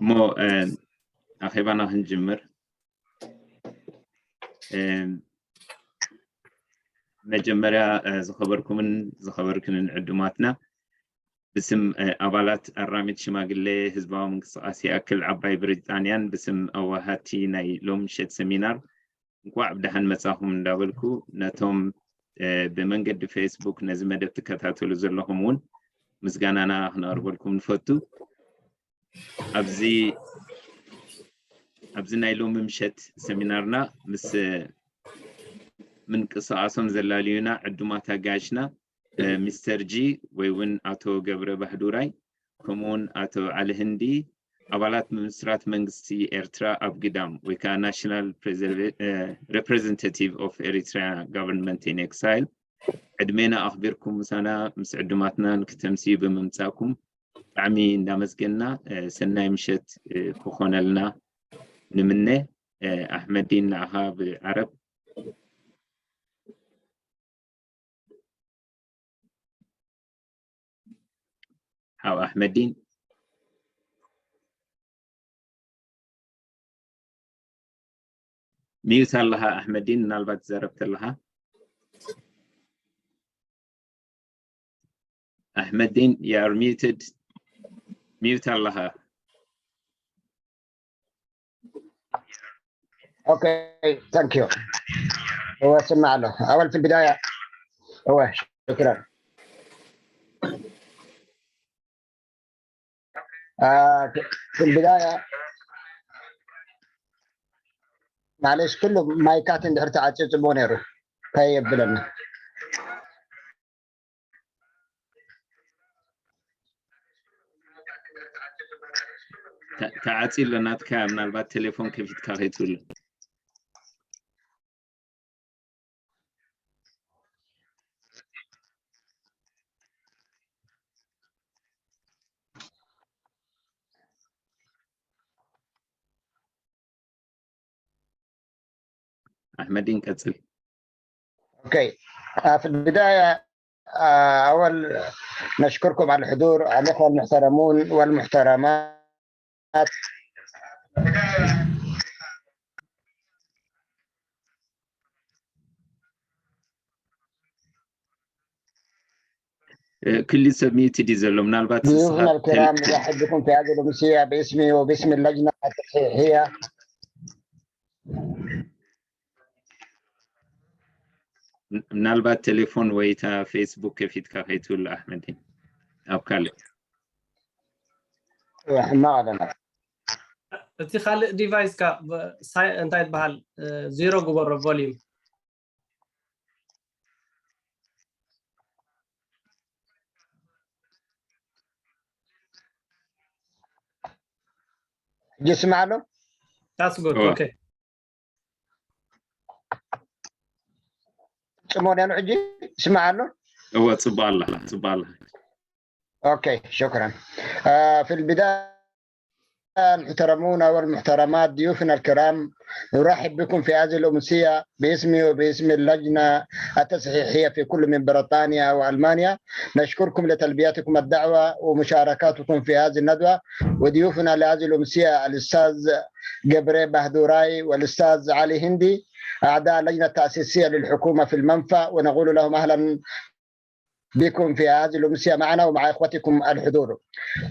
እሞ ኣኼባና ክንጅምር፣ መጀመርያ ዝኸበርኩምን ዝኸበርክንን ዕዱማትና፣ ብስም ኣባላት ኣራሚት ሽማግሌ ህዝባዊ ምንቅስቃስ ይኣክል ዓባይ ብሪጣንያን ብስም ኣዋሃቲ ናይ ሎም ምሸት ሰሚናር እንኳዕ ብደሓን መጻኹም እንዳበልኩ፣ ነቶም ብመንገዲ ፌስቡክ ነዚ መደብ ትከታተሉ ዘለኹም እውን ምስጋናና ክነቕርበልኩም ንፈቱ። ኣብዚ ኣብዚ ናይ ሎሚ ምሸት ሰሚናርና ምስ ምንቅስቃሶም ዘላልዩና ዕዱማት ኣጋይሽና፣ ሚስተር ጂ ወይ እውን ኣቶ ገብረ ባህዱራይ፣ ከምኡውን ኣቶ ዓሊ ህንዲ፣ ኣባላት ምምስራት መንግስቲ ኤርትራ ኣብ ግዳም ወይ ከዓ ናሽናል ሬፕሬዘንታቲቭ ኦፍ ኤሪትራ ጋቨርንመንት ኢን ኤክሳይል፣ ዕድሜና ኣኽቢርኩም ምሳና ምስ ዕዱማትና ንክተምስዩ ብምምጻእኩም ብጣዕሚ እንዳመስገንና፣ ሰናይ ምሸት ክኾነልና ንምነ። ኣሕመዲን፣ ንዓኻ ብዓረብ። ሓው ኣሕመዲን፣ ሚዩት ኣለኻ። ኣሕመዲን፣ ምናልባት ትዛረብ ተለኻ። ኣሕመዲን፣ you are muted። ሚዩት ኣለኻ። Okay, thank you. هو سمع له. أول في البداية، هو شكرا. آه، في البداية، معلش، كله مايكات እንድሕር ተዓጽዩ ጽቡቕ ነይሩ። ከየብለና። ተዓፂ ኣሎ ናትካ፣ ምናልባት ቴሌፎን ከፊትካ ከይትብሉ። ኣሕመዲን ቀፅል። Okay. آه، في البداية، آه، أول نشكركم على الحضور، الإخوة المحترمون والمحترمات. ክሊ ሰብ ሚዩትድ እዩ ዘሎ። ምናልባት ضيوفنا الكرام، نرحب بكم في هذه الأمسية باسمي وباسم اللجنة التصحيحية. ምናልባት ቴሌፎን ወይ እታ ፌስቡክ ከፊትካ ከይትብል ኣሕመድ ኣብ ካልእ ሕማቕ ኣለና። እቲ ካልእ ዲቫይስካ እንታይ ትበሃል? ዜሮ ግበሮ ቮሊዩም። ሕጂ ይስማዕ ኣሎ? That's good. እወ። Okay. ጽሞንያኑ ሕጂ ይስማዕ ኣሎ? እወ፣ ጽቡቕ ኣላ፣ ጽቡቕ ኣላ። أوكي، شكرا. آه، في البداية، المحترمون والمحترمات، ضيوفنا الكرام، نرحب بكم في هذه الأمسية باسمي وباسم اللجنة التصحيحية في كل من بريطانيا وألمانيا. نشكركم لتلبيتكم الدعوة ومشاركاتكم في هذه الندوة. وضيوفنا لهذه الأمسية الأستاذ جبري بهدوراي والأستاذ علي هندي، أعضاء اللجنة التأسيسية للحكومة في المنفى، ونقول لهم أهلا بكم في هذه الأمسية معنا ومع إخوتكم الحضور.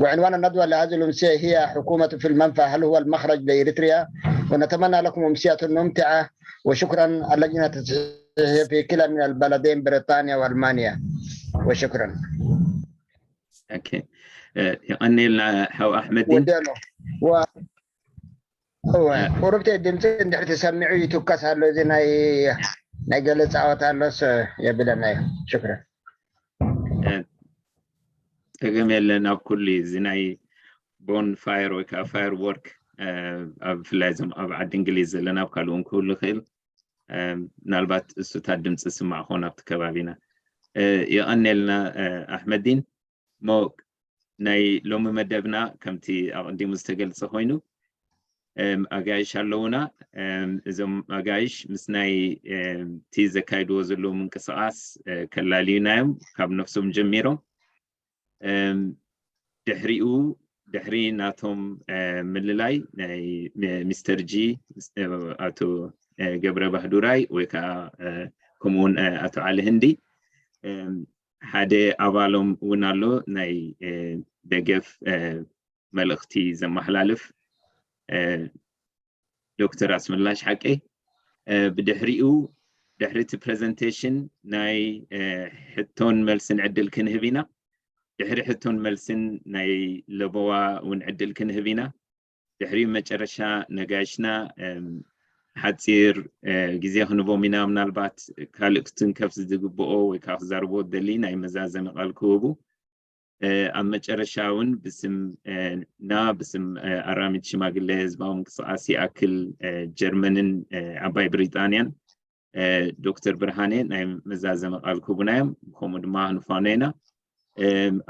وعنوان الندوة لهذه الأمسية هي حكومة في المنفى، هل هو المخرج لإريتريا؟ ونتمنى لكم أمسية ممتعة، وشكرا اللجنة التصحيحية في كلا من البلدين بريطانيا وألمانيا. وشكرا. ኦኬ፣ የቐንየልና ሓው ኣሕመዲን። ወዲያሎ። ወ-፣ እወ፣ ቁሩብቲ ድምፂ እንድሕር ተሰሚዑ ይትከስ ኣሎ። እዚ ናይ፣ ናይ ገለ ፃወታ ኣሎስ የብለና እዩ። ሽክረን። ጸገም የለን። ኣብ ኩሉ እዚ ናይ ቦን ፋየር ወይ ከዓ ፋየር ወርክ፣ ኣብ ብፍላይ እዞም ኣብ ዓዲ እንግሊዝ ዘለና፣ ኣብ ካልእ እውን ክህሉ ይኽእል። ምናልባት እሱታት ድምፂ ስማዕ ክኾን ኣብቲ ከባቢና። የቐንየልና ኣሕመዲን። እሞ ናይ ሎሚ መደብና ከምቲ ኣቐዲሙ ዝተገልጸ ኮይኑ፣ ኣጋይሽ ኣለውና። እዞም ኣጋይሽ ምስ ናይ እቲ ዘካይድዎ ዘለዉ ምንቅስቓስ ከላልዩና እዮም፣ ካብ ነፍሶም ጀሚሮም። ድሕሪኡ ድሕሪ ናቶም ምልላይ ናይ ሚስተር ጂ፣ ኣቶ ገብረ ባህዱራይ ወይ ከዓ ከምኡውን ኣቶ ዓሊ ህንዲ፣ ሓደ ኣባሎም እውን ኣሎ፣ ናይ ደገፍ መልእኽቲ ዘመሓላልፍ ዶክተር ኣስመላሽ ሓቀይ። ብድሕሪኡ፣ ድሕሪ እቲ ፕሬዘንቴሽን ናይ ሕቶን መልስን ዕድል ክንህብ ኢና። ድሕሪ ሕቶን መልስን ናይ ለበዋ እውን ዕድል ክንህብ ኢና። ድሕሪኡ መጨረሻ ነጋይሽና ሓፂር ግዜ ክንቦም ኢና። ምናልባት ካልእ ክትንከፍ ዝግብኦ ወይ ከዓ ክዛረቦ ደሊ ናይ መዛዘሚ ቃል ክህቡ። ኣብ መጨረሻ እውን ብስም ና ብስም ኣራሚት ሽማግሌ ህዝባዊ ምንቅስቃስ ይኣክል ጀርመንን ዓባይ ብሪጣንያን ዶክተር ብርሃኔ ናይ መዛዘሚ ቃል ክህቡና እዮም። ከምኡ ድማ ክንፋኖ ኢና።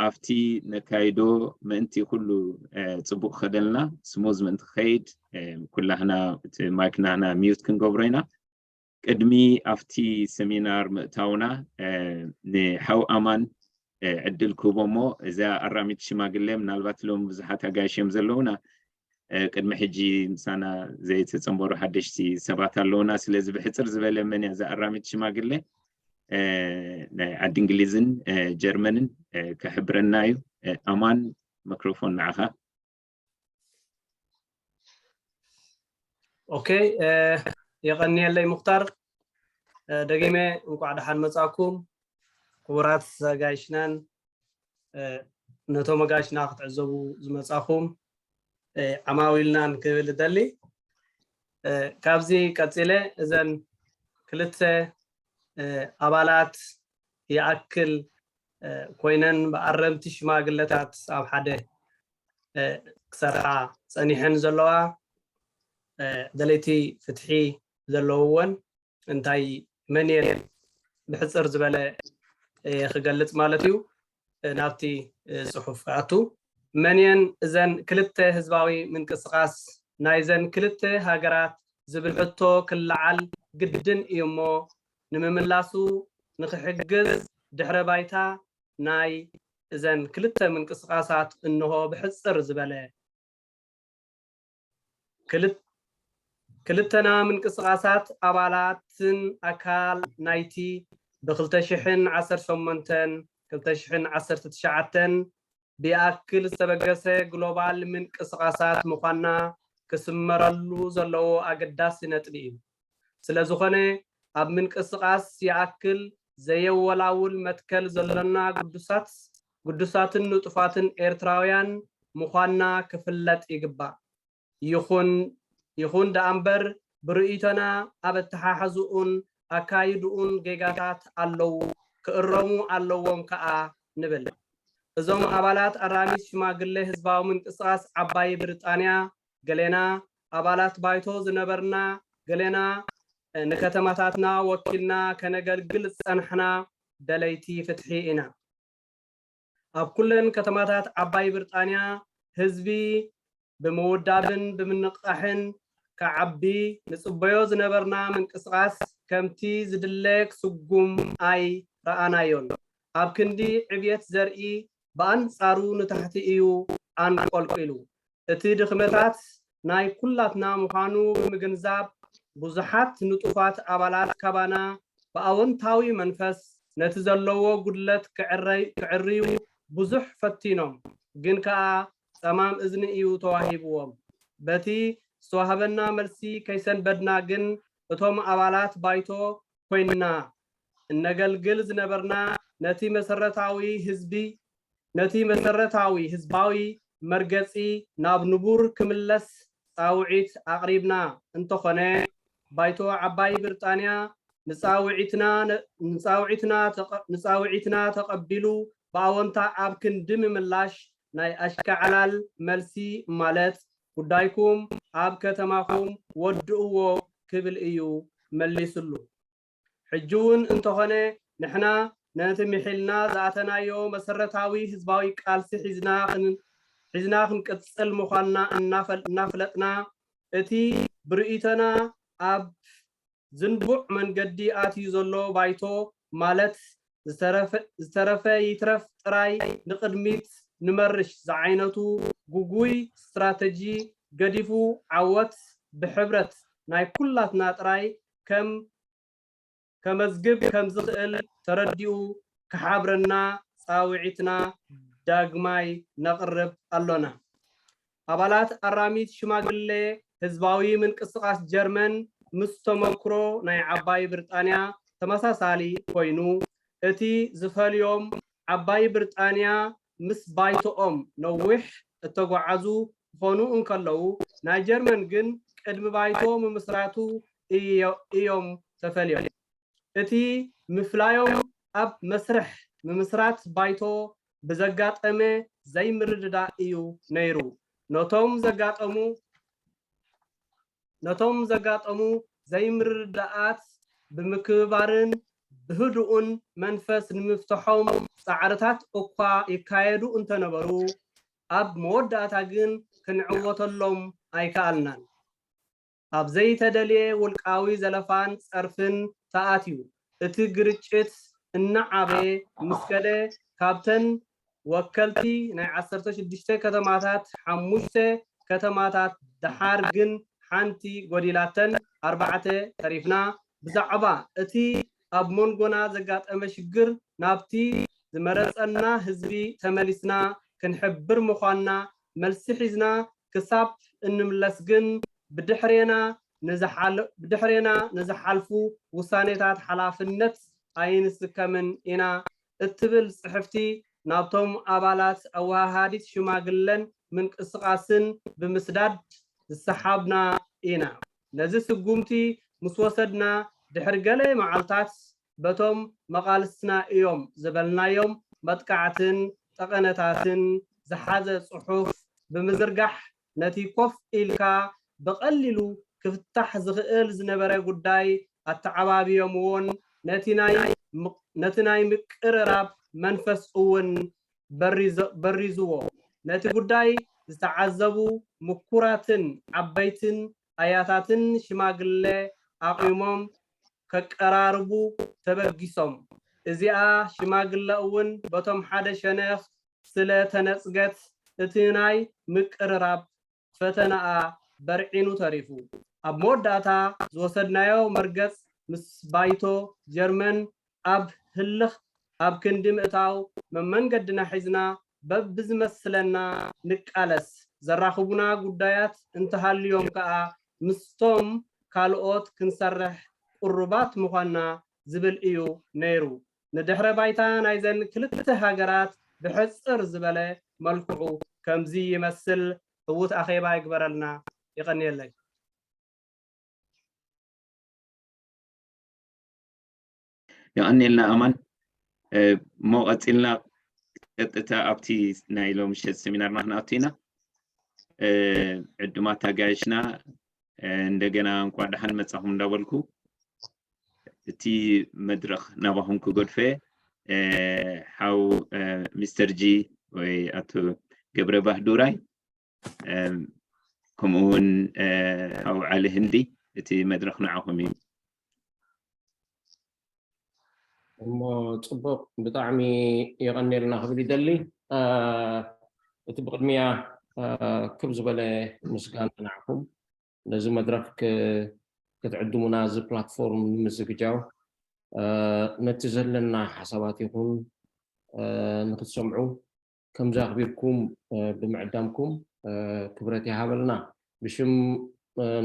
ኣብቲ ነካይዶ ምእንቲ ኩሉ ፅቡቅ ከደልና፣ ስሙዝ ምእንቲ ክኸይድ ኩላህና እቲ ማይክ ናህና ሚዩት ክንገብሮ ኢና። ቅድሚ ኣብቲ ሰሚናር ምእታውና ንሓው ኣማን ዕድል ክህቦ እሞ፣ እዛ ኣራሚት ሽማግሌ ምናልባት ሎም ብዙሓት ኣጋይሽ እዮም ዘለውና። ቅድሚ ሕጂ ምሳና ዘይተፀንበሩ ሓደሽቲ ሰባት ኣለውና። ስለዚ ብሕፅር ዝበለ መን እያ እዛ ኣራሚት ሽማግሌ ናይ ዓዲ እንግሊዝን ጀርመንን ክሕብረና እዩ። ኣማን፣ መክሮፎን ንዓኻ። ኦኬ፣ የቐንየለይ ሙክታር። ደጊመ እንኳዕ ደሓን መጻኩም ክቡራት ኣጋይሽናን ነቶም ኣጋይሽና ክትዕዘቡ ዝመጻኹም ዓማዊልናን ክብል እደሊ። ካብዚ ቀጺለ እዘን ክልተ ኣባላት ይኣክል ኮይነን ብኣረምቲ ሽማግለታት ኣብ ሓደ ክሰርሓ ጸኒሐን ዘለዋ ደለይቲ ፍትሒ ዘለውወን እንታይ መን እየን ብሕጽር ዝበለ ክገልጽ ማለት እዩ። ናብቲ ጽሑፍ ክኣቱ መን እየን እዘን ክልተ ህዝባዊ ምንቅስቃስ ናይዘን ክልተ ሃገራት ዝብል ሕቶ ክለዓል ግድን እዩ እሞ ንምምላሱ ንክሕግዝ ድሕረ ባይታ ናይ እዘን ክልተ ምንቅስቃሳት እንሆ ብሕጽር ዝበለ። ክልተና ምንቅስቃሳት ኣባላትን ኣካል ናይቲ ብ2018 2019 ብይኣክል ዝተበገሰ ግሎባል ምንቅስቃሳት ምዃንና ክስመረሉ ዘለዎ ኣገዳሲ ነጥቢ እዩ። ስለዝኾነ ኣብ ምንቅስቃስ ይኣክል ዘየወላውል መትከል ዘሎና ግዱሳት ግዱሳትን ንጡፋትን ኤርትራውያን ምዃንና ክፍለጥ ይግባእ። ይኹን ይኹን ደኣ እምበር ብርእይቶና ኣብ ኣተሓሕዝኡን ኣካይድኡን ጌጋታት ኣለዉ ክእረሙ ኣለዎም ከኣ ንብል። እዞም ኣባላት ኣራሚት ሽማግሌ ህዝባዊ ምንቅስቃስ ዓባይ ብሪጣንያ ገሌና ኣባላት ባይቶ ዝነበርና ገሌና ንከተማታትና ወኪልና ከነገልግል ዝጸናሕና ደለይቲ ፍትሒ ኢና። ኣብ ኩለን ከተማታት ዓባይ ብሪጣንያ ህዝቢ ብምውዳብን ብምንቕቓሕን ክዓቢ ንጽበዮ ዝነበርና ምንቅስቓስ ከምቲ ዝድለ ክስጉም ኣይረኣናዮን። ኣብ ክንዲ ዕብየት ዘርኢ ብኣንጻሩ ንታሕቲ እዩ ኣንቆልቂሉ። እቲ ድኽመታት ናይ ኩላትና ምዃኑ ብምግንዛብ ብዙሓት ንጡፋት ኣባላት ካባና ብኣወንታዊ መንፈስ ነቲ ዘለዎ ጉድለት ክዕረይ- ክዕርዩ ብዙሕ ፈቲኖም፣ ግን ከኣ ጸማም እዝኒ እዩ ተዋሂብዎም። በቲ ዝተዋህበና መልሲ ከይሰንበድና ግን እቶም ኣባላት ባይቶ ኮይንና እነገልግል ዝነበርና ነቲ መሰረታዊ ህዝቢ ነቲ መሰረታዊ ህዝባዊ መርገጺ ናብ ንቡር ክምለስ ጻውዒት ኣቕሪብና እንተኾነ ባይቶ ዓባይ ብሪጣንያ ንጻውዒትና ንጻውዒትና ተቐቢሉ ብኣወንታ ኣብ ክንዲ ምምላሽ ናይ ኣሽካዕላል መልሲ ማለት ጉዳይኩም ኣብ ከተማኹም ወድእዎ ክብል እዩ መሊስሉ። ሕጂ እውን እንተኾነ ንሕና ነቲ ምሒልና ዝኣተናዮ መሰረታዊ ህዝባዊ ቃልሲ ሒዝና ሒዝና ክንቅጽል ምዃንና እናፈለጥና እቲ ብርእይቶና ኣብ ዝንቡዕ መንገዲ ኣትዩ ዘሎ ባይቶ ማለት ዝተረፈ ይትረፍ ጥራይ ንቕድሚት ንመርሽ ዝዓይነቱ ግጉይ ስትራተጂ ገዲፉ ዓወት ብሕብረት ናይ ኩላትና ጥራይ ከም ከመዝግብ ከም ዝኽእል ተረዲኡ ክሓብረና ጻውዒትና ዳግማይ ነቕርብ ኣሎና። ኣባላት ኣራሚት ሽማግሌ ህዝባዊ ምንቅስቓስ ጀርመን ምስ ተመክሮ ናይ ዓባይ ብሪጣንያ ተመሳሳሊ ኮይኑ፣ እቲ ዝፈልዮም ዓባይ ብሪጣንያ ምስ ባይቶኦም ነዊሕ እተጓዓዙ ክኾኑ እንከለዉ፣ ናይ ጀርመን ግን ቅድሚ ባይቶ ምምስራቱ እዮም ተፈልዮም። እቲ ምፍላዮም ኣብ መስርሕ ምምስራት ባይቶ ብዘጋጠመ ዘይምርድዳእ እዩ ነይሩ። ነቶም ዘጋጠሙ ነቶም ዘጋጠሙ ዘይምርድዳኣት ብምክብባርን ብህዱኡን መንፈስ ንምፍትሖም ጻዕርታት እኳ ይካየዱ እንተነበሩ፣ ኣብ መወዳእታ ግን ክንዕወተሎም ኣይከኣልናን። ኣብ ዘይተደልየ ውልቃዊ ዘለፋን ጸርፍን ተኣትዩ። እቲ ግርጭት እናዓበየ ምስ ከደ፣ ካብተን ወከልቲ ናይ ዓሰርተ ሽዱሽተ ከተማታት ሓሙሽተ ከተማታት ደሓር ግን ሓንቲ ጎዲላተን ኣርባዕተ ተሪፍና። ብዛዕባ እቲ ኣብ መንጎና ዘጋጠመ ሽግር ናብቲ ዝመረጸና ህዝቢ ተመሊስና ክንሕብር ምዃንና መልሲ ሒዝና ክሳብ እንምለስ ግን ብድሕሬና ንዝሓል- ብድሕሬና ንዝሓልፉ ውሳኔታት ሓላፍነት ኣይንስከምን ኢና እትብል ጽሕፍቲ ናብቶም ኣባላት ኣወሃሃዲት ሽማግለን ምንቅስቓስን ብምስዳድ ዝሰሓብና ኢና። ነዚ ስጉምቲ ምስ ወሰድና ድሕሪ ገለ መዓልታት በቶም መቓልስትና እዮም ዝበልናዮም መጥቃዕትን ጠቐነታትን ዝሓዘ ጽሑፍ ብምዝርጋሕ ነቲ ኮፍ ኢልካ ብቐሊሉ ክፍታሕ ዝኽእል ዝነበረ ጉዳይ ኣተዓባብዮምዎን ነቲ ናይ ምቕ- ነቲ ናይ ምቅርራብ መንፈስ እውን በሪዞ- በሪዝዎ። ነቲ ጉዳይ ዝተዓዘቡ ምኩራትን ዓበይትን ኣያታትን ሽማግለ ኣቑሞም ከቀራርቡ ተበጊሶም። እዚኣ ሽማግለ እውን በቶም ሓደ ሸነኽ ስለ ተነጽገት እቲ ናይ ምቅርራብ ፈተናኣ በርዒኑ ተሪፉ። ኣብ መወዳእታ ዝወሰድናዮ መርገጽ ምስ ባይቶ ጀርመን ኣብ ህልኽ ኣብ ክንዲ ምእታው መመንገድና ሒዝና በብዝመስለና ንቃለስ። ዘራኽቡና ጉዳያት እንተሃልዮም ከኣ ምስቶም ካልኦት ክንሰርሕ ቅሩባት ምዃንና ዝብል እዩ ነይሩ። ንድሕረ ባይታ ናይዘን ክልተ ሃገራት ብሕጽር ዝበለ መልክዑ ከምዚ ይመስል። ዕዉት ኣኼባ ይግበረልና። የቐንየለይ። የቐንየልና ኣማን። እሞ ቀፂልና ቀጥታ ኣብቲ ናይ ሎምሸት ሰሚናርና ክንኣቱ ኢና። ዕዱማት ኣጋይሽና እንደገና እንኳዕ ደሓን መጻኹም እንዳበልኩ እቲ መድረኽ ናባኹም ክገድፎ እየ። ሓው ሚስተር ጂ ወይ ኣቶ ገብረ ባህዱራይ ከምኡ እውን ሓው ዓሊ ህንዲ እቲ መድረኽ ንዓኹም እዩ። እሞ ፅቡቕ፣ ብጣዕሚ የቐንየልና ክብል ይደሊ። እቲ ብቕድሚያ ክብ ዝበለ ምስጋና ንዓኹም ነዚ መድረኽ ክትዕድሙና እዚ ፕላትፎርም ንምዝግጃው ነቲ ዘለና ሓሳባት ይኹን ንክትሰምዑ ከምዚ ኣኽቢርኩም ብምዕዳምኩም ክብረት ይሃበልና። ብሽም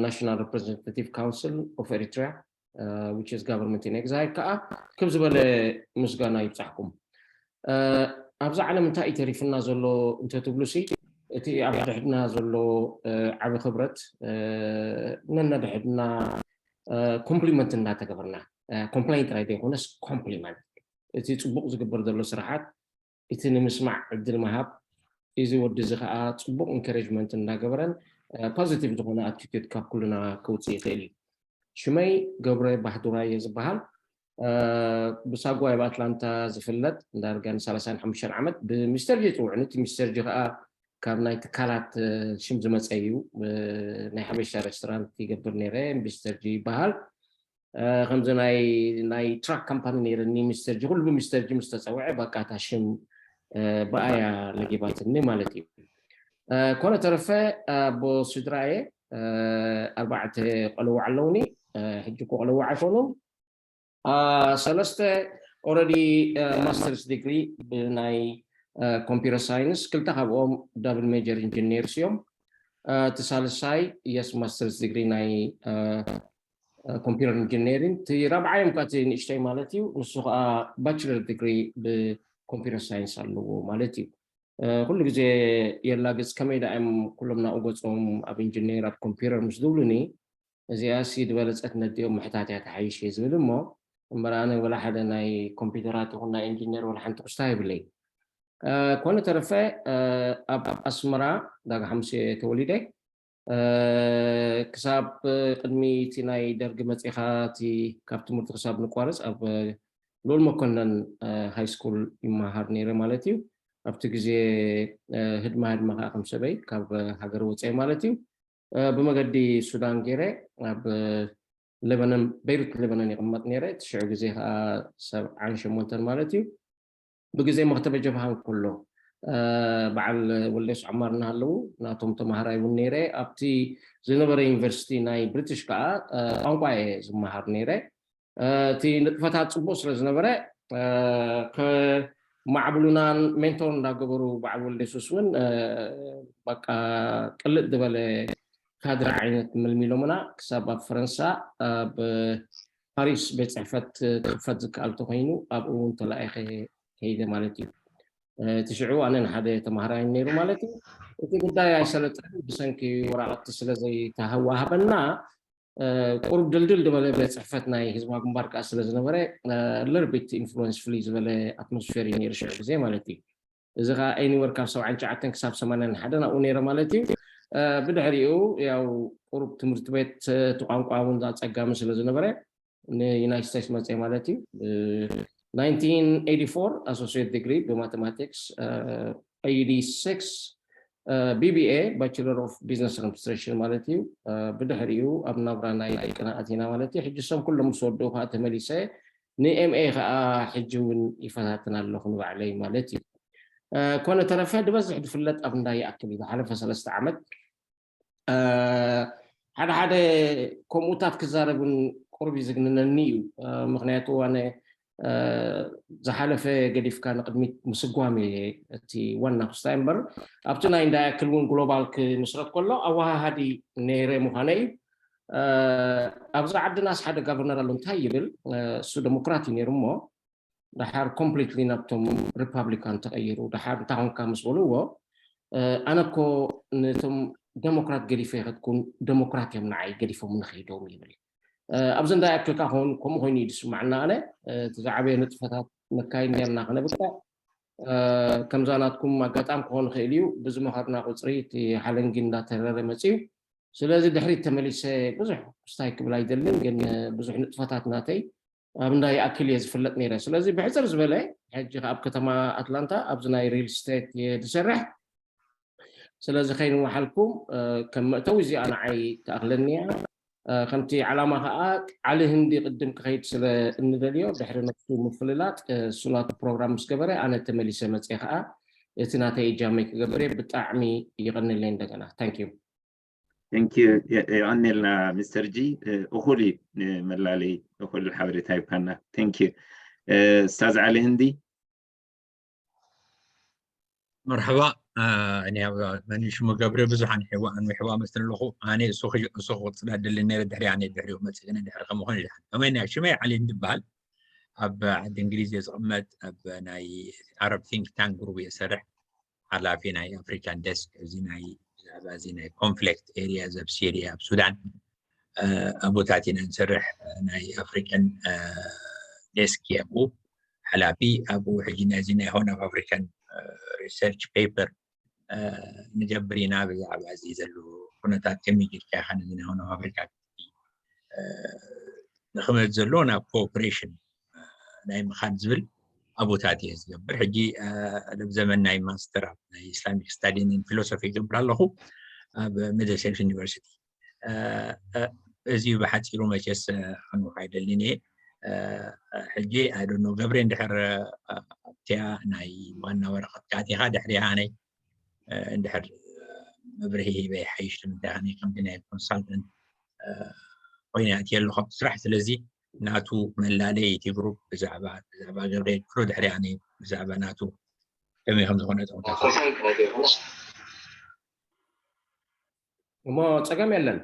National Representative Council of Eritrea which is government in exile ከዓ ክብ ዝበለ ምስጋና ይብፃሕኩም። ኣብዛ ዓለም እንታይ እዩ ተሪፍና ዘሎ እንተትብሉ ሲ እቲ ኣብ ድሕድና ዘሎ ዓቢ ክብረት ነነድሕድና ኮምፕሊመንት እናተገበርና ኮምፕላይንት ጥራይ ዘይኮነስ ኮምፕሊመንት እቲ ፅቡቕ ዝግበር ዘሎ ስራሓት እቲ ንምስማዕ ዕድል ምሃብ እዚ ወዲ እዚ ከዓ ፅቡቕ ኢንከሬጅመንት እናገበረን ፖዚቲቭ ዝኾነ ኣቲቱድ ካብ ኩልና ከውፅእ ይኽእል እዩ። ሽመይ ገብረ ባህዱራ እየ ዝበሃል። ብሳጓ ኣብ ኣትላንታ ዝፍለጥ ዳርጋ ን ሰላሳን ሓሙሽተን ዓመት ብሚስተር ጂ ይፅውዕኒ። እቲ ሚስተር ጂ ከዓ ካብ ናይ ትካላት ሽም ዝመፀ እዩ። ናይ ሓበሻ ሬስቶራንት ይገብር ነይረ። ሚስተር ጂ ይበሃል። ከምዚ ናይ ናይ ትራክ ካምፓኒ ነይረኒ ሚስተር ጂ ኩሉ ብሚስተር ጂ ምስ ተፀውዐ በቃ እታ ሽም ብኣያ ለጊባትኒ ማለት እዩ። ኮነ ተረፈ ኣቦ ስድራየ ኣርባዕተ ቆልውዕ ኣለውኒ። ሕጂ እኮ ቆልውዕ ኣይኮኑን። ሰለስተ already masters degree ብናይ computer science፣ ክልተ ካብኦም double major engineers እዮም። እቲ ሳልሳይ yes masters degree ናይ computer engineering፣ እቲ ራብዓዮም ከኣ እቲ ንእሽተይ ማለት እዩ፣ ንሱ ከኣ bachelor degree ብ computer science ኣለዎ ማለት እዩ። ኩሉ ግዜ የላግጽ፣ ከመይ ደኣ እዮም ኩሎም ናብኡ ገጾም ኣብ ኢንጂነር ኣብ ኮምፒውተር ምስ ዝብሉኒ፣ እዚኣሲ ዝበለጸት ነዲኦም ምሕታት እያ ተሓይሽ እየ ዝብል እሞ፣ እምበር ኣነ ወላ ሓደ ናይ ኮምፒውተራት ይኹን ናይ ኢንጂነር ወላ ሓንቲ ቁስታ የብለይ። ኮነ ተረፈ ኣብ ኣስመራ ዳጋ ሓሙስ እየ ተወሊደ። ክሳብ ቅድሚ እቲ ናይ ደርጊ መጺኻ እቲ ካብ ትምህርቲ ክሳብ ንቋርጽ ኣብ ልኡል መኮነን ሃይ ስኩል ይመሃር ነይረ ማለት እዩ። ኣብቲ ግዜ ህድማ ህድማ ከዓ ከም ሰበይ ካብ ሃገር ወፀ ማለት እዩ። ብመገዲ ሱዳን ገይረ ኣብ ሌባኖን፣ ቤይሩት ሌባኖን ይቕመጥ ነይረ። እቲ ሽዑ ግዜ ከዓ ሰብዓን ሸሞንተን ማለት እዩ። ብግዜ መክተበ ጀብሃ እንከሎ በዓል ወልደስ ዑማር እናሃለዉ ናቶም ተማሃራይ እውን ነይረ። ኣብቲ ዝነበረ ዩኒቨርሲቲ ናይ ብሪቲሽ ከዓ ቋንቋ እየ ዝመሃር ነይረ። እቲ ንጥፈታት ፅቡቅ ስለ ዝነበረ ከማዕብሉናን ሜንቶር እንዳገበሩ በዓል ወልደሱስ እውን በቃ ቅልጥ ዝበለ ካድረ ዓይነት መልሚሎምና ክሳብ ኣብ ፈረንሳ ኣብ ፓሪስ ቤት ፅሕፈት ክኽፈት ዝከኣል ተኮይኑ ኣብኡ እውን ተላኢኸ ከይደ ማለት እዩ። እቲ ሽዑ ኣነ ንሓደ ተማሃራይ ነይሩ ማለት እዩ። እቲ ጉዳይ ኣይሰለጠን ብሰንኪ ወራቕቲ ስለ ዘይተዋሃበና ቁሩብ ድልድል ዝበለ ቤት ፅሕፈት ናይ ህዝባዊ ግንባር ከዓ ስለ ዝነበረ little bit influence ፍልይ ዝበለ ኣትሞስፌር እዩ ነይሩ ሽዑ ግዜ ማለት እዩ። እዚ ከዓ ኤኒወር ካብ ሰብዓን ትሽዓተን ክሳብ ሰማንያን ሓደን ኣብኡ ነይረ ማለት እዩ። ብድሕሪኡ ያው ቁሩብ ትምህርቲ ቤት እቲ ቋንቋ እውን ኣፀጋሚ ስለ ዝነበረ ንዩናይትድ ስቴትስ መፅአ ማለት እዩ። nineteen eighty-four associate degree ብማቴማቲክስ፣ eighty-six BBA bachelor of business administration ማለት እዩ። ብድሕሪኡ ኣብ ናብራ ናይ ደቅና ኣቲና ማለት እዩ። ሕጂ እሶም ኩሎም ምስ ወድኡ ከዓ ተመሊሰ ንኤምኤ ከዓ ሕጂ እውን ይፈታትን ኣለኹ ንባዕለይ ማለት እዩ። ኮነ ተረፈ ዝበዝሕ ዝፍለጥ ኣብ እንዳ ይኣክል እዩ። ዝሓለፈ ሰለስተ ዓመት ሓደ ሓደ ከምኡታት ክዛረብን ቁሩብ ይዝግንነኒ እዩ። ምክንያቱ ኣነ ዝሓለፈ ገዲፍካ ንቅድሚት ምስጓም እየ እቲ ዋና ክስታይ እምበር ኣብቲ ናይ እንዳ ይኣክል እውን ግሎባል ክምስረት ከሎ ኣወሃሃዲ ነይረ ምዃነ እዩ። ኣብዚ ዓድናስ ሓደ ጋቨርነር ኣሎ እንታይ ይብል፣ እሱ ዴሞክራት እዩ ነይሩ እሞ ደሓር ኮምፕሊትሊ ናብቶም ሪፓብሊካን ተቐይሩ ደሓር እንታይ ኮንካ ምስ በልዎ ኣነ እኮ ነቶም ዴሞክራት ገዲፈ ይኸድኩን ዴሞክራት እዮም ንዓይ ገዲፎም ንኸይዶም ይብል። ኣብዚ እንዳ ይኣክል ከዓ ከምኡ ኮይኑ እዩ ዝስማዕና። ኣነ እቲ ዝዓበየ ንጥፈታት ነካይድ ነርና ክነብቅዕ ከምዛ ናትኩም ኣጋጣሚ ክኾን ይኽእል እዩ ብዝመኸርና ቁፅሪ እቲ ሓለንጊ እንዳተረረ መፅዩ። ስለዚ ድሕሪት ተመሊሰ ብዙሕ ክስታይ ክብል ኣይደልን፣ ግን ብዙሕ ንጥፈታት ናተይ ኣብ እንዳ ይኣክል እየ ዝፍለጥ ነይረ። ስለዚ ብሕፅር ዝበለ ሕጂ ኣብ ከተማ ኣትላንታ ኣብዚ ናይ ሪል ስቴት እየ ዝሰርሕ። ስለዚ ከይንወሓልኩም ከም መእተዊ እዚኣ ንዓይ ትኣኽለኒ እያ። ከምቲ ዓላማ ከዓ ዓሊ ህንዲ ቅድም ክኸይድ ስለ እንደልዮ ድሕሪ ነሱ ምፍልላጥ እሱ ናቱ ፕሮግራም ምስ ገበረ ኣነ ተመሊሰ መፅየ ከዓ እቲ ናተይ እጃመይ ክገብር እየ። ብጣዕሚ ይቐንለይ እንደገና። ታንክ ዩ። Thank you። የቐኔልና ሚስተር ጂ። እኹል እዩ፣ መላለይ እኹል ሓበሬታ ይብካና። Thank you። ስታዝ ዓሊ ህንዲ። መርሐባ። እኔ መን ሽሙ ገብረ ብዙሓን ሕዋ ኣንዊሕዋ መስል ኣለኹ። ኣነ እሱ ክጽዳድልን ነረ ድሕሪ ኣነ ድሕሪኡ መጽእነ ድሕሪ ከምኾን ይድሓን ከመይ ናይ ሽመይ ዓሊ እንድበሃል ኣብ ዓዲ እንግሊዝ እየ ዝቕመጥ ኣብ ናይ ዓረብ ቲንክ ታንክ ግሩብ እየ ሰርሕ ሓላፊ ናይ ኣፍሪካን ደስክ እዚ ናይ ብዛዕባ እዚ ናይ ኮንፍሊክት ኤሪያ ኣብ ሲሪያ ኣብ ሱዳን ኣቦታት ኢና ንሰርሕ ናይ ኣፍሪካን ዴስክ እየ ኣብኡ ሓላፊ ኣብኡ ሕጂ ናይዚ ናይ ሆን ኣብ ኣፍሪካን ሪሰርች ፔፐር ንገብር ኢና ብዛዕባ እዚ ዘሎ ኩነታት ከመይ ጌርካ ኢኻ ነዚ ናይ ሆን ኣብ ኣፍሪካ ንክመት ዘሎ ናብ ኮኦፕሬሽን ናይ ምኻድ ዝብል ኣቦታት እየ ዝገብር ሕጂ ኣብ ዘመን ናይ ማስተር ኣብ ናይ ኢስላሚክ ስታዲ ን ፊሎሶፊ ይገብር ኣለኹ ኣብ ሚድልሴክስ ዩኒቨርሲቲ እዚ ብሓፂሩ መቸስ ክንውካ ኣይደልን እየ ሕጂ ኣይደኖ ገብሬ እንድሕር ኣብቲ ኣትያ ናይ ዋና ወረቐት ኣቲኻ ድሕሪያ ናይ እንድሕር መብርሂ ሂበ ይሓይሽ። ንምንታይ ከምቲ ናይ ኮንሳልተንት ኮይነ ኣትየ ኣለኹ ኣብቲ ስራሕ። ስለዚ ናቱ መላለይ እቲ ግሩፕ ብዛዕባ ብዛዕባ ገብርኤል ክፍሉ ድሕሪያ ብዛዕባ ናቱ ከመይ ከም ዝኾነ እሞ ጸገም የለን።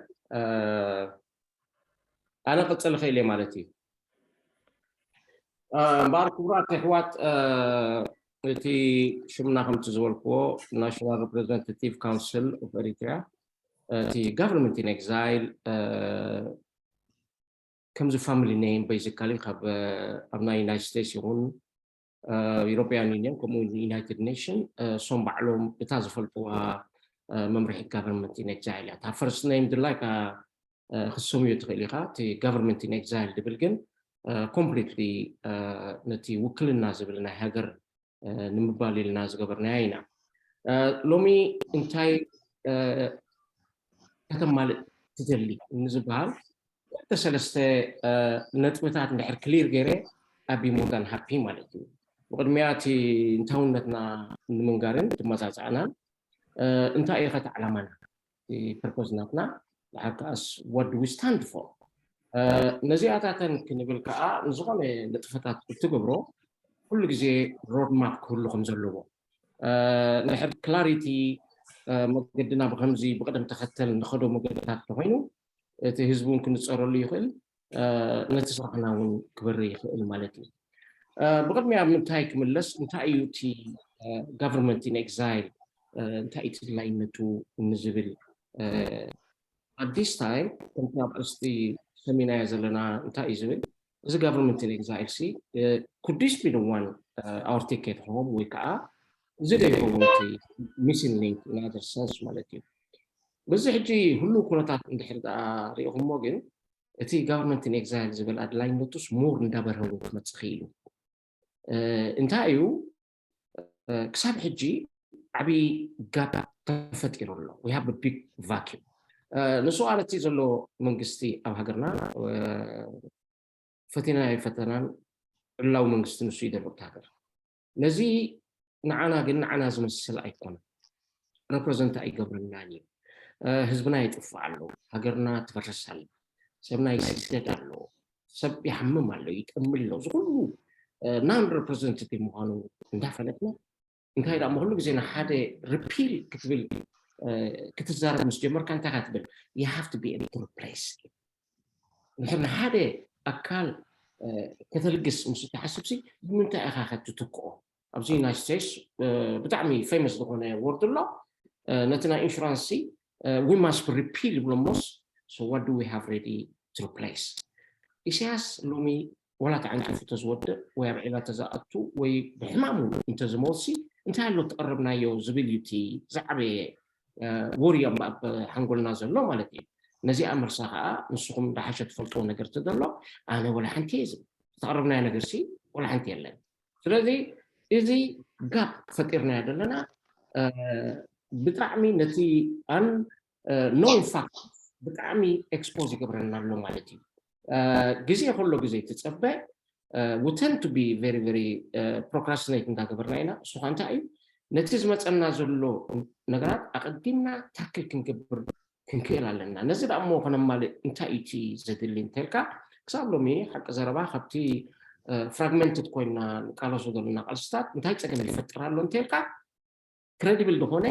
ኣነ ቅጽል ኽእል እየ ማለት እዩ። እምበኣር ክቡራት ኣሕዋት፣ እቲ ሽምና ከምቲ ዝበልክዎ ናሽናል ሪፕሬዘንታቲቭ ካውንስል ኦፍ ኤሪትሪያ፣ እቲ ጋቨርንመንት ኢን ኤግዛይል ከምዚ ፋሚሊ ኔም ቤዚካሊ ካብ ኣብ ናይ ዩናይትድ ስቴትስ ይኹን ዩሮፒያን ዩኒየን ከምኡ ዩናይትድ ኔሽን እሶም ባዕሎም እታ ዝፈልጥዋ መምርሒት ጋቨርንመንት ኢን ኤግዛይል እያ። እታ ፈርስት ኔም ድላይካ ክሰምዮ ትኽእል ኢኻ። እቲ ጋቨርንመንት ኢን ኤግዛይል ድብል ግን ኮምፕሊትሊ ነቲ ውክልና ዝብል ናይ ሃገር ንምባል ኢልና ዝገበርናያ ኢና። ሎሚ እንታይ ከተማልእ ትደሊ ንዝበሃል ክልተ ሰለስተ ነጥብታት እንድሕር ክሊር ገይረ ኣቢ ሞር ዳን ሃፒ ማለት እዩ። ብቕድሚያ እቲ እንታውነትና ንምንጋርን ትመፃፃእናን እንታይ እዩ ኸቲ ዓላማና ፐርፖዝ ናትና ድሓር ከኣስ what do we stand for? ነዚኣታተን ክንብል ከዓ ንዝኾነ ንጥፈታት እትገብሮ ኩሉ ግዜ ሮድማፕ ክህሉ ከም ዘለዎ፣ ንድሕር ክላሪቲ መገድና ብከምዚ ብቅደም ተኸተል ንኸዶ መገድታት እንተኮይኑ እቲ ህዝቢ እውን ክንፀረሉ ይኽእል፣ ነቲ ስራሕና እውን ክበሪ ይኽእል ማለት እዩ። ብቅድሚያ ኣብ ምንታይ ክምለስ፣ እንታይ እዩ እቲ ጋቨርንመንት ኢን ኤግዛይል፣ እንታይ እዩ ተድላይነቱ ንዝብል ኣዲስ ታይም ከምቲ ኣብ ኣርእስቲ ሰሚናዮ ዘለና እንታይ እዩ ዝብል፣ እዚ ጋቨርንመንት ኢን ኤግዛይል ሲ ኩዲስ ቢ ደ ዋን ኣወር ቲኬት ሆም ወይ ከዓ እዚ ዶ ይኸውን እቲ ሚሲን ሊንክ ኢን ኣዘር ሰንስ ማለት እዩ። በዚ ሕጂ ሁሉ ኩነታት እንድሕር ሪኢኹሞ ግን እቲ ጋቨርንመንት ኢን ኤግዛይል ዝብል ኣድላይነቱስ ሞር እንዳበርሀ እውን ክመፅእ ክኢሉ። እንታይ እዩ ክሳብ ሕጂ ዓብዪ ጋፕ ተፈጢሩ ኣሎ። We have a big vacuum። ንሱ ኣነቲ ዘሎ መንግስቲ ኣብ ሃገርና ፈቲና ኣይፈተናን ዕላዊ መንግስቲ ንሱ ይደሎ ኣብቲ ሃገር። ነዚ ንዓና ግን ንዓና ዝመስል ኣይኮነን። ረፕረዘንት ኣይገብረናን እዩ። ህዝብና ይጥፍእ ኣሎ፣ ሃገርና ትፈርስ ኣላ፣ ሰብና ይስደድ ኣሎ፣ ሰብ ይሓምም ኣሎ፣ ይጠሚ ኣሎ። እዚ ኩሉ ናን ረፕረዘንታቲቭ ምዃኑ እንዳፈለጥና እንታይ ደኣ ኩሉ ግዜ ንሓደ ሪፒል ክትብል ክትዛረብ ምስ ጀመርካ እንታይ ኢኻ ትብል? You have to be able to replace። ንድሕር ንሓደ ኣካል ከተልግስ ምስ እትሓስብ ሲ ንምንታይ ኢኻ ከትትክኦ? ኣብዚ ዩናይትድ ስቴትስ ብጣዕሚ ፌመስ ዝኾነ ወርድ ኣሎ። ነቲ ናይ ኢንሹራንስ ሲ we must repeal ይብሎ እሞስ so what do we have ready to replace? ኢሳያስ ሎሚ ዋላ ተዓንቂፉ ተዝወድቕ ወይ ኣብ ዒላ ተዝኣቱ ወይ ብሕማሙ እንተዝመወሲ እንታይ ኣሎ ተቐረብናዮ ዝብል እዩ እቲ ዝዓበየ ወሪ ኣብ ሓንጎልና ዘሎ ማለት እዩ። ነዚኣ ምርሳ ከዓ ንስኹም ዝሓሸ ትፈልጥዎ ነገር ተደሎ ኣነ ወላ ሓንቲ እየ ዝብል ዝተቐረብናዮ ነገር ሲ ወላ ሓንቲ የለን። ስለዚ እዚ ጋፕ ፈጢርናዮ ዘለና ብጣዕሚ ነቲ ኣን ኖን ፋክት ብጣዕሚ ኤክስፖዝ ይገብረና ኣሎ ማለት እዩ። ግዜ ከሎ ግዜ ትፀበ we tend to be very very procrastinate እንዳገበርና ኢና። እሱ ከዓ እንታይ እዩ ነቲ ዝመፀና ዘሎ ነገራት ኣቐዲምና ታክል ክንገብር ክንክእል ኣለና። ነዚ ደኣ እሞ ከነማልእ እንታይ እዩ እቲ ዘድሊ እንተልካ ክሳብ ሎሚ ሓቂ ዘረባ ካብቲ ፍራግመንትድ ኮይና ንቃለሶ ዘለና ቃልስታት እንታይ ፀገም ይፈጥር ኣሎ እንተልካ ክሬዲብል ዝኾነ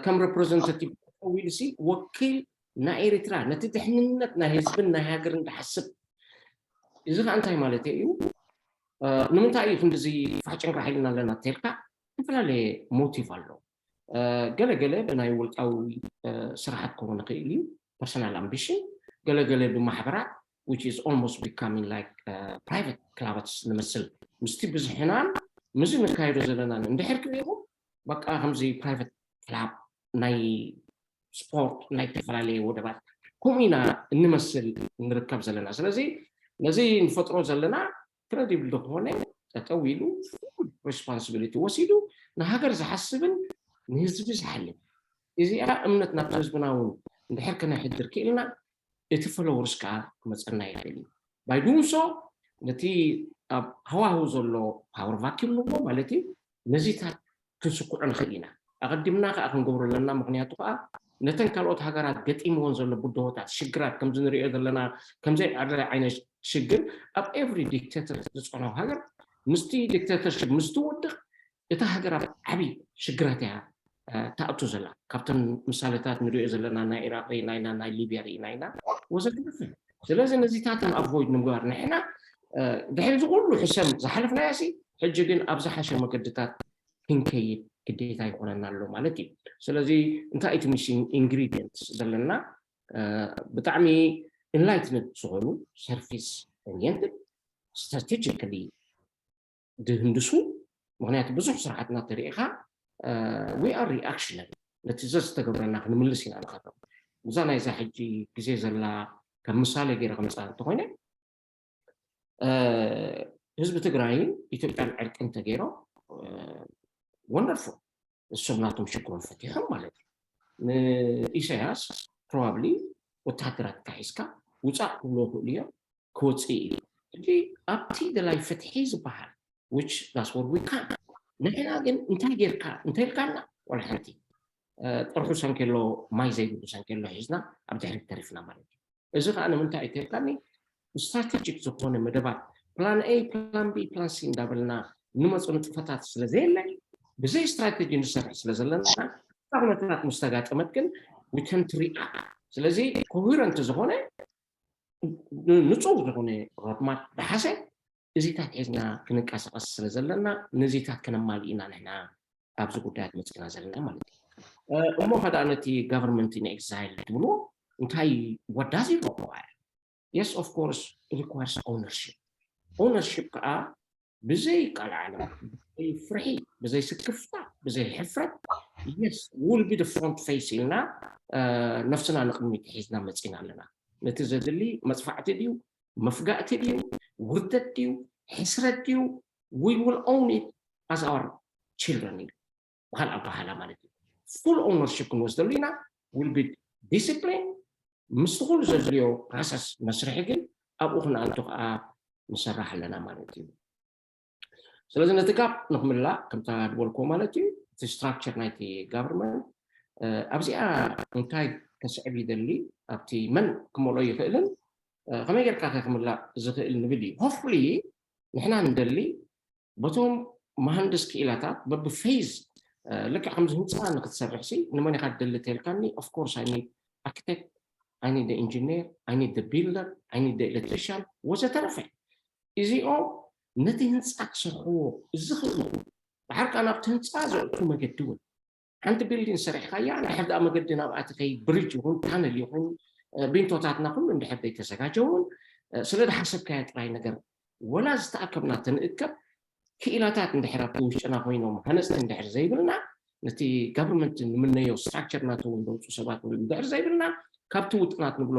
ከም ሬፕሬዘንታቲቭ ተጠዊሉ ሲ ወኪል ናይ ኤርትራ ነቲ ድሕንነት ናይ ህዝብን ናይ ሃገርን ዝሓስብ እዚ ከዓ እንታይ ማለት እዩ? ንምንታይ እዩ ክንዲዚ ፋሕጭንቅራሕ ኢልና ኣለና ተልካ ዝተፈላለየ ሞቲቭ ኣሎ። ገለገለ ብናይ ውልቃዊ ስራሓት ክኸውን ይኽእል እዩ፣ ፐርሰናል ኣምቢሽን፣ ገለገለ ብማሕበራት which is almost becoming like private clubs ንመስል ምስቲ ብዝሕናን ምስዚ ንካየዶ ዘለናን እንድሕር ክሪኢኹም በቃ ከምዚ ፕራይቨት ክላብ ናይ ስፖርት ናይ ዝተፈላለየ ወደባት ከምኡ ኢና እንመስል ንርከብ ዘለና። ስለዚ ነዚ ንፈጥሮ ዘለና ክረዲብል ዝኾነ ጠጠው ኢሉ ሬስፖንሲቢሊቲ ወሲዱ ንሃገር ዝሓስብን ንህዝቢ ዝሓልም እዚኣ እምነት ናብቲ ህዝብና እውን እንድሕር ከነሕድር ክኢልና እቲ ፎሎወርስ ከዓ ክመፀና ይኽእል እዩ። ባይ ዱንግ ሶ ነቲ ኣብ ሃዋህው ዘሎ ፓወር ቫኪዩም ንብሎ ማለት እዩ። ነዚታት ክንስኩዖ ንኽእል ኢና። ኣቐዲምና ከዓ ክንገብሮ ኣለና። ምክንያቱ ከዓ ነተን ካልኦት ሃገራት ገጢምዎን ዘሎ ብድሆታት፣ ሽግራት፣ ከምዚ ንሪኦ ዘለና ከምዚ ዓይነት ሽግር ኣብ ኤቭሪ ዲክቴተር ዝፀንሖ ሃገር ምስቲ ዲክቴተርሽፕ ምስ ትወድቕ እታ ሃገር ኣብ ዓብዪ ሽግራት እያ ትኣቱ ዘላ። ካብተን ምሳሌታት ንሪኦ ዘለና ናይ ኢራቅ ርኢና ኢና፣ ናይ ሊብያ ርኢና ኢና ወዘተረፈ። ስለዚ ነዚታትን ኣቮይድ ንምግባር ንሕና ድሕሪ እዚ ኩሉ ሕሰም ዝሓለፍናዮ ሲ ሕጂ ግን ኣብ ዝሓሸ መገድታት ክንከይድ ግዴታ ይኾነና ኣሎ ማለት እዩ። ስለዚ እንታይ እቲ ሚሲንግ ኢንግሪዲየንት ዘለና ብጣዕሚ ኢንላይትንድ ዝኾኑ ሰርቪስ ኦሪየንትድ ስትራቴጂካሊ ድህንድሱ። ምክንያቱ ብዙሕ ስርዓትና ተሪኢኻ we are reactionary፣ ነቲ ዘዝተገብረና ክንምልስ ኢና ንኸተው። እዛ ናይዛ ሕጂ ግዜ ዘላ ከም ምሳሌ ገይረ ከምፃ እንተኮይነ ህዝቢ ትግራይን ኢትዮጵያን ዕርቂ እንተገይሮም ወንደርፉል፣ እሶም ናቶም ሽግሮም ፈቲሖም ማለት እዩ። ንኢሳያስ ፕሮባብሊ ወታደራት ካሒዝካ ውፃእ ክብሎ ክእሉ እዮም፣ ክወፅእ እዩ። ሕጂ ኣብቲ ደላይ ፍትሒ ዝበሃል which that's what we can ንሕና ግን እንታይ ጌርካ እንታይ ኢልካና ዋላ ሓንቲ ጥርሑ ሰንኬሎ ማይ ዘይብሉ ሰንኬሎ ሒዝና ኣብ ድሕሪት ተሪፍና ማለት እዩ። እዚ ከዓ ንምንታይ እዩ ተልካኒ ስትራቴጂክ ዝኾነ መደባት ፕላን ኤ ፕላን ቢ ፕላን ሲ እንዳበልና ንመፁ ንጥፈታት ስለዘየለ ብዘይ ስትራቴጂ ንሰርሕ ስለዘለና ኩነታት ምስ ተጋጠመት ግን we tend to react። ስለዚ ኮሂረንት ዝኾነ ንፁር ዝኾነ ሮድማፕ ዝሓዘ እዚታት ሒዝና ክንንቀሳቐስ ስለዘለና ነዚታት ከነማልእ ኢና ንሕና ኣብዚ ጉዳያት መፂና ዘለና ማለት እዩ። እሞ ከዳ ነቲ government in exile ትብልዎ እንታይ what does it require? Yes, of course, it requires ownership። Ownership ከዓ ብዘይ ቃል ዓለም፣ ብዘይ ፍርሒ፣ ብዘይ ስክፍታ፣ ብዘይ ሕፍረት yes will be the front face ኢልና ነፍስና ንቅድሚት ሒዝና መፂና ኣለና። ነቲ ዘድሊ መፅፋዕቲ ድዩ፣ መፍጋእቲ ድዩ፣ ውርደት ድዩ፣ ሕስረት ድዩ፣ we will own it as our children እዩ ብካል ኣባሃላ ማለት እዩ። ፉል ኦውነርሽፕ ክንወስደሉ ኢና። Will be discipline ምስቲ ኩሉ ዘድልዮ process መስርሒ ግን ኣብኡ ክንኣቱ ከዓ ንሰራሕ ኣለና ማለት እዩ። ስለዚ ነቲ ጋፕ ንክምላእ ከምታ ዝበልክዎ ማለት እዩ እቲ ስትራክቸር ናይቲ ጋቨርንመንት ኣብዚኣ እንታይ ከስዕብ ይደሊ ኣብቲ መን ክመልኦ ይኽእልን ከመይ ጌርካ ከ ክምላእ ዝኽእል ንብል እዩ። ሆፍሊ ንሕና ንደሊ በቶም መሃንድስ ክኢላታት በብፌዝ ልክዕ ከምዚ ህንፃ ንክትሰርሕ ሲ ንመን ኢካ ትደሊ ተልካኒ of course I need architect, I need engineer, I need builder, I need electrician ወዘተረፈ እዚኦም ነቲ ህንፃ ክሰርሕዎ ዝኽእሉ ብሓርካ ናብቲ ህንፃ ዘእቱ መገዲ እውን ሓንቲ ቢልዲን ሰሪሕካያ እንድሕር ደኣ መገዲ ናብኣ ትኸይድ ብሪጅ ይኹን ታነል ይኹን ቢንቶታትና ኩሉ እንድሕር ዘይተዘጋጀውን ስለ ዝሓሰብካዮ ጥራይ ነገር ወላ ዝተኣከብና ተንእከብ ክኢላታት እንድሕር ኣብቲ ውሽጥና ኮይኖም ሃነፅቲ እንድሕር ዘይብልና ነቲ ጋቨርንመንት ንምነዮ ስትራክቸር ናተውን ዘውፁ ሰባት እውን እንድሕር ዘይብልና ካብቲ ውጥናት ንብሎ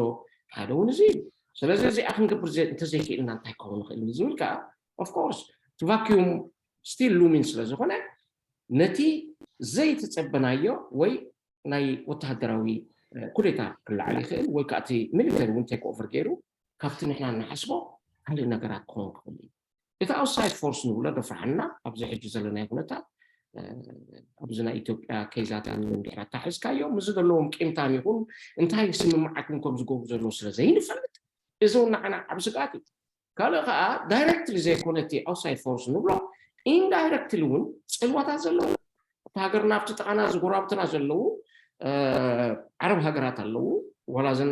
ሓደ እውን እዚ እዩ። ስለዚ እዚኣ ክንገብር እንተዘይክእልና እንታይ ክኸውን ይኽእል ዝብል ከዓ of course እቲ ቫኪዩም ስቲል ሉሚን ስለ ዝኾነ ነቲ ዘይተፀበናዮ ወይ ናይ ወተሃደራዊ ኩዴታ ክለዓል ይኽእል ወይ ከዓ እቲ ሚሊተሪ እውን ቴክ ኦቨር ገይሩ ካብቲ ንሕና እናሓስቦ ካልእ ነገራት ክኸውን ክኽእል እዩ። እቲ ኣውትሳይድ ፎርስ ንብሎ ደፍርሓና ኣብዚ ሕጂ ዘለናዮ ኩነታት ኣብዚ ናይ ኢትዮጵያ ኬዛት እንድሕር ኣታሒዝካዮ ምስ ዘለዎም ቂምታን ይኹን እንታይ ስምምዓት እውን ከም ዝገብሩ ዘለዉ ስለ ዘይንፈልጥ እዚ እውን ንዓና ዓብ ስግኣት እዩ። ካልእ ከዓ ዳይረክትሊ ዘይኮነ እቲ ኣውትሳይድ ፎርስ ንብሎ ኢንዳይረክትሊ እውን ፅልዋታት ዘለዎ እቲ ሃገርና ኣብቲ ጥቃና ዝጎራብትና ዘለዉ ዓረብ ሃገራት ኣለዉ ዋላ ዘን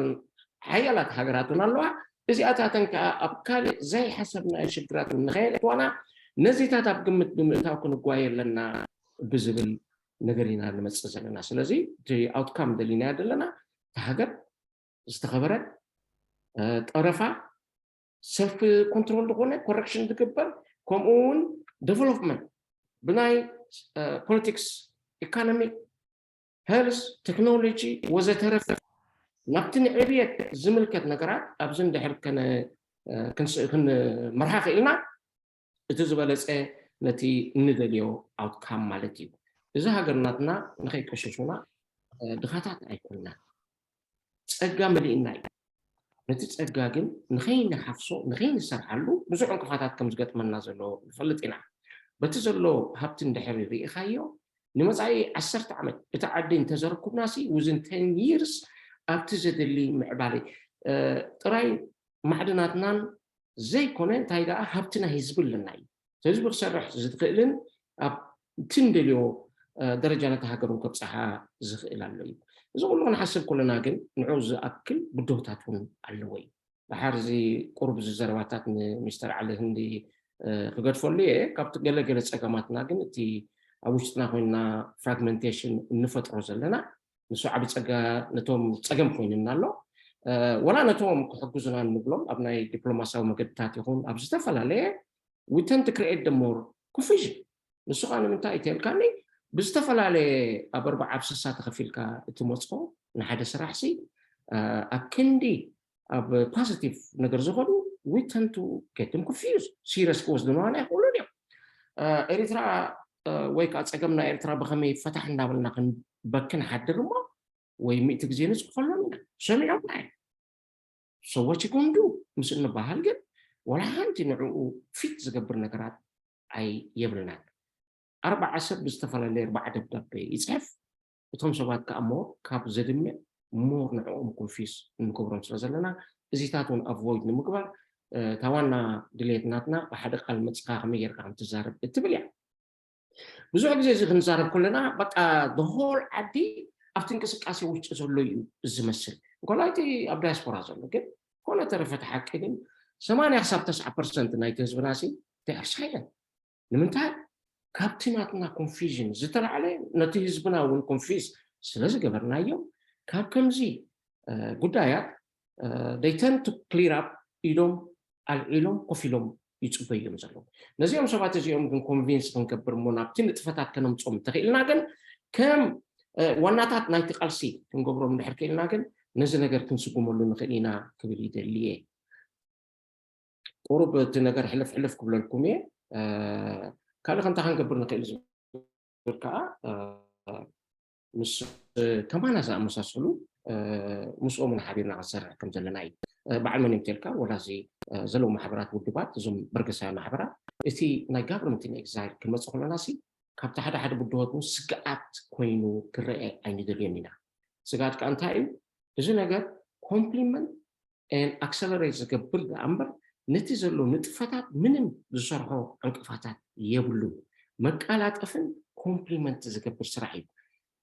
ሓያላት ሃገራት እውን ኣለዋ። እዚኣታተን ከዓ ኣብ ካልእ ዘይሓሰብናዮ ሽግራት እውን ንኸየእትዋና ነዚታት ኣብ ግምት ብምእታው ክንጓየ ኣለና ብዝብል ነገር ኢና ንመፅእ ዘለና። ስለዚ እቲ ኣውትካም ደሊናዮ ዘለና እቲ ሃገር ዝተኸበረ ጠረፋ ሰልፍ ኮንትሮል ዝኾነ ኮረክሽን ዝግበር ከምኡ እውን ዴቨሎፕመንት ብናይ ፖለቲክስ ኢኮኖሚክ ሄልስ ቴክኖሎጂ ወዘተረፈ ናብቲ ንዕብየት ዝምልከት ነገራት ኣብዚ እንድሕር ክንመርሓ ክኢልና እቲ ዝበለፀ ነቲ እንደልዮ ኣውትካም ማለት እዩ። እዚ ሃገር ናትና ንኸይቀሸሹና ድኻታት ኣይኮንና፣ ፀጋ መሊእና እዩ። ነቲ ጸጋ ግን ንኸይንሓፍሶ ንኸይንሰርሓሉ ብዙሕ ዕንቅፋታት ከም ዝገጥመና ዘሎ ንፈልጥ ኢና። በቲ ዘሎ ሃብቲ እንድሕር ርኢኻዮ ንመጻኢ ዓሰርተ ዓመት እቲ ዓዲ እንተዘረኩብናሲ ውዝን ten years ኣብቲ ዘድሊ ምዕባለ ጥራይ ማዕድናትናን ዘይኮነ እንታይ ደኣ ሃብቲ ናይ ህዝቢ ኣለና እዩ። ህዝቢ ክሰርሕ ዝኽእልን ኣብ ትንደልዮ ደረጃ ነታ ሃገር እውን ከብፅሓ ዝኽእል ኣሎ እዩ። እዚ ኩሉ ክንሓስብ ከለና ግን ንዑ ዝኣክል ብድሆታት እውን ኣለዎ እዩ። ድሓር እዚ ቁሩብ እዚ ዘረባታት ንሚስተር ዓሊ ህንዲ ክገድፈሉ እየ። ካብቲ ገለገለ ፀገማትና ግን እቲ ኣብ ውሽጥና ኮይንና ፍራግመንቴሽን እንፈጥሮ ዘለና ንሱ ዓብ ፀጋ ነቶም ፀገም ኮይንና ኣሎ። ወላ ነቶም ክሕግዙና እንብሎም ኣብ ናይ ዲፕሎማሲያዊ መገድታት ይኹን ኣብ ዝተፈላለየ we tend to create the more confusion። ንሱ ከዓ ንምንታይ እተልካኒ ብዝተፈላለየ ኣብ ኣርባዓ ኣብ ስሳ ተኸፊልካ እትመፅኦ ንሓደ ስራሕ ሲ ኣብ ክንዲ ኣብ ፖዚቲቭ ነገር ዝኸዱ we tend to get them confused። ሲሪየስ ክወስድና ኣይክእሉን እዮም። ኤሪትራ ወይ ከዓ ፀገም ናይ ኤርትራ ብኸመይ ይፈታሕ እናበልና ክንበኪ ንሓድር እሞ ወይ ሚእቲ ግዜ ንፅሕፈሎም ኢና። ሰሚዖምና እዮም። ሰዎች ይጎንዱ ምስ እንበሃል ግን ወላ ሓንቲ ንዕኡ ፊት ዝገብር ነገራት ኣይ የብልናን። ኣርባዓ ሰብ ብዝተፈላለየ ኣርባዓ ደብዳቤ ይፅሕፍ። እቶም ሰባት ከዓ ሞር ካብ ዘድምዕ ሞር ንዕኦም ኮንፊስ እንገብሮም ስለ ዘለና እዚታት እውን ኣቮይድ ንምግባር እታ ዋና ድሌት ናትና ብሓደ ቃል መፅኻ ከመይ ጌርካ ከም ትዛረብ እትብል እያ። ብዙሕ ግዜ እዚ ክንዛረብ ከለና በቃ ሆል ዓዲ ኣብቲ እንቅስቃሴ ውሽጢ ዘሎ እዩ ዝመስል። እንኮላይ እቲ ኣብ ዳያስፖራ ዘሎ ግን ኮነ ተረፈ እቲ ሓቂ ግን ሰማንያ ክሳብ ተስዓ ፐርሰንት ናይቲ ህዝብና ሲ ሳይለንት። ንምንታይ? ካብቲ ናትና ኮንፊዥን ዝተላዕለ ነቲ ህዝብና እውን ኮንፊዝ ስለ ዝገበርናዮም ካብ ከምዚ ጉዳያት they tend to clear up ኢዶም ኣልዒሎም ኮፍ ኢሎም ይፅበዮም ዘለዉ። ነዚኦም ሰባት እዚኦም ግን ኮንቪንስ ክንገብር እሞ ናብቲ ንጥፈታት ከነምፅኦም እንተኽእልና ግን ከም ዋናታት ናይቲ ቃልሲ ክንገብሮም እንድሕር ክእልና ግን ነዚ ነገር ክንስጉመሉ ንኽእል ኢና ክብል ይደሊ እየ። ቁሩብ እቲ ነገር ሕልፍ ሕልፍ ክብለልኩም እየ። ካልእ ከምታ ክንገብር ንኽእል ዝብል ከዓ ምስ ከማና ዝኣመሳሰሉ ምስኦም ሓቢርና ክንሰርሕ ከም ዘለና እዩ። በዓል መን እዮም ተልካ ወላ እዚ ዘለዉ ማሕበራት ውድባት እዞም በርገሳዊ ማሕበራት እቲ ናይ ጋቨርንመንት ኤግዛይል ክንመፅእ ከለና ሲ ካብቲ ሓደ ሓደ ብድሆት እውን ስግኣት ኮይኑ ክረአ ኣይንደልዮን ኢና። ስግኣት ከዓ እንታይ እዩ? እዚ ነገር ኮምፕሊመንት ኣክሰለሬት ዝገብር ደኣ እምበር ነቲ ዘሎ ንጥፈታት ምንም ዝሰርሖ ዕንቅፋታት የብሉን። መቀላጠፍን ኮምፕሊመንት ዝገብር ስራሕ እዩ።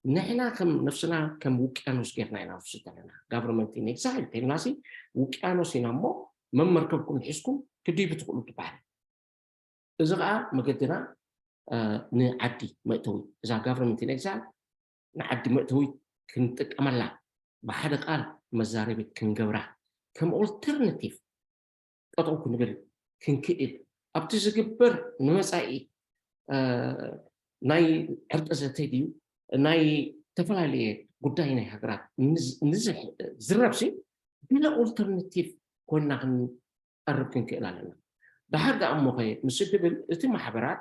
ንሕና ከም ነፍስና ከም ውቅያኖስ ጌርና ኢና ንወስድ ዘለና። ጋቨርንመንት ኢን ኤግዛይል ተልናሲ ውቅያኖስ ኢና እሞ መመርከብኩም ሒዝኩም ክድይቡ ትኽእሉ ትበሃል። እዚ ከዓ መገድና ንዓዲ መእተዊ እዛ ጋቨርንመንት ኢን ኤግዛይል ንዓዲ መእተዊ ክንጥቀመላ ብሓደ ቃል መዛረቢት ክንገብራ ከም ኦልተርናቲቭ ጠጠው ክንብል ክንክእል ኣብቲ ዝግበር ንመፃኢ ናይ ዕርቂ ዘተ ድዩ ናይ ዝተፈላለየ ጉዳይ ናይ ሃገራት ንዝረብሲ ገለ ኦልተርናቲቭ ኮይና ክንቀርብ ክንክእል ኣለና። ድሓር ደኣ እሞ ኸ ምስ ድብል እቲ ማሕበራት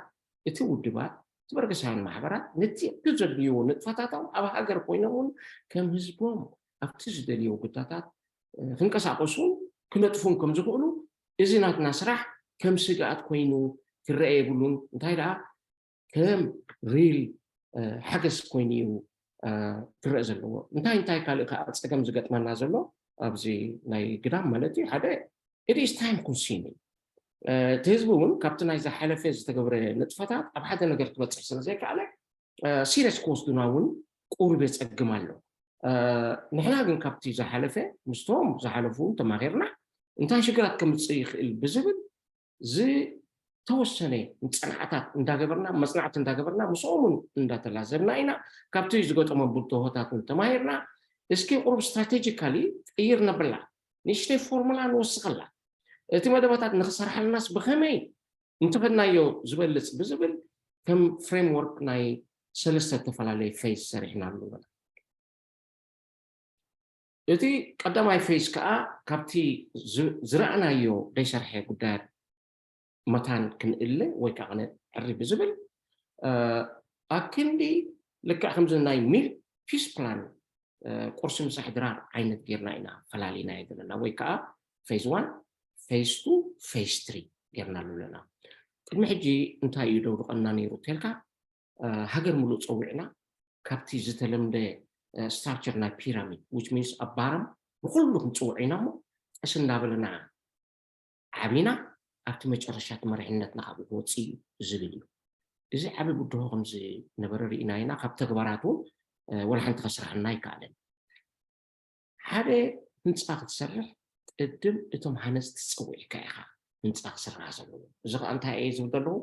እቲ ውድባት እቲ በርገሳውያን ማሕበራት ነቲ እቲ ዘድልይዎ ንጥፈታቶም ኣብ ሃገር ኮይኖም እውን ከም ህዝቦም ኣብቲ ዝደልይዎ ጉዳታት ክንቀሳቀሱን ክነጥፉን ከም ዝኽእሉ እዚ ናትና ስራሕ ከም ስግኣት ኮይኑ ክረአ የብሉን። እንታይ ደኣ ከም ሪል ሓገዝ ኮይኑ እዩ ክረአ ዘለዎ። እንታይ እንታይ ካልእ ከዓ ፀገም ዝገጥመና ዘሎ ኣብዚ ናይ ግዳም ማለት እዩ ሓደ it is time consuming እቲ ህዝቢ እውን ካብቲ ናይ ዝሓለፈ ዝተገብረ ንጥፈታት ኣብ ሓደ ነገር ክበፅሕ ስለ ዘይከኣለ ሲሪየስ ክወስዱና እውን ቁሩብ የፀግም ኣሎ። ንሕና ግን ካብቲ ዝሓለፈ ምስቶም ዝሓለፉ እውን ተማሂርና እንታይ ሽግራት ከምፅእ ይኽእል ብዝብል ዝተወሰነ ፅንዓታት እንዳገበርና መፅናዕቲ እንዳገበርና ምስኦም እውን እንዳተላዘብና ኢና። ካብቲ ዝገጠሞም ብድሆታት እውን ተማሂርና እስኪ ቁሩብ ስትራቴጂካሊ ቅይር ነብላ ንእሽተይ ፎርሙላ ንወስኸላ እቲ መደባታት ንክሰርሓልናስ ብኸመይ እንተኸድናዮ ዝበልፅ ብዝብል ከም ፍሬምወርክ ናይ ሰለስተ ዝተፈላለየ ፌዝ ሰሪሕናሉ ኢና። እቲ ቀዳማይ ፌዝ ከዓ ካብቲ ዝረኣናዮ ዘይሰርሐ ጉዳያት መታን ክንእለ ወይ ከዓ ክነዕሪ ብዝብል ኣክንዲ ልክዕ ከምዚ ናይ ሚል ፒስ ፕላን ቁርሲ ምሳሕ ድራር ዓይነት ጌርና ኢና ፈላሊና ዘለና፣ ወይ ከዓ phase one, phase two, phase three ጌርናሉ ኣለና። ቅድሚ ሕጂ እንታይ እዩ ደውድቐና ነይሩ ተልካ፣ ሃገር ሙሉእ ፀዊዕና ካብቲ ዝተለምደ structure ናይ ፒራሚድ፣ which means ኣብ ባረም ንኩሉ ክንፅውዕ ኢና እሞ ቀስ እንዳበለና ዓቢና ኣብቲ መጨረሻ እቲ መሪሕነት ናብኡ ክወፅእ እዩ ዝብል እዩ። እዚ ዓቢ ብድሆ ከም ዝነበረ ርኢና ኢና። ካብ ተግባራት እውን ወላ ሓንቲ ከስራሕና ኣይከኣለን። ሓደ ህንፃ ክትሰርሕ ቅድም እቶም ሃነፅቲ ፀዊዕካ ኢኻ ህንፃ ክስራሕ ዘለዎ። እዚ ከዓ እንታይ እየ ዝብል ዘለኹ፣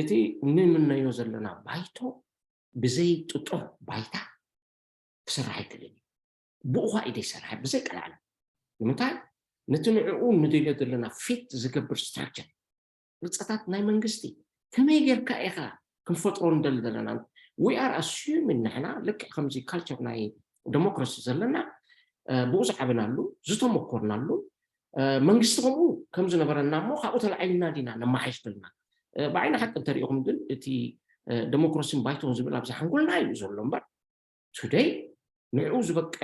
እቲ ንምነዮ ዘለና ባይቶ ብዘይ ጥጡሕ ባይታ ክስራሕ ኣይክእልን እዩ። ብኡ ከዓ እዩ ዘይሰርሐ ብዘይ ቀላዕላ። ንምንታይ? ነቲ ንዕኡ ንደልዮ ዘለና ፊት ዝገብር structure፣ ቅርፅታት ናይ መንግስቲ ከመይ ጌርካ ኢኻ ክንፈጥሮ ንደሊ ዘለና? We are assuming ንሕና ልክዕ ከምዚ culture ናይ ዲሞክራሲ ዘለና ብኡ ዝዓበናሉ ዝተመኮርናሉ መንግስቲ ከምኡ ከም ዝነበረና እሞ ካብኡ ተላዒልና ዲና ነማሓይሽ ደልና? ብዓይኒ ሓቂ እንተሪኢኹም ግን እቲ ዲሞክራሲን ባይቶን ዝብል ኣብዚ ሓንጎልና እዩ ዘሎ እምበር፣ today ንዕኡ ዝበቅዕ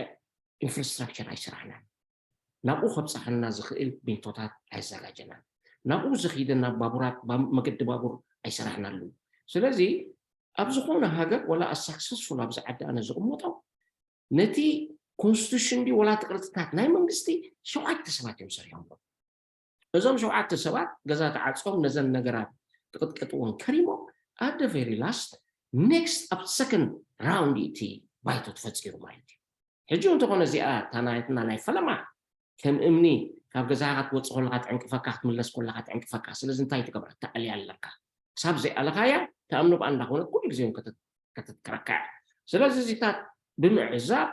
ኢንፍራስትራክቸር ኣይሰራሕናን። ናብኡ ከብፅሓና ዝኽእል ቢንቶታት ኣየዘጋጀናን። ናብኡ ዘኽይደና ባቡራት፣ መገዲ ባቡር ኣይሰራሕናሉን። ስለዚ ኣብ ዝኾነ ሃገር ወላ as successful ኣብዚ ዓዲ ኣነ ዝቕመጦ ነቲ ኮንስቲቱሽን ድዩ ወላ እቲ ቅርፅታት ናይ መንግስቲ ሸውዓተ ሰባት እዮም ሰሪሖም። እዞም ሸውዓተ ሰባት ገዛ ተዓፅዮም ነዘን ነገራት ክቕጥቀጥዎን ከሪሞም፣ at the very last next ኣብ second round እቲ ባይቶ ተፈፂሩ ማለት እዩ። ሕጂ እንተኾነ እዚኣ እታ ናትና ናይ ፈለማ ከም እምኒ ካብ ገዛኻ ክትወፅእ ከለካ ትዕንቅፈካ፣ ክትምለስ ከለካ ትዕንቅፈካ። ስለዚ እንታይ ትገብራ? ተኣልያ ኣለካ። ክሳብ ዘይኣለካያ ተኣምኖ ብኣ እንዳኾነት ኩሉ ግዜ እውን ከተትከረካ። ስለዚ እዚታት ብምዕዛብ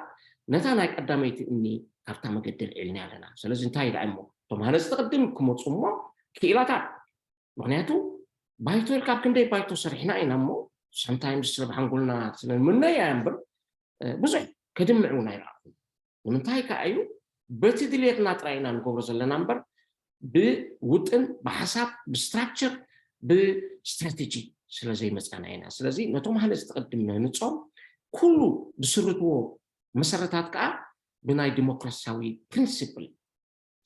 ነታ ናይ ቀዳመይቲ እምኒ ካብታ መገዲ ኣልዒልናያ ኣለና። ስለዚ እንታይ ደኣ እሞ እቶም ሃነፅቲ ቅድም ክመፁ እሞ ክኢላታት፣ ምክንያቱ ባይቶ ኢልካ ኣብ ክንደይ ባይቶ ሰሪሕና ኢና እሞ sometimes ስለ ብሓንጎልና ስለ ንምነያ እምበር ብዙሕ ከድምዕ እውን ኣይረኣኹ። ንምንታይ ከዓ እዩ? በቲ ድልየትና ጥራይ ኢና ንገብሮ ዘለና እምበር ብውጥን፣ ብሓሳብ፣ ብስትራክቸር፣ ብስትራቴጂ ስለ ዘይመፃና ኢና። ስለዚ ነቶም ሃነፅቲ ቅድም ነህንፆም ኩሉ ዝስርትዎ መሰረታት ከዓ ብናይ ዲሞክራሲያዊ ፕሪንሲፕል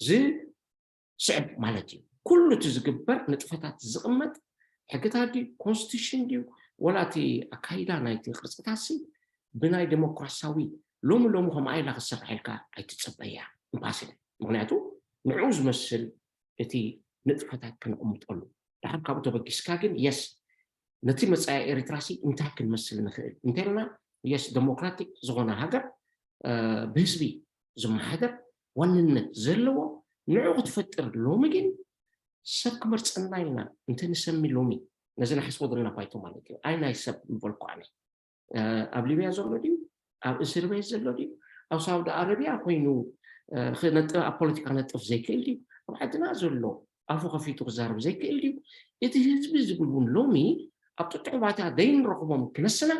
ዝስዕብ ማለት እዩ። ኩሉ እቲ ዝግበር ንጥፈታት ዝቕመጥ ሕግታት ድዩ፣ ኮንስቲቱሽን ድዩ፣ ወላ እቲ ኣካይዳ ናይቲ ቅርፅታትሲ ብናይ ዲሞክራሲያዊ ሎሚ ሎሚ ከምኣ ኢላ ክትስራሕ ኢልካ ኣይትፀበያ። ኢምፓስብል። ምክንያቱ ንዕኡ ዝመስል እቲ ንጥፈታት ክነቕምጠሉ፣ ድሓር ካብኡ ተበጊስካ ግን የስ ነቲ መፃኢ ኤርትራሲ እንታይ ክንመስል ንኽእል እንተልና፣ የስ ዲሞክራቲክ ዝኾነ ሃገር ብህዝቢ ዝመሓደር ዋንነት ዘለዎ ንዕኡ ክትፈጥር። ሎሚ ግን ሰብ ክመርፀና ኢልና እንተ ንሰሚ ሎሚ ነዚ ንሓስቦ ዘለና ባይቶ ማለት እዩ። ኣይ ናይ ሰብ ምበልኩ ኣነ ኣብ ሊብያ ዘሎ ድዩ? ኣብ እስር ቤት ዘሎ ድዩ? ኣብ ሳውዲ ኣረብያ ኮይኑ ክነጥፍ፣ ኣብ ፖለቲካ ክነጥፍ ዘይክእል ድዩ? ኣብ ዓድና ዘሎ ኣፉ ከፊቱ ክዛረብ ዘይክእል ድዩ? እቲ ህዝቢ ዝብል እውን ሎሚ ኣብ ጥጥዑ ባይታ ደይንረኽቦም ክነስና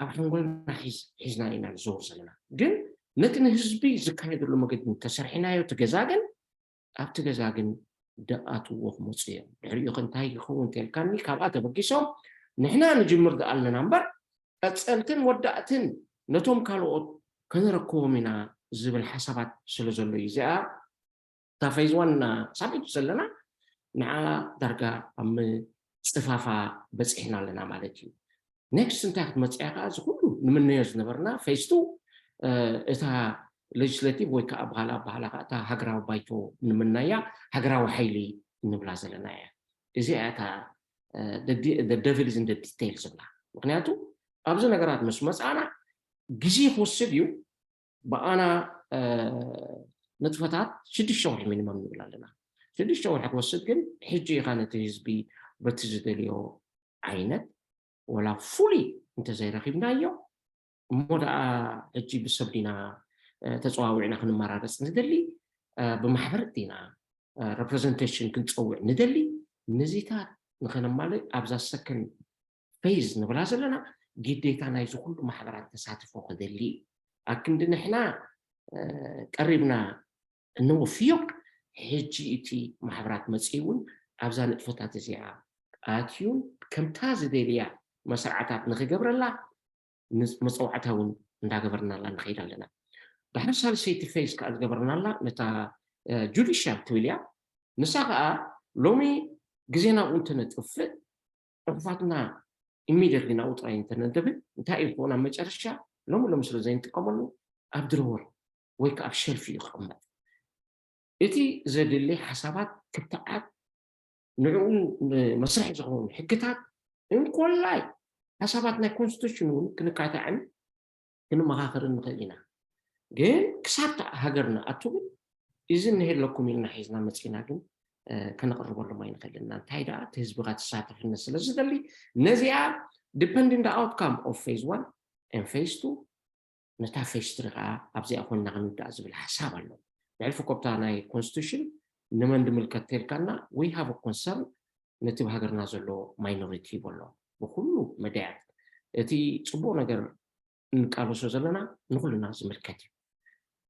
ኣብ ሓንጎልና ሒዝና ኢና ንዘውር ዘለና። ግን ነቲ ንህዝቢ ዝካየደሉ መገዲ እንተሰርሒናዮ እቲ ገዛ ግን ኣብቲ ገዛ ግን ደኣትዎ ክመፁ እዮም። ድሕሪኡ ከ እንታይ ይኸውን ተልካኒ? ካብኣ ተበጊሶም ንሕና ንጅምር ደኣ ኣለና እምበር ቀፀልትን ወዳእትን ነቶም ካልኦት ከነረክቦም ኢና ዝብል ሓሳባት ስለ ዘሎ እዩ። እዚኣ እታ ፌዝ ዋን ሳብ ሕጂ ዘለና ንዓ ዳርጋ ኣብ ምፅፋፋ በፂሕና ኣለና ማለት እዩ። ኔክስት እንታይ ክትመፅእ እያ ከዓ? እዚ ኩሉ ንምነዮ ዝነበርና ፌዝ ቱ እታ ሌጅስሌቲቭ ወይ ከዓ በሃላ በሃላ ከዓ እታ ሃገራዊ ባይቶ ንምናያ ሃገራዊ ሓይሊ እንብላ ዘለና እያ። እዚኣ እያ እታ ደቪል ኢዝ ኢን ዲቴይል ዝብላ። ምክንያቱ ኣብዚ ነገራት ምስ መፃና ግዜ ክወስድ እዩ። ብኣና ንጥፈታት ሽዱሽተ ወርሒ ሚኒመም ንብል ኣለና። ሽዱሽተ ወርሒ ክወስድ ግን ሕጂ ኢኻ ነቲ ህዝቢ በቲ ዝደልዮ ዓይነት ወላ ፉሊ እንተዘይረኺብናዮ እሞ ደኣ ሕጂ ብሰብ ዲና ተፀዋዊዕና ክንመራረፅ ንደሊ፣ ብማሕበር ዲና ሬፕሬዘንቴሽን ክንፀውዕ ንደሊ፣ ነዚታት ንኸነማልእ ኣብዛ ሰከንድ ፌዝ ንብላ ዘለና ግዴታ ናይዚ ኩሉ ማሕበራት ተሳትፎ ክደሊ እዩ። ኣክንዲ ንሕና ቀሪብና እንወፍዮ፣ ሕጂ እቲ ማሕበራት መፅኡ እውን ኣብዛ ንጥፈታት እዚኣ ኣትዩን ከምታ ዝደልያ መስርዓታት ንክገብረላ መፀዋዕታ እውን እንዳገበርናላ ንኸይድ ኣለና። ድሕሪ ሳልሰይቲ ፌዝ ከዓ ዝገበርናላ ነታ ጁዲሻል ትብል እያ። ንሳ ከዓ ሎሚ ግዜና ኣብኡ እንተነጥፍእ፣ ፅሑፋትና ኢሚድየትሊ ናብኡ ጥራይ እንተነንብብ እንታይ እዩ ዝኸውን? ኣብ መጨረሻ ሎሚ ሎሚ ስለ ዘይንጥቀመሉ ኣብ ድረወር ወይ ከዓ ኣብ ሸልፍ እዩ ክቕመጥ። እቲ ዘድሊ ሓሳባት፣ ክትዓት፣ ንዕኡ መስርሒ ዝኸውን ሕግታት፣ እንኮላይ ሓሳባት ናይ ኮንስቲቱሽን እውን ክንካታዕን ክንመኻኸርን ንኽእል ኢና። ግን ክሳብ ሃገርና ኣቱ ግን እዚ እንሄለኩም ኢልና ሒዝና መፂና ግን ከነቕርበሎም ኣይንኽእልና። እንታይ ደኣ እቲ ህዝቢ ተሳተፍነት ስለ ዝደሊ፣ ነዚኣ depending the outcome of phase one and phase two፣ ነታ ፌስትሪ ከዓ ኣብዚኣ ኮንና ክንውዳእ ዝብል ሓሳብ ኣሎ። ብሕልፊ ኮብታ ናይ ኮንስቲቱሽን ንመን ድምልከት ተልካና፣ we have a concern ነቲ ብሃገርና ዘሎ ማይኖሪቲ ይበሎ ብኩሉ መዳያት። እቲ ፅቡቅ ነገር እንቃለሶ ዘለና ንኩልና ዝምልከት እዩ።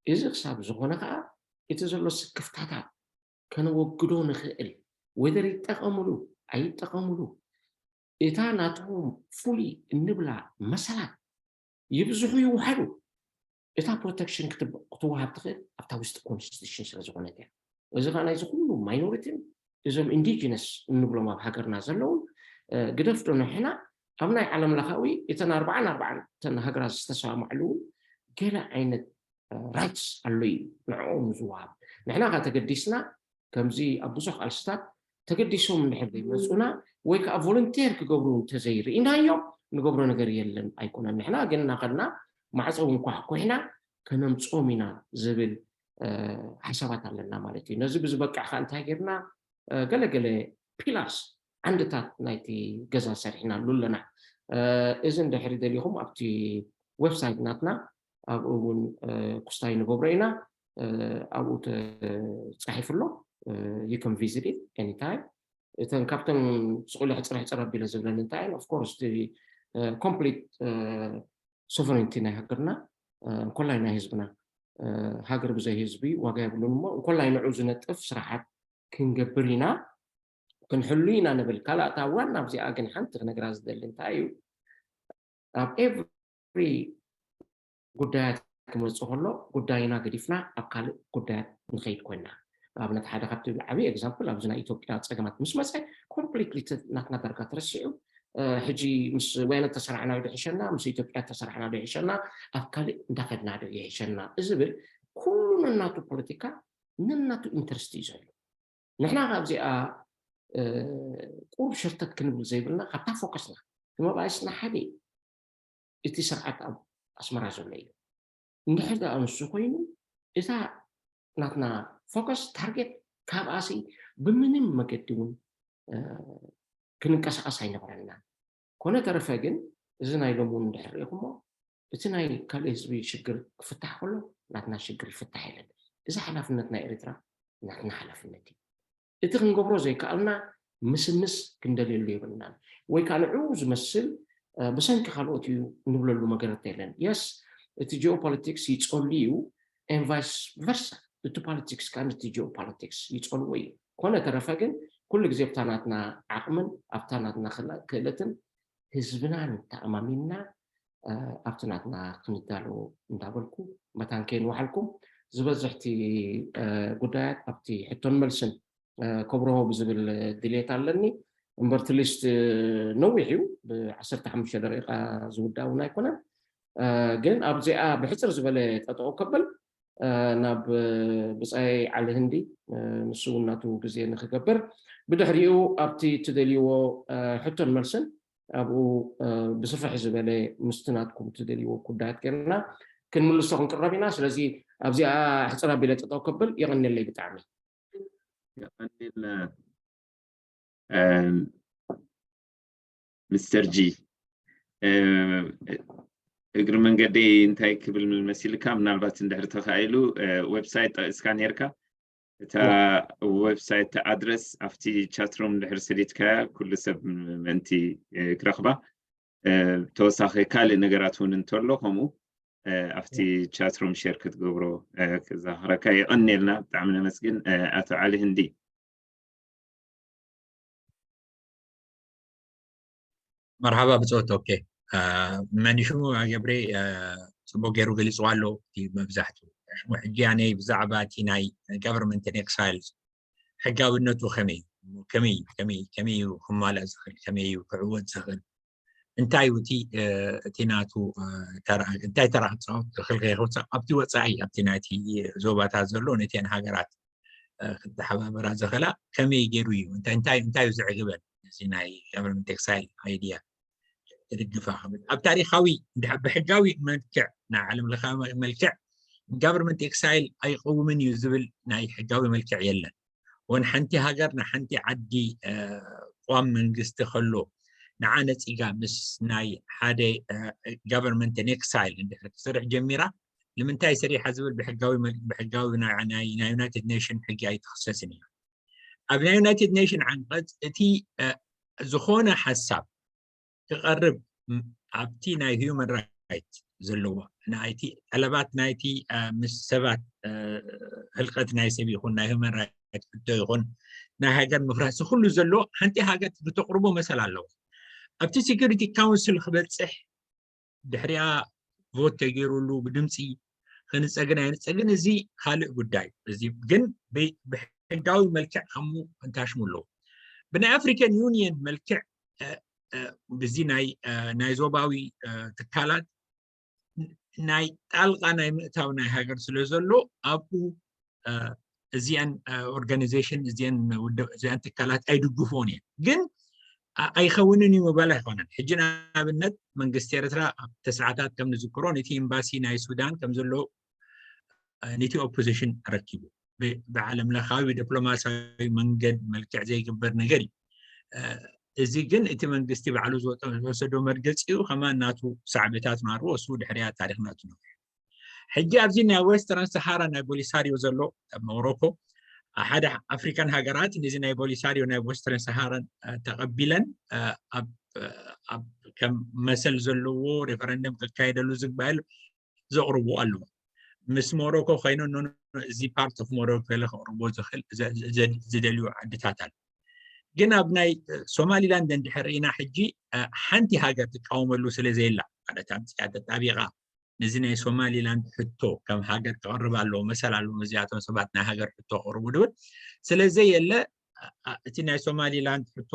እዚ ክሳብ ዝኾነ ከዓ እቲ ዘሎ ስክፍታታት ከነወግዶ ንኽእል፣ ወደር ይጠቐምሉ ኣይጠቐምሉ፣ እታ ናቶም ፍሉይ እንብላ መሰላት ይብዝሑ ይውሓዱ፣ እታ ፕሮቴክሽን ክትወሃብ ትኽእል ኣብታ ውስጢ ኮንስቲቱሽን ስለ ዝኾነት እያ። እዚ ከዓ ናይዚ ኩሉ ማይኖሪቲን እዞም ኢንዲጂነስ እንብሎም ኣብ ሃገርና ዘለውን ግደፍ ዶ ንሕና ኣብ ናይ ዓለም ለኻዊ እተን ኣርባዓን ኣርባዓን እተን ሃገራት ዝተሰማማዕሉ እውን ገለ ዓይነት ራይትስ ኣሎ እዩ ንዕኦም ዝወሃብ። ንሕና ከዓ ተገዲስና ከምዚ ኣብ ብዙሕ ቃልስታት ተገዲሶም እንድሕር ዘይመፁና ወይ ከዓ ቮለንቴር ክገብሩ እንተዘይርኢናዮም ንገብሮ ነገር የለን ኣይኮነን። ንሕና ግን እናኸድና ማዕፀ እውን ኳሕኩሕና ከነምፅኦም ኢና ዝብል ሓሳባት ኣለና ማለት እዩ። ነዚ ብዝበቅዕ ከዓ እንታይ ጌርና ገለገለ ፒላርስ ዓንድታት ናይቲ ገዛ ሰሪሕናሉ ኣለና። እዚ እንድሕሪ ደሊኹም ኣብቲ ዌብሳይት ናትና ኣብኡ እውን ክስታይ ንገብሮ ኢና። ኣብኡ ተፃሒፉ ኣሎ። You can visit it anytime። እተን ካብተን ስቑለ ሕፅረ ሕፅረ ኣቢለ ዝብለን እንታይ እየን? Of course እቲ ኮምፕሊት ሶቨሬንቲ ናይ ሃገርና እንኮላይ ናይ ህዝብና፣ ሃገር ብዘይ ህዝቢ ዋጋ የብሉን እሞ እንኮላይ ንዑ ዝነጥፍ ስራሓት ክንገብር ኢና፣ ክንሕሉ ኢና ንብል። ካልኣታ ዋና ኣብዚኣ ግን ሓንቲ ክነግራ ዝደሊ እንታይ እዩ፣ ኣብ ኤቭሪ ጉዳያት ክመፅእ ከሎ ጉዳይና ገዲፍና ኣብ ካልእ ጉዳያት ንኸይድ ኮይና። ንኣብነት ሓደ ካብቲ ዓብዪ ኤግዛምፕል ኣብዚ ናይ ኢትዮጵያ ፀገማት ምስ መፀ ኮምፕሊትሊ ናትና ዳርጋ ተረሲዑ። ሕጂ ምስ ወያነ ተሰራሕና ዶ ይሕሸና፣ ምስ ኢትዮጵያ ተሰራሕና ዶ ይሕሸና፣ ኣብ ካልእ እንዳኸድና ዶ ይሕሸና ዝብል ኩሉ ነናቱ ፖለቲካ ነናቱ ኢንተረስት እዩ ዘሎ። ንሕና ካብዚኣ ቁሩብ ሸርተት ክንብል ዘይብልና ካብታ ፎከስና እቲ መባእስና ሓደ እዩ። እቲ ስርዓት ኣብ ኣስመራ ዘሎ እዩ። እንድሕር ደኣ ንሱ ኮይኑ እታ ናትና ፎከስ ታርጌት ካብኣሲ ብምንም መገዲ እውን ክንንቀሳቐስ ኣይነበረና። ኮነ ተረፈ ግን እዚ ናይ ሎም እውን እንድሕር ርኢኹሞ እቲ ናይ ካልእ ህዝቢ ሽግር ክፍታሕ ከሎ ናትና ሽግር ይፍታሕ የለን። እዚ ሓላፍነት ናይ ኤርትራ ናትና ሓላፍነት እዩ። እቲ ክንገብሮ ዘይከኣልና ምስምስ ክንደልየሉ የብልናን። ወይ ከዓ ንዕኡ ዝመስል ብሰንኪ ካልኦት እዩ እንብለሉ መገረተ የለን። የስ እቲ ጂኦፖለቲክስ ይፀሉ እዩ፣ and vice versa እቲ ፖለቲክስ ከዓ ነቲ ጂኦፖለቲክስ ይፀልዎ እዩ። ኮነ ተረፈ ግን ኩሉ ግዜ ኣብታ ናትና ዓቕምን ኣብታ ናትና ክእለትን ህዝብናን ተኣማሚንና ኣብቲ ናትና ክንዳሎ እንዳበልኩ መታን ከይንወሓልኩም ዝበዝሕቲ ጉዳያት ኣብቲ ሕቶን መልስን ከብርሆ ብዝብል ድሌት ኣለኒ። እምበር እቲ ሊስት ነዊሕ እዩ፣ ብ15 ደቂቃ ዝውዳእ እውን ኣይኮነን። ግን ኣብዚኣ ብሕፅር ዝበለ ጠጠው ከብል ናብ ብፃይ ዓሊ ህንዲ፣ ንሱ እውን ናቱ ግዜ ንክገብር ብድሕሪኡ ኣብቲ ትደልይዎ ሕቶን መልስን ኣብኡ ብስፍሕ ዝበለ ምስቲ ናትኩም ትደልይዎ ጉዳያት ጌርና ክንምልሶ ክንቅረብ ኢና። ስለዚ ኣብዚኣ ሕፅር ኣቢለ ጠጠው ከብል። የቐንየለይ ብጣዕሚ። የቐንየልና። ሚስተር ጂ፣ እግሪ መንገደይ እንታይ ክብል መሲልካ፣ ምናልባት እንድሕር ተኻኢሉ ዌብሳይት ጠቂስካ ነርካ፣ እታ ዌብሳይት ኣድረስ ኣብቲ ቻትሩም እንድሕር ሰዲድካያ ኩሉ ሰብ ምእንቲ ክረኽባ፣ ተወሳኺ ካልእ ነገራት እውን እንተሎ ከምኡ ኣብቲ ቻትሩም ሼር ክትገብሮ ክዛኽረካ። የቐንየልና፣ ብጣዕሚ ነመስግን። ኣቶ ዓሊ ህንዲ። መርሓባ ብፆት። ኦኬ፣ መን ሽሙ? ገብሬ። ጽቡቕ ገይሩ ገሊጽዋ ኣሎ። እቲ መብዛሕትኡ ሕጂ ኣነ ብዛዕባ እቲ ናይ government in exile ሕጋውነቱ ከመይ እዩ? ከመይ እዩ? ከመይ ከመይ እዩ ክማላእ ዝኽእል? ከመይ እዩ ክዕወት ዝኽእል? እንታይ እዩ እቲ እቲ ናቱ እንታይ ተራ ክፃወት ዝኽእል ከይክውፃእ ኣብቲ ወፃኢ ኣብቲ ናይቲ ዞባታት ዘሎ ነቲአን ሃገራት ክተሓባበራ ዝኽእላ ከመይ ገይሩ እዩ እንታይ እንታይ እንታይ እዩ ዘዕግበን እዚ ናይ government exile idea ትድግፋ ክብል ኣብ ታሪካዊ ብሕጋዊ መልክዕ ናይ ዓለም ለኻዊ መልክዕ government exile ኣይቀውምን እዩ ዝብል ናይ ሕጋዊ መልክዕ የለን። ወን ሓንቲ ሃገር ንሓንቲ ዓዲ ቋም መንግስቲ ከሎ ንዓ ነፂጋ ምስ ናይ ሓደ government in exile እንድሕር ክትሰርሕ ጀሚራ ንምንታይ ሰሪሓ ዝብል ብሕጋዊ ናይ United Nation ሕጊ ኣይትኽሰስን እያ። ኣብ ናይ United Nation ዓንቀፅ እቲ ዝኾነ ሓሳብ ክቐርብ ኣብቲ ናይ human right ዘለዎ ናይቲ ጠለባት ናይቲ ምስ ሰባት ህልቀት ናይ ሰብ ይኹን ናይ human right ሕቶ ይኹን ናይ ሃገር ምፍራስ ኩሉ ዘሎ ሓንቲ ሃገር ብተቕርቦ መሰል ኣለዎ። ኣብቲ security council ክበፅሕ ድሕሪኣ vote ተገይሩሉ ብድምፂ ክንፀግን ኣይንፀግን እዚ ካልእ ጉዳይ እዚ ግን ብሕጋዊ መልክዕ ከሙ እንታሽሙ ኣለዎ። ብናይ African Union መልክዕ ብዚ ናይ ዞባዊ ትካላት ናይ ጣልቃ ናይ ምእታው ናይ ሃገር ስለ ዘሎ ኣብኡ እዚአን organization እዚአን ትካላት ኣይድግፎን እየን ግን ኣይኸውንን እዩ ምባል ኣይኮነን። ሕጂ ንኣብነት መንግስቲ ኤርትራ ኣብ ተስዓታት ከም ንዝክሮ ነቲ ኤምባሲ ናይ ሱዳን ከም ዘሎ ነቲ opposition ረኪቡ ብዓለም ለኻዊ ብዲፕሎማሲያዊ መንገድ መልክዕ ዘይግበር ነገር እዩ። እዚ ግን እቲ መንግስቲ ባዕሉ ዝወሰዶ መርገፂ እዩ። ከማን ናቱ ሳዕቤታት ናርዎ እሱ ድሕሪያ ታሪክ ናቱ ነው። ሕጂ ኣብዚ ናይ Western Sahara ናይ ቦሊሳሪዮ ዘሎ ኣብ ሞሮኮ ሓደ ኣፍሪካን ሃገራት ነዚ ናይ ቦሊሳሪዮ ናይ Western Sahara ተቐቢለን ከም መሰል ዘለዎ referendum ክካየደሉ ዝግባኤሉ ዘቕርቡ ኣለዎ። ምስ ሞሮኮ ኮይኖ እዚ part of ሞሮኮ ለ ክቕርቦ ዝኽእል ዝደልዩ ዓድታት ኣሎ። ግን ኣብ ናይ ሶማሊላንድ እንድሕር ኢና ሕጂ ሓንቲ ሃገር ትቃወመሉ ስለ ዘየላ ማለት ኣምፅያ ተጣቢቓ ነዚ ናይ ሶማሊላንድ ሕቶ ከም ሃገር ክቐርብ ኣለዎ መሰል ኣለዎ እዚኣቶም ሰባት ናይ ሃገር ሕቶ ክቕርቡ ድብል ስለዘየለ እቲ ናይ ሶማሊላንድ ሕቶ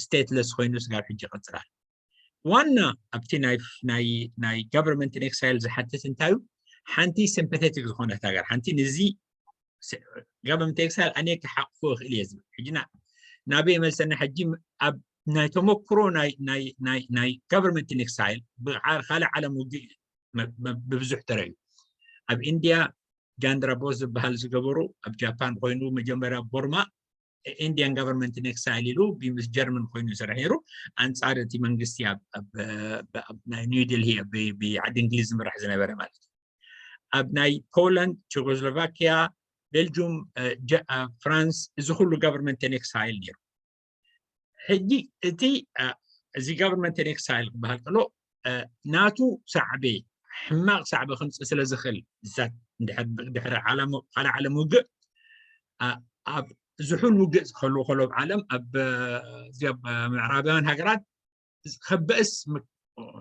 stateless ኮይኑ ስጋብ ሕጂ ይቐፅላል። ዋና ኣብቲ ናይ government in exile ዝሓትት እንታይ እዩ? ሓንቲ sympathetic ዝኾነት ሃገር ሓንቲ ንዚ government in exile ኣነ ክሓቕፎ ይኽእል እየ ዝብል ሕጂ ናበይ የመልሰና ሕጂ ኣብ ናይ ተመክሮ ናይ government in exile ካልእ ዓለም ውግእ ብብዙሕ ተረዩ ኣብ ኢንድያ ጃንድራ ቦስ ዝበሃል ዝገበሩ ኣብ ጃፓን ኮይኑ መጀመርያ ቦርማ Indian government in exile ኢሉ ምስ ጀርመን ኮይኑ ዝሰርሕ ነይሩ ኣንፃር እቲ መንግስቲ ናይ ኒው ዴልሂ ብዓዲ እንግሊዝ ዝምራሕ ዝነበረ ማለት እዩ። ኣብ ናይ ፖላንድ፣ ቸኮስሎቫኪያ፣ ቤልጁም፣ ፍራንስ እዚ ኩሉ government in exile ነይሩ። ሕጂ እቲ እዚ government in exile ክበሃል ከሎ ናቱ ሳዕቤ ሕማቕ ሳዕቤ ከምፅእ ስለ ዝኽእል ድሕሪ ካልእ ዓለም ውግእ ኣብ ዝሑል ውግእ ዝከሉ ከሎ ኣብ ዓለም ኣብ ምዕራባውያን ሃገራት ከበእስ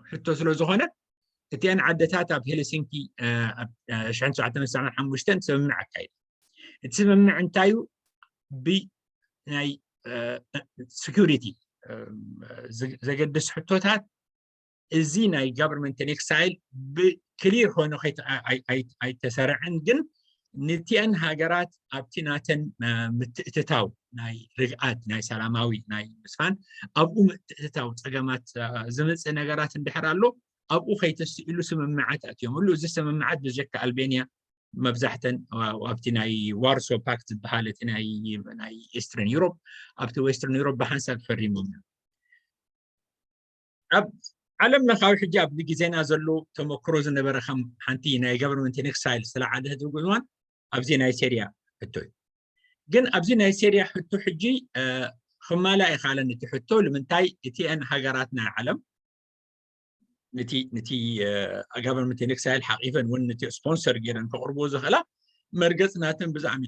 ሕቶ ስለ ዝኾነ እቲአን ዓደታት ኣብ ሄልሲንኪ ሽሕን ትሽዓተ ሚእትን ሰብዓን ሓሙሽተን ስምምዕ ኣካይደ። እቲ ስምምዕ እንታይ እዩ? ብናይ security ዘገድስ ሕቶታት እዚ ናይ government in exile ብክሊር ኮይኑ ኣይተሰርዐን ግን ንቲአን ሃገራት ኣብቲ ናተን ምትእትታው ናይ ርግኣት ናይ ሰላማዊ ናይ ምስፋን ኣብኡ ምትእትታው ፀገማት ዝምፅእ ነገራት እንድሕር ኣሎ ኣብኡ ከይተስኢሉ ስምምዓት ኣትዮም እሉ እዚ ስምምዓት ብጀካ ኣልቤንያ መብዛሕተን ኣብቲ ናይ ዋርሶ ፓክት ዝበሃል እቲ ናይ ኢስትርን ዩሮፕ ኣብቲ ዌስትርን ዩሮፕ ብሓንሳብ ፈሪሞም እዮም። ኣብ ዓለም ለኻዊ ሕጂ ኣብዚ ግዜና ዘሎ ተመክሮ ዝነበረ ከም ሓንቲ ናይ government in exile ዝተለዓለ ህዝቢ ጉዝዋን ኣብዚ ናይ ሴርያ ሕቶ እዩ። ግን ኣብዚ ናይ ሴርያ ሕቶ ሕጂ ክማላእ ይኻለን እቲ ሕቶ ንምንታይ እቲአን ሃገራት ናይ ዓለም ነቲ government in exile ሓቂፈን እውን ነቲ ስፖንሰር ገይረን ከቕርቦ ዝኽእላ መርገፂ ናተን ብዛዕሚ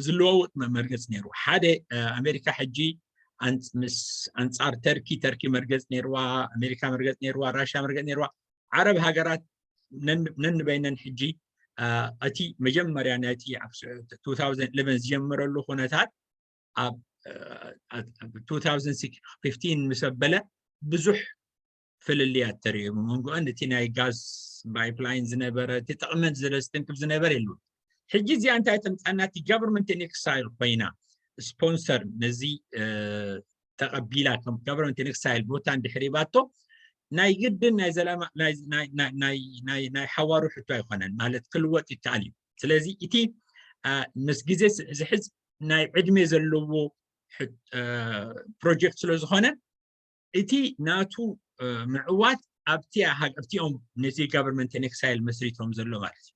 ዝለዋወጥ መርገፂ ነይሩ ሓደ ኣሜሪካ ሕጂ ምስ ኣንፃር ተርኪ ተርኪ መርገፂ ነይርዋ ኣሜሪካ መርገፂ ነይርዋ ራሻ መርገፂ ነይርዋ ዓረብ ሃገራት ነንበይነን ሕጂ እቲ መጀመርያ ናይቲ two thousand eleven ዝጀመረሉ ኩነታት ኣብ two thousand fifteen ምስ ኣበለ ብዙሕ ፍልልያት ተሪኡ። መንጎአን እቲ ናይ ጋዝ ፓይፕላይን ዝነበረ እቲ ጠቕመን ዝለ ዝትንክፍ ዝነበር የሉ። ሕጂ እዚኣ እንታይ ተምፃና? እቲ government in exile ኮይና ስፖንሰር ነዚ ተቐቢላ ከም government in exile ቦታ እንድሕር ባቶ ናይ ግድን ናይ ዘላማ ናይ ሓዋሩ ሕቶ ኣይኮነን ማለት ክልወጥ ይከኣል እዩ። ስለዚ እቲ ምስ ግዜ ዝሕዝ ናይ ዕድሜ ዘለዎ ፕሮጀክት ስለ ዝኾነ እቲ ናቱ ምዕዋት ኣብቲ ኣብቲኦም ነዚ government in exile መስሪቶም ዘሎ ማለት እዩ።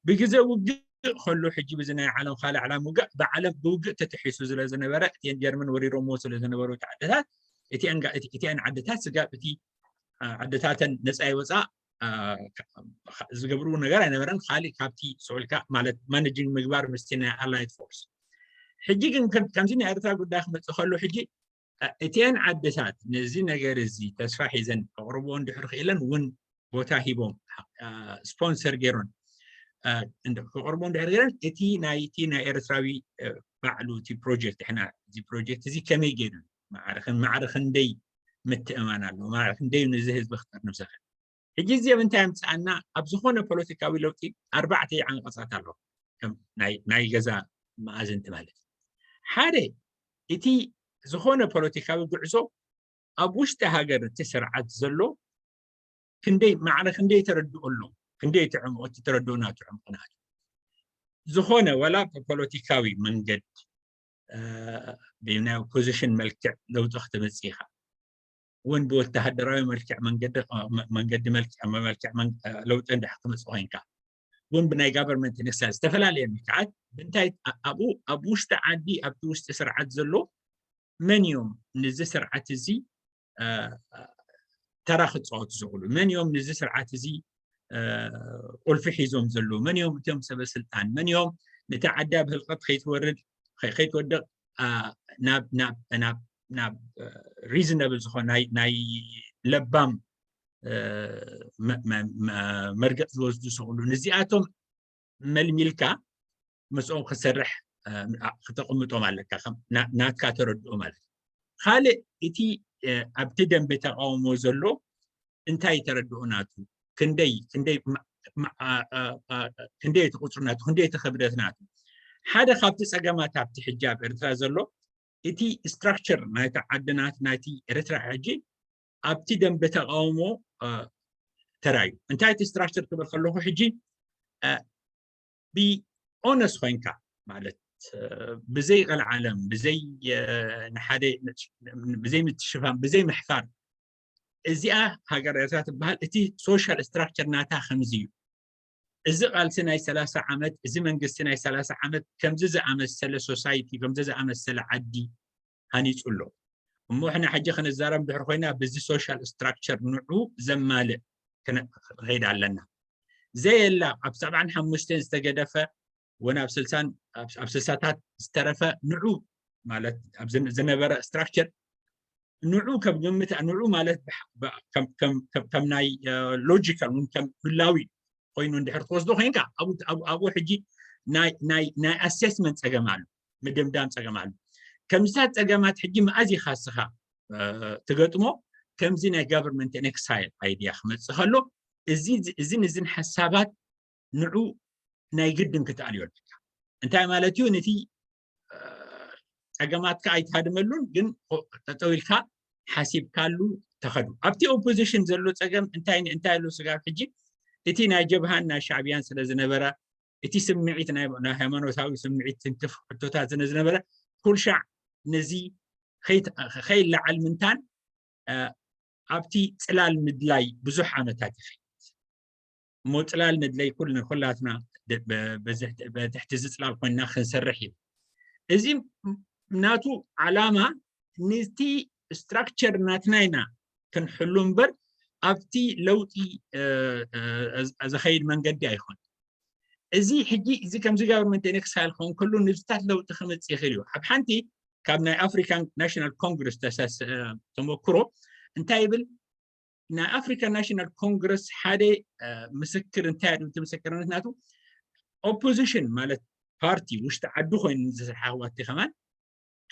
ብግዜ ውግእ ከሎ ሕጂ ብዚ ናይ ዓለም ካልእ ዓለም ውግእ ብዓለም ብውግእ ተተሒሱ ስለ ዝነበረ እቲን ጀርመን ወሪሮሞ ስለ ዝነበሩ ዓድታት እቲን ዓድታት ስጋብ እቲ ዓድታተን ነፃ ይወፃ ዝገብሩ ነገር ኣይነበረን። ካልእ ካብቲ ስዑልካ ማለት ማነጅንግ ምግባር ምስቲ ናይ ኣላይድ ፎርስ። ሕጂ ግን ከምዚ ናይ ኤርትራ ጉዳይ ክመፅእ ከሎ ሕጂ እቲአን ዓድታት ነዚ ነገር እዚ ተስፋ ሒዘን ከቕርቦ እንድሕር ክኢለን እውን ቦታ ሂቦም ስፖንሰር ገይሮን ክቕርቦ እንድሕር ገይረን እቲ ናይቲ ናይ ኤርትራዊ ባዕሉ እቲ ፕሮጀክት ሕና እዚ ፕሮጀክት እዚ ከመይ ገይሩ ማዕረ ክንደይ ምትእማን ኣሎ ማዕረ ክንደይ ነዚ ህዝቢ ክጠርንፍ ዘኽእል። ሕጂ እዚኦም እንታይ ኣምፅኣና ኣብ ዝኾነ ፖለቲካዊ ለውጢ ኣርባዕተ ዓንቀፃት ኣሎ ናይ ገዛ መኣዝንቲ ማለት ሓደ እቲ ዝኾነ ፖለቲካዊ ጉዕዞ ኣብ ውሽጢ ሃገር እቲ ስርዓት ዘሎ ክንደይ ማዕረ ክንደይ ተረድኦ ኣሎ ክንደይ ትዕምቆ እቲ ተረድኦ ናቱ ዕምቆ ናቱ ዝኾነ ወላ ብፖለቲካዊ መንገድ ብናይ ኦፖዚሽን መልክዕ ለውጢ ክትመፅእ ኢኻ እውን ብወተሃደራዊ መልክዕ መንገዲ መልክዕ ለውጢ እንድሕር ክትመፅእ ኮይንካ እውን ብናይ government in exile ዝተፈላለየ መልክዓት ብንታይ ኣብኡ ኣብ ውሽጢ ዓዲ ኣብቲ ውሽጢ ስርዓት ዘሎ መን እዮም ንዚ ስርዓት እዚ ተራ ክፃወቱ ዝኽእሉ መን እዮም ንዚ ስርዓት እዚ ቁልፊ ሒዞም ዘለዉ መን እዮም እቶም ሰበ ስልጣን መን እዮም ነቲ ዓዲ ኣብ ህልቀት ከይትወርድ ከይትወድቕ ናብ ናብ ናብ ናብ reasonable ዝኾነ ናይ ለባም መርገፅ ዝወስዱ ዝኽእሉ ንዚኣቶም መልሚልካ ምስኦም ክሰርሕ ክተቕምጦም ኣለካ ናትካ ተረድኦ ማለት ካልእ እቲ ኣብቲ ደንበ ተቃውሞ ዘሎ እንታይ ተረድኦ ናቱ ክንደይ ክንደይ ክንደይ እቲ ቁፅሪ ናቱ ክንደይ እቲ ክብደት ናቱ ሓደ ካብቲ ፀገማት ኣብቲ ሕጂ ኣብ ኤርትራ ዘሎ እቲ structure ናይቲ ዓድናት ናይቲ ኤርትራ ሕጂ ኣብቲ ደንበ ተቃውሞ ተራዩ እንታይ እቲ structure ክብል ከለኹ ሕጂ be honest ኮይንካ ማለት ብዘይ ቀልዓለም ብዘይ ንሓደ ብዘይ ምትሽፋን ብዘይ ምሕፋር እዚኣ ሃገር ኤርትራ ትበሃል እቲ social structure ናታ ከምዚ እዩ እዚ ቃልሲ ናይ ሰላሳ ዓመት እዚ መንግስቲ ናይ ሰላሳ ዓመት ከምዚ ዝኣመሰለ society ከምዚ ዝኣመሰለ ዓዲ ሃኒፁ ኣሎ እሞ ሕና ሕጂ ክንዛረብ ድሕር ኮይና ብዚ social structure ንዑ ዘማልእ ክንኸይድ ኣለና ዘየላ ኣብ ሰብዓን ሓሙሽተን ዝተገደፈ ወን ኣብ ስልሳን ኣብ ስልሳታት ዝተረፈ ንዑ ማለት ዝነበረ structure ንዑ ከም ግምት ንዑ ማለት ከም ናይ logical እውን ከም ዱላዊ ኮይኑ እንድሕር ትወስዶ ኮይንካ ኣብኡ ሕጂ ናይ assessment ፀገም ኣሎ ምድምዳም ፀገም ኣሎ ከምዚታት ፀገማት ሕጂ መኣዝ ኢኻ ስኻ ትገጥሞ ከምዚ ናይ government in exile idea ክመፅእ ከሎ እዚን እዝን ሓሳባት ንዑ ናይ ግድን ክትኣልዮ ኣለካ እንታይ ማለት እዩ ነቲ ፀገማትካ ኣይትሃድመሉን ግን ጠጠው ኢልካ ሓሲብካሉ ተኸዱ ኣብቲ ኦፖዚሽን ዘሎ ፀገም እንታይ እንታይ ኣሎ ስጋብ ሕጂ እቲ ናይ ጀብሃን ናይ ሻዕብያን ስለ ዝነበረ እቲ ስምዒት ናይ ሃይማኖታዊ ስምዒት ትንክፍ ሕቶታት ስለ ዝነበረ ኩልሻዕ ነዚ ከይለዓል ምንታን ኣብቲ ፅላል ምድላይ ብዙሕ ዓመታት ይኸይድ እሞ ፅላል ንድለይ ኩልና ኩላትና በትሕቲ ዝፅላል ኮይና ክንሰርሕ እዩ እዚ ናቱ ዓላማ ነቲ structure ናትና ኢና ክንሕሉ እምበር ኣብቲ ለውጢ ዝኸይድ መንገዲ ኣይኮን እዚ ሕጂ እዚ ከምዚ government in exile ክኸውን ከሉ ንብዝታት ለውጢ ክመፅእ ይኽእል እዩ ኣብ ሓንቲ ካብ ናይ African National Congress ተመክሮ እንታይ ይብል ናይ ኣፍሪካ ናሽናል ኮንግረስ ሓደ ምስክር እንታይ ያ እቲ ምስክርነት ናቱ? ኦፖዚሽን ማለት ፓርቲ ውሽጢ ዓዲ ኮይኑ ዝስርሓ ኣሕዋት ከማን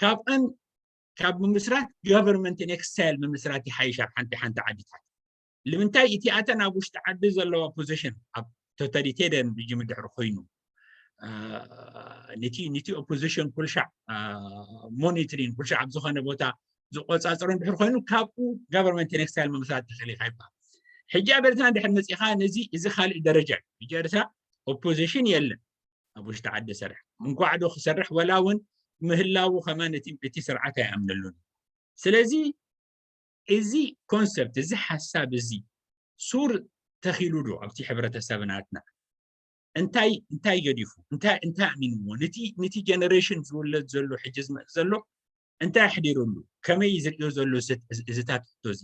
ካብኣን ካብ ምምስራት government in exile ምምስራት ይሓይሽ ኣብ ሓንቲ ሓንቲ ዓድታት። ንምንታይ? እቲ ኣተን ኣብ ውሽጢ ዓዲ ዘለዋ ፖዚሽን ኣብ ቶታሊቴሪያን ሪጅም ድሕሪ ኮይኑ ነቲ ኦፖዚሽን ኩልሻዕ ሞኒትሪን ኩልሻዕ ኣብ ዝኾነ ቦታ ዝቆፃፀሮ ድሕር ኮይኑ ካብኡ government in exile ምምስራት ትኽእል ኢኻ ይበሃል። ሕጂ ኣብ ኤርትራ እንድሕር መፂኻ ነዚ እዚ ካልእ ደረጃ እዩ። ሕጂ ኤርትራ ኦፖዚሽን የለን ኣብ ውሽጢ ዓዲ ሰርሕ እንኳዕ ዶ ክሰርሕ ወላ እውን ምህላዉ ከማን እቲ ስርዓት ኣይኣምነሉን። ስለዚ እዚ ኮንሰፕት እዚ ሓሳብ እዚ ሱር ተኺሉ ዶ ኣብቲ ሕብረተሰብ ናትና እንታይ እንታይ ገዲፉ እንታይ እንታይ ኣሚንዎ ነቲ ነቲ ጀነሬሽን ዝውለድ ዘሎ ሕጂ ዝመፅ ዘሎ እንታይ ኣሕዲሩሉ ከመይ ዝርእዮ ዘሎ እዚ ታትሕቶ እዚ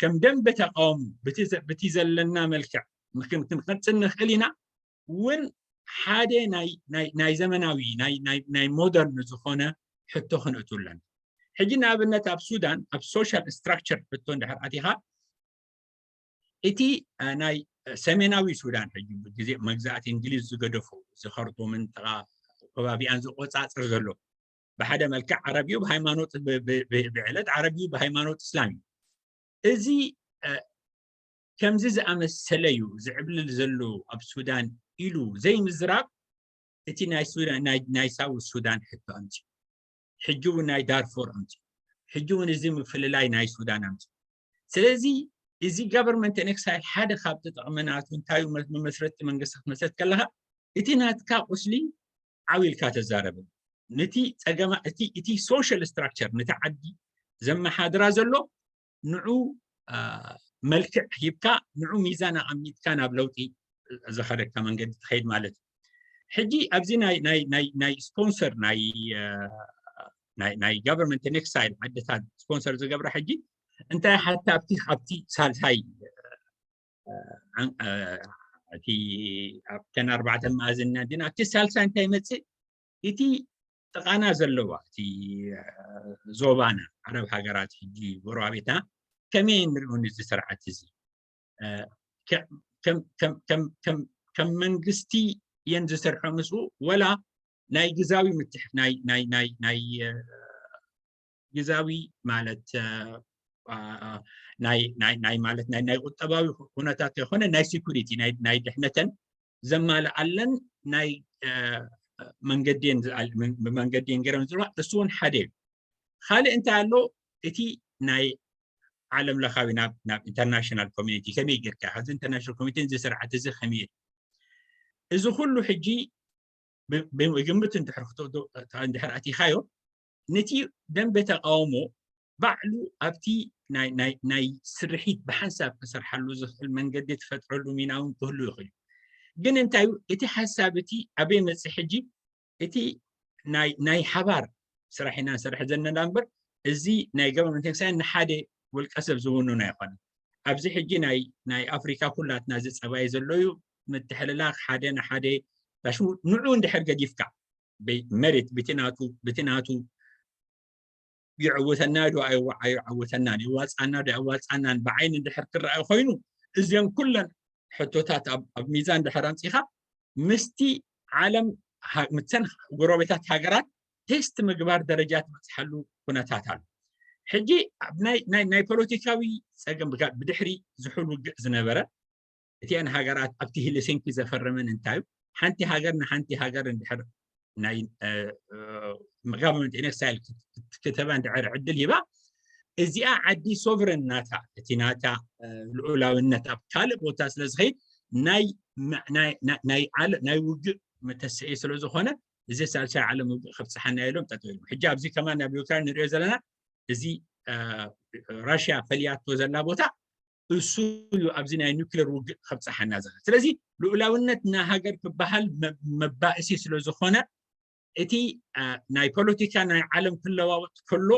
ከም ደንበ ተቃውሞ ብቲ ዘለና መልክዕ ክንቀፅል ንኽእል ኢና እውን ሓደ ናይ ዘመናዊ ናይ ሞደርን ዝኾነ ሕቶ ክንእቱ ኣለና። ሕጂ ንኣብነት ኣብ ሱዳን ኣብ social structure ሕቶ እንድሕር ኣቲኻ እቲ ናይ ሰሜናዊ ሱዳን ሕጂ ግዜ መግዛእቲ እንግሊዝ ዝገደፎ እዚ ኸርጡምን ጥቓ ከባቢኣን ዝቆፃፅር ዘሎ ብሓደ መልክዕ ዓረብ እዩ ብሃይማኖት ብዕለት ዓረብ እዩ ብሃይማኖት እስላም እዩ። እዚ ከምዚ ዝኣመሰለ እዩ ዝዕብልል ዘሎ ኣብ ሱዳን ኢሉ ዘይምዝራብ እቲ ናይ ሳውት ሱዳን ሕቶ ኣምፅኡ ሕጂ እውን ናይ ዳርፎር ኣምፅኡ ሕጂ እውን እዚ ምፍልላይ ናይ ሱዳን ኣምፅኡ። ስለዚ እዚ government in exile ሓደ ካብ ተጠቕመናቱ እንታይ መመስረቲ መንግስቲ ክትመስረት ከለካ እቲ ናትካ ቁስሊ ዓው ኢልካ ተዛረበ ነቲ ፀገማ እቲ social structure ነቲ ዓዲ ዘመሓድራ ዘሎ ንዑ መልክዕ ሂብካ ንዑ ሚዛን ኣቐሚጥካ ናብ ለውጢ ዘኸደካ መንገዲ ትኸይድ ማለት እዩ። ሕጂ ኣብዚ ናይ ስፖንሰር ናይ government in exile ዓድታት ስፖንሰር ዝገብራ ሕጂ እንታይ ሓታ ኣብቲ ኣብቲ ሳልሳይ እቲ ኣብተን ኣርባዕተ መኣዝን ኢና ኣብቲ ሳልሳይ እንታይ ይመፅእ እቲ ጥቓና ዘለዋ እቲ ዞባና ዓረብ ሃገራት ሕጂ ጎረባቤትና ከመይ ንሪኦ እዚ ስርዓት እዚ ከም መንግስቲ እየን ዝሰርሖ ምስኡ ወላ ናይ ግዛዊ ምትሕ ናይ ናይ ናይ ናይ ግዛዊ ማለት ናይ ናይ ማለት ናይ ናይ ቁጠባዊ ኩነታት ይኮነ ናይ security ናይ ናይ ድሕነተን ዘማልኣለን ናይ መንገዲን ብመንገዲን ገይሮም ዝዋ እሱ እውን ሓደ እዩ። ካልእ እንታይ ኣሎ እቲ ናይ ዓለም ለኻዊ ናብ ናብ international community ከመይ ጌርካ ካብዚ international community እዚ ስርዓት እዚ ከመይ እዚ ኩሉ ሕጂ ብግምት እንድሕር ክትወዶ እንድሕር ኣቲኻዮ ነቲ ደንበ ተቃውሞ ባዕሉ ኣብቲ ናይ ስርሒት ብሓንሳብ ክሰርሓሉ ዝኽእል መንገዲ ትፈጥረሉ ሚና እውን ክህሉ ይኽእል እዩ። ግን እንታይ እቲ ሓሳብ እቲ ኣበይ መፅእ ሕጂ እቲ ናይ ሓባር ስራሕ ኢና ንሰርሕ ዘለና እምበር እዚ ናይ government in exile ንሓደ ውልቀ ሰብ ዝውንኖ ኣይኮነን። ኣብዚ ሕጂ ናይ ኣፍሪካ ኩላትና እዚ ፀባይ ዘሎ እዩ። ምትሕልላክ ሓደ ንሓደ ታሽሙ ንዑ እንድሕር ገዲፍካ መሬት ብቲ ናቱ ብቲ ናቱ ይዕውተና ዶ ኣይዓውተናን የዋፃና ዶ ኣይዋፃናን ብዓይኒ እንድሕር ክረኣዩ ኮይኑ እዚኦም ኩለን ሕቶታት ኣብ ሚዛን ድሕር ኣምፂኻ ምስቲ ዓለም ምተን ጎረቤታት ሃገራት ቴስት ምግባር ደረጃ ትበፅሓሉ ኩነታት ኣሎ። ሕጂ ናይ ፖለቲካዊ ፀገም ብድሕሪ ዝሑል ውግእ ዝነበረ እቲአን ሃገራት ኣብቲ ሄልሲንኪ ዘፈረመን እንታይ ሓንቲ ሃገር ንሓንቲ ሃገር እንድሕር ናይ government in exile ክትህባ እንድሕር ዕድል ሂባ እዚኣ ዓዲ ሶቨረን ናታ እቲ ናታ ልዑላውነት ኣብ ካልእ ቦታ ስለ ዝኸይድ ናይ ናይ ውግእ መተስኢ ስለ ዝኾነ እዚ ሳልሳይ ዓለም ውግእ ከብፅሓና ኢሎም ጠጠው ኢሎም ሕጂ ኣብዚ ከማን ኣብ ዩክራይን ንሪኦ ዘለና እዚ ራሽያ ፈልያቶ ዘላ ቦታ እሱ እዩ ኣብዚ ናይ ኒክሌር ውግእ ከብፅሓና ዝኽእል። ስለዚ ልኡላውነት ናይ ሃገር ክበሃል መባእሲ ስለ ዝኾነ እቲ ናይ ፖለቲካ ናይ ዓለም ክለዋወጥ ከሎ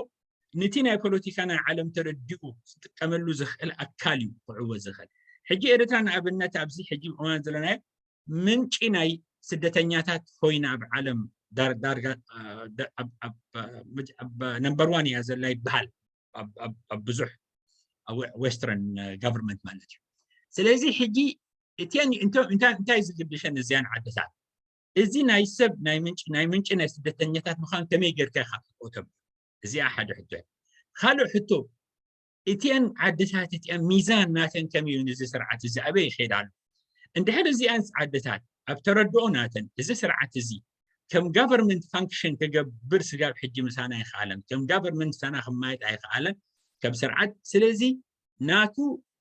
ነቲ ናይ ፖለቲካ ናይ ዓለም ተረዲኡ ዝጥቀመሉ ዝኽእል ኣካል እዩ ክዕወት ዝኽእል። ሕጂ ኤርትራ ንኣብነት ኣብዚ ሕጂ እዋን ዘለናዮ ምንጪ ናይ ስደተኛታት ኮይና ኣብ ዓለም ዳርጋ ነምበር ዋን እያ ዘላ ይበሃል ኣብ ብዙሕ western government ማለት እዩ። ስለዚ ሕጂ እቲን እንታይ ዝግድሸን እዚያን ዓድታት እዚ ናይ ሰብ ናይ ምንጭ ናይ ምንጭ ናይ ስደተኛታት ምዃን ከመይ ጌርካ ኢኻ ክትቆቶም? እዚኣ ሓደ ሕቶ። ካልእ ሕቶ እቲአን ዓድታት እቲአን ሚዛን ናተን ከመይ እዩ? እዚ ስርዓት እዚ ኣበይ ይኸይድ ኣሎ? እንድሕር እዚኣን ዓድታት ኣብ ተረድኦ ናተን እዚ ስርዓት እዚ ከም government function ክገብር ስጋብ ሕጂ ምሳና ኣይኸኣለን። ከም government ምሳና ክማየጥ ኣይኸኣለን ከም ስርዓት። ስለዚ ናቱ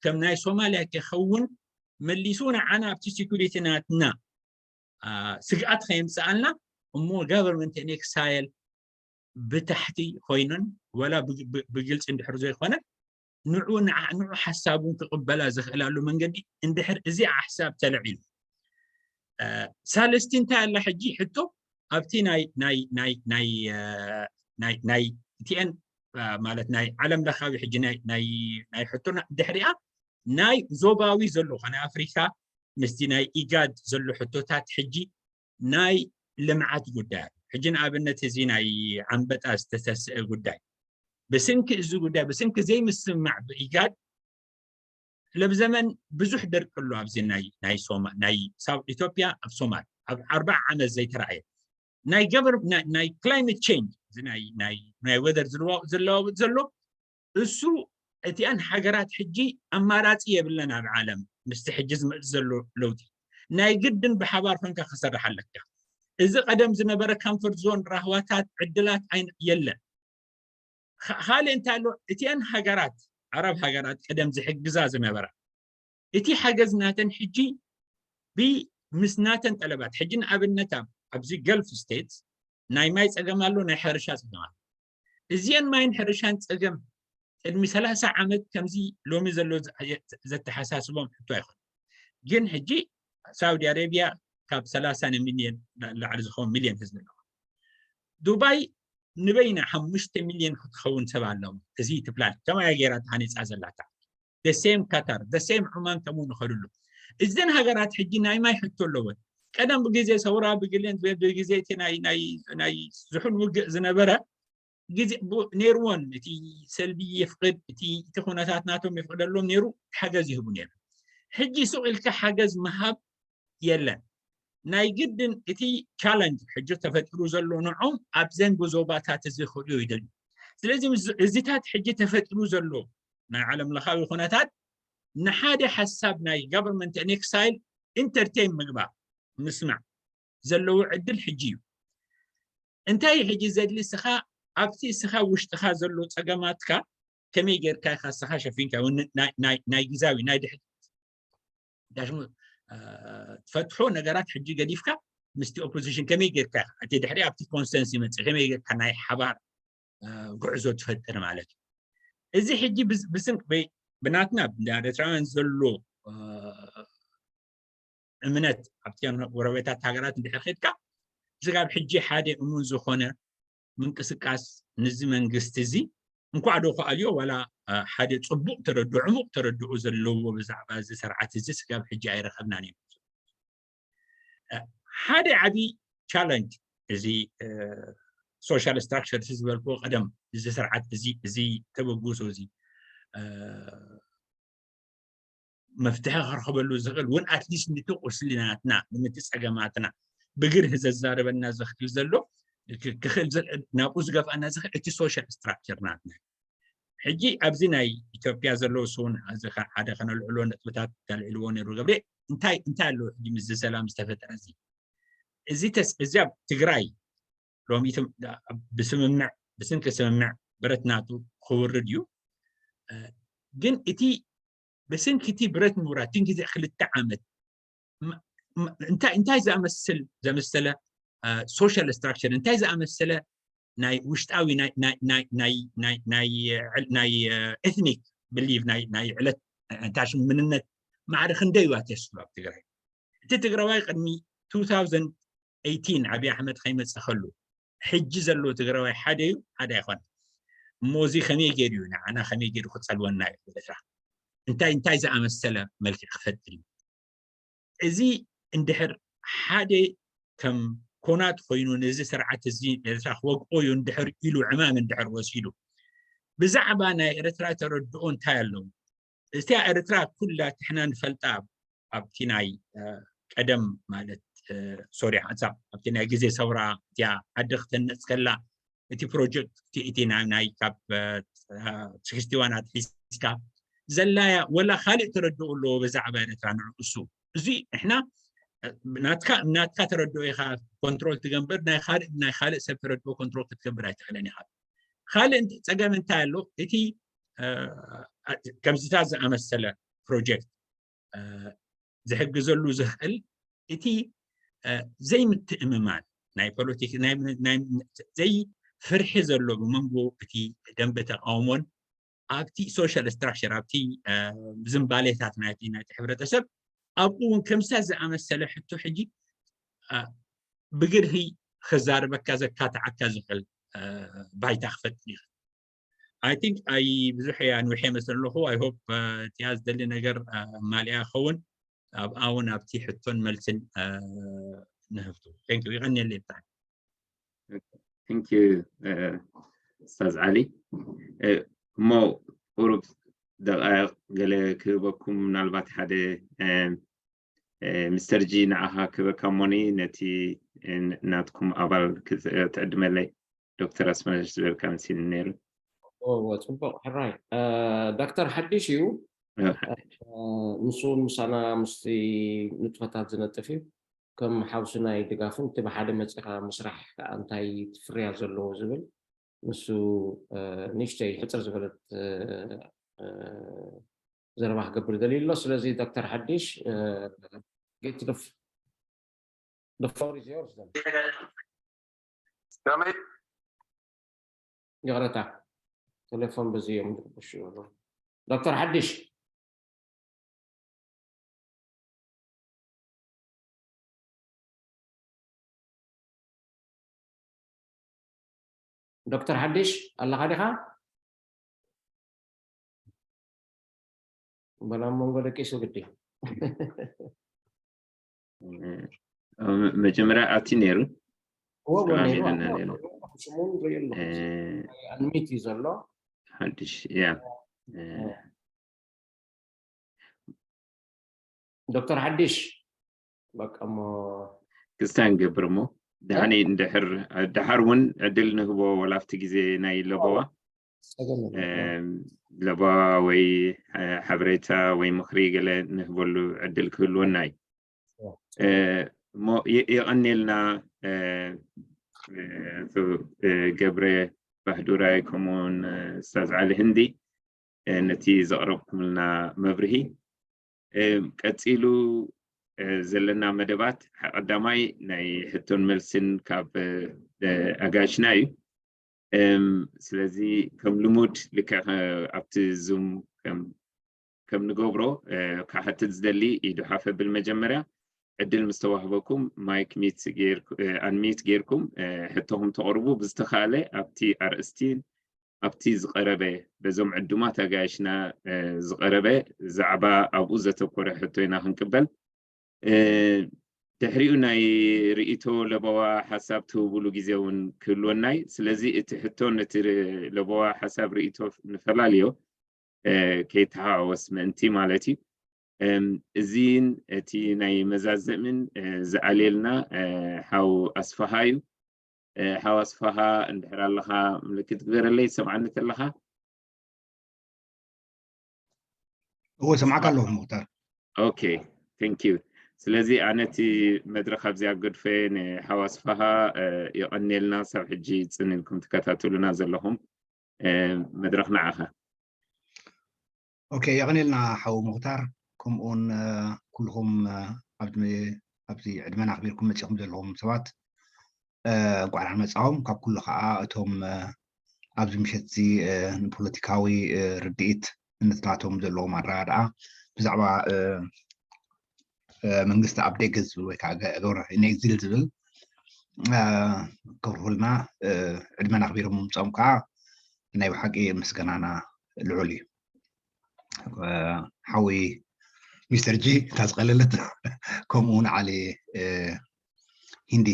ከም ናይ ሶማልያ ከኸውን መሊሱ ንዓና ኣብቲ security ናትና ስግኣት ከየምፅኣልና እሞ government in exile ብታሕቲ ኮይነን ወላ ብግልፂ እንድሕር ዘይኮነ ንዑ ንዑ ሓሳቡን ክቕበላ ዝኽእላሉ መንገዲ እንድሕር እዚ ሓሳብ ተለዒሉ ሳልስቲ እንታይ ኣላ ሕጂ ሕቶ ኣብቲ ናይ ናይ ናይ ናይ ናይ ናይ እቲአን ማለት ናይ ዓለም ለኻዊ ሕጂ ናይ ናይ ናይ ሕቶና ድሕሪኣ ናይ ዞባዊ ዘሎ ናይ ኣፍሪካ ምስቲ ናይ ኢጋድ ዘሎ ሕቶታት ሕጂ ናይ ልምዓት ጉዳይ ሕጂ ንኣብነት እዚ ናይ ዓንበጣ ዝተተስአ ጉዳይ ብስንኪ እዚ ጉዳይ ብስንኪ ዘይምስምማዕ ብኢጋድ ለብዘመን ብዙሕ ደርቂ ኣሎ ኣብዚ ናይ ናይ ሶማ ናይ ሳውት ኢትዮጵያ ኣብ ሶማል ኣብ ኣርባዓ ዓመት ዘይተረኣየ ናይ ገበር ናይ climate change እዚ ናይ ናይ ናይ weather ዝለዋወጥ ዘለዋወጥ ዘሎ እሱ እቲኣን ሃገራት ሕጂ ኣማራፂ የብለን ኣብ ዓለም ምስቲ ሕጂ ዝመፅእ ዘሎ ለውጢ ናይ ግድን ብሓባር ኮንካ ክሰርሕ ኣለካ። እዚ ቀደም ዝነበረ comfort zone ራህዋታት ዕድላት ኣይ የለን። ካልእ እንታይ ኣሎ እቲአን ሃገራት ዓረብ ሃገራት ቀደም ዝሕግዛ ዝነበራ እቲ ሓገዝ ናተን ሕጂ ብምስ ናተን ጠለባት ሕጂ ንኣብነት ኣብ ኣብዚ ገልፍ ስቴትስ ናይ ማይ ፀገም ኣሎ ናይ ሕርሻ ፀገም ኣሎ እዚአን ማይን ሕርሻን ፀገም ቅድሚ ሰላሳ ዓመት ከምዚ ሎሚ ዘሎ ዘተሓሳስቦም ሕቶ ኣይኮነ ግን ሕጂ ሳውዲ ኣረቢያ ካብ ሰላሳ ሚልዮን ላዕሊ ዝኸውን ሚልዮን ህዝቢ ኣለዋ ዱባይ ንበይና ሓሙሽተ ሚልዮን ክትኸውን ሰብ ኣለዎ እዚ ትፕላን ከማያ ገይራ ተሃኒፃ ዘላታ ደሴም ካታር ደሴም ዑማን ከምኡ ንኸድሉ እዘን ሃገራት ሕጂ ናይ ማይ ሕቶ ኣለወን ቀደም ብግዜ ሰውራ ብግልን ብግዜ እቲ ናይ ናይ ናይ ዝሑል ውግእ ዝነበረ ግዜ ነይርዎን እቲ ሰልቢ የፍቅድ እቲ እቲ ኩነታት ናቶም የፍቅደሎም ነይሩ ሓገዝ ይህቡ ነይሩ ሕጂ ሱቅ ኢልካ ሓገዝ ምሃብ የለን ናይ ግድን እቲ ቻለንጅ ሕጂ ተፈጢሩ ዘሎ ንዖም ኣብ ዘንጎ ዞባታት እዚ ክርእዮ ይደልዩ ስለዚ እዚታት ሕጂ ተፈጢሩ ዘሎ ናይ ዓለም ለኻዊ ኩነታት ንሓደ ሓሳብ ናይ government in exile entertain ምግባር ምስማዕ ዘለዎ ዕድል ሕጂ እዩ እንታይ ሕጂ ዘድሊ ስኻ ኣብቲ ስኻ ውሽጥኻ ዘሎ ፀገማትካ ከመይ ጌርካ ኢኻ ስኻ ሸፊንካ ናይ ግዛዊ ናይ ድሕሪ ትፈትሖ ነገራት ሕጂ ገዲፍካ ምስቲ ኦፖዚሽን ከመይ ጌርካ እቲ ድሕሪ ኣብቲ ኮንስተንስ ይመፅእ ከመይ ጌርካ ናይ ሓባር ጉዕዞ ትፈጥር ማለት እዩ እዚ ሕጂ ብስንክ ብናትና ኤርትራውያን ዘሎ እምነት ኣብቲ ጎረቤታት ሃገራት እንድሕር ከድካ ስጋብ ሕጂ ሓደ እሙን ዝኾነ ምንቅስቃስ ንዚ መንግስቲ እዚ እንኳዕ ዶ ክኣልዮ ዋላ ሓደ ፅቡቅ ተረድኦ ዕሙቅ ተረድኦ ዘለዎ ብዛዕባ እዚ ስርዓት እዚ ስጋብ ሕጂ ኣይረኸብናን እዮም ሓደ ዓብዪ ቻለንጅ እዚ social structure ዝበልክዎ ቀደም እዚ ስርዓት እዚ እዚ ተበግሶ እዚ መፍትሒ ክረኽበሉ ዝኽእል እውን ኣትሊስት ንቲ ቁስሊ ናትና ንምቲ ፀገማትና ብግርህ ዘዛረበና ዝኽእል ዘሎ ክኽእል ናብኡ ዝገፍኣና ዝኽእል እቲ social structure ናትና ሕጂ ኣብዚ ናይ ኢትዮጵያ ዘለዉ ስውን ሓደ ከነልዕሎ ነጥብታት ተልዕልዎ ነይሩ ገብሬ እንታይ እንታይ ኣለዎ ሕጂ ምስ ሰላም ዝተፈጠረ እዚ እዚ ተስ እዚ ኣብ ትግራይ ሎሚ ብስምምዕ ብስንኪ ስምምዕ ብረት ናቱ ክውርድ እዩ ግን እቲ ብስንኪ እቲ ብረት ምውራድ እቲ ግዜ ክልተ ዓመት እንታይ እንታይ ዝኣመስል ዘመሰለ social structure እንታይ ዝኣመሰለ ናይ ውሽጣዊ ናይ ኤትኒክ ብሊቭ ናይ ዕለት እንታይ ሽም ምንነት ማዕረ ክንደይ እዋ ተስሉ ኣብ ትግራይ እቲ ትግራዋይ ቅድሚ two thousand eighteen ዓብዪ ኣሕመድ ከይመፀ ከሉ ሕጂ ዘሎ ትግራዋይ ሓደ እዩ ሓደ ኣይኮነ እሞ እዚ ከመይ ገይሩ እዩ ንዓና ከመይ ገይሩ ክፀልወና እዩ ኤርትራ እንታይ እንታይ ዝኣመሰለ መልክዕ ክፈጥር እዩ እዚ እንድሕር ሓደ ከም ኮናት ኮይኑ ነዚ ስርዓት እዚ ኤርትራ ክወግኦ እዩ እንድሕር ኢሉ ዕማም እንድሕር ወሲዱ ብዛዕባ ናይ ኤርትራ ተረድኦ እንታይ ኣለዎ? እቲያ ኤርትራ ኩላ ትሕና ንፈልጣ ኣብቲ ናይ ቀደም ማለት ሶሪ ሓንሳብ ኣብቲ ናይ ግዜ ሰውራ እቲያ ዓዲ ክተነፅ ከላ እቲ ፕሮጀክት እቲ ናይ ካብ ስክስቲ ዋን ኣትሒዝካ ዘላያ ወላ ካልእ ተረድኦ ኣለዎ ብዛዕባ ኤርትራ ንዕኡ እሱ እዚ ንሕና ናትካ ናትካ ተረድኦ ኢኻ ኮንትሮል ትገብር ናይ ካልእ ናይ ካልእ ሰብ ተረድኦ ኮንትሮል ክትገብር ኣይትኽእለን ኢኻ ካልእ ፀገም እንታይ ኣሎ እቲ ከምዚታት ዝኣመሰለ ፕሮጀክት ዝሕግዘሉ ዝኽእል እቲ ዘይምትእምማን ናይ ፖለቲክ ዘይፍርሒ ዘሎ ብመንጎ እቲ ደንበ ተቃውሞን ኣብቲ ሶሻል ስትራክቸር ኣብቲ ዝንባሌታት ናይቲ ናይቲ ሕብረተሰብ ኣብኡ እውን ከምሳ ዝኣመሰለ ሕቶ ሕጂ ብግርሂ ክዛርበካ ዘካትዓካ ዝኽእል ባይታ ክፈጥር ይኽእል I think ኣይ ብዙሕ እያ ንውሕ መስል ኣለኹ I hope እቲያ ዝደሊ ነገር ማሊያ ክኸውን ኣብኣ እውን ኣብቲ ሕቶን መልስን ንህብቱ thank you ይቐንየለይ ብጣዕሚ thank you ኡስታዝ ዓሊ እሞ ቁሩብ ደቃይቕ ገለ ክህበኩም ምናልባት ሓደ ሚስተር ጂ ንዓኻ ክህበካ እሞኒ ነቲ ናትኩም ኣባል ክትዕድመለይ ዶክተር ኣስመረሽ ዝበልካ መሲልኒ ነይሩ ጽቡቕ ሕራይ ዶክተር ሓድሽ እዩ ንሱ እውን ምሳና ምስቲ ንጥፈታት ዝነጥፍ እዩ ከም ሓውሲ ናይ ድጋፍን እቲ ብሓደ መፂኻ ምስራሕ ከዓ እንታይ ፍርያት ዘለዎ ዝብል ንሱ ንእሽተይ ሕፅር ዝበለት ዘረባ ክገብር ደልዩ ኣሎ ስለዚ ዶክተር ሓድሽ get the floor is yours ይቅረታ ቴሌፎን በዚ እዮም ዝረብሹ ዶክተር ሓድሽ ዶክተር ሓድሽ ኣለኻ ዲኻ? በላ መንጎ ደቂሱ ግዲ መጀመርያ ኣቲ ነይሩ ሽሙን ርእዩ ኣለኹ ኣንሚት እዩ ዘሎ ሓድሽ ያ ዶክተር ሓድሽ በቃ እሞ ክስታ ንገብር እሞ ድሓኒ እንድሕር ድሓር እውን ዕድል ንህቦ ወላ ኣብቲ ግዜ ናይ ለበዋ ለበዋ ወይ ሓበሬታ ወይ ምኽሪ ገለ ንህበሉ ዕድል ክህልወና እዩ እሞ የቐንየልና ገብረ ባህዱራይ ከምኡውን ስታዝ ዓሊ ህንዲ ነቲ ዘቕረብኩምልና መብርሂ ቀፂሉ ዘለና መደባት ቀዳማይ ናይ ሕቶን መልስን ካብ ኣጋሽና እዩ ስለዚ ከም ልሙድ ልክዕ ኣብቲ ዙም ከም ንገብሮ ክሓትት ዝደሊ ኢዱ ሓፍ ብል መጀመርያ ዕድል ምስ ተዋህበኩም ማይክ ሚት ኣንሚት ጌርኩም ሕቶኹም ተቕርቡ ብዝተኻእለ ኣብቲ ኣርእስቲ ኣብቲ ዝቐረበ በዞም ዕዱማት ኣጋይሽና ዝቐረበ ዛዕባ ኣብኡ ዘተኮረ ሕቶ ኢና ክንቅበል ድሕሪኡ ናይ ርእቶ ለበዋ ሓሳብ ትህብሉ ግዜ እውን ክህልወናይ ስለዚ እቲ ሕቶ ነቲ ለበዋ ሓሳብ ርእቶ ንፈላልዮ ከይተሓዋወስ ምእንቲ ማለት እዩ እዚን እቲ ናይ መዛዘምን ዝኣልየልና ሓው ኣስፋሃ እዩ ሓው ኣስፋሃ እንድሕር ኣለኻ ምልክት ግበረለይ ሰምዓኒ ኣለኻ እዎ ሰምዓካ ኣለኹ ሙክታር ኦኬ thank you ስለዚ ኣነ እቲ መድረክ ኣብዚ ኣገድፈ ንሓው ኣስፋሃ የቐንየልና ሳብ ሕጂ ፅን ኢልኩም ትከታተሉና ዘለኹም መድረክ ንዓኻ ኦኬ የቐንየልና ሓው ሙክታር ከምኡውን ኩልኹም ኣብዚ ዕድመና ኣኽቢርኩም መፂኹም ዘለኹም ሰባት እንኳዕ ደሓን መፃኹም ካብ ኩሉ ከዓ እቶም ኣብዚ ምሸት እዚ ንፖለቲካዊ ርድኢት እንትናቶም ዘለዎም ኣረዳድኣ ብዛዕባ መንግስቲ ኣብ ደገ ዝብል ወይ ከዓ ገብረ ኢንኤግዚል ዝብል ከብርሁልና ዕድመን ኣኽቢሮም ምምፅኦም ከዓ ናይ ብሓቂ ምስጋናና ልዑል እዩ ሓዊ ሚስተር ጂ እታ ዝቀለለት ከምኡ እውን ዓሊ ሂንዲ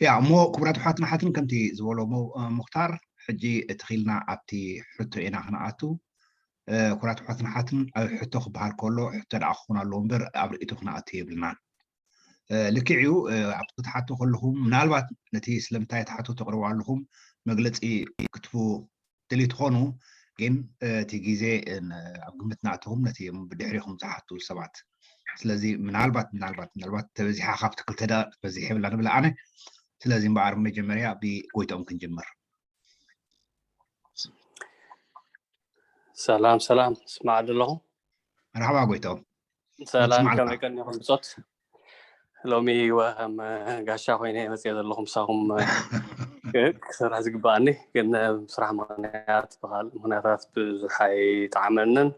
ያ እሞ ክቡራት ኣሕዋትን ኣሓትን ከምቲ ዝበሎ ሙክታር ሕጂ እቲ ኺልና ኣብቲ ሕቶ ኢና ክንኣቱ። ኩራት ሕዋትን ሓትን ኣብ ሕቶ ክበሃል ከሎ ሕቶ ደኣ ክኾን ኣለዎ እምበር ኣብ ርእይቶ ክንኣቱ የብልናን። ልክዕ እዩ። ኣብቲ ክትሓቱ ከለኹም ምናልባት ነቲ ስለምንታይ ትሓቱ ተቕርቡ ኣለኹም መግለፂ ክትቡ ትደልዩ ትኾኑ፣ ግን እቲ ግዜ ኣብ ግምት እናእተኹም ነቲ ብድሕሪኹም ዝሓቱ ሰባት። ስለዚ ምናልባት ምናልባት ምናልባት ተበዚሓ ካብቲ ክልተ ደቂቕ ትበዝሕ የብላ ንብል ኣነ። ስለዚ እምበኣር መጀመርያ ብጎይትኦም ክንጅምር። ሰላም ሰላም፣ ስማዕ ኣለኹ። መርሓባ ጎይትኦም። ሰላም፣ ከመይ ቀኒኹም ብጾት? ሎሚ ከም ጋሻ ኮይነ መፅየ ዘለኹ ምሳኹም ክሰርሕ ዝግባኣኒ፣ ግን ስራሕ ምክንያት ብካልእ ምክንያታት ብዙሕ ኣይጠዓመንን።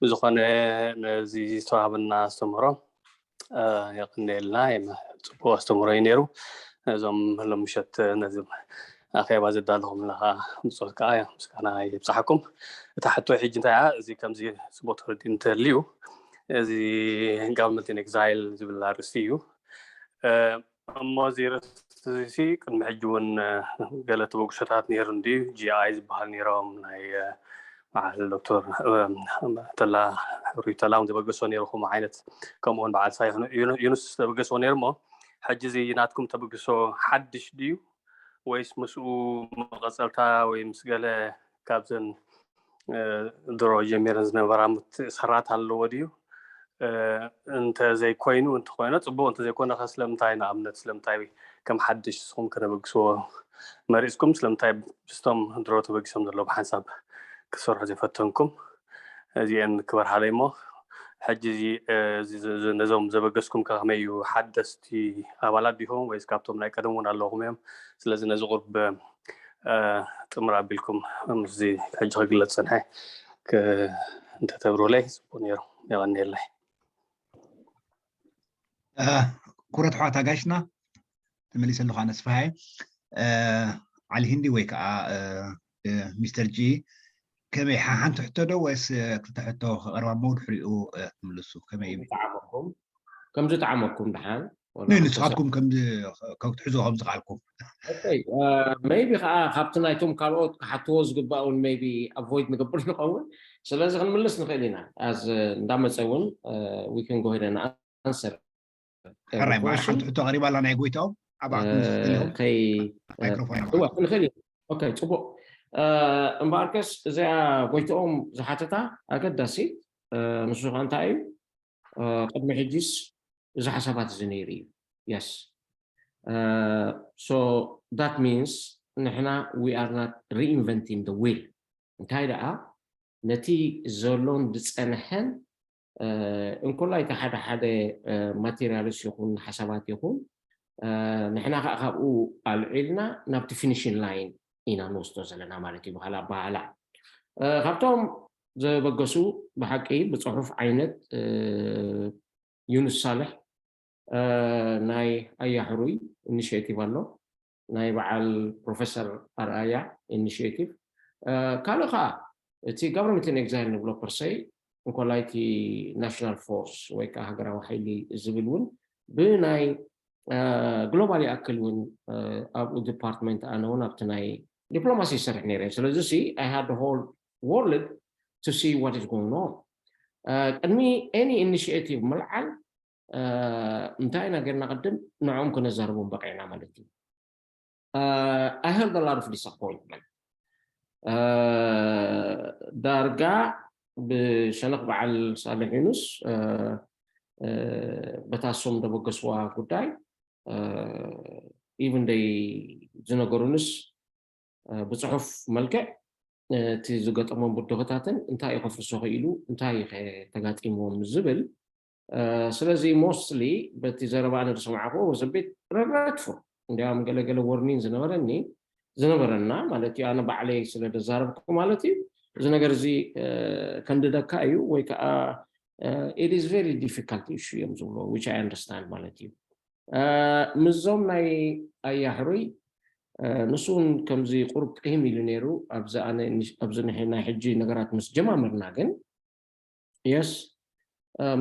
ብዝኾነ ነዚ ዝተዋህበና ኣስተምህሮ የቐንየልና። ጽቡቕ ኣስተምህሮ እዩ ነይሩ። ነዞም ሎም ምሸት ነዚ ኣኼባ ዘዳለኹምልና ከዓ ብጾት ከዓ ምስጋና ይብጻሓኩም። እታ ሕቶ ሕጂ እንታይ እያ? እዚ ከምዚ ጽቡቕ ተረዲኡ እንተልዩ፣ እዚ government in exile ዝብል ኣርእስቲ እዩ። እሞ እዚ ርእስቲ እዚ ቅድሚ ሕጂ እውን ገለ ተበግሶታት ነይሩ እንድዩ። ጂ ኣይ ዝበሃል ነይሮም፣ ናይ በዓል ዶክተር ተላ ሩይ ተላ እውን ዘበገሶ ነይሩ፣ ከምኡ ዓይነት፣ ከምኡ እውን በዓል ሳይ ዩኑስ ዘበገሶ ነይሩ። እሞ ሕጂ እዚ ናትኩም ተበግሶ ሓድሽ ድዩ ወይስ ምስኡ መቐጸልታ ወይ ምስ ገለ ካብዘን ድሮ ጀሚረን ዝነበራ ምትእስሳራት ኣለዎ ድዩ? እንተዘይኮይኑ፣ እንተኾይነ ጽቡቕ፣ እንተዘይኮነ ከ ስለምንታይ፣ ንኣብነት ስለምንታይ ከም ሓድሽ ንስኹም ከተበግስዎ መሪጽኩም? ስለምንታይ ምስቶም ድሮ ተበጊሶም ዘለዉ ብሓንሳብ ክትሰርሑ ዘይፈተንኩም? እዚአን ክበርሃለይ እሞ፣ ሕጂ እዚ ነዞም ዘበገስኩም ከ ከመይ እዩ? ሓደስቲ ኣባላት ዲኹም ወይስ ካብቶም ናይ ቀደም እውን ኣለኹም እዮም? ስለዚ ነዚ ቁርብ ጥምር ኣቢልኩም ምስዚ ሕጂ ክግለጽ ጸንሐ እንተተብሩለይ ጽቡቅ ነይሩ። የቐንየለይ። ኩረት ኣሕዋት ኣጋይሽና፣ ተመሊሰ ኣለኹ ኣነ ስፍሃይ። ዓሊ ህንዲ ወይ ከዓ ሚስተር ጂ፣ ከመይ ሓንቲ ሕቶ ዶ ወይስ ክልተ ሕቶ ክቐርባ እሞ ድሕሪኡ ትምልሱ? ከመይ እዩ? ከምዚ ጠዓመኩም ደሓን ንስኻትኩም ከም ክትሕዞ ከም ዝኽኣልኩም። ሜይቢ ከዓ ካብቲ ናይቶም ካልኦት ክሓትዎ ዝግባእ እውን ሜይቢ ኣቮይድ ንገብር ንኸውን። ስለዚ ክንምልስ ንኽእል ኢና። ኣዝ እንዳመፀ እውን we can go ahead and answer። ሕራይ በዓል ሓንቲ ሕቶ ቀሪባ ኣላ ናይ ጎይታኦም ኣብኣ ክትምልስ ትኽእል ኢኹም። ክንኽእል ኢና። ኦኬ፣ ፅቡቅ። እምበኣርከስ እዚኣ ጎይታኦም ዝሓተታ ኣገዳሲት፣ ንሱ ከዓ እንታይ እዩ? ቅድሚ ሕጂስ እዚ ሓሳባት እዚ ነይሩ እዩ። Yes. So that means ንሕና we are not reinventing the wheel. እንታይ ደኣ ነቲ ዘሎን ዝጸንሐን እንኮላይ እቲ ሓደ ሓደ ማቴሪያልስ ይኹን ሓሳባት ይኹን ንሕና ከዓ ካብኡ ኣልዒልና ናብቲ ፊኒሽን ላይን ኢና ንወስዶ ዘለና ማለት እዩ። ብካልእ ኣበሃህላ ካብቶም ዘበገሱ ብሓቂ ብፅሑፍ ዓይነት ዩኑስ ሳልሕ ናይ ኣያ ሕሩይ ኢኒሽቲቭ ኣሎ፣ ናይ በዓል ፕሮፌሰር ኣርኣያ ኢኒሽቲቭ፣ ካልእ ከዓ እቲ ጋቨርንመንት ኢን ኤግዛይል ንብሎ ፐርሰይ እንኮላይ እቲ ናሽናል ፎርስ ወይ ከዓ ሃገራዊ ሓይሊ ዝብል እውን ብናይ ግሎባል ይኣክል እውን ኣብኡ ዲፓርትመንት ኣነ እውን ኣብቲ ናይ ዲፕሎማሲ ይሰርሕ ነይረ። ስለዚ ሲ I had the whole world to see what is going on። ቅድሚ any initiative ምልዓል እንታይ ኢና ጌርና ቅድም ንዕኦም ክነዛርቦም በቂዕና ማለት እዩ። I heard a lot of disappointment። ዳርጋ ብሸነኽ በዓል ሳልሕ ዩኑስ በታ እሶም ደበገስዋ ጉዳይ ኢቭን ደይ ዝነገሩንስ ብፅሑፍ መልክዕ እቲ ዝገጠሞም ብድሆታትን እንታይ እዩ ከፍርሶ ክኢሉ እንታይ እዩ ተጋጢምዎም ዝብል። ስለዚ ሞስትሊ በቲ ዘረባ ኣነ ዝሰማዕኩዎ was a bit regretful። እንዲያውም ገለገለ ወርኒን ዝነበረኒ ዝነበረና ማለት እዩ። ኣነ ባዕለይ ስለ ደዛረብኩ ማለት እዩ። እዚ ነገር እዚ ከንድደካ እዩ ወይ ከዓ it is very difficult issue እዮም ዝብሎ which I understand ማለት እዩ። ምስዞም ናይ ኣያ ሕሩይ ንሱ እውን ከምዚ ቁሩብ ቅሂም ኢሉ ነይሩ። ኣብዚ ናይ ሕጂ ነገራት ምስ ጀማመርና ግን የስ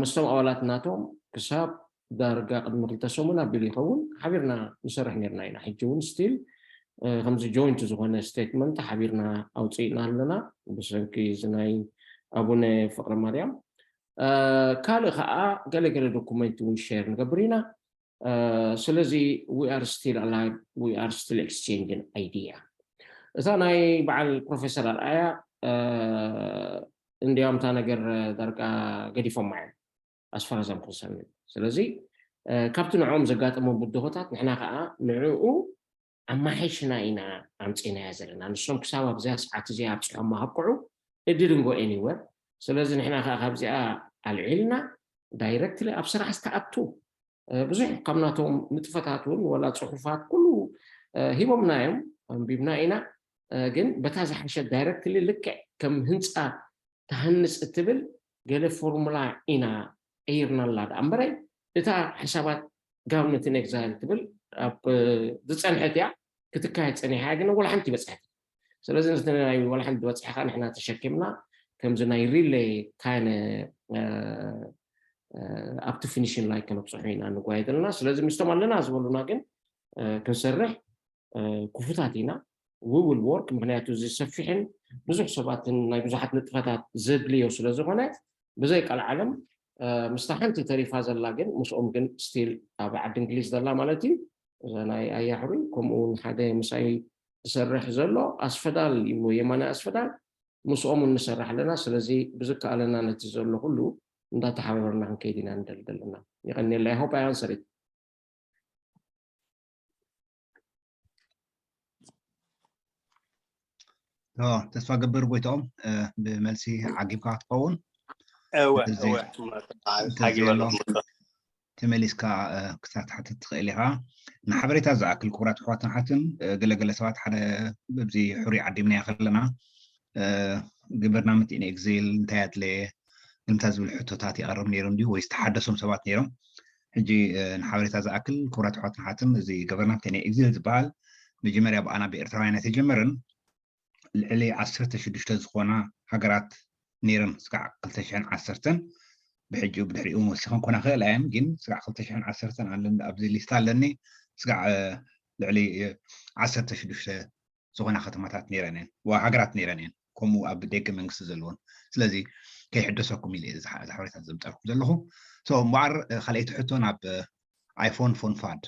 ምስቶም ኣባላት ናቶም ክሳብ ዳርጋ ቅድሚ ክልተ ሰሙን ኣቢሉ ይኸውን ሓቢርና ንሰርሕ ነርና ኢና። ሕጂ እውን ስቲል ከምዚ ጆይንት ዝኾነ ስቴትመንት ሓቢርና ኣውፅእና ኣለና ብሰንኪ እዚ ናይ ኣቡነ ፍቅረ ማርያም። ካልእ ከዓ ገለገለ ዶኩመንት እውን ሼር ንገብር ኢና። ስለዚ we are still alive, we are still exchanging idea። እታ ናይ በዓል ፕሮፌሰር ኣርኣያ እንዲያውም እታ ነገር ዳርጋ ገዲፎማ እዮም ኣስፈረዘም ክንሰምዕ። ስለዚ ካብቲ ንዕኦም ዘጋጠሞም ብድሆታት ንሕና ከዓ ንዕኡ ኣማሓይሽና ኢና ኣምፂናያ ዘለና። ንሶም ክሳብ ኣብዚኣ ሰዓት እዚኣ ኣብፅሖማ ከብቅዑ እድድንጎ ኤኒወር። ስለዚ ንሕና ከዓ ካብዚኣ ኣልዒልና ዳይረክትሊ ኣብ ስራሕ ዝተኣቱ ብዙሕ ካብ ናቶም ንጥፈታት እውን ወላ ፅሑፋት ኩሉ ሂቦምና እዮም፣ ኣንቢብና ኢና። ግን በታ ዝሓሸ ዳይረክትሊ ልክዕ ከም ህንፃ ትሃንፅ እትብል ገለ ፎርሙላ ኢና ቀይርናላ ደኣ እምበረ እታ ሓሳባት ጋብነት ኤግዛይል ትብል ኣብ ዝፀንሐት እያ ክትካየድ ፀኒሓ ግን ወላ ሓንቲ ይበፅሐት። ስለዚ ነቲ ናይ ወላ ሓንቲ ዝበፅሐ ከዓ ንሕና ተሸኪምና ከምዚ ናይ ሪሌ ካይነ ኣብቲ ፊኒሽን ላይ ከነብፅሑ ኢና ንጓየ ዘለና። ስለዚ ምስቶም ኣለና ዝበሉና ግን ክንሰርሕ ክፉታት ኢና። We will work፣ ምክንያቱ እዚ ሰፊሕን ብዙሕ ሰባትን ናይ ብዙሓት ንጥፈታት ዘድልዮ ስለ ዝኾነ ብዘይ ቀልዓለም ምስታ ሓንቲ ተሪፋ ዘላ ግን ምስኦም ግን ስቲል ኣብ ዓዲ እንግሊዝ ዘላ ማለት እዩ። እዛ ናይ ኣያሕሩይ ከምኡ እውን ሓደ ምሳይ ዝሰርሕ ዘሎ ኣስፈዳል ይብሎ የማነ ኣስፈዳል ምስኦም እውን ንሰርሕ ኣለና። ስለዚ ብዝከኣለና ነቲ ዘሎ ኩሉ እንዳተሓባበርና ክንከይድ ኢና ንደሊ ዘለና። ይቐኒየለይ። I hope I answered it። ተስፋ ገብር ጎይታኦም ብመልሲ ዓጊብካ ክትኸውን እወ እወ ተመሊስካ ክሳብ ትሓትት ትኽእል ኢኻ። ንሓበሬታ ዝኣክል ክቡራት ኣሕዋትን ኣሓትን ገለገለ ሰባት ሓደ ኣብዚ ሕሩይ ዓዲምናዮ ከለና ግብርና ምትኢን ኤግዚል እንታይ ኣድለየ ግምታ ዝብል ሕቶታት ይቐርብ ነይሩ እንዲሁ ወይ ዝተሓደሶም ሰባት ነይሮም። ሕጂ ንሓበሬታ ዝኣክል ክቡራት ኣሕዋትን ኣሓትን እዚ ግብርና ምትኢን ኤግዚል ዝበሃል መጀመርያ ብኣና ብኤርትራውያን ኣይተጀመረን። ልዕሊ ዓሰርተ ሽዱሽተ ዝኾና ሃገራት ነይረን ስጋዕ ክልተ ሽሕን ዓሰርተን ብሕጂ ብድሕሪኡ ወሲኸን ኮና ክእል እየን ግን ስጋዕ ክልተ ሽሕን ዓሰርተን ኣለኒ ኣብዚ ሊስታ ኣለኒ ስጋዕ ልዕሊ ዓሰርተ ሽዱሽተ ዝኾና ከተማታት ነይረን እየን ዋ ሃገራት ነይረን እየን ከምኡ ኣብ ደገ መንግስቲ ዘለዎን ስለዚ ከይሕደሰኩም ኢለ እየ እዚ ሓ- እዚ ሓበሬታ ዘምፀልኩም ዘለኹ so እምበኣር ካልኣይቲ ሕቶ ናብ ኣይፎን ፎን ፋድ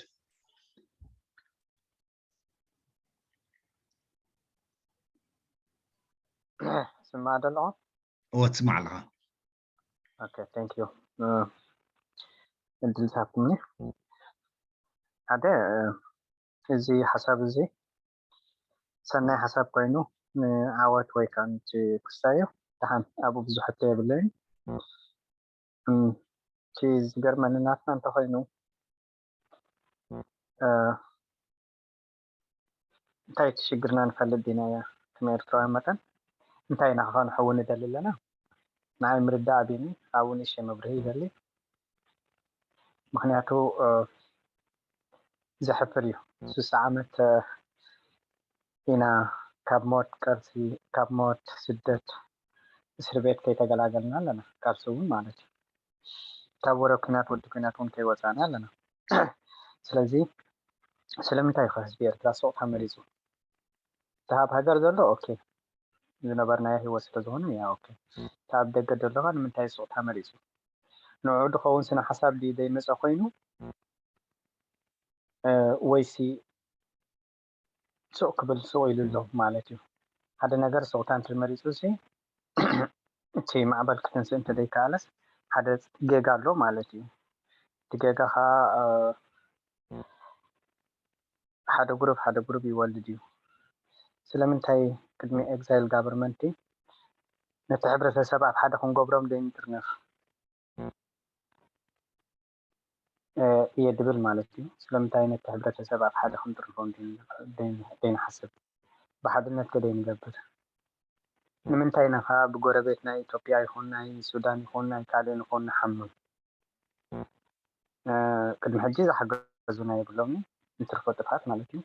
ስማዕ ዶ ኣለኹ? እወ ትስማዕ ኣለኻ ኦኬ thank you እድል ዝሃብኩምኒ ሓደ እዚ ሓሳብ እዚ ሰናይ ሓሳብ ኮይኑ ንዓወት ወይ ከዓ ነቲ ክስታይ እዩ ደሓን ኣብኡ ብዙሕ ሕቶ የብለይን እቲ ዝገርመኒ ናትና እንተኮይኑ እንታይ እቲ ሽግርና ንፈልጥ ዲና እያ ከም ኤርትራውያን መጠን እንታይ ኢና ክኸንኸውን ንደሊ ኣለና ንዓይ ምርዳእ ኣቢኒ ኣብኡ ንእሽተይ መብርሂ ይደሊ ምክንያቱ ዘሕፍር እዩ ስሳ ዓመት ኢና ካብ ሞት ቀርሲ ካብ ሞት ስደት እስር ቤት ከይተገላገልና ኣለና ቃልሲ እውን ማለት እዩ ካብ ወረ ኩናት ወዲ ኩናት እውን ከይወፃና ኣለና ስለዚ ስለምንታይ ከ ህዝቢ ኤርትራ ስቕታ መሪፁ እቲ ኣብ ሃገር ዘሎ ኦኬ ዝነበርናዮ ህይወት ስለዝኾነ ያ ኦኬ እቲ ኣብ ደገ ዘሎ ከ ንምንታይ ስቕታ መሪፁ ንዑ ድኸውን ስነ ሓሳብ ድዩ ዘይመፀ ኮይኑ ወይሲ ሱቕ ክብል ሱቕ ኢሉ ኣሎ ማለት እዩ ሓደ ነገር ስቕታ እንትመሪፁ ሲ እቲ ማዕበል ክትንስእ እንተዘይከኣለስ ሓደ ጌጋ ኣሎ ማለት እዩ እቲ ጌጋ ከዓ ሓደ ጉሩብ ሓደ ጉሩብ ይወልድ እዩ ስለምንታይ ቅድሚ ኤግዛይል ጋቨርመንቲ ነቲ ሕብረተሰብ ኣብ ሓደ ክንገብሮም ዘይንጥርነፍ እየ ድብል ማለት እዩ ስለምንታይ ነቲ ሕብረተሰብ ኣብ ሓደ ክንጥርንፎም ዘይንሓስብ ብሓድነት ከደይ ንገብር ንምንታይ ኢና ከዓ ብጎረቤት ናይ ኢትዮጵያ ይኹን ናይ ሱዳን ይኹን ናይ ካልእ ንኾን ንሓምም ቅድሚ ሕጂ ዝሓገዙና የብሎምን ንትርፎ ጥፍኣት ማለት እዩ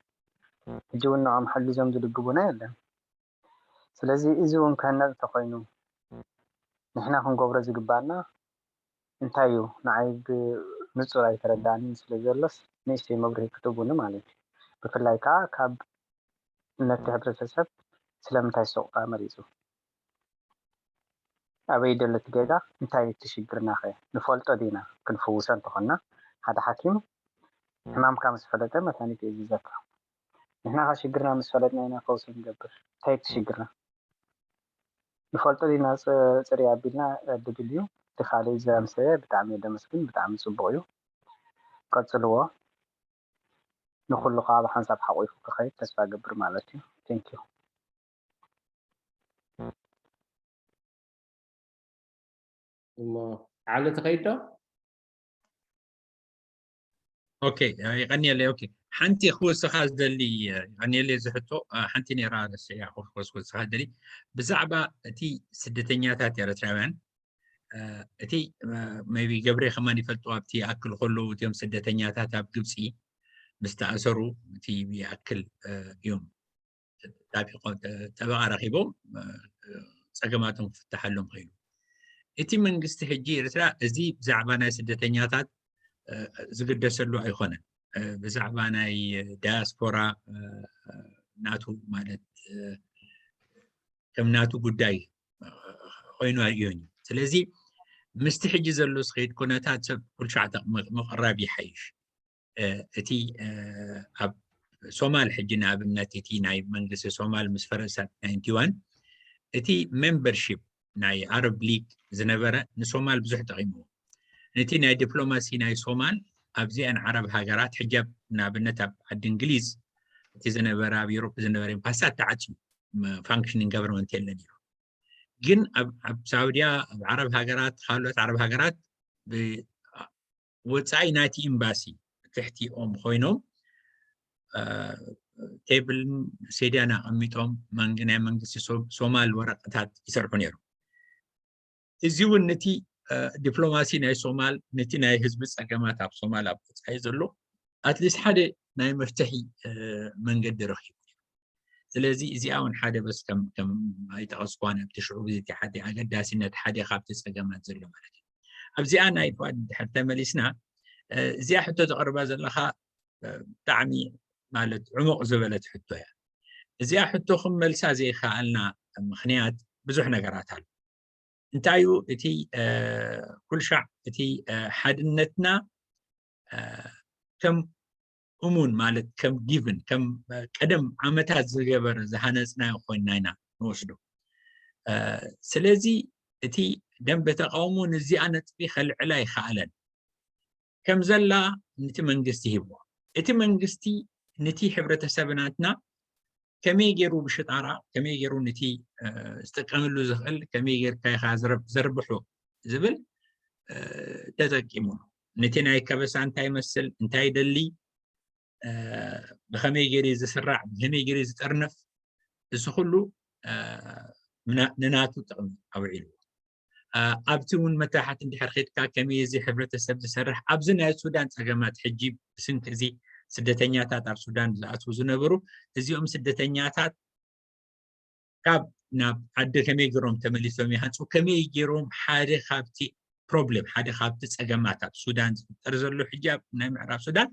ሕጂ እውን ንዖም ሓጊዞም ዝድግቡና የለን ስለዚ እዚ እውን ክህነፅ እንተኮይኑ ንሕና ክንገብሮ ዝግባኣና እንታይ እዩ ንዓይ ብንፁር ኣይተረዳኣንን ስለ ዘሎስ ንእሽተይ መብርሂ ክትህቡኒ ማለት እዩ ብፍላይ ከዓ ካብ ነቲ ሕብረተሰብ ስለምንታይ ሱቕ መሪጹ? ኣበይ ደሎ እቲ ጌጋ? እንታይ እዩ እቲ ሽግርና ከ? ንፈልጦ ዲና? ክንፍውሶ እንተኾንና፣ ሓደ ሓኪም ሕማምካ ምስ ፈለጠ መድሃኒት የእዝዘካ። ንሕና ከ ሽግርና ምስ ፈለጥና ኢና ፈውሲ ንገብር። እንታይ እዩ እቲ ሽግርና? ንፈልጦ ዲና? ጽ-፣ ጽርይ ኣቢልና፣ እ፣ ድብል እዩ። እቲ ካልእ ዘምሰየ ብጣዕሚ እየ ደመስግን፣ ብጣዕሚ ጽቡቕ እዩ። ቀጽልዎ። ንኹሉ ከኣ ብሓንሳብ ሓቑፉ ክኸይድ ተስፋ እገብር ማለት እዩ። Thank you። እሞ ዓለ ተኸይድ ዶ? ኦኬ፣ የቐንየለይ። ኦኬ፣ ሓንቲ ክወስኻ ዝደሊ፣ የቐንየለይ፣ እዚ ሕቶ፣ እ፣ ሓንቲ ነይራ ረሲዐያ ክወስ-፣ ክወስኻ ዝደሊ ብዛዕባ እቲ ስደተኛታት ኤርትራውያን፣ እ፣ እቲ፣ እ፣ maybe ገብሬ ከማን ይፈልጥዎ፣ ኣብቲ ይኣክል ከለዉ እቲኦም ስደተኛታት ኣብ ግብፂ ምስ ተኣሰሩ እቲ ይኣክል፣ እ፣ እዮም ተጣቢቆም፣ ተ-፣ ጠበቓ ረኺቦም፣ እ፣ ጸገማቶም ክፍትሓሎም ኽኢሉ። እቲ መንግስቲ ሕጂ ኤርትራ እዚ ብዛዕባ ናይ ስደተኛታት፣ እ፣ ዝግደሰሉ ኣይኮነን። እ፣ ብዛዕባ ናይ ዳያስፖራ፣ እ፣ ናቱ ማለት፣ እ፣ ከም ናቱ ጉዳይ፣ እ፣ ኮይኑ ኣርእዮን እዩ። ስለዚ ምስቲ ሕጂ ዘሎ ዝኸይድ ኩነታት ሰብ ኩሉ ሻዕ ተቕ-፣ ምቕ-፣ ምቕራብ ይሓይሽ። እ፣ እቲ፣ እ፣ ኣብ ሶማል ሕጂ ንኣብነት እቲ ናይ መንግስቲ ሶማል ምስ ፈረሰ ናይንቲ ዋን፣ እቲ ሜምበርሺፕ ናይ ኣረብ ሊግ ዝነበረ ንሶማል ብዙሕ ጠቒምዎ። ነቲ ናይ ዲፕሎማሲ ናይ ሶማል ኣብዚአን ዓረብ ሃገራት ሕጂ ኣብ ንኣብነት ኣብ ዓዲ እንግሊዝ እቲ ዝነበረ ኣብ ዩሮፕ ዝነበረ ኤምባሲታት ተዓፅዩ፣ ም-፣ ፋንክሽኒንግ ገቨርንመንት የለን እዩ። ግን ኣብ፣ ኣብ ሳውዲያ፣ ኣብ ዓረብ ሃገራት፣ ካልኦት ዓረብ ሃገራት ብ-፣ ወጻኢ ናይቲ ኤምባሲ ትሕቲኦም ኮይኖም፣ እ፣ ቴብልን ሴድያን ኣቐሚጦም መንግ-፣ ናይ መንግስቲ ሶ-፣ ሶማል ወረቐታት ይሰርሑ ነይሩ። እዚ እውን ነቲ፣ እ፣ ዲፕሎማሲ ናይ ሶማል፣ ነቲ ናይ ህዝቢ ጸገማት ኣብ ሶማል ኣብ ወጻኢ ዘሎ ኣትሊስት ሓደ ናይ መፍትሒ፣ እ፣ መንገዲ ረኺቡ። ስለዚ እዚኣ እውን ሓደ በስ ከም፣ ከም ኣይጠቐስኳን ኣብቲ ሽዑ እቲ ሓደ ኣገዳሲነት ሓደ ካብቲ ጸገማት ዘሎ ማለት እዩ። ኣብዚኣ ናይ ፍቓድ እንድሕር ተመሊስና፣ እ፣ እዚኣ ሕቶ ተቕርባ ዘለኻ፣ እ፣ ብጣዕሚ ማለት ዕሙቕ ዝበለት ሕቶ እያ። እዚኣ ሕቶ ክመልሳ ዘይከኣልና ምኽንያት ብዙሕ ነገራት ኣሎ። እንታይ እዩ እቲ፣ እ፣ ኩልሻዕ እቲ፣ እ፣ ሓድነትና፣ እ፣ ከም እሙን ማለት ከም ጊቭን ከም፣ እ፣ ቀደም ዓመታት ዝገበረ ዝሃነጽናዮ ኮይንና ኢና ንወስዶ። እ፣ ስለዚ እቲ ደንበ ተቃውሞ ነዚኣ ነጥቢ ከልዕላ ኣይከኣለን። ከም ዘላ ነቲ መንግስቲ ሂብዎ። እቲ መንግስቲ ነቲ ሕብረተሰብ ናትና ከመይ ገይሩ ብሽጣራ፣ ከመይ ገይሩ ነቲ፣ እ፣ ዝጥቀመሉ ዝኽእል፣ ከመይ ጌርካ ኢኻ ዝረብ-፣ ዘርብሖ ዝብል፣ እ፣ ተጠቂሙ። ነቲ ናይ ከበሳ እንታይ ይመስል፣ እንታይ ይደሊ፣ እ፣ ብኸመይ ገይሩ እዩ ዝስራዕ፣ ብኸመይ ገይሩ እዩ ዝጥርንፍ፣ እዚ ኩሉ፣ እ፣ ምና-፣ ንናቱ ጥቕሚ ኣውዒልዎ። እ፣ ኣብቲ እውን መታሓት እንድሕር ኸድካ ከመይ እዚ ሕብረተሰብ ዝሰርሕ፣ ኣብዚ ናይ ሱዳን ጸገማት ሕጂ ብስንኪ እዚ ስደተኛታት ኣብ ሱዳን ዝኣትዉ ዝነበሩ፣ እዚኦም ስደተኛታት ካብ ናብ ዓዲ ከመይ ገይሮም ተመሊሶም ይሃንጹ፣ ከመይ ገይሮም ሓደ ካብቲ ፕሮብሌም፣ ሓደ ካብቲ ጸገማት ኣብ ሱዳን ዝፍጠር ዘሎ ሕጂ ኣብ ናይ ምዕራብ ሱዳን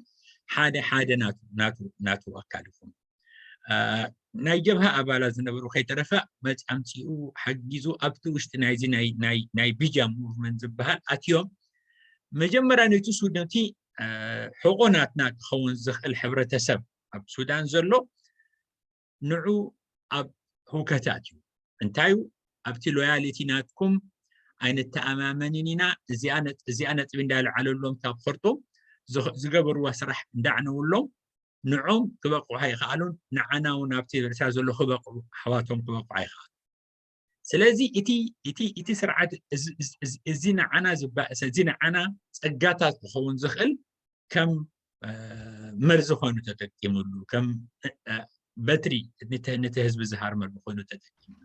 ሓደ ሓደ ናቱ፣ ናቱ፣ ናቱ ኣካል ይኹኑ። እ፣ ናይ ጀብሃ ኣባላት ዝነበሩ ከይተረፈ መጽ-፣ ኣምጺኡ ሓጊዙ ኣብቲ ውሽጢ ናይዚ ናይ፣ ናይ፣ ናይ ቢጃ ሙቭመንት ዝበሃል ኣትዮም መጀመርያ ነቲ ሱዳን፣ ነቲ፣ እ፣ ሕቖ ናትና ክኸውን ዝኽእል ሕብረተሰብ ኣብ ሱዳን ዘሎ ንዑ ኣብ ህውከት ኣትዩ። እንታይ እዩ? ኣብቲ ሎያሊቲ ናትኩም ኣይንተኣማመንን ኢና፣ እዚኣ ነጥ-፣ እዚኣ ነጥቢ እንዳለዓለሎም ካብ ኸርጡም ዝኸ-፣ ዝገበርዋ ስራሕ እንዳዕነውሎም ንዖም ክበቕዑ ኣይኸኣሉን፣ ንዓና እውን ኣብቲ ኤርትራ ዘሎ ክበቕዑ፣ ኣሕዋቶም ክበቕዑ ኣይኸኣሉን። ስለዚ እቲ፣ እቲ፣ እቲ ስርዓት እዚ፣ እዚ፣ እዚ፣ እዚ ንዓና ዝባእሰ፣ እዚ ንዓና ጸጋታት ክኸውን ዝኽእል ከም፣ እ፣ መርዚ ኮይኑ ተጠቂሙሉ፣ ከም፣ እ፣ እ፣ በትሪ ነቲ፣ ነቲ ህዝቢ ዝሃርመሉ ኮይኑ ተጠቂሙሉ።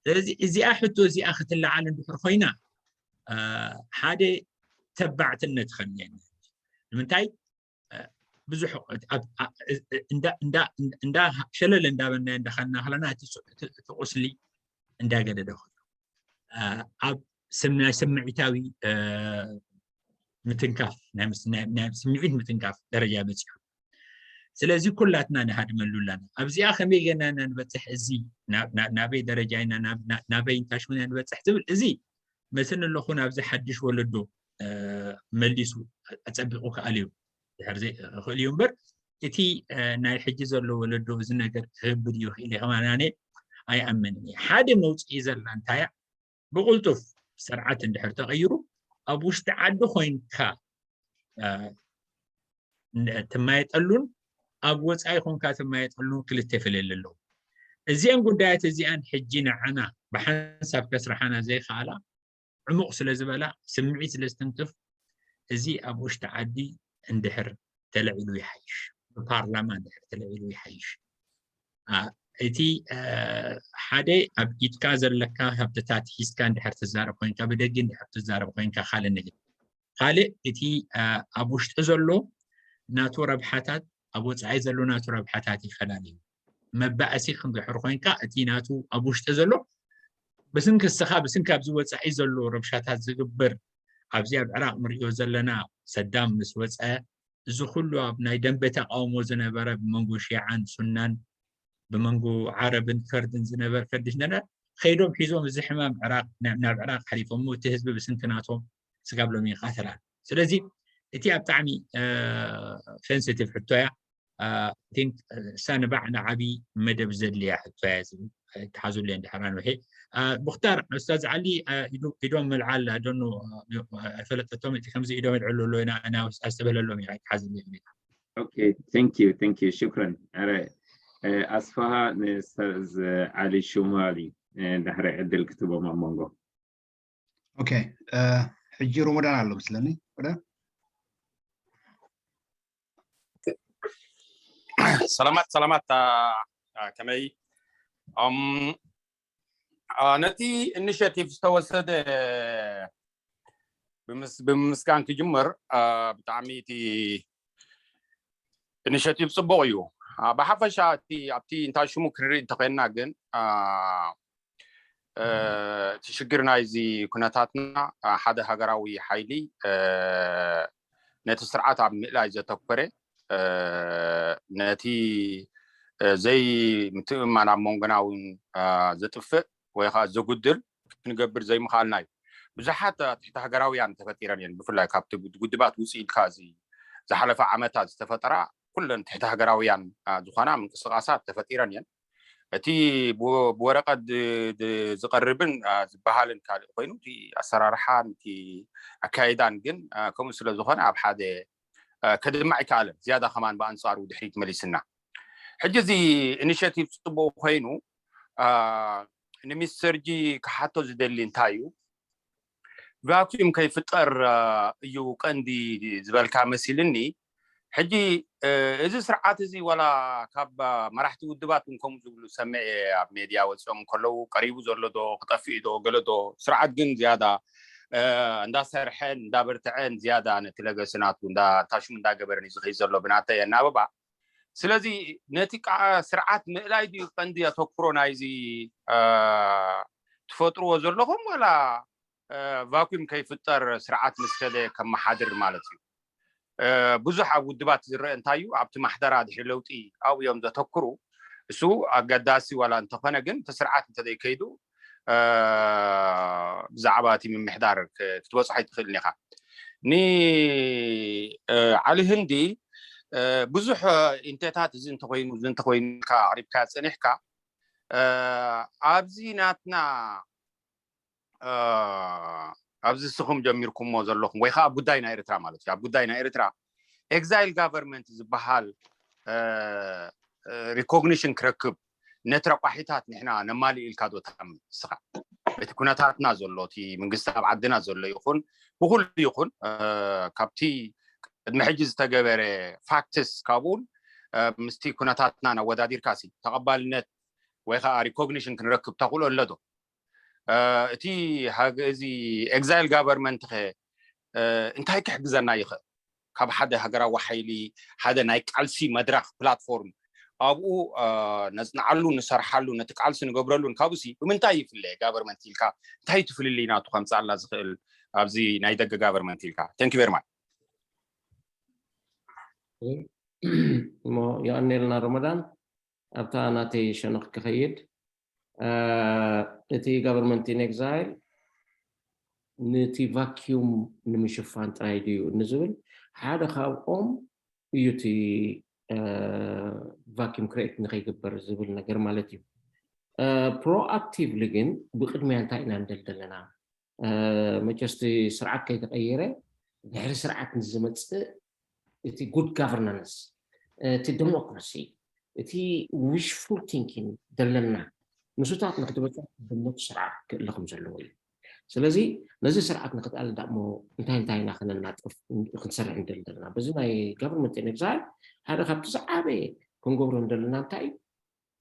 ስለዚ እዚኣ ሕቶ እዚኣ ክትለዓል እንድሕር ኮይና፣ እ፣ ሓደ ተባዕትነት ይኸድየና። ንምንታይ? እ፣ ብዙሕ ኣብ፣ ኣ-፣ እ-፣ እ-፣ እንዳ፣ እንዳ፣ እንዳ፣ እንዳ ሸለል እንዳበልና እንዳኸድና ከለና እቲ ሱ-፣ እቲ፣ እቲ ቁስሊ እንዳገደደ ኮይኑ፣ እ፣ ኣብ ስም-፣ ናይ ስምዒታዊ፣ እ፣ ምትንካፍ፣ ናይ ምስ-፣ ናይ፣ ናይ ስምዒት ምትንካፍ ደረጃ በጺሑ። ስለዚ ኩላትና ንሃድመሉ ኣለና። ኣብዚኣ ከመይ ጌርና ኢና ንበፅሕ? እዚ ናበይ ደረጃ ኢና ናበይ እንታሽሙና ንበፅሕ ዝብል እዚ መትን ኣለኹ ናብዚ ሓድሽ ወለዶ መሊሱ ኣፀቢቑ ክኣል እዩ ድሕር ዘይክእል እዩ እምበር እቲ ናይ ሕጂ ዘሎ ወለዶ እዚ ነገር ክህብ ድዩ ክእል ከማናነ ኣይኣምንን እየ። ሓደ መውፅኢ ዘላ እንታያ ብቕልጡፍ ስርዓት እንድሕር ተቐይሩ ኣብ ውሽጢ ዓዲ ኮይንካ ትማየጠሉን ኣብ ወፃኢ ኮንካ ትማየጠሉን ክልተ ፍልል ኣለዉ። እዚአን ጉዳያት እዚኣን ሕጂ ንዓና ብሓንሳብ ከስርሓና ዘይከኣላ ዕሙቕ ስለ ዝበላ ስምዒት ስለ ዝትንክፍ እዚ ኣብ ውሽጢ ዓዲ እንድሕር ተለዒሉ ይሓይሽ፣ ብፓርላማ እንድሕር ተለዒሉ ይሓይሽ። እቲ ሓደ ኣብ ኢድካ ዘለካ ሃብትታት ሒዝካ እንድሕር ትዛረብ ኮይንካ ብደጊ እንድሕር ትዛረብ ኮይንካ ካልእ ነገር ካልእ እቲ ኣብ ውሽጢ ዘሎ ናቱ ረብሓታት ኣብ ወፃኢ ዘሎ ናቱ ረብሓታት ይፈላለ እዩ። መባእሲ ክንድሕር ኮይንካ እቲ ናቱ ኣብ ውሽጢ ዘሎ ብስንኪ እስኻ ብስንኪ ኣብዚ ወፃኢ ዘሎ ረብሻታት ዝግብር ኣብዚ ኣብ ዕራቕ ንሪኦ ዘለና ሰዳም ምስ ወፀ እዚ ኩሉ ኣብ ናይ ደንበ ተቃውሞ ዝነበረ ብመንጎ ሺዓን ሱናን ብመንጎ ዓረብን ከርድን ዝነበር ከዲሽ ነረ ከይዶም ሒዞም እዚ ሕማም ዕራቅ ናብ ዕራቅ ሓሊፎሞ እቲ ህዝቢ ብስንኪ ናቶም ስጋብ ሎሚ ይቃተል ኣሎ። ስለዚ እቲኣ ብጣዕሚ ሴንሲቲቭ ሕቶ እያ። ቲንክ እሳ ንባዕ ንዓብዪ መደብ ዘድልያ ሕቶ እያ ዝብል ተሓዙለየ እንድሕር ኣንውሒ። ሙክታር ኡስታዝ ዓሊ ኢዶም ምልዓል ኣደኑ ኣይፈለጠቶም እቲ ከምዚ ኢዶም ይልዕሉ ኣሎ ኢና ኣስተብህለሎም ኢና ይሓዝለዮም ኢና Okay, thank you, thank you. شكرا. ኣረ ኣስፋሃ ንኡስታዝ ዓሊ ሹማሊ ዳሕራይ ዕድል ክትቦም ኣብ መንጎ ኦኬ ሕጂ ሮሞዳን ኣሎ መስለኒ ወደ ሰላማት ሰላማት ከመይ ነቲ ኢኒሽቲቭ ዝተወሰደ ብምምስጋን ክጅምር ብጣዕሚ እቲ ኢኒሽቲቭ ፅቡቅ እዩ። ብሓፈሻ እቲ ኣብቲ እንታይ ሽሙ ክንርኢ እንተኮይንና ግን እቲ ሽግር ናይዚ ኩነታትና ሓደ ሃገራዊ ሓይሊ ነቲ ስርዓት ኣብ ምእላይ ዘተኮረ ነቲ ዘይምትእምማን ኣብ መንጎና እውን ዘጥፍእ ወይ ከዓ ዘጉድል ክንገብር ዘይምኽኣልና እዩ። ብዙሓት ትሕቲ ሃገራውያን ተፈጢረን እየን። ብፍላይ ካብቲ ውድባት ውፅእ ኢልካ እዚ ዝሓለፈ ዓመታት ዝተፈጠራ ኩለን ትሕቲ ሃገራውያን ዝኾና ምንቅስቃሳት ተፈጢረን እየን። እቲ ብወረቀት ዝቀርብን ዝበሃልን ካልእ ኮይኑ እቲ ኣሰራርሓን እቲ ኣካይዳን ግን ከምኡ ስለ ዝኾነ ኣብ ሓደ ከድማዕ ኣይከኣለን። ዝያዳ ከማን ብኣንፃሩ ድሕሪት መሊስና። ሕጂ እዚ ኢኒሽቲቭ ፅቡቅ ኮይኑ ንሚስተር ጂ ክሓቶ ዝደሊ እንታይ እዩ ቫኩም ከይፍጠር እዩ ቀንዲ ዝበልካ መሲልኒ። ሕጂ እዚ ስርዓት እዚ ዋላ ካብ መራሕቲ ውድባት እውን ከምኡ ዝብሉ ሰምዐ ኣብ ሜድያ ወፂኦም ከለዉ ቀሪቡ ዘሎ ዶ ክጠፍእ ዶ ገለ ዶ ስርዓት ግን ዝያዳ እንዳሰርሐን እንዳበርትዐን ዝያዳ ነቲ ለገሲ ናቱ እንዳ ታሽሙ እንዳገበረን እዩ ዝኸይድ ዘሎ ብናተይ ኣናብባ። ስለዚ ነቲ ከዓ ስርዓት ምእላይ ድዩ ቀንዲ ኣተኩሮ ናይዚ ትፈጥርዎ ዘለኹም ዋላ ቫኩም ከይፍጠር ስርዓት ምስ ከደ ከመሓድር ማለት እዩ። ብዙሕ ኣብ ውድባት ዝረአ እንታይ እዩ ኣብቲ ማሕደራ ድሕሪ ለውጢ ኣብኡ እዮም ዘተኩሩ። እሱ ኣገዳሲ ዋላ እንተኾነ ግን እቲ ስርዓት እንተዘይከይዱ ብዛዕባ እቲ ምምሕዳር ክትበፅሖ ኣይትኽእልን ኢኻ። ንዓሊ ህንዲ ብዙሕ ኢንቴታት እዚ እንተኮይኑ እዚ እንተኮይኑ ኢልካ ኣቅሪብካ ፀኒሕካ ኣብዚ ናትና ኣብዚ ስኹም ጀሚርኩሞ ዘለኹም ወይ ከዓ ኣብ ጉዳይ ናይ ኤርትራ ማለት እዩ ኣብ ጉዳይ ናይ ኤርትራ ኤግዛይል ጋቨርንመንት ዝበሃል ሪኮግኒሽን ክረክብ ነቲ ረቋሒታት ንሕና ነማልእ ኢልካ ዶ ትኣምን ንስኻ? እቲ ኩነታትና ዘሎ እቲ መንግስቲ ኣብ ዓድና ዘሎ ይኹን ብኩሉ ይኹን ካብቲ ቅድሚ ሕጂ ዝተገበረ ፋክትስ ካብኡን ምስቲ ኩነታትና ናወዳዲርካ ሲ ተቐባልነት ወይ ከዓ ሪኮግኒሽን ክንረክብ ተኽእሎ ኣሎ ዶ? እቲ እዚ ኤግዛይል ጋቨርንመንት ከ እንታይ ክሕግዘና ይኽእል? ካብ ሓደ ሃገራዊ ሓይሊ ሓደ ናይ ቃልሲ መድረኽ ፕላትፎርም ኣብኡ ነፅንዓሉ ንሰርሓሉ ነቲ ቃልሲ ንገብረሉን ካብኡሲ ብምንታይ ይፍለ ጋቨርንመንት ኢልካ እንታይ ትፍልልይ ናቱ ከምፅኣላ ዝኽእል ኣብዚ ናይ ደገ ጋቨርንመንት ኢልካ thank you very much እሞ የቐኔልና ረመዳን። ኣብታ ናተይ ሸነኽ ክኸይድ፣ እቲ government in exile ነቲ ቫኪዩም ንምሽፋን ጥራይ ድዩ ንዝብል፣ ሓደ ካብኦም እዩ እቲ ቫኪዩም ክሬት ንኸይግበር ዝብል ነገር ማለት እዩ። ፕሮኣክቲቭሊ ግን ብቅድሚያ እንታይ ኢና ንደል ዘለና? መቸስ እቲ ስርዓት ከይተቀየረ ድሕሪ ስርዓት ንዝመፅእ እቲ good governance፣ እቲ ዴሞክራሲ፣ እቲ wishful thinking ዘለና ምስታት ንክትበፅሕ ድሞት ስርዓት ክእለ ከም ዘለዎ እዩ። ስለዚ ነዚ ስርዓት ንክትኣል ዳሞ እንታይ እንታይ ኢና ክነናጥፍ ክንሰርሕ ንደሊ ዘለና? በዚ ናይ government in exile ሓደ ካብቲ ዝዓበየ ክንገብሮ ንደለና እንታይ እዩ?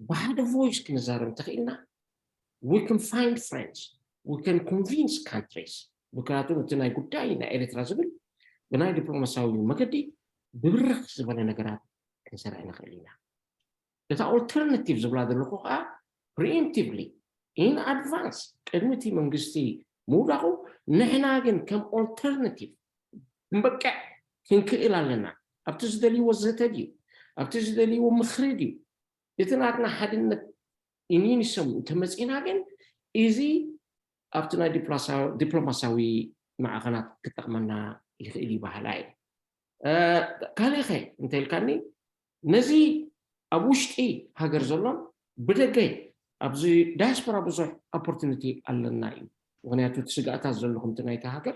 ብሓደ ቮይስ ክንዛረብ እንተኽኢልና we can find friends, we can convince countries። ምክንያቱም እቲ ናይ ጉዳይ ናይ ኤርትራ ዝብል ብናይ ዲፕሎማሲያዊ መገዲ ብብርኽ ዝበለ ነገራት ክንሰርሕ ንኽእል ኢና። እታ ኦልተርናቲቭ ዝብላ ዘለኹ ከዓ preemptively in advance ቅድሚ እቲ መንግስቲ ምውዳቑ ንሕና ግን ከም ኦልተርናቲቭ ክንበቅዕ ክንክእል ኣለና። ኣብቲ ዝደልይዎ ዘተ ድዩ? ኣብቲ ዝደልይዎ ምኽሪ ድዩ? እቲ ናትና ሓድነት in unison እንተመፂና ግን እዚ ኣብቲ ናይ ዲፕሎማሲያዊ ማዕኸናት ክጠቕመና ይኽእል እዩ በሃላይ። ካልእኸ እንተኢልካኒ ነዚ ኣብ ውሽጢ ሃገር ዘሎን ብደገ ኣብዚ ዳያስፖራ ብዙሕ ኦፖርቱኒቲ ኣለና እዩ። ምክንያቱ እቲ ስጋእታት ዘሎ ከምቲ ናይቲ ሃገር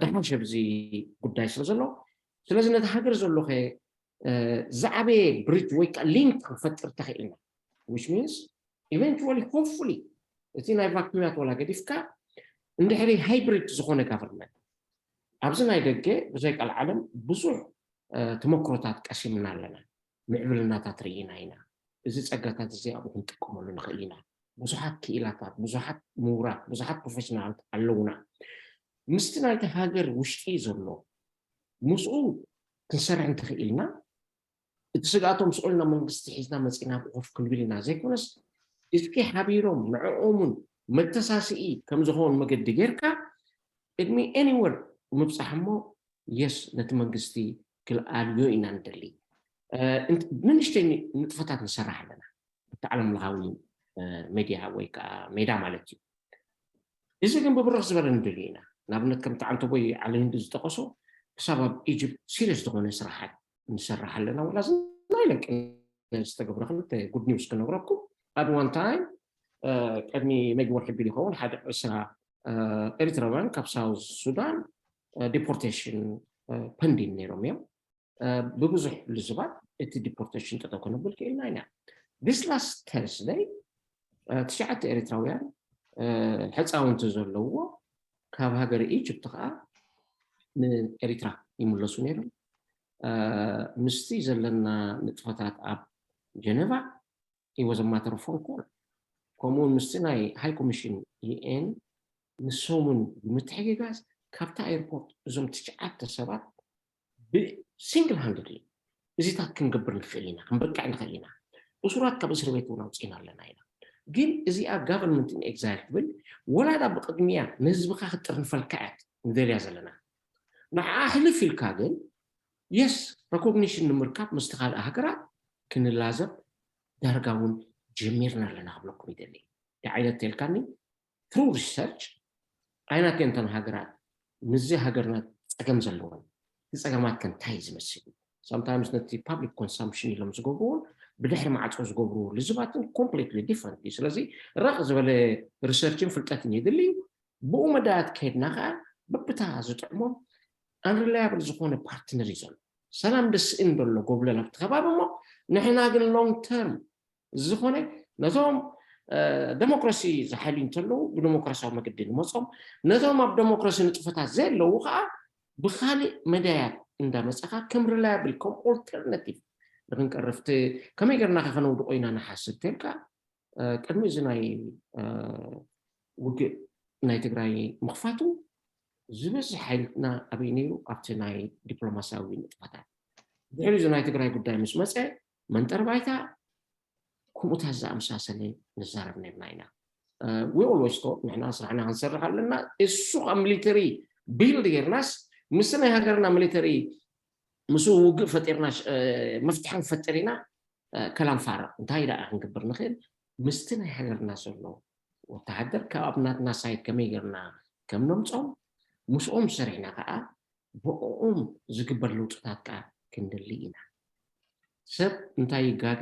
ደሓን ሸብዚ ጉዳይ ስለ ዘሎ፣ ስለዚ ነቲ ሃገር ዘሎኸ ዝዓበየ ብሪጅ ወይ ከዓ ሊንክ ክንፈጥር ተኽኢልና which means eventually hopefully እቲ ናይ ቫኪዩማት ወላ ገዲፍካ እንድሕሪ ሃይብሪድ ዝኾነ ጋቨርንመንት ኣብዚ ናይ ደገ ብዘይ ቀልዓለም ብዙሕ ተመክሮታት ቀሲምና ኣለና። ምዕብልናታት ርኢና ኢና። እዚ ጸጋታት እዚ ኣብኡ ክንጥቀመሉ ንኽእል ኢና። ብዙሓት ክኢላታት፣ ብዙሓት ምሁራት፣ ብዙሓት ፕሮፌሽናላት ኣለውና። ምስቲ ናይቲ ሃገር ውሽጢ ዘሎ ምስኡ ክንሰርሕ እንተኽኢልና እቲ ስግኣቶም ስቑልና መንግስቲ ሒዝና መፂና ብኮፍ ክንብል ኢና ዘይኮነስ እስኪ ሓቢሮም ንዕኦምን መተሳስኢ ከምዝኸውን መገዲ ጌርካ ቅድሚ ኤኒወር ምብፃሕ እሞ የስ ነቲ መንግስቲ ክልኣልዮ ኢና ንደሊ። ንንሽተይ ንጥፈታት ንሰራሕ ኣለና ብቲ ዓለም ለኻዊ ሜድያ ወይ ከዓ ሜዳ ማለት እዩ። እዚ ግን ብብርኽ ዝበለ ንደልዩ ኢና። ንኣብነት ከምቲ ዓንተቦይ ዓሊ ህንዲ ዝጠቐሶ ክሳብ ኣብ ኢጅፕት ሲሪየስ ዝኾነ ስራሓት ንሰርሕ ኣለና። ወላ ናይ ለቂ ዝተገብረ ክልተ ጉድ ኒውስ ክነግረኩም። ኣት ዋን ታይም ቅድሚ መጊ ወርሒ ቢል ይኸውን ሓደ ዕስራ ኤሪትራውያን ካብ ሳውዝ ሱዳን ዲፖርቴሽን ፐንዲን ነይሮም እዮም። ብብዙሕ ልዝባት እቲ ዲፖርቴሽን ጠጠው ከነብል ክኢልና ኢና። This last Thursday ትሽዓተ ኤሪትራውያን ሕፃውንቲ ዘለዎ ካብ ሃገር ኢጅፕት ከዓ ንኤሪትራ ይምለሱ ነይሮም። ምስቲ ዘለና ንጥፈታት ኣብ ጀነቫ it was a matter of phone call። ከምኡውን ምስቲ ናይ ሃይ ኮሚሽን ዩኤን ንሶምን ብምትሕግጋዝ ካብታ ኤርፖርት እዞም ትሽዓተ ሰባት ብሲንግል ሃንድሊ እዚታት ክንገብር ንኽእል ኢና፣ ክንበቅዕ ንኽእል ኢና። እሱራት ካብ እስር ቤት እውን ኣውፅእና ኣለና ኢና። ግን እዚኣ government in exile ትብል ወላዳ ብቅድሚያ ንህዝብኻ ክትጥርንፈልካ እያ ንደልያ ዘለና። ንዓ ሕልፍ ኢልካ ግን የስ ሬኮግኒሽን ንምርካብ ምስቲ ካልእ ሃገራት ክንላዘብ ዳርጋ እውን ጀሚርና ኣለና ክብለኩም ይደሊ። እንታይ ዓይነት ተልካኒ ትሩ ሪሰርች ኣይናት እተን ሃገራት ምስዚ ሃገርና ፀገም ዘለወን እቲ ፀገማት ከ እንታይ ዝመስል እዩ? Sometimes ነቲ ፓብሊክ ኮንሳምፕሽን ኢሎም ዝገብርዎን ብድሕሪ ማዕፆ ዝገብርዎ ልዝባትን ኮምፕሊትሊ ዲፍረንት እዩ። ስለዚ ረቕ ዝበለ ሪሰርችን ፍልጠትን የድሊ እዩ። ብኡ መዳያት ከይድና ከዓ በብታ ዝጥዕሞም ኣንሪላያብል ዝኾነ ፓርትነር እዩ ዘሎ። ሰላም ደስእን ዘሎ ጎብለል ኣብቲ ከባቢ እሞ ንሕና ግን ሎንግ ተርም ዝኾነ ነቶም ደሞክራሲ ዝሓልዩ እንተለዉ ብደሞክራሲያዊ መገዲ ንመፆም፣ ነቶም ኣብ ደሞክራሲ ንጥፈታት ዘየለዉ ከዓ ብካሊእ መዳያት እንዳመፀኻ ከም ሪላያብል ከም ኦልተርናቲቭ ንክንቀርፍቲ ከመይ ገርና ከነውድቆ ኢና ንሓስብ ተልካ ቅድሚ እዚ ናይ ውግእ ናይ ትግራይ ምኽፋቱ ዝበዝሕ ሓይልና ኣበይ ነይሩ ኣብቲ ናይ ዲፕሎማሲያዊ ንጥፈታት። ድሕሪ እዚ ናይ ትግራይ ጉዳይ ምስ መፀ መንጠር ባይታ ከምኡታት ዝኣመሳሰለ ንዛረብ ነርና ኢና። We always thought ንሕና ስራሕና ክንሰርሕ ኣለና። እሱ ካብ ሚሊተሪ ቢልድ ጌርናስ ምስ ናይ ሃገርና ሚሊተሪ ምስኡ ውግእ ፈጢርና፣ መፍትሒ ክንፈጥር ኢና። ከላም ፋርቕ እንታይ ደኣ ክንገብር ንኽእል? ምስቲ ናይ ሃገርና ዘሎ ወተሃደር ካብ ኣብ ናትና ሳይድ ከመይ ጌርና ከም ነምጾም፣ ምስኦም ሰሪሕና ከዓ ብኦም ዝግበር ለውጥታት ከዓ ክንደሊ ኢና። ሰብ እንታይ ይጋገ?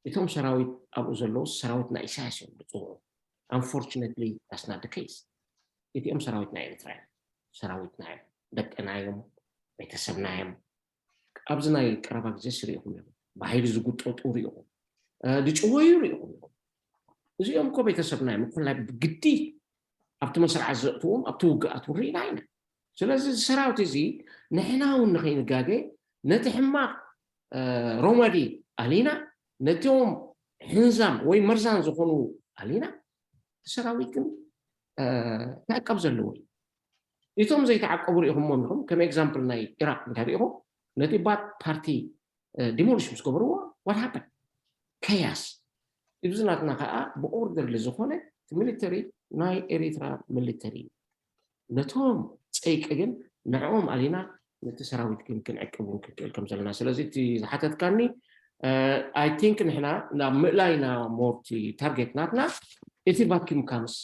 እቶም ሰራዊት ኣብኡ ዘለዉ ሰራዊት ናይ ኢሳያስ እዮም ዝፅውዑ። Unfortunately that's not the case። እቲኦም ሰራዊት ናይ ኤርትራ እዮም። ሰራዊትና እዮም፣ ደቅና እዮም፣ ቤተሰብና እዮም። ኣብዚ ናይ ቀረባ ግዜ ስሪኢኹም እዮም፣ ብሓይሊ ዝጉጠጡ ሪኢኹም፣ ዝጭወዩ ሪኢኹም እዮም። እዚኦም እኮ ቤተሰብና እዮም፣ እኮ ናይ ብግዲ ኣብቲ መስርዓት ዘእትዎም ኣብቲ ውግኣት እውን ርኢና ኢና። ስለዚ እዚ ሰራዊት እዚ ንሕና እውን ንኸይንጋገ ነቲ ሕማቕ ሮመዲ ኣሊና፣ ነቶም ሕንዛም ወይ መርዛን ዝኾኑ ኣሊና፣ እቲ ሰራዊት ግን ክዕቀብ ዘለዎ እዩ። እቶም ዘይተዓቀቡ ርኢኹሞም ኢኹም። ከም ኤግዛምፕል ናይ ኢራቅ እንተሪኢኹም፣ ነቲ ባድ ፓርቲ ዲሞሊሽ ምስ ገበርዎ፣ what happened? ከያስ። እዚ ናትና ከዓ ብኦርደርሊ ዝኾነ እቲ ሚሊተሪ፣ ናይ ኤሪትራ ሚሊተሪ እዩ። ነቶም ፀይቂ ግን ንዕኦም ኣሊና ነቲ ሰራዊት ግን ክንዕቅብ እውን ክንክእል ከም ዘለና። ስለዚ እቲ ዝሓተትካኒ፣ I think ንሕና ናብ ምእላይና ሞርቲ ታርጌት ናትና እቲ ቫኪዩም ካምስ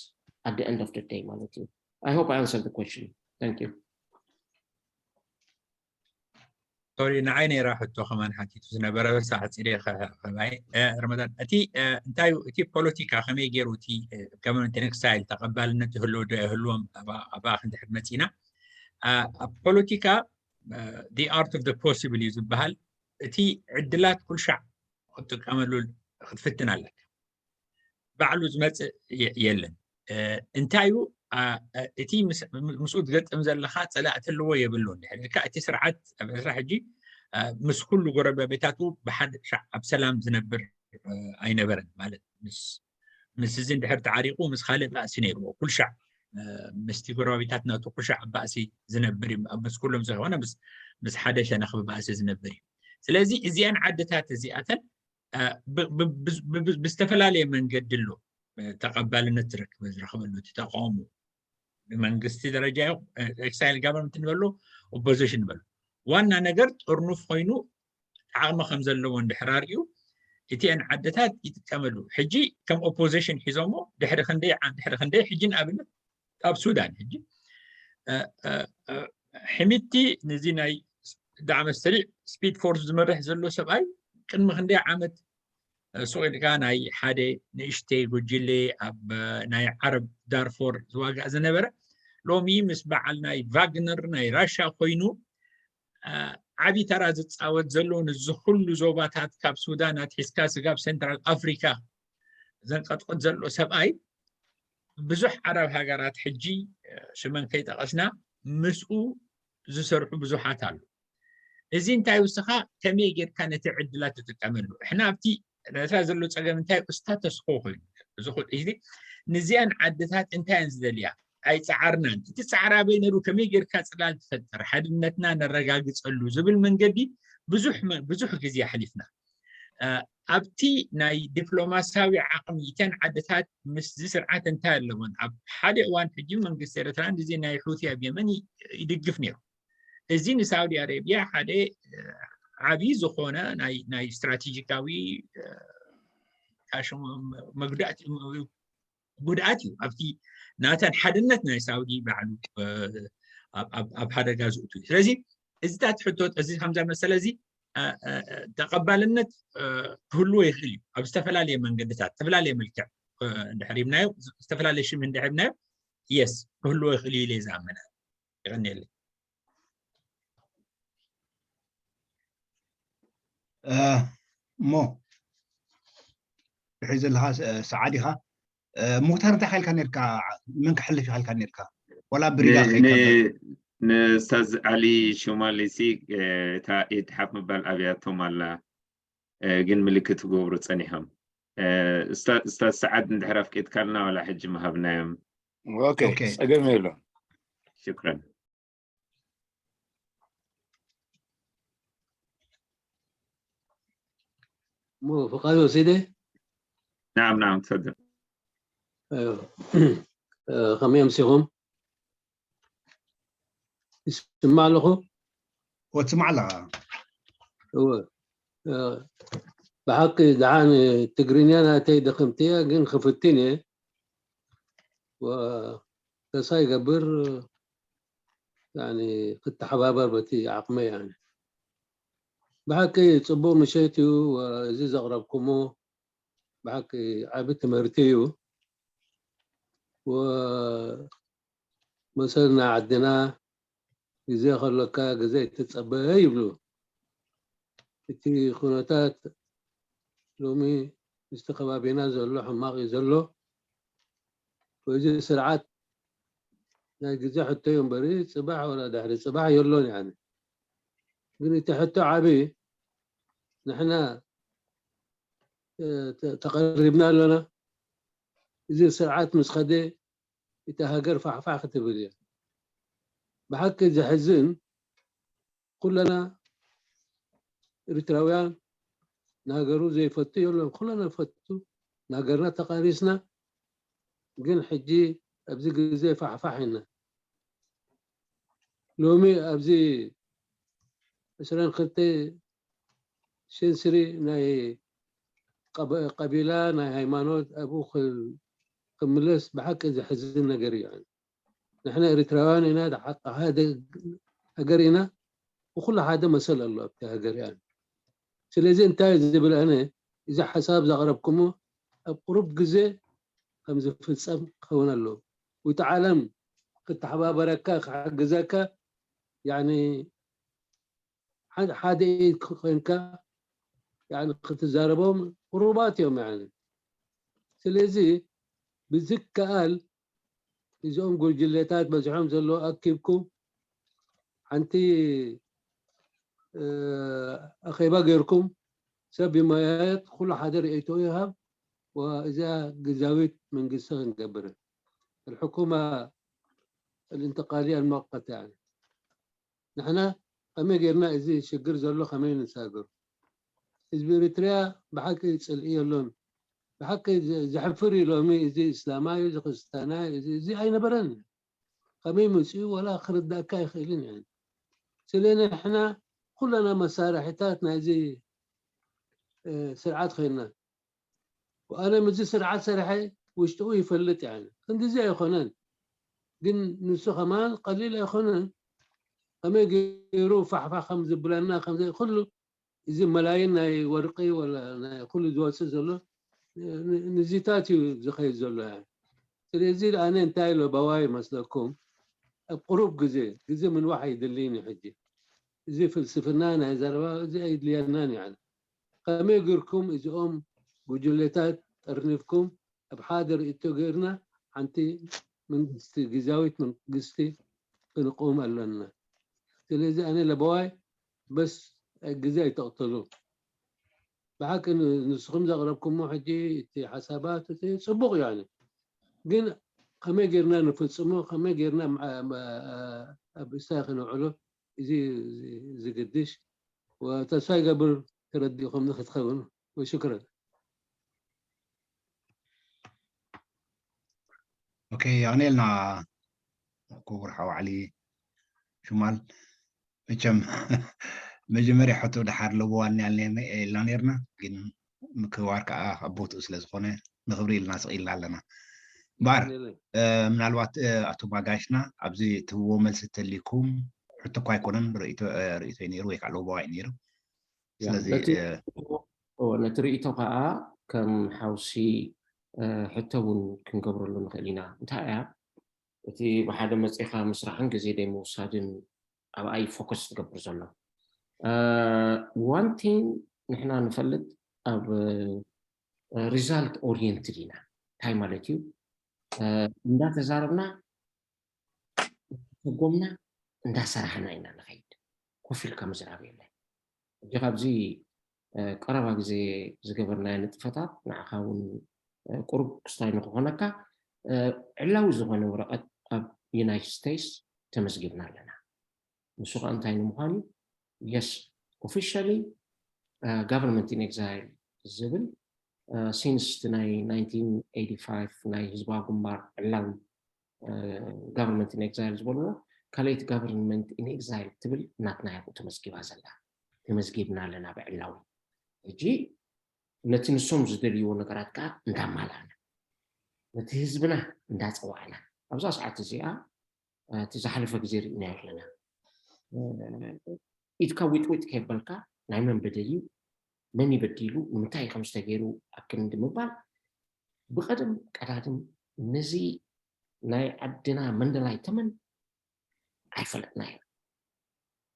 at the end of the day ማለት እዩ። I hope I answered the question. Thank you. ሶሪ፣ ንዓይ ነይራ ሕቶ ከማን ሓቲቱ ዝነበረ፣ በሳ ዓፂረ ከማይ ረመዳን፣ እቲ እንታይ እዩ እቲ ፖለቲካ ከመይ ገይሩ እቲ ገቨርንመንት ኤክሳይል ተቐባልነት ይህልዎ ዶ ይህልዎም? ኣብኣ ክንድሕር መፂና። ኣብ ፖለቲካ the art of the possible እዩ ዝበሃል። እቲ ዕድላት ኩልሻዕ ክትጥቀመሉ ክትፍትን ኣለካ። ባዕሉ ዝመፅእ የለን። እንታይ እዩ እቲ ምስኡ ትገጥም ዘለካ? ፀላእቲ ኣለዎ የብሉ እንድሕር ኢልካ፣ እቲ ስርዓት ኣብ ኤርትራ ሕጂ ምስ ኩሉ ጎረባብታቱ ብሓደ ሻዕ ኣብ ሰላም ዝነብር ኣይነበረን። ማለት ምስ እዚ እንድሕር ተዓሪቁ ምስ ካልእ ባእሲ ነይርዎ። ኩልሻዕ ምስቲ ጎረባብታት ናቱ ኩልሻዕ ባእሲ ዝነብር እዩ። ምስ ኩሎም ዘይኮነ ምስ ሓደ ሸነኽ ብባእሲ ዝነብር እዩ። ስለዚ እዚኣን ዓድታት እዚኣተን ብዝተፈላለየ መንገዲ ኣሎ ተቐባልነት ዝረክበ ዝረክበሉ እቲ ተቃውሞ። ብመንግስቲ ደረጃ ኤክሳይል ጋቨርንመንት ንበሎ፣ ኦፖዚሽን ንበሎ። ዋና ነገር ጥርኑፍ ኮይኑ ዓቕሚ ከም ዘለዎ እንድሕር ኣርእዩ እቲአን ዓድታት ይጥቀመሉ። ሕጂ ከም ኦፖዚሽን ሒዞሞ ድሕሪ ክንደይ ድሕሪ ክንደይ ሕጂ ንኣብነት ኣብ ሱዳን ሕጂ ሕሚቲ ነዚ ናይ ዳዕመ ሰሪዕ ስፒድ ፎርስ ዝመርሕ ዘሎ ሰብኣይ ቅድሚ ክንደይ ዓመት ሱቕ ኢልካ ናይ ሓደ ንእሽተይ ጉጅለ ኣብ ናይ ዓረብ ዳርፎር ዝዋጋእ ዝነበረ ሎሚ ምስ በዓል ናይ ቫግነር ናይ ራሻ ኮይኑ ዓብዪ ተራ ዝፃወት ዘሎ ንዚ ኩሉ ዞባታት ካብ ሱዳን ኣትሒዝካ ስጋብ ሴንትራል ኣፍሪካ ዘንቀጥቅጥ ዘሎ ሰብኣይ ብዙሕ ዓረብ ሃገራት ሕጂ ሽመን ከይጠቐስና ምስኡ ዝሰርሑ ብዙሓት ኣሉ። እዚ እንታይ ውስኻ ከመይ ጌርካ ነቲ ዕድላት ትጥቀመሉ? እሕና ኣብቲ ነታ ዘሎ ፀገም እንታይ ስታተስኮ ኮይኑ እዚ ንዚኣን ዓድታት እንታይ እየን ዝደልያ? ኣይፀዓርናን። እቲ ፃዕራ በይ ነሩ ከመይ ጌርካ ፅላል ትፈጥር ሓድነትና ነረጋግፀሉ ዝብል መንገዲ ብዙሕ ግዜ ኣሕሊፍና። ኣብቲ ናይ ዲፕሎማሲያዊ ዓቕሚ እተን ዓድታት ምስዚ ስርዓት እንታይ ኣለወን? ኣብ ሓደ እዋን ሕጂ መንግስቲ ኤርትራ ንዚ ናይ ሑቲ ኣብ የመን ይድግፍ ነይሩ። እዚ ንሳውዲ ኣረብያ ሓደ ዓብዪ ዝኾነ ናይ ስትራቴጂካዊ ጉድኣት እዩ። ኣብቲ ናተን ሓድነት ናይ ሳውዲ ባዕሉ ኣብ ሓደጋ ዝእቱ እዩ። ስለዚ እዚታት ሕቶ እዚ ከምዛ መሰለ እዚ ተቐባልነት ክህልዎ ይኽእል እዩ ኣብ ዝተፈላለየ መንገድታት ዝተፈላለየ መልክዕ እንድሕር ሂብናዮ ዝተፈላለየ ሽም እንድሕር ሂብናዮ የስ ክህልዎ ይኽእል እዩ ኢለ ዝኣምን። ይቐንየለይ። እሞ ድሕሪ ዘለካ ሰዓድ ኢካ ሙክታር እንታይ ካልካ ነርካ? መን ክሕልፍ ይካልካ ነርካ? ዋላ ብሪጋ ንስታዝ ዓሊ ሹማሊሲ እታ ኢድ ሓፍ ምባል ኣብያቶም ኣላ፣ ግን ምልክት ክገብሩ ፀኒሖም። ስታዝ ሰዓድ እንድሕር ኣፍቂድካልና ዋላ ሕጂ ምሃብናዮም። ኦኬ፣ ፀገም የሎ። ሽክረን። እሞ ፍቃዶ ሲደ ናም ናም ትፈድል። ከመይ ኣምሲኹም? ይስማዕ ኣለኹ? ወትስማዕ ኣለኻ? እወ። ብሓቂ ደሓን ትግርኛ ናተይ ደኸምቲ እያ፣ ግን ክፍትን እየ። ተስፋ ይገብር ክትሓባበር በቲ ዓቕመይ። ብሓቂ ፅቡቕ ምሸት እዩ። እዚ ዘቕረብኩሞ ብሓቂ ዓቢ ትምህርቲ እዩ። መሰልና ዓድና ግዜ ከሎካ ግዜ ትጸበ ይብሉ። እቲ ኩነታት ሎሚ ምስቲ ከባቢና ዘሎ ሕማቕ እዩ ዘሎ። እዚ ስርዓት ናይ ግዜ ሕቶ እዩ እምበሪ ጽባሕ ወላ ድሕሪ ጽባሕ የሎን። ያኒ ግን እቲ ሕቶ ዓቢ ንሕና ተቐሪብና ኣሎና። እዚ ስርዓት ምስ ኸደ እታ ሃገር ፋሕፋሕ ክትብል እያ። ብሓቂ ዘሕዝን ኩለና ኤርትራውያን ንሃገሩ ዘይፈቱ የለን። ኩለና ንፈቱ፣ ንሃገርና ተቓሊስና። ግን ሕጂ ኣብዚ ግዜ ፋሕፋሕ ኢና። ሎሚ ኣብዚ ዕስራን ክልተ ሴንስሪ ናይ ቀቢላ ናይ ሃይማኖት ኣብኡ ክምለስ ብሓቂ ዘሕዝን ነገር እዩ። ንሕና ኤርትራውያን ኢና፣ ሓደ ሃገር ኢና፣ ብኩሉ ሓደ መሰል ኣሎ ኣብቲ ሃገር። ስለዚ እንታይ ዝብል ኣነ እዚ ሓሳብ ዘቕረብኩሞ ኣብ ቁሩብ ግዜ ከም ዝፍጸም ክኸውን ኣለዎ። ውቲ ዓለም ክተሓባበረካ ክሕግዘካ ያኒ ሓደ ኢድ ኮይንካ ክትዛረቦም ቁሩባት እዮም። ስለዚ ብዝከኣል እዚኦም ጉጅለታት በዝሖም ዘለዎ ኣኪብኩም ሓንቲ ኣኼባ ገይርኩም ሰብ ይመያየጥ፣ ኩሉ ሓደ ርእይቶ ይሃብ። እዚኣ ግዛዊት መንግስቲ ክንገብር الحكومة الانتقالية المؤقتة يعني ንሕና ከመይ ጌርና እዚ ሽግር ዘሎ ከመይ ንሳገሩ? ህዝቢ ኤርትርያ ብሓቂ ጽልኢ የሎን። ብሓቂ ዘሕፍር እዩ። ሎሚ እዚ እስላማይ እዚ ክርስትያናይ እዚ ኣይነበረን። ከመይ መጺኡ ወላ ክርዳእካ ኣይኽእልን እዩ። ስለ ንሕና ኩለና መሳርሒታት ናይዚ ስርዓት ኮይንና ኣነ ምዚ ስርዓት ሰርሐ ውሽጥኡ ይፈልጥ እየ። ክንድዚ ኣይኮነን ግን ንሱ ከማን ቀሊል ኣይኮነን። ከመይ ገይሩ ፋሕፋሕ ከም ዝብለና ከምዘይ ኩሉ እዚ መላይን ናይ ወርቂ ወላ ናይ ኩሉ ዝወፅእ ዘሎ ንዚታት እዩ ዝኸይድ ዘሎ። ስለዚ ኣነ እንታይ ኢሎ ባዋይ መስለኩም ኣብ ቁሩብ ግዜ ግዜ ምንዋሕ ኣይድልይን እዩ። ሕጂ እዚ ፍልስፍና ናይ ዘረባ እዚ ኣይድልየናን እዩ። ከመይ ገርኩም እዚኦም ጉጅለታት ጠርኒፍኩም ኣብ ሓደ ርእይቶ ገይርና ሓንቲ መንግስቲ ግዝያዊት መንግስቲ ክንቆም ኣለና። ስለዚ ኣነ ለበዋይ በስ ግዜ ኣይተቕተሉ። ብሓቂ ንስኹም ዘቕረብኩሞ ሕጂ እቲ ሓሳባት እቲ ፅቡቕ እዩ። ኣነ ግን ከመይ ገይርና ንፍፅሞ ከመይ ገይርና ኣብ እሳይ ክነውዕሎ እዚ ዝግድሽ ተስፋ ይገብር ተረዲእኹም ንክትኸውን ወሽክረን። ኦኬ የቐኔልና ክቡር ሓው ዓሊ ሽማል። መቸም መጀመርያ ሕቶ ድሓር ለበዋኒ ኢልና ነርና ግን ምክብባር ከዓ ካብ ቦትኡ ስለ ዝኾነ ንኽብሪ ኢልና ስቕ ኢልና ኣለና። እምበኣር ምናልባት ኣቶ ማጋሽና ኣብዚ ትህብዎ መልሲ ተሊኩም ሕቶ እኳ ኣይኮነን ርእይቶይ ነይሩ ወይ ከዓ ለበዋይ ነይሩ። ስለዚ ነቲ ርእይቶ ከዓ ከም ሓውሲ ሕቶ እውን ክንገብረሉ ንኽእል ኢና። እንታይ እያ እቲ ብሓደ መፂኻ ምስራሕን ግዜ ደይ ምውሳድን ኣብኣይ ፎከስ ትገብር ዘሎ? One thing ንሕና ንፈልጥ ኣብ result oriented ኢና። እንታይ ማለት እዩ? እንዳተዛረብና ተጎምና እንዳሰራሕና ኢና ንኸይድ። ኮፍ ኢልካ ምዝራብ የለን። ሕጂ ካብዚ ቀረባ ግዜ ዝገበርናዮ ንጥፈታት ንዓኻ እውን ቁሩብ ክስታይ ንክኾነካ ዕላዊ ዝኾነ ወረቐት ኣብ ዩናይትድ ስቴትስ ተመዝጊብና ኣለና። ንሱ ከዓ እንታይ ንምዃን እዩ? Yes, officially government in exile ዝብል since ናይ nineteen eighty-five ናይ ህዝባዊ ግንባር ዕላዊ government in exile ዝበልዎ ካልኣይቲ government in exile ትብል ናትና እያ ተመዝጊባ ዘላ። ተመዝጊብና ኣለና ብዕላዊ። ሕጂ ነቲ ንሶም ዝደልይዎ ነገራት ከዓ እንዳማላእና፣ ነቲ ህዝብና እንዳፀዋዕና፣ ኣብዛ ሰዓት እዚኣ እቲ ዝሓለፈ ግዜ ርኢናዮ ኣለና። ኢድካ ዊጥዊጥ ከየበልካ ናይ መን በደል እዩ፣ መን ይበዲሉ፣ ንምንታይ ከምዚ ተገይሩ ኣብ ክንዲ ምባል፣ ብቐደም ቀዳድም ነዚ ናይ ዓድና መንደላይ ተመን ኣይፈለጥናዮ።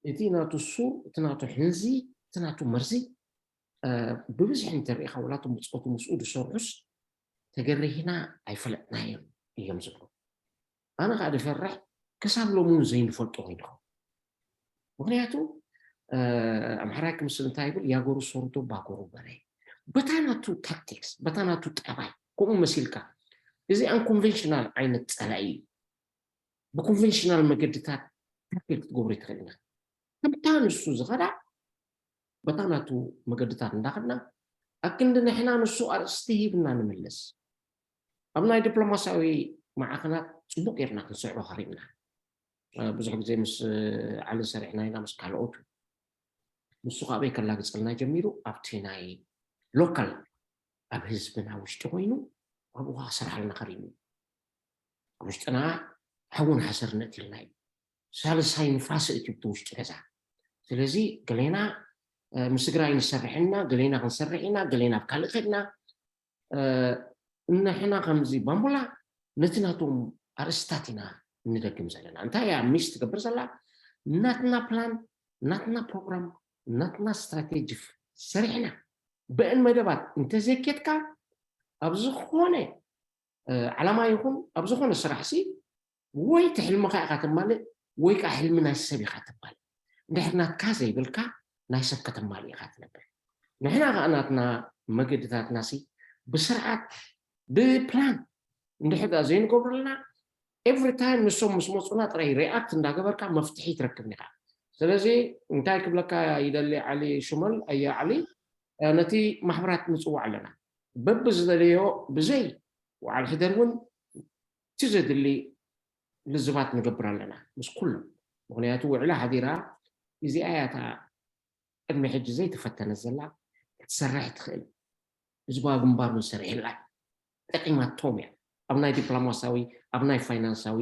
እቲ ናቱ ሱር፣ እቲ ናቱ ሕንዚ፣ እቲ ናቱ መርዚ ብብዝሒ እንተሪኢኻ፣ ወላ እቶም ብፆቱ ምስኡ ዝሰርሑስ ተገሪህና ኣይፈለጥናዮም እዮም ዝብሉ። ኣነ ከዓ ዝፈርሕ ክሳብ ሎሚ እውን ዘይንፈልጦ ኮይኑ ይኸውን። ምክንያቱ ኣምሓራይ ክምስል እንታይ ይብል? ያጎሩ ሶርዶ ባጎሩ በረ። በታ ናቱ ታክቲክስ፣ በታ ናቱ ጠባይ ከምኡ መሲልካ፣ እዚ ኣንኮንቨንሽናል ዓይነት ፀላኢ እዩ። ብኮንቨንሽናል መገድታት ታክል ክትገብሮ ይትኽእል ኢና። ከምታ ንሱ ዝኸዳ በታ ናቱ መገድታት እንዳኸድና፣ ኣብ ክንዲ ንሕና ንሱ ኣርእስቲ ሂብና ንምልስ። ኣብ ናይ ዲፕሎማሲያዊ ማዕኸናት ፅቡቅ ጌርና ክንስዕሮ ከሪምና። ብዙሕ ግዜ ምስ ዓሊ ሰሪሕና ኢና፣ ምስ ካልኦቱ። ንሱ ከዓ ኣበይ ከላግፀልና ጀሚሩ? ኣብቲ ናይ ሎካል፣ ኣብ ህዝብና ውሽጢ ኮይኑ ኣብኡ ከዓ ክሰርሓልና ከሪሙ። ኣብ ውሽጥና ሓውን ሓሰር ነእትልና እዩ። ሳልሳይ ንፋስ እቲ ብቲ ውሽጢ ገዛ። ስለዚ ገሌና ምስ ትግራይ ንሰርሕ ኢና፣ ገሌና ክንሰርሕ ኢና፣ ገሌና ኣብ ካልእ ከድና። እንሕና ከምዚ ባምቡላ ነቲ ናቶም ኣርእስታት ኢና እንደግም ዘለና። እንታይ እያ ሚስ ትገብር ዘላ? ናትና ፕላን፣ ናትና ፕሮግራም፣ ናትና ስትራቴጂ ሰሪሕና ብእን መደባት እንተዘይኬድካ ኣብ ዝኾነ ዓላማ ይኹን ኣብ ዝኾነ ስራሕ ሲ ወይ ትሕልምኻ ኢኻ ተማልእ ወይ ከዓ ሕልሚ ናይ ሰብ ኢኻ ተማልእ። እንድሕር ናትካ ዘይብልካ ናይ ሰብ ከተማልእ ኢኻ ትነብር። ንሕና ከዓ ናትና መገድታትና ሲ ብስርዓት ብፕላን እንድሕር ደኣ ዘይንገብረልና ኤቭሪ ታይም ንሶም ምስ መፁና ጥራይ ሪኣክት እንዳገበርካ መፍትሒ ትረክብ ኢኻ። ስለዚ እንታይ ክብለካ ይደሊ ዓሊ ሽመል ኣየ ዓሊ ነቲ ማሕበራት ንፅዋዕ ኣለና በብዝደለዮ ብዘይ ወዓል ሕደር እውን እቲ ዘድሊ ልዝባት ንገብር ኣለና ምስ ኩሎም። ምክንያቱ ውዕላ ሓዲራ እዚኣ እያ እታ ቅድሚ ሕጂ ዘይተፈተነት ዘላ ክትሰርሕ ትኽእል። ህዝባዊ ግንባር እውን ሰሪሕላ ጠቂማቶም እያ። ኣብ ናይ ዲፕሎማሲያዊ ኣብ ናይ ፋይናንሳዊ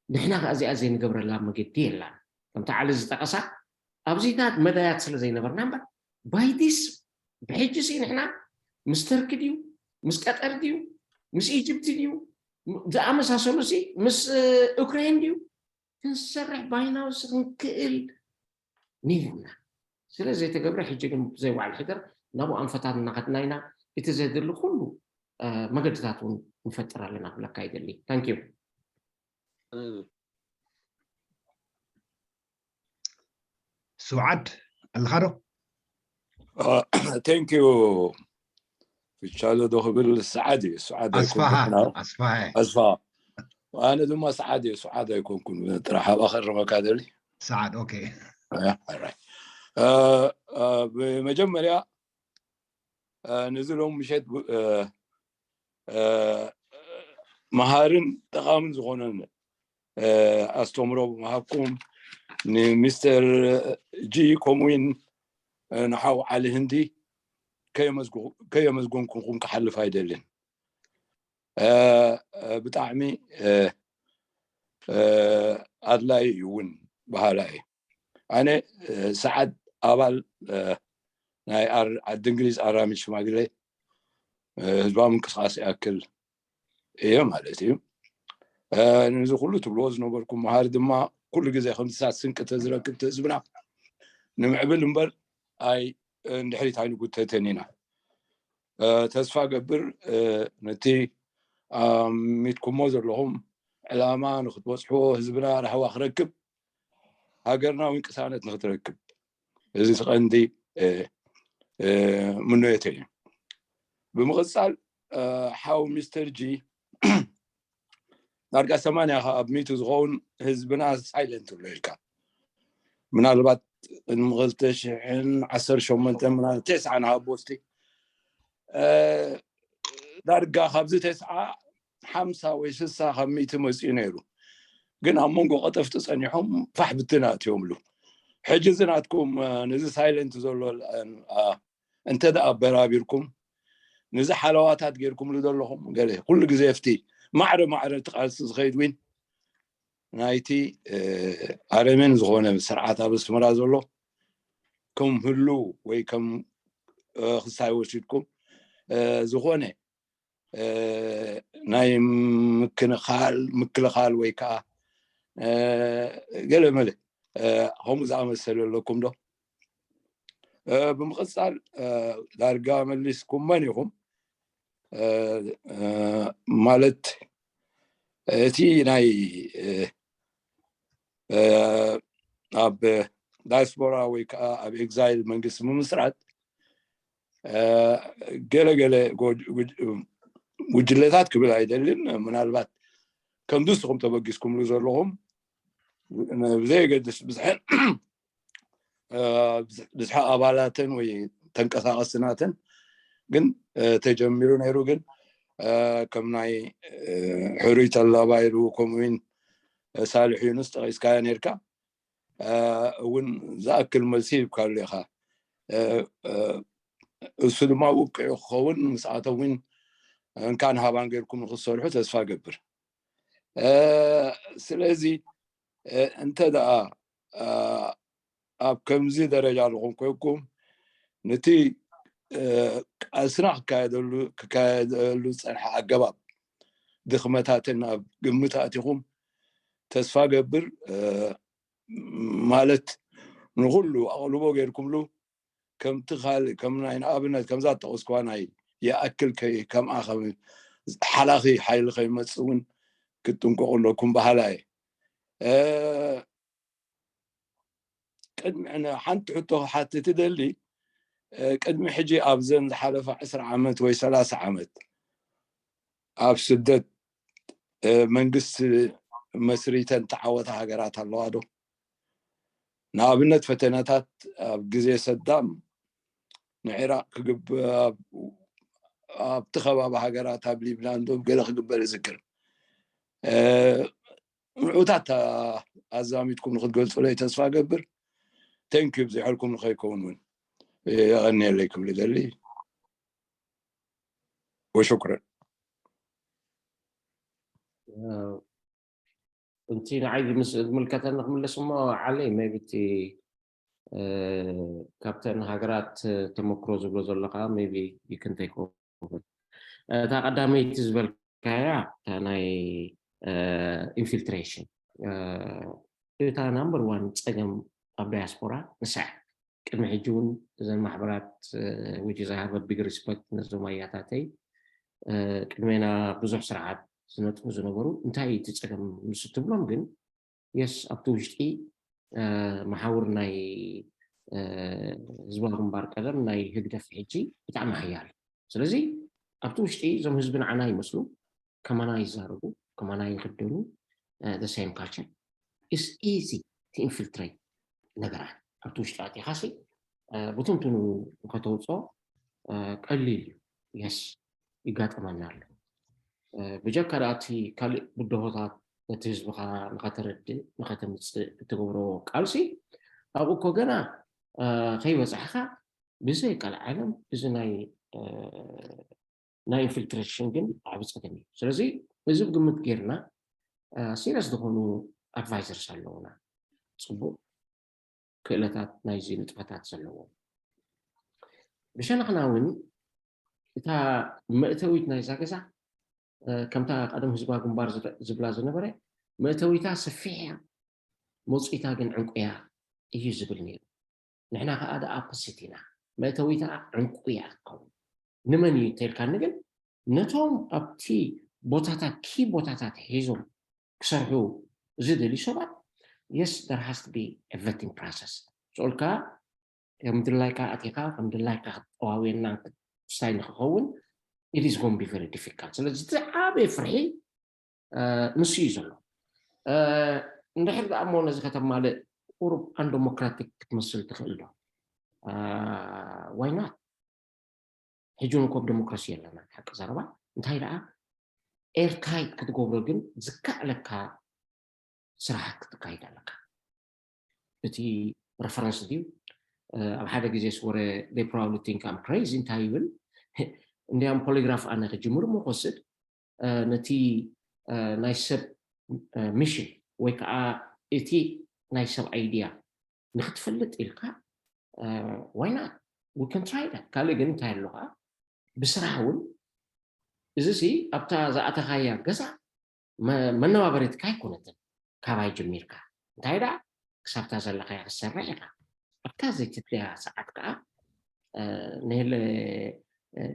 ንሕና ከዓ እዚኣ ዘይንገብረላ መገዲ የላን። ከምቲ ዓሊ ዝጠቀሳ ኣብዚታት መዳያት ስለ ዘይነበርና እምበር ባይዲስ ብሕጂ ሲ ንሕና ምስ ተርኪ ድዩ ምስ ቀጠር ድዩ ምስ ኢጅፕቲ ድዩ ዝኣመሳሰሉ ሲ ምስ ዩክሬን ድዩ ክንሰርሕ ባይናውስ ክንክእል ነይሩና። ስለ ዘይተገብረ ሕጂ ግን ብዘይ በዓል ሕደር ናብኡ ኣንፈታት እናኸድና ኢና። እቲ ዘድሊ ኩሉ መገድታት እውን ንፈጥር ኣለና ክብለካ ይደሊ። ታንኪዩ። ስብዓት ኣለኻ ዶ? ቴንኪዩ። ፍቻሎ ዶ ክብል ሰዓድ እዩ። ሰዓድ ኣስፋሃ ኣይኮንኩን። ኣስፋሃ ኣስፋ ኣነ ድማ ሰዓድ እዩ። ሰዓድ ኣይኮንኩን። ጥራሕ ኣብኣ ከረመካ ደሊ ሰዓድ ኦኬ። ብመጀመርያ ነዚ ሎም ምሸት መሃርን ጠቓምን ዝኾነን ኣስተምሮ ብምሃብኩም ንሚስተር ጂ ከምኡውን ንሓው ዓሊ ህንዲ ከየመስጎንኩኹም ክሓልፍ ኣይደልን። ብጣዕሚ ኣድላይ እዩ እውን በሃላ እየ። ኣነ ሰዓት ኣባል ናይ ዓዲ እንግሊዝ ኣራሚድ ሽማግሌ ህዝባዊ ምንቅስቃስ ይኣክል እየ ማለት እዩ። ነዚ ኩሉ ትብልዎ ዝነበርኩም መሃሪ ድማ ኩሉ ግዜ ከምዚታት ስንቂ ተዝረክብ ህዝብና ንምዕብል እምበር ኣይ እንድሕሪት ኣይንጉተተን ኢና። ተስፋ ገብር ነቲ ኣሚትኩሞ ዘለኹም ዕላማ ንክትበፅሕዎ ህዝብና ራህዋ ክረክብ ሃገርና እውን ቅሳነት ንክትረክብ እዚ እቲ ቀንዲ ምኖየተ እዩ። ብምቕፃል ሓው ሚስተር ጂ ዳርጋ ሰማንያ ካብ ሚእቲ ዝኸውን ህዝብና ሳይለንት ኣሎ ኢልካ ምናልባት ቅድሚ ክልተ ሽሕን ዓሰርተ ሸሞንተን ምናልባት ተስዓ ንሃቦ እስቲ ዳርጋ ካብዚ ተስዓ ሓምሳ ወይ ስሳ ካብ ሚእቲ መፅኡ ነይሩ። ግን ኣብ መንጎ ቀጠፍቲ ጸኒሖም ፋሕ ብትን ኣእትዮምሉ። ሕጂ እዚ ናትኩም ነዚ ሳይለንት ዘሎ እንተ ደኣ ኣበራቢርኩም፣ ነዚ ሓለዋታት ጌርኩምሉ ዘለኹም ገለ ኩሉ ግዜ ኣብቲ ማዕረ ማዕረ እቲ ቃልሲ ዝኸይድ ዊን ናይቲ ኣረሜን ዝኾነ ስርዓት ኣብ ኣስመራ ዘሎ ከም ህሉ ወይ ከም ክሳይ ወሲድኩም ዝኾነ ናይ ምክንኻል ምክልኻል ወይ ከዓ ገለ መለ ከምኡ ዝኣመሰለ ኣለኩም ዶ? ብምቕፃል ዳርጋ መሊስኩመን ኢኹም። ማለት እቲ ናይ ኣብ ዳያስፖራ ወይ ከዓ ኣብ ኤግዛይል መንግስቲ ምምስራት ገለገለ ጉጅለታት ክብል ኣይደልን። ምናልባት ከምዚ ንስኹም ተበጊስኩምሉ ዘለኹም ብዘየገድስ ብዝሐ ኣባላትን ወይ ተንቀሳቀስቲ ናትን ግን ተጀሚሩ ነይሩ። ግን ከም ናይ ሕሩይ ተላባይሩ ከምኡውን ሳልሕ ዩኑስ ጠቂስካዮ ነርካ እውን ዝኣክል መልሲ ይብካሉ ኢኻ። እሱ ድማ ውቅዑ ክኸውን ምስኣቶም እውን እንካን ሃባን ገይርኩም ንክትሰርሑ ተስፋ ገብር። ስለዚ እንተ ደኣ ኣብ ከምዚ ደረጃ ዝኾን ኮይንኩም ነቲ ቃልስና ክካየደሉ ክካየደሉ ዝፀንሐ ኣገባብ ድኽመታትን ኣብ ግምት ኣእቲኹም ተስፋ ገብር ማለት ንኩሉ ኣቕልቦ ገይርኩምሉ ከምቲ ካልእ ከም ናይ ንኣብነት ከምዛ እተጠቐስኩዋ ናይ ይኣክል ከምኣ ሓላኺ ሓይሊ ከይመፅእ እውን ክትጥንቀቑ ኣለኩም በሃላ እየ። ቅድሚ ሓንቲ ሕቶ ክሓትት እደሊ። ቅድሚ ሕጂ ኣብዘን ዝሓለፋ ዕስራ ዓመት ወይ ሰላሳ ዓመት ኣብ ስደት መንግስቲ መስሪተን ተዓወታ ሃገራት ኣለዋ ዶ? ንኣብነት ፈተነታት ኣብ ግዜ ሰዳም ንዒራቅ ክግብ ኣብቲ ከባቢ ሃገራት ኣብ ሊብናን ዶ ገለ ክግበር ይዝክር። ንዑታት ኣዛሚድኩም ንክትገልፁለይ ተስፋ ገብር። ተንኪዩ ብዘይሕልኩም ንኸይከውን እውን የቐንየለይ ክብል ደሊ። ወሽኩረን። እንቲ ንዓይ ዝምልከተኒ ክምለስ እሞ ዓለይ maybe እቲ ካብተን ሃገራት ተመክሮ ዝብሎ ዘሎ ከዓ maybe you can take over። እታ ቀዳመይቲ ዝበልካያ እታ ናይ ኢንፊልትሬሽን እታ ናምበር ዋን ፀገም ኣብ ዳያስፖራ ንሳ ቅድሚ ሕጂ እውን እዘን ማሕበራት which is I have a big respect ነዞም ኣያታተይ ቅድሜና ብዙሕ ስርዓት ዝነጥፉ ዝነበሩ እንታይ እቲ ፀገም ምስ ትብሎም ግን የስ ኣብቲ ውሽጢ መሓውር ናይ ህዝባዊ ግንባር ቀደም ናይ ህግደፍ ሕጂ ብጣዕሚ ሓያል ስለዚ ኣብቲ ውሽጢ እዞም ህዝቢ ንዓና ይመስሉ ከማና ይዛረቡ ከማና ይክደኑ same culture is easy to infiltrate ነገራት ኣብቲ ውሽጢ ኣጢኻሲ ብትንትኑ ከተውፅኦ ቀሊል እዩ የስ ይጋጠመና ኣሎ ብጀካ ደኣ እቲ ካልእ ብድሆታት ነቲ ህዝብኻ ንኸተረድእ ንኸተምፅእ እትገብሮ ቃልሲ ኣብኡ እኮ ገና ከይበፃሕኻ ብዘይ ቀልዓለም እዚ ናይ ናይ ኢንፊልትሬሽን ግን ዓብ ፀገም እዩ ስለዚ እዚ ብግምት ጌርና ሲረስ ዝኾኑ ኣድቫይዘርስ ኣለውና ፅቡቅ ክእለታት ናይዚ ንጥፈታት ዘለዎ ብሸነኽና እውን እታ መእተዊት ናይዛ ገዛ ከምታ ቀደም ህዝባዊ ግንባር ዝብላ ዝነበረ መእተዊታ ሰፊሕ እያ መውፅኢታ ግን ዕንቁያ እዩ ዝብል ነይሩ ንሕና ከዓ ደኣ ኦፖሲት ኢና መእተዊታ ዕንቁያ ትኸውን ንመን እዩ እንተልካኒ ግን ነቶም ኣብቲ ቦታታት ኪ ቦታታት ሒዞም ክሰርሑ ዝደልዩ ሰባት yes there has to be a vetting process ስኦልካ ከም ድላይካ ኣቲኻ ከም ድላይካ ክትጠዋውየና ስታይ ንክኸውን it is going to be very difficult ስለዚ እቲ ዓበየ ፍርሒ ንሱ እዩ ዘሎ እንድሕር ደኣ እሞ ነዚ ከተማልእ ቁሩብ ኣንደሞክራቲክ ክትመስል ትኽእል ዶ ዋይናት ሕጂ ንኮብ ዴሞክራሲ የለና ሓቂ ዘረባ እንታይ ደኣ ኤርታይት ክትገብሮ ግን ዝከኣለካ ስራሓት ክትካይድ ኣለካ። እቲ reference ድዩ? ኣብ ሓደ ግዜ ስወረ they probably think I'm crazy እንታይ ይብል? እንዲያም ፖሊግራፍ ኣነ ክጅምር ሞ ክወስድ ነቲ ናይ ሰብ ሚሽን ወይ ከዓ እቲ ናይ ሰብ ኣይድያ ንክትፈልጥ ኢልካ ዋይና ውክን ትራይዳ ካልእ ግን እንታይ ኣሎ ከዓ ብስራሕ እውን እዚ ሲ ኣብታ ዝኣተኻያ ገዛ መነባበሪትካ ኣይኮነትን ካባይ ጀሚርካ እንታይ ደኣ ክሳብታ ዘለኻያ ክትሰርሕ ኢኻ ኣብታ ዘይትድልያ ሰዓት ከዓ ንህለ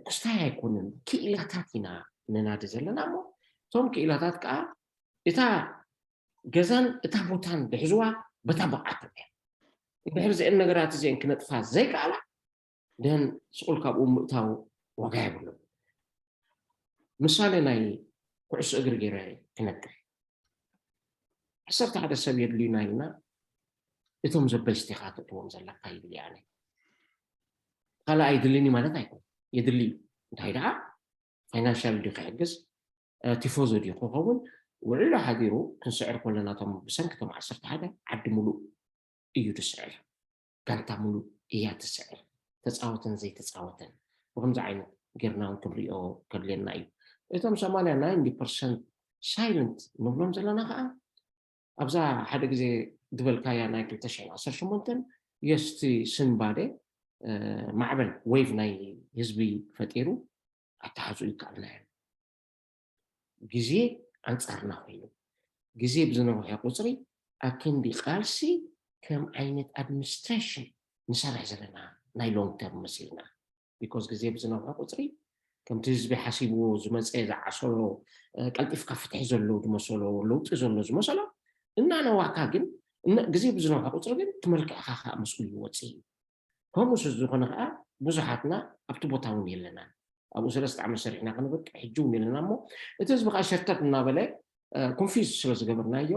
ክስታይ ኣይኮንን ክኢላታት ኢና ንናዲ ዘለና እሞ እቶም ክኢላታት ከዓ እታ ገዛን እታ ቦታን ዝሕዝዋ በታ ብቕዓቶም እያ እንድሕር እዚአን ነገራት እዚአን ክነጥፋ ዘይከኣላ ደን ስቑል ካብኡ ምእታው ዋጋ የብሉን ምሳሌ ናይ ኩዕሶ እግሪ ገይረ ክነግር ዓሰርተ ሓደ ሰብ የድልዩና ኢልና እቶም ዘበስቲኻ ተእትዎም ዘለካ ይብል ኣነ ካልኣ ኣይድልኒ ማለት ኣይኮን የድልዩ እንታይ ደኣ ፋይናንሻል ድዩ ክሕግዝ ቲፎዞ ድዩ ክኸውን ውዕሉ ሓዲሩ ክንስዕር ከለና ቶም ብሰንኪ ቶም ዓሰርተ ሓደ ዓዲ ሙሉእ እዩ ድስዕር ጋንታ ሙሉእ እያ ትስዕር ተፃወተን ዘይተፃወተን ብከምዚ ዓይነት ጌርና እውን ክንሪኦ ከድልየና እዩ እቶም ሰማንያ ናይንቲ ፐርሰንት ሳይለንት ንብሎም ዘለና ከዓ ኣብዛ ሓደ ግዜ ዝበልካያ ናይ ክልተ ሽሕን ዓሰርተ ሸሞንተን የስቲ ስንባደ ማዕበል ዌቭ ናይ ህዝቢ ፈጢሩ ኣተሓዙ ይከኣልና እዮም ግዜ ኣንፃርና ኮይኑ ግዜ ብዝነውሐ ቁፅሪ ኣብ ክንዲ ቃልሲ ከም ዓይነት ኣድሚኒስትሬሽን ንሰርሕ ዘለና ናይ ሎንግ ተርም መሲልና because ግዜ ብዝነውሐ ቁፅሪ ከምቲ ህዝቢ ሓሲብዎ ዝመፀ ዝዓሰሎ ቀልጢፍካ ፍትሒ ዘሎ ዝመሰሎ ለውጢ ዘሎ ዝመሰሎ እናነዋካ ግን ግዜ ብዝነውሐ ቁፅሪ ግን ትመልክዕካ ከዓ ምስኡ ይወፅእ እዩ ከምኡ ስዝኾነ ከዓ ብዙሓትና ኣብቲ ቦታ እውን የለናን ኣብኡ ሰለስተ ዓመት ሰሪሕና ክንበቅዕ ሕጂ እውን የለና እሞ እቲ ህዝቢ ከዓ ሸርተት እናበለ ኮንፊዝ ስለ ዝገበርናዮ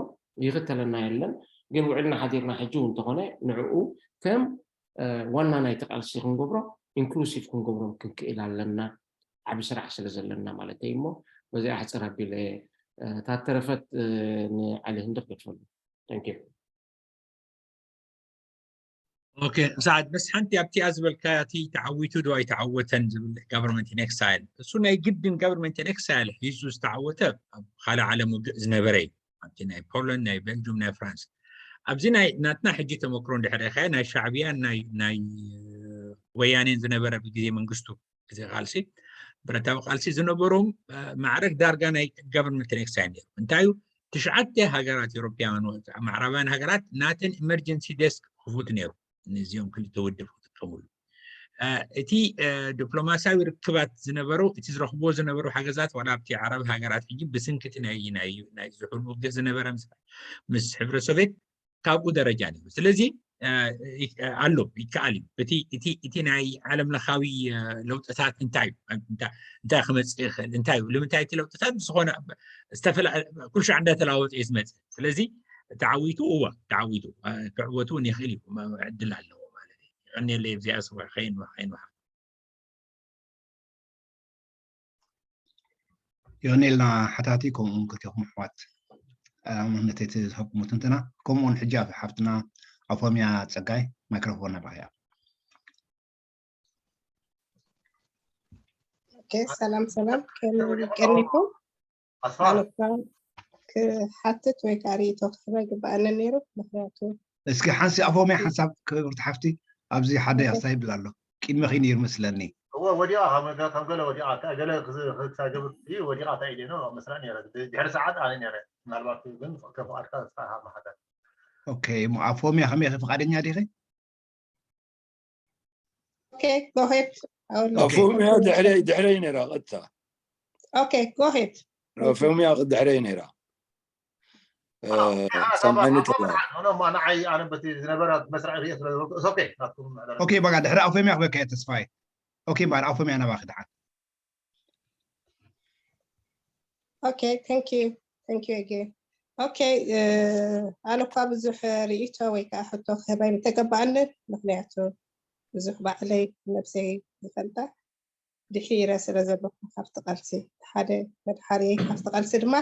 ይኽተለና የለን ግን ውዕልና ሓዲርና ሕጂ እውን እንተኾነ ንዕኡ ከም ዋና ናይቲ ቃልሲ ክንገብሮ ኢንክሉሲቭ ክንገብሮም ክንክእል ኣለና ዓብ ስራሕ ስለ ዘለና ማለት እዩ እሞ በዚ ኣሕፅር ኣቢለ ታተረፈት ንዓሊ ህንድክ ክትፈሉ thank you ኦኬ ሰዓት በስ ሓንቲ ኣብቲኣ ዝበልካያ እቲ ተዓዊቱ ዶ ኣይተዓወተን ዝብል government in exile እሱ ናይ ግድን government in exile ሒዙ ዝተዓወተ ኣብ ካልእ ዓለም ውግእ ዝነበረ እዩ ኣብቲ ናይ ፖላንድ ናይ ቤልጁም ናይ ፍራንስ ኣብዚ ናይ ናትና ሕጂ ተመክሮ እንድሕር ኢኻዮ ናይ ሻዕብያን ናይ ናይ ወያኔን ዝነበረ ብግዜ መንግስቱ ግዜ ቃልሲ ብረታዊ ቃልሲ ዝነበሮም ማዕረግ ዳርጋ ናይ government in exile ነይሩ እንታይ እዩ ትሽዓተ ሃገራት ኤሮፓውያን ማዕራባውያን ሃገራት ናተን emergency desk ክፉት ነይሩ ነዚኦም ክልተ ውድብ ክጥቀምሉ እቲ ዲፕሎማሲያዊ ርክባት ዝነበሩ እቲ ዝረኽብዎ ዝነበሩ ሓገዛት ዋላ ኣብቲ ዓረብ ሃገራት ሕጂ ብስንክቲ ናይ ናይ ናይ ዝሑል ውግእ ዝነበረ ምስ ሕብረ ሶቪየት ካብኡ ደረጃ ነይሩ ስለዚ ኣሎ ይከኣል እዩ እቲ ናይ ዓለም ለኻዊ ለውጥታት እንታይ እንታይ ክመፅእ ይኽእል እንታይ እዩ ንምንታይ እቲ ለውጥታት ዝኾነ ኩልሻዕ እንዳተለዋወጠ እዩ ዝመፅእ ስለዚ ተዓዊቱ እወ ተዓዊቱ ክዕወት እውን ይኽእል እዩ ዕድል ኣለዎ ማለት እዩ ይቐንየለይ ኣብዚኣ ስወ ከይን ከይን ዮኔልና ሓታቲ ከምኡውን ክልቴኹም ኣሕዋት ነቲ ዝሃብኩሞ ትንተና ከምኡውን ሕጂ ኣብ ሓፍትና ኣፎምያ ፀጋይ ማይክሮፎን ናባኽያ ሰላም ሰላም ከመይ ቀኒኩም ኣነኳ ክሓትት ወይ ከዓ ርእቶ ክሕበ ግበኣነ ነይሩ ምክንያቱ እስኪ ሓንሲ ኣፎምያ ሓንሳብ ክብርቲ ሓፍቲ ኣብዚ ሓደ ኣስታ ይብል ኣሎ ቅድመኺ ነይሩ መስለኒ እወ ወዲቓ ካብ ገለ ወዲቓ ገለ ክሳገብር ወዲቓ እንታይ ኢለ መስላ ነረ ድሕሪ ሰዓት ኣነ ነረ ምናልባት ግን ከፍቓድካ ንስኻ ሃብ መሓተት ኦኬ ኣፎምያ ከመይ ፍቓደኛ ዲኺ Okay, go ahead. ኣፎምያ ድሕረይ ድሕረይ ነራ ቀጥታ Okay, go ahead. ኣፎምያ ድሕረይ ነራ ሰምዐኒ ተላ ንዓይ ኣነ በቲ ዝነበረ መስርዕ ርእየ ስለ ዝበልኩ okay ናትኩም ኦኬ በቃ ድሕሪ ኣፎምያ ክበካ እየ ተስፋይ ኦኬ እምበኣር ኣፎምያ ናባኺ ድሓን Okay, thank you. Thank you again. Okay, ኣነ እኳ ብዙሕ ርእይቶ ወይ ከዓ ሕቶ ክህባ ኣይምተገባኣንን ምክንያቱ ብዙሕ ባዕለይ ነብሰይ ዝፈልጣ ድሒረ ስለ ዘለኹ ካብቲ ቃልሲ ሓደ መድሓርየይ ካብቲ ቃልሲ ድማ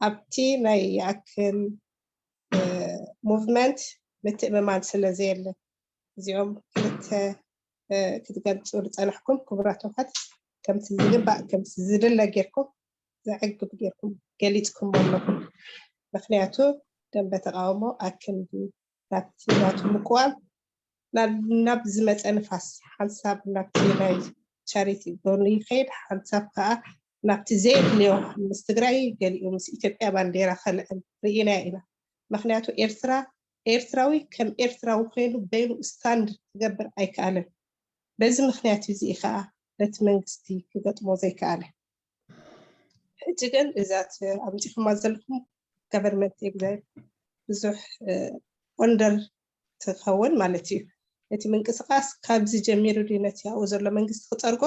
ኣብቲ ናይ ይኣክል movement ምትእምማን ስለ ዘየለ፣ እዚኦም ክልተ ክትገልፁ ዝፀናሕኩም ክቡራት ኣሕዋት፣ ከምቲ ዝግባእ ከምቲ ዝድለ ጌርኩም ዘዕግብ ጌርኩም ገሊፅኩም ኣለኹም። ምክንያቱ ደንበ ተቃውሞ ኣክንዲ ናብቲ ናቱ ምቅዋም ናብ ዝመፀ ንፋስ ሓንሳብ ናብቲ ናይ ቻሪቲ ጎኒ ይኸይድ፣ ሓንሳብ ከዓ ናብቲ ዘየድልዮ ምስ ትግራይ ገሊኡ ምስ ኢትዮጵያ ባንዴራ ከልዕል ርኢና ኢና። ምክንያቱ ኤርትራ ኤርትራዊ ከም ኤርትራዊ ኮይኑ በይኑ ስታንድ ክገብር ኣይከኣለን። በዚ ምክንያት እዚ ከዓ ነቲ መንግስቲ ክገጥሞ ዘይከኣለ። ሕጂ ግን እዛ ኣምፂኹማ ዘለኹም ገቨርንመንት ኤግዛይል ብዙሕ ወንደር ትኸውን ማለት እዩ። እቲ ምንቅስቃስ ካብዚ ጀሚሩ ድዩ ነቲ ኣብኡ ዘሎ መንግስቲ ክፀርጎ፣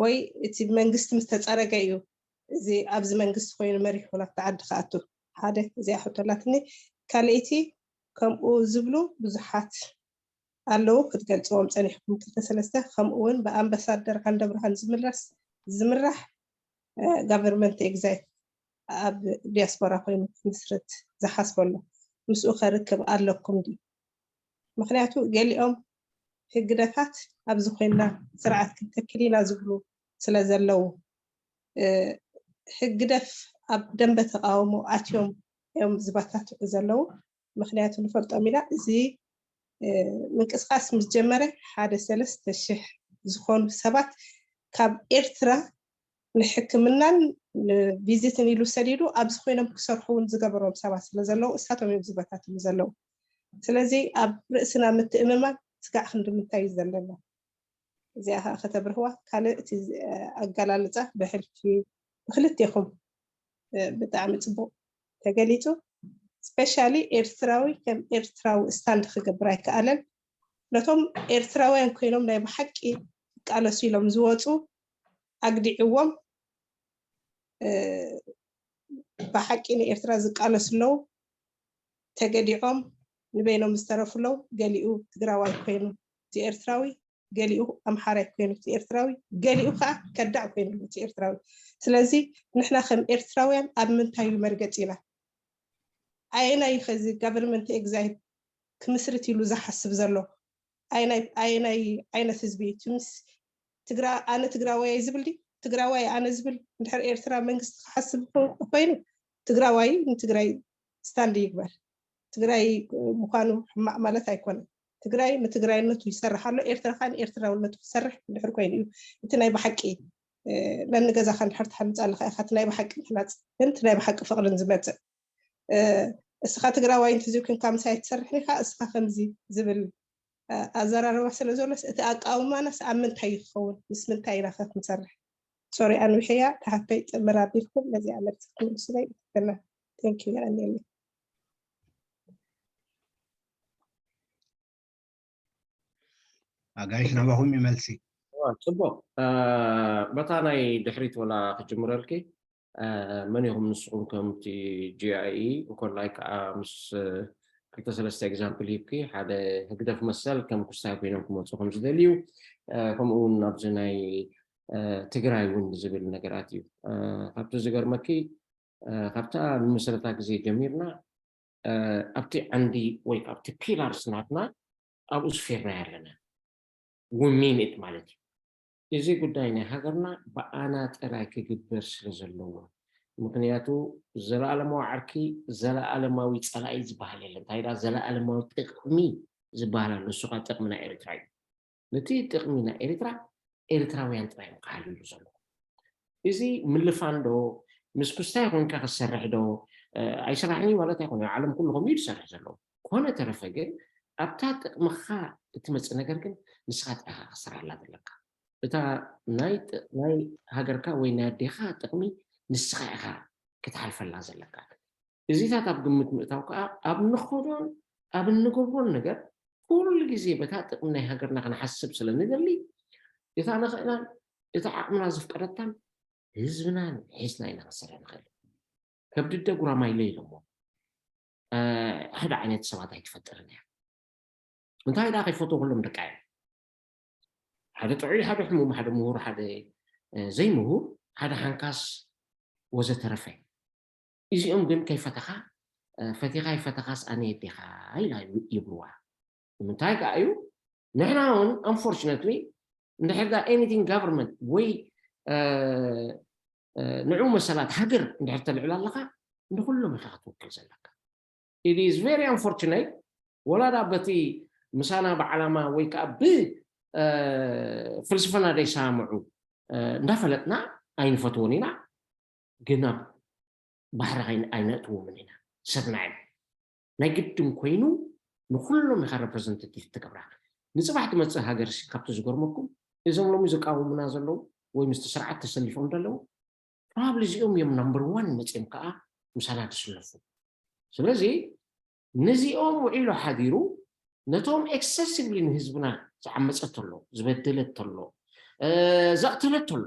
ወይ እቲ መንግስቲ ምስ ተፀረገ እዩ እዚ ኣብዚ መንግስቲ ኮይኑ መሪሑ ናብቲ ዓዲ ክኣቱ? ሓደ እዚኣ ሕቶ ኣላትኒ። ካልኣይቲ ከምኡ ዝብሉ ብዙሓት ኣለዉ ክትገልፅዎም ፀኒሕኩም ክልተ ሰለስተ። ከምኡ እውን ብኣምባሳደር ዓንደብርሃን ዝምለስ ዝምራሕ ጋቨርንመንት ኤግዛይል ኣብ ዲያስፖራ ኮይኑ ክምስርት ዝሓስበሉ ምስኡ ከርክብ ኣለኩም ድዩ? ምክንያቱ ገሊኦም ህግደፋት ኣብዚ ኮይና ስርዓት ክንተክል ኢና ዝብሉ ስለ ዘለዉ ህግደፍ ኣብ ደንበ ተቃውሞ ኣትዮም እዮም ዝበታትዑ ዘለዉ። ምክንያቱ ንፈልጦም ኢና። እዚ ምንቅስቃስ ምስ ጀመረ ሓደ ሰለስተ ሽሕ ዝኾኑ ሰባት ካብ ኤርትራ ንሕክምናን ንቪዚትን ኢሉ ሰዲዱ ኣብዚ ኮይኖም ክሰርሑ እውን ዝገበሮም ሰባት ስለ ዘለዉ እሳቶም እዮም ዝበታትኑ ዘለዉ። ስለዚ ኣብ ርእስና ምትእምማን ስጋዕ ክንዲ ምንታይ እዩ ዘለና? እዚኣ ከዓ ከተብርህዋ። ካልእ እቲ ኣገላልፃ ብሕልፊ ብክልቴኹም ብጣዕሚ ፅቡቅ ተገሊፁ። ስፔሻሊ ኤርትራዊ ከም ኤርትራዊ ስታንድ ክገብር ኣይከኣለን። ነቶም ኤርትራውያን ኮይኖም ናይ ብሓቂ ይቃለሱ ኢሎም ዝወፁ ኣግዲዕዎም ብሓቂ ንኤርትራ ዝቃለሱ ኣለዉ። ተገዲዖም ንበይኖም ዝተረፉ ኣለዉ። ገሊኡ ትግራዋይ ኮይኑ እቲ ኤርትራዊ፣ ገሊኡ ኣምሓራይ ኮይኑ እቲ ኤርትራዊ፣ ገሊኡ ከዓ ከዳዕ ኮይኑ እቲ ኤርትራዊ። ስለዚ ንሕና ከም ኤርትራውያን ኣብ ምንታይ እዩ መርገፂና? ኣየናይ ከዚ ጋቨርንመንት ኤግዛይል ክምስርት ኢሉ ዝሓስብ ዘሎ ኣየናይ ኣየናይ ዓይነት ህዝቢ እዩ? እቲ ምስ ትግራ ኣነ ትግራዋይ ዝብል ድዩ? ትግራዋይ ኣነ ዝብል እንድሕር ኤርትራ መንግስቲ ክሓስብ ኮይኑ ትግራዋይ ንትግራይ ስታንድ ይግበር። ትግራይ ምዃኑ ሕማቕ ማለት ኣይኮነን። ትግራይ ንትግራይነቱ ይሰርሕ ኣሎ፣ ኤርትራ ከዓ ንኤርትራውነቱ ክሰርሕ እንድሕር ኮይኑ እዩ። እቲ ናይ ብሓቂ ነንገዛኻ እንድሕር ትሓንፅ ኣለኻ ኢኻ እቲ ናይ ብሓቂ ምህናፅ ግን እቲ ናይ ብሓቂ ፍቕርን ዝመፅእ። እስኻ ትግራዋይ እንተዘይኮንካ ምሳይ ትሰርሕ ኢኻ እስኻ ከምዚ ዝብል ኣዘራርባ ስለ ዘሎስ እቲ ኣቃውማናስ ኣብ ምንታይ ይኸውን? ምስ ምንታይ ኢና ከ ክንሰርሕ? ሶሪ ኣንዊሐያ ተሓተይ ጥምር ኣቢልኩም ነዚኣ መልሲ ክትምልሱለይ ይትክና። Thank you። የቐንየለይ። ኣጋይሽ ናባኹም እዩ መልሲ። ጽቡቕ። በታ ናይ ድሕሪት ወላ ክጅምረልኪ፣ መን ኢኹም ንስኹም ከምቲ ጂ ኣይ ኢ እንኮላይ ከዓ ምስ ክልተ ሰለስተ ኤግዛምፕል ሂብኪ፣ ሓደ ህግደፍ መሰል ከም ኩስታይ ኮይኖም ክመፁ ከም ዝደልዩ፣ ከምኡ እውን ኣብዚ ናይ ትግራይ እውን ዝብል ነገራት እዩ። ካብቲ ዝገርመኪ፣ ካብታ ንመሰረታ ግዜ ጀሚርና ኣብቲ ዓንዲ ወይ ኣብቲ ፒላርስ ናትና ኣብኡ ስፊርና ኣለና። ውሚኒት ማለት እዩ። እዚ ጉዳይ ናይ ሃገርና ብኣና ጥራይ ክግበር ስለ ዘለዎ፣ ምክንያቱ ዘለኣለማዊ ዓርኪ ዘለኣለማዊ ፀላኢ ዝበሃል የለን። እንታይ ዳ ዘለኣለማዊ ጥቕሚ ዝበሃል ኣሎ። እሱ ከዓ ጥቕሚ ናይ ኤርትራ እዩ። ነቲ ጥቕሚ ናይ ኤርትራ ኤርትራውያን ጥራይ እዮም ክሓልሉ ዘለዎ። እዚ ምልፋን ዶ ምስ ኩስታይ ኮንካ ክሰርሕ ዶ ኣይሰራሕን እዩ ማለት ኣይኮነ። ዓለም ኩሉ ከምኡ እዩ ዝሰርሕ ዘለዎ። ኮነ ተረፈ ግን ኣብታ ጥቕምኻ እትመፅእ ነገር ግን ንስኻ ጥራኻ ክሰራላ ዘለካ። እታ ናይ ሃገርካ ወይ ናይ ኣዴኻ ጥቕሚ ንስኻ ኢኻ ክትሓልፈላ ዘለካ። እዚታት ኣብ ግምት ምእታው ከዓ ኣብ ንኸዶን ኣብ እንገብሮን ነገር ኩሉ ግዜ በታ ጥቕሚ ናይ ሃገርና ክንሓስብ ስለ ንደሊ እታ ንኽእላን እታ ዓቕምና ዝፍቀደታን ህዝብናን ሒዝና ኢና ክንሰርሕ ንኽእል። ከብዲ ኣደ ጉራማይለ ኢሎሞ ሓደ ዓይነት ሰባት ኣይትፈጥርን እያ። እንታይ ደኣ ከይፈትዎ ኩሎም ደቃ እዮም። ሓደ ጥዑይ ሓደ ሕሙም ሓደ ምሁር ሓደ ዘይምሁር ሓደ ሓንካስ ወዘተረፈ። እዚኦም ግን ከይፈተኻ ፈቲኻ ይፈተኻስ ኣነ የዴኻ ኢላ ይብልዋ። ንምንታይ ከዓ እዩ? ንሕና እውን unfortunately እንድሕር ዳ anything government ወይ ንዑ መሰላት ሃገር እንድሕር ተልዕል ኣለካ፣ ንኩሎም ኢካ ክትውክል ዘለካ። It is very unfortunate። ወላ ዳ በቲ ምሳና ብዓላማ ወይ ከዓ ብፍልስፍና ዘይሰማምዑ እንዳፈለጥና ኣይንፈትዎን ኢና፣ ግን ኣብ ባሕሪ ኣይነእትዎምን ኢና። ሰብና እዮም። ናይ ግድን ኮይኑ ንኩሎም ኢካ representative ትገብራ። ንፅባሕ ትመፅእ ሃገር ካብቲ ዝገርመኩም እዞም ሎሚ ዝቃወሙና ዘለዉ ወይ ምስቲ ስርዓት ተሰሊፎም ዘለዉ probably እዚኦም እዮም number one መፅኦም ከዓ ምሳና ዝስለፉ። ስለዚ ነዚኦም ውዒሉ ሓዲሩ ነቶም excessively ንህዝብና ዝዓመፀት ተሎ፣ ዝበደለት ተሎ፣ ዘቕተለት ተሎ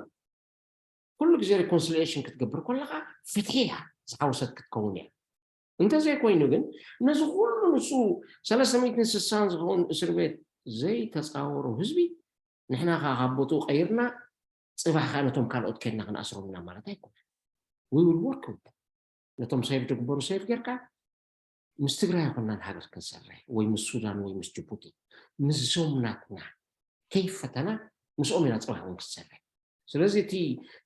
ኩሉ ግዜ reconciliation ክትገብር ከለካ ፍትሒ እያ ዝሓወሰት ክትከውን እያ። እንተዘይኮይኑ ግን ነዚ ኩሉ ንሱ ሰለስተ ሚእትን ስሳን ዝኸውን እስር ቤት ዘይተፃወሮ ህዝቢ ንሕና ከዓ ካብ ቦትኡ ቀይርና ፅባሕ ከዓ ነቶም ካልኦት ከድና ክንኣስሮም ኢና ማለት ኣይኮነን። We will work with them። ነቶም save ዝግበሩ save ጌርካ ምስ ትግራይ ኣይኮናን ሃገር ክንሰርሕ ወይ ምስ ሱዳን ወይ ምስ ጅቡቲ፣ ምስዞም ናትና ከይፈተና ምስኦም ኢና ፅባሕ እውን ክንሰርሕ። ስለዚ እቲ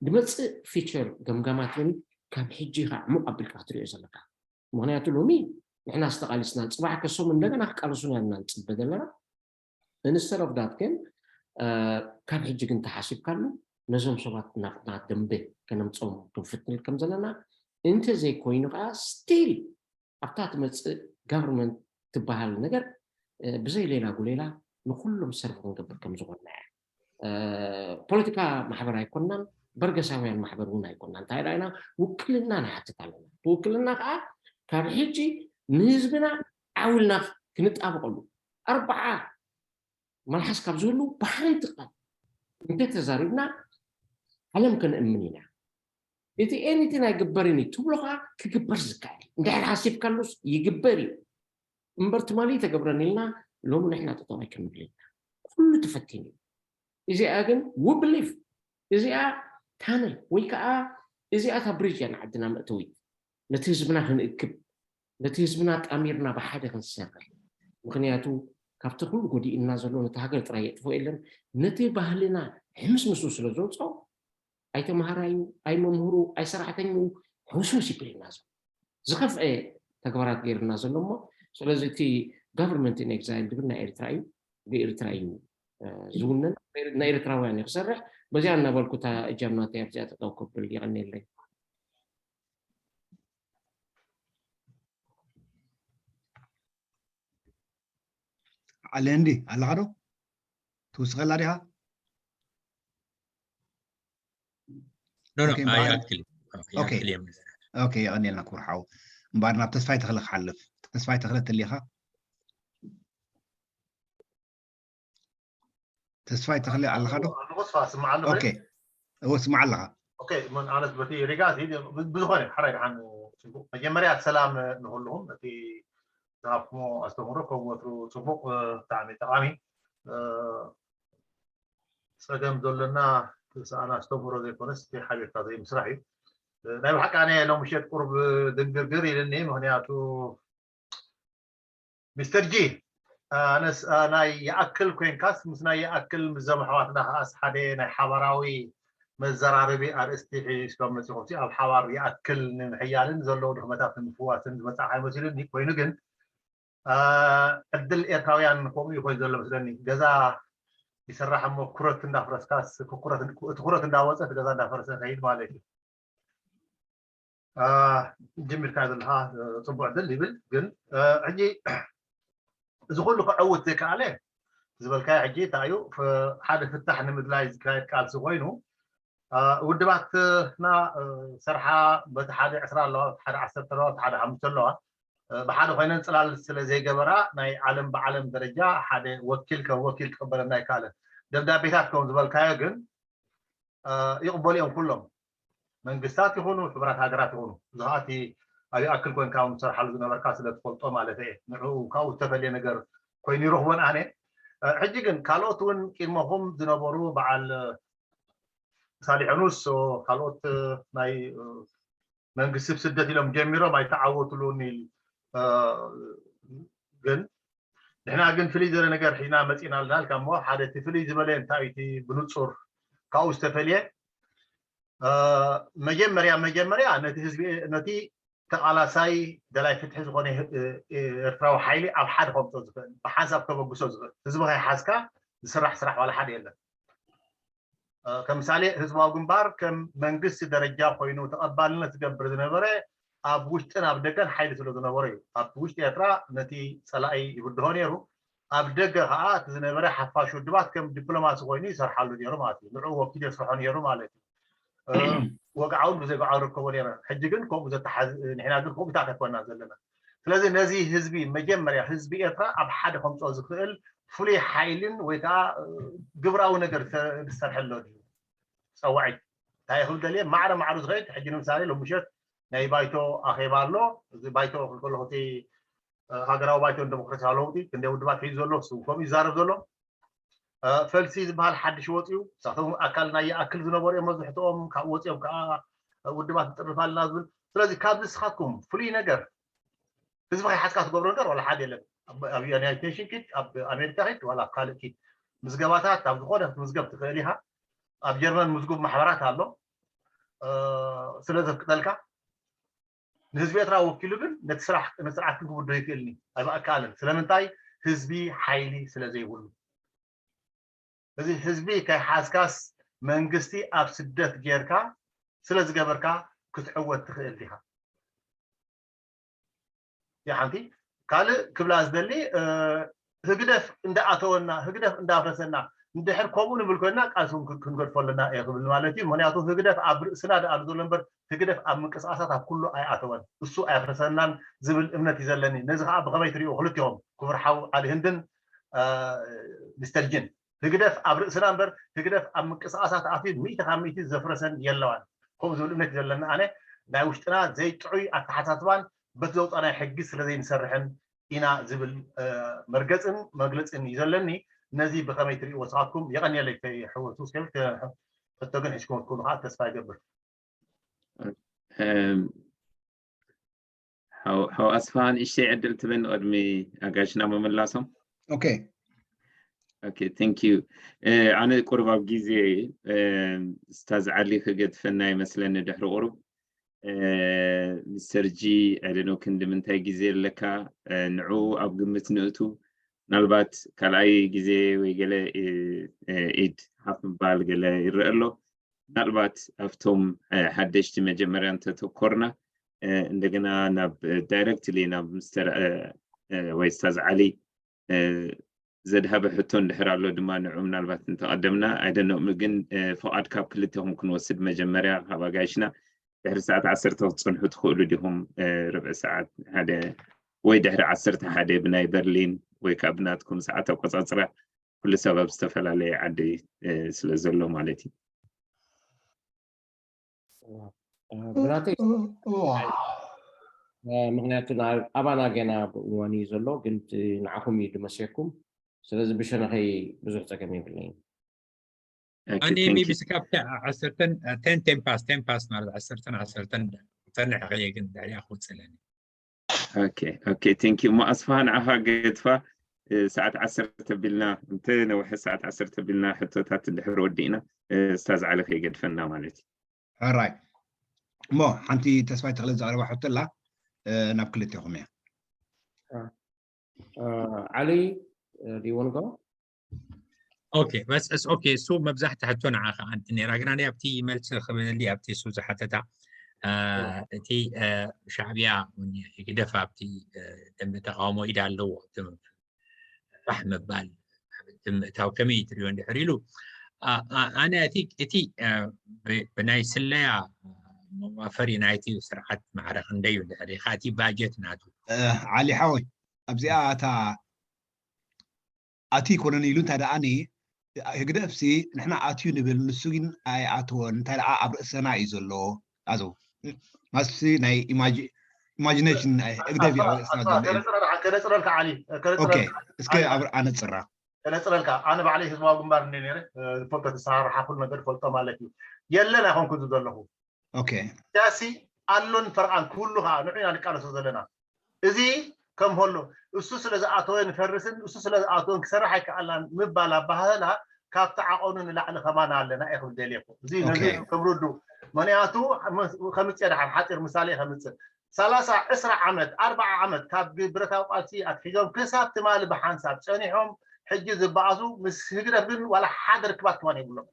ዝመፅእ future ገምጋማት እውን ካብ ሕጂ ከዓ ዕሙቕ ኣቢልካ ክትሪኦ ዘለካ። ምክንያቱ ሎሚ ንሕና ዝተቃሊስና ፅባሕ ከሶም እንደገና ክቃለሱና ኢና ንፅበ ዘለና። Instead of that ግን ካብ ሕጂ ግን ተሓሲብካሉ ነዞም ሰባት ናብና ደንበ ከነምፅኦም ክንፍትል ከም ዘለና፣ እንተዘይኮይኑ ከዓ still ኣብታ ትመፅእ government ትበሃል ነገር ብዘይ ሌላ ጉሌላ ንኩሎም serve ክንገብር ከም ዝኾንና እያ። ፖለቲካ ማሕበር ኣይኮናን፣ በርገሳውያን ማሕበር እውን ኣይኮናን። እንታይ ደኣ ኢና ውክልና ንሓትት ኣለና። ብውክልና ከዓ ካብ ሕጂ ንህዝብና ዓው ኢልና ክንጣበቀሉ ኣርባዓ መልሓስ ካብ ዝህሉ ብሓንቲ ቃል እንተተዛሪብና ዓለም ከነእምን ኢና። እቲ anything ኣይግበርን እዩ ትብሎ ከዓ ክግበር ዝከኣል እዩ። እንድሕር ሓሲብካሉስ ይግበር እዩ። እምበር ትማሊ ተገብረን ኢልና ሎሚ ንሕና ጠጠው ኣይከንብል ኢና። ኩሉ ተፈቲኑ እዩ። እዚኣ ግን we believe እዚኣ tunnel ወይ ከዓ እዚኣ እታ bridge እያ ንዓድና መእተዊት። ነቲ ህዝብና ክንእክብ፣ ነቲ ህዝብና ጣሚርና ብሓደ ክንሰርሕ። ምክንያቱ ካብቲ ኩሉ ጎዲእና ዘሎ ነቲ ሃገር ጥራይ የጥፍኦ የለን፣ ነቲ ባህልና ሕምስምሱ ስለ ዘውፅኦ ኣይተምሃራዩ፣ ኣይመምህሩ፣ ኣይሰራሕተኙ ሕውስውስ ይብለና ዘሎ። ዝኸፍአ ተግባራት ገይርና ዘሎ እሞ፣ ስለዚ እቲ government in exile ዝብል ናይ ኤርትራ እዩ፣ ብኤርትራ እዩ ዝውነን፣ ናይ ኤርትራውያን እዩ ክሰርሕ። በዚኣ እናበልኩ እታ እጃም ናተይ ኣብዚኣ ጠጠው ክብል የቐንየለይ። ዓለ እንዲ ኣለኻ ዶ? ትውስኸላ ዲኻ? ኖ ኖ ኣይኣክል ኦኬ የቐንየልና ክቡር ሓው። እምበኣር ናብ ተስፋይ ተኽለ ክሓልፍ። ተስፋይ ተኽለ ተሊኻ? ተስፋይ ተኽለ ኣለኻ ዶ? ኣለኹ ስፋ ስማዕ ኣለኹ ኦኬ እወ ስማዕ ኣለኻ። ኦኬ ምን ኣነስ በቲ ሪጋ እዚ ብዝኾነ ሓራይ ደሓን ጽቡቕ መጀመርያ ሰላም ንኹልኹም እቲ ዝሃብኩሞ ኣስተምህሮ ከም ወትሩ ጽቡቕ ብጣዕሚ ጠቓሚ ጸገም ዘሎና ሰኣን ኣስተምህሮ ዘይኮነስ እቲ ሓቢርካ ዘይምስራሕ እዩ ናይ ብሓቂ ኣነ ሎምሸት ቁርብ ድንግርግር ኢልኒ ምክንያቱ ሚስተር ጂ ኣነስ ናይ ይኣክል ኮይንካስ ምስ ናይ ይኣክል ምስ ዘም ኣሕዋትና ከኣስ ሓደ ናይ ሓባራዊ መዘራረቢ ኣርእስቲ ሒዝኩም መፂኹም ኣብ ሓባር ይኣክል ንምሕያልን ዘለዉ ድኽመታት ንምፍዋስን ዝመፅእ ኣይመሲሉኒ ኮይኑ ግን ዕድል ኤርትራውያን ከምኡ እዩ ኮይኑ ዘሎ መስለኒ ገዛ ይሰራሕ እሞ ኩረት እንዳፍረስካስ እቲ ኩረት እንዳወፀ እቲ ገዛ እንዳፈረሰ ከይድ ማለት እዩ ጅሚርካ ዘለካ ፅቡቅ ድል ይብል ግን ሕጂ እዚ ኩሉ ክዕውት ዘይከኣለ ዝበልካዮ ሕጂ እንታይ እዩ ሓደ ፍታሕ ንምድላይ ዝካየድ ቃልሲ ኮይኑ ውድባትና ሰርሓ በቲ ሓደ ዕስራ ኣለዋ ሓደ ዓሰርተ ኣለዋ ሓደ ሓሙሽተ ኣለዋ ብሓደ ኮይነን ፅላል ስለ ዘይገበራ ናይ ዓለም ብዓለም ደረጃ ሓደ ወኪል ከም ወኪል ክቅበለና ይከኣለን ደብዳቤታት ከም ዝበልካዮ ግን ይቕበሉ እዮም ኩሎም መንግስታት ይኹኑ ሕቡራት ሃገራት ይኹኑ እዚ ከዓ እቲ ኣብ ይኣክል ኮንካ እውን ትሰርሓሉ ዝነበርካ ስለ ትፈልጦ ማለት እየ ንዕኡ ካብኡ ዝተፈለየ ነገር ኮይኑ ይረኽቦን ኣነ ሕጂ ግን ካልኦት እውን ቅድመኹም ዝነበሩ በዓል ሳሊሐኑስ ካልኦት ናይ መንግስቲ ብስደት ኢሎም ጀሚሮም ኣይተዓወትሉን ግን ንሕና ግን ፍልይ ዝበለ ነገር ሒዝና መፂና ኣለና ልካ እሞ ሓደ እቲ ፍልይ ዝበለ እንታይ እቲ ብንፁር ካብኡ ዝተፈልየ መጀመርያ መጀመርያ ነቲ ህዝቢ ነቲ ተቓላሳይ ደላይ ፍትሒ ዝኾነ ኤርትራዊ ሓይሊ ኣብ ሓደ ከምፆ ዝኽእል ብሓንሳብ ከበግሶ ዝኽእል ህዝቢ ከይሓዝካ ዝስራሕ ስራሕ ዋላ ሓደ የለን። ከም ምሳሌ ህዝባዊ ግንባር ከም መንግስቲ ደረጃ ኮይኑ ተቐባልነት ዝገብር ዝነበረ ኣብ ውሽጥን ኣብ ደገን ሓይሊ ስለ ዝነበረ እዩ። ኣብ ውሽጢ ኤርትራ ነቲ ፀላኢ ይብድሆ ነይሩ፣ ኣብ ደገ ከዓ እቲ ዝነበረ ሓፋሽ ውድባት ከም ዲፕሎማሲ ኮይኑ ይሰርሓሉ ነይሩ ማለት እዩ። ንዕኡ ወኪሉ የስርሖ ነይሩ ማለት እዩ። ወግዓውን ብዘይግዓው ርከቦ ነይረ። ሕጂ ግን ከምኡ ዘተሓዝ ንሕና ግን ከምኡታት ኣይኮና ዘለና። ስለዚ ነዚ ህዝቢ መጀመርያ ህዝቢ ኤርትራ ኣብ ሓደ ከምፅኦ ዝኽእል ፍሉይ ሓይልን ወይ ከዓ ግብራዊ ነገር ዝሰርሐሎ ድዩ ፀዋዒት እንታይ ክብል ደልየ ማዕረ ማዕሩ ዝኸይድ ሕጂ ንምሳሌ ሎምሸት ናይ ባይቶ ኣኼባ ኣሎ። እዚ ባይቶ ክብል ከለኹ እቲ ሃገራዊ ባይቶ ንደሞክራሲያዊ ለውጢ ክንደይ ውድባት ሒዙ ዘሎ እሱ ከምኡ ይዛረብ ዘሎ። ፈልሲ ዝበሃል ሓድሽ ወፅዩ ንሳቶም ኣካል ናይ ይኣክል ዝነበሩ እዮም መብዝሕትኦም ካብኡ ወፅዮም ከዓ ውድባት ንጥርፍ ኣለና ዝብል። ስለዚ ካብዚ ንስኻትኩም ፍሉይ ነገር ህዝቢ ከይሓዝካ ትገብሮ ነገር ዋላ ሓደ የለን። ኣብ ዩናይትድ ኔሽን ኪድ ኣብ ኣሜሪካ ኪድ ዋላ ኣብ ካልእ ኪድ ምዝገባታት ኣብ ዝኾነ ክትምዝገብ ትኽእል ኢኻ። ኣብ ጀርመን ምዝጉብ ማሕበራት ኣሎ ስለ ዘፍቅደልካ ንህዝቢ ኤርትራ ወኪሉ ግን ነቲ ስራሕ ነቲ ስርዓት ግን ክውድኦ ይክእልኒ ኣይበኣካልን ስለምንታይ ህዝቢ ሓይሊ ስለ ዘይብሉ እዚ ህዝቢ ከይሓዝካስ መንግስቲ ኣብ ስደት ጌርካ ስለ ዝገበርካ ክትዕወት ትኽእል ዲኻ ያ ሓንቲ ካልእ ክብላ ዝደሊ ህግደፍ እንዳኣተወና ህግደፍ እንዳፍረሰና እንድሕር ከምኡ ንብል ኮይና ቃልሲ ክንገድፎ ኣለና እየ ክብል ማለት እዩ ምክንያቱ ህግደፍ ኣብ ርእስና ደኣ ዘሎ እምበር ህግደፍ ኣብ ምንቅስቃሳት ኣብ ኩሉ ኣይኣተወን እሱ ኣየፍረሰናን ዝብል እምነት እዩ ዘለኒ ነዚ ከዓ ብከመይ ትሪእዎ ክልቲኦም ክቡር ሓው ዓሊ ህንድን ሚስተር ጅን ህግደፍ ኣብ ርእስና እምበር ህግደፍ ኣብ ምንቅስቃሳት ኣትዩ ሚእቲ ካብ ሚእቲ ዘፍረሰን የለዋን ከምኡ ዝብል እምነት እዩ ዘለኒ ኣነ ናይ ውሽጥና ዘይጥዑይ ኣተሓሳስባን በቲ ዘውፃናይ ሕጊ ስለ ዘይንሰርሕን ኢና ዝብል መርገፅን መግለፅን እዩ ዘለኒ ነዚ ብከመይ ትሪእዎ ስኻትኩም የቐንየለይ ከይሕወሱ ስከብል ሕቶ ግን ሒዝኩም ትኮኑ ከዓ ተስፋ ይገብር ሓው ኣስፋሃን እሽተይ ዕድል ትበኒ ቅድሚ ኣጋሽና ምምላሶም ኦኬ ኦኬ ቴንክ ዩ ኣነ ቁርብ ኣብ ግዜ ስታዝ ዓሊ ክገድፈና ይመስለኒ ድሕሪ ቁሩብ ሚስተር ጂ ኣይደኖ ክንዲ ምንታይ ግዜ ኣለካ ንዑ ኣብ ግምት ንእቱ ምናልባት ካልኣይ ግዜ ወይ ገለ ኢድ ሓፍ ምባል ገለ ይረአ ኣሎ ምናልባት ኣብቶም ሓደሽቲ መጀመርያ እንተተኮርና እንደገና ናብ ዳይረክትሊ ናብ ምስተር ወይ ስታዝ ዓሊ ዘድሃበ ሕቶ እንድሕር ኣሎ ድማ ንዑ ምናልባት እንተቐደምና ኣይደኖም ግን ፍቓድ ካብ ክልተኹም ክንወስድ መጀመርያ ካብ ኣጋይሽና ድሕሪ ሰዓት ዓሰርተ ክትፀንሑ ትኽእሉ ዲኹም ርብዒ ሰዓት ሓደ ወይ ድሕሪ ዓሰርተ ሓደ ብናይ በርሊን ወይ ከዓ ብናትኩም ሰዓት ኣቆፃፅራ ኩሉ ሰብ ኣብ ዝተፈላለየ ዓዲ ስለ ዘሎ ማለት እዩ ብናተይ ምክንያቱ ኣባና ገና እዋን እዩ ዘሎ ግን ንዓኹም እዩ ዝመስለኩም ስለዚ ብሸነኸይ ብዙሕ ፀገም የብለይን ኣነ ሜቢ ስካብ ዓሰርተን ቴን ቴምፓስ ቴምፓስ ማለት ዓሰርተን ዓሰርተን ተንሕ ከየ ግን ድሕሪኣ ክወፅለኒ ኦኬ ኦኬ ቴንክ ዩ እሞ ኣስፋሃ ንዓኻ ገድፋ ሰዓት ዓሰርተ ቢልና እንተ ነውሐ ሰዓት ዓሰርተ ቢልና ሕቶታት እንድሕር ወዲእና ስታዝ ዓሊ ከይገድፈና ማለት እዩ ሕራይ እሞ ሓንቲ ተስፋይ ተኽለ ዘቕረባ ሕቶ ኣላ ናብ ክልቴኹም እያ ዓሊ ዲወንጎ ኦኬ በስ እስ ኦኬ እሱ መብዛሕቲ ሕቶ ንዓኻ ኣንቲ ነራ ግና ኣብቲ መልሲ ክብለሊ ኣብቲ እሱ ዝሓተታ እቲ ሻዕብያ ግደፍ ኣብቲ ደንበ ተቃውሞ ኢድ ኣለዎ ፋሕ ምባል ምእታው ከመይ ትሪኦ እንድሕር ኢሉ ኣነ እቲ ብናይ ስለያ መዋፈሪ ናይቲ ስርዓት ማዕረ ክንደዩ እንድሕር ኢኻ እቲ ባጀት ናቱ ዓሊ ሓወይ ኣብዚኣ እታ ኣትዩ ይኮነን ኢሉ እንታይ ደኣ ህግደፍሲ ንሕና ኣትዩ ንብል ንሱ ግን ኣይኣተወን እንታይ ደኣ ኣብ ርእሰና እዩ ዘሎ ኣዘው ማስሲ ናይ ኢማጂኔሽን ናይ ህግደፍ እዩ ኣብ ርእስና ዘሎ ከነፅረልካ ዓሊ እስከ ኣነፅራ ከነፅረልካ ኣነ ባዕለይ ህዝባዊ ግንባር እንደ ነረ ዝፈልጦ ተሰራርሓ ኩሉ ነገር ፈልጦ ማለት እዩ የለን ኣይኮንኩ ዘለኹ ኦኬ ያሲ ኣሎን ፈርቓን ክህሉ ከዓ ንዑ ኢና ንቃለሶ ዘለና እዚ ከም ሆሎ እሱ ስለ ዝኣተወ ንፈርስን እሱ ስለ ዝኣተወን ክሰርሕ ኣይከኣልናን ምባል ኣባህላ ካብቲ ዓቐኑ ንላዕሊ ከማን ኣለና እየ ክብል ደልየኩ። እዚ ነዚ Okay. ከም ርዱ ምክንያቱ ከምፅእ ድሓር ሓፂር ምሳሌ ከምፅእ ሰላሳ ዕስራ ዓመት ኣርባዓ ዓመት ካብ ግ- ብረታዊ ቃልሲ ኣትሒዞም ክሳብ ትማሊ ብሓንሳብ ፀኒሖም ሕጂ ዝበኣሱ ምስ ህግደፍ ግን ዋላ ሓደ ርክባት ከማን የብሎም።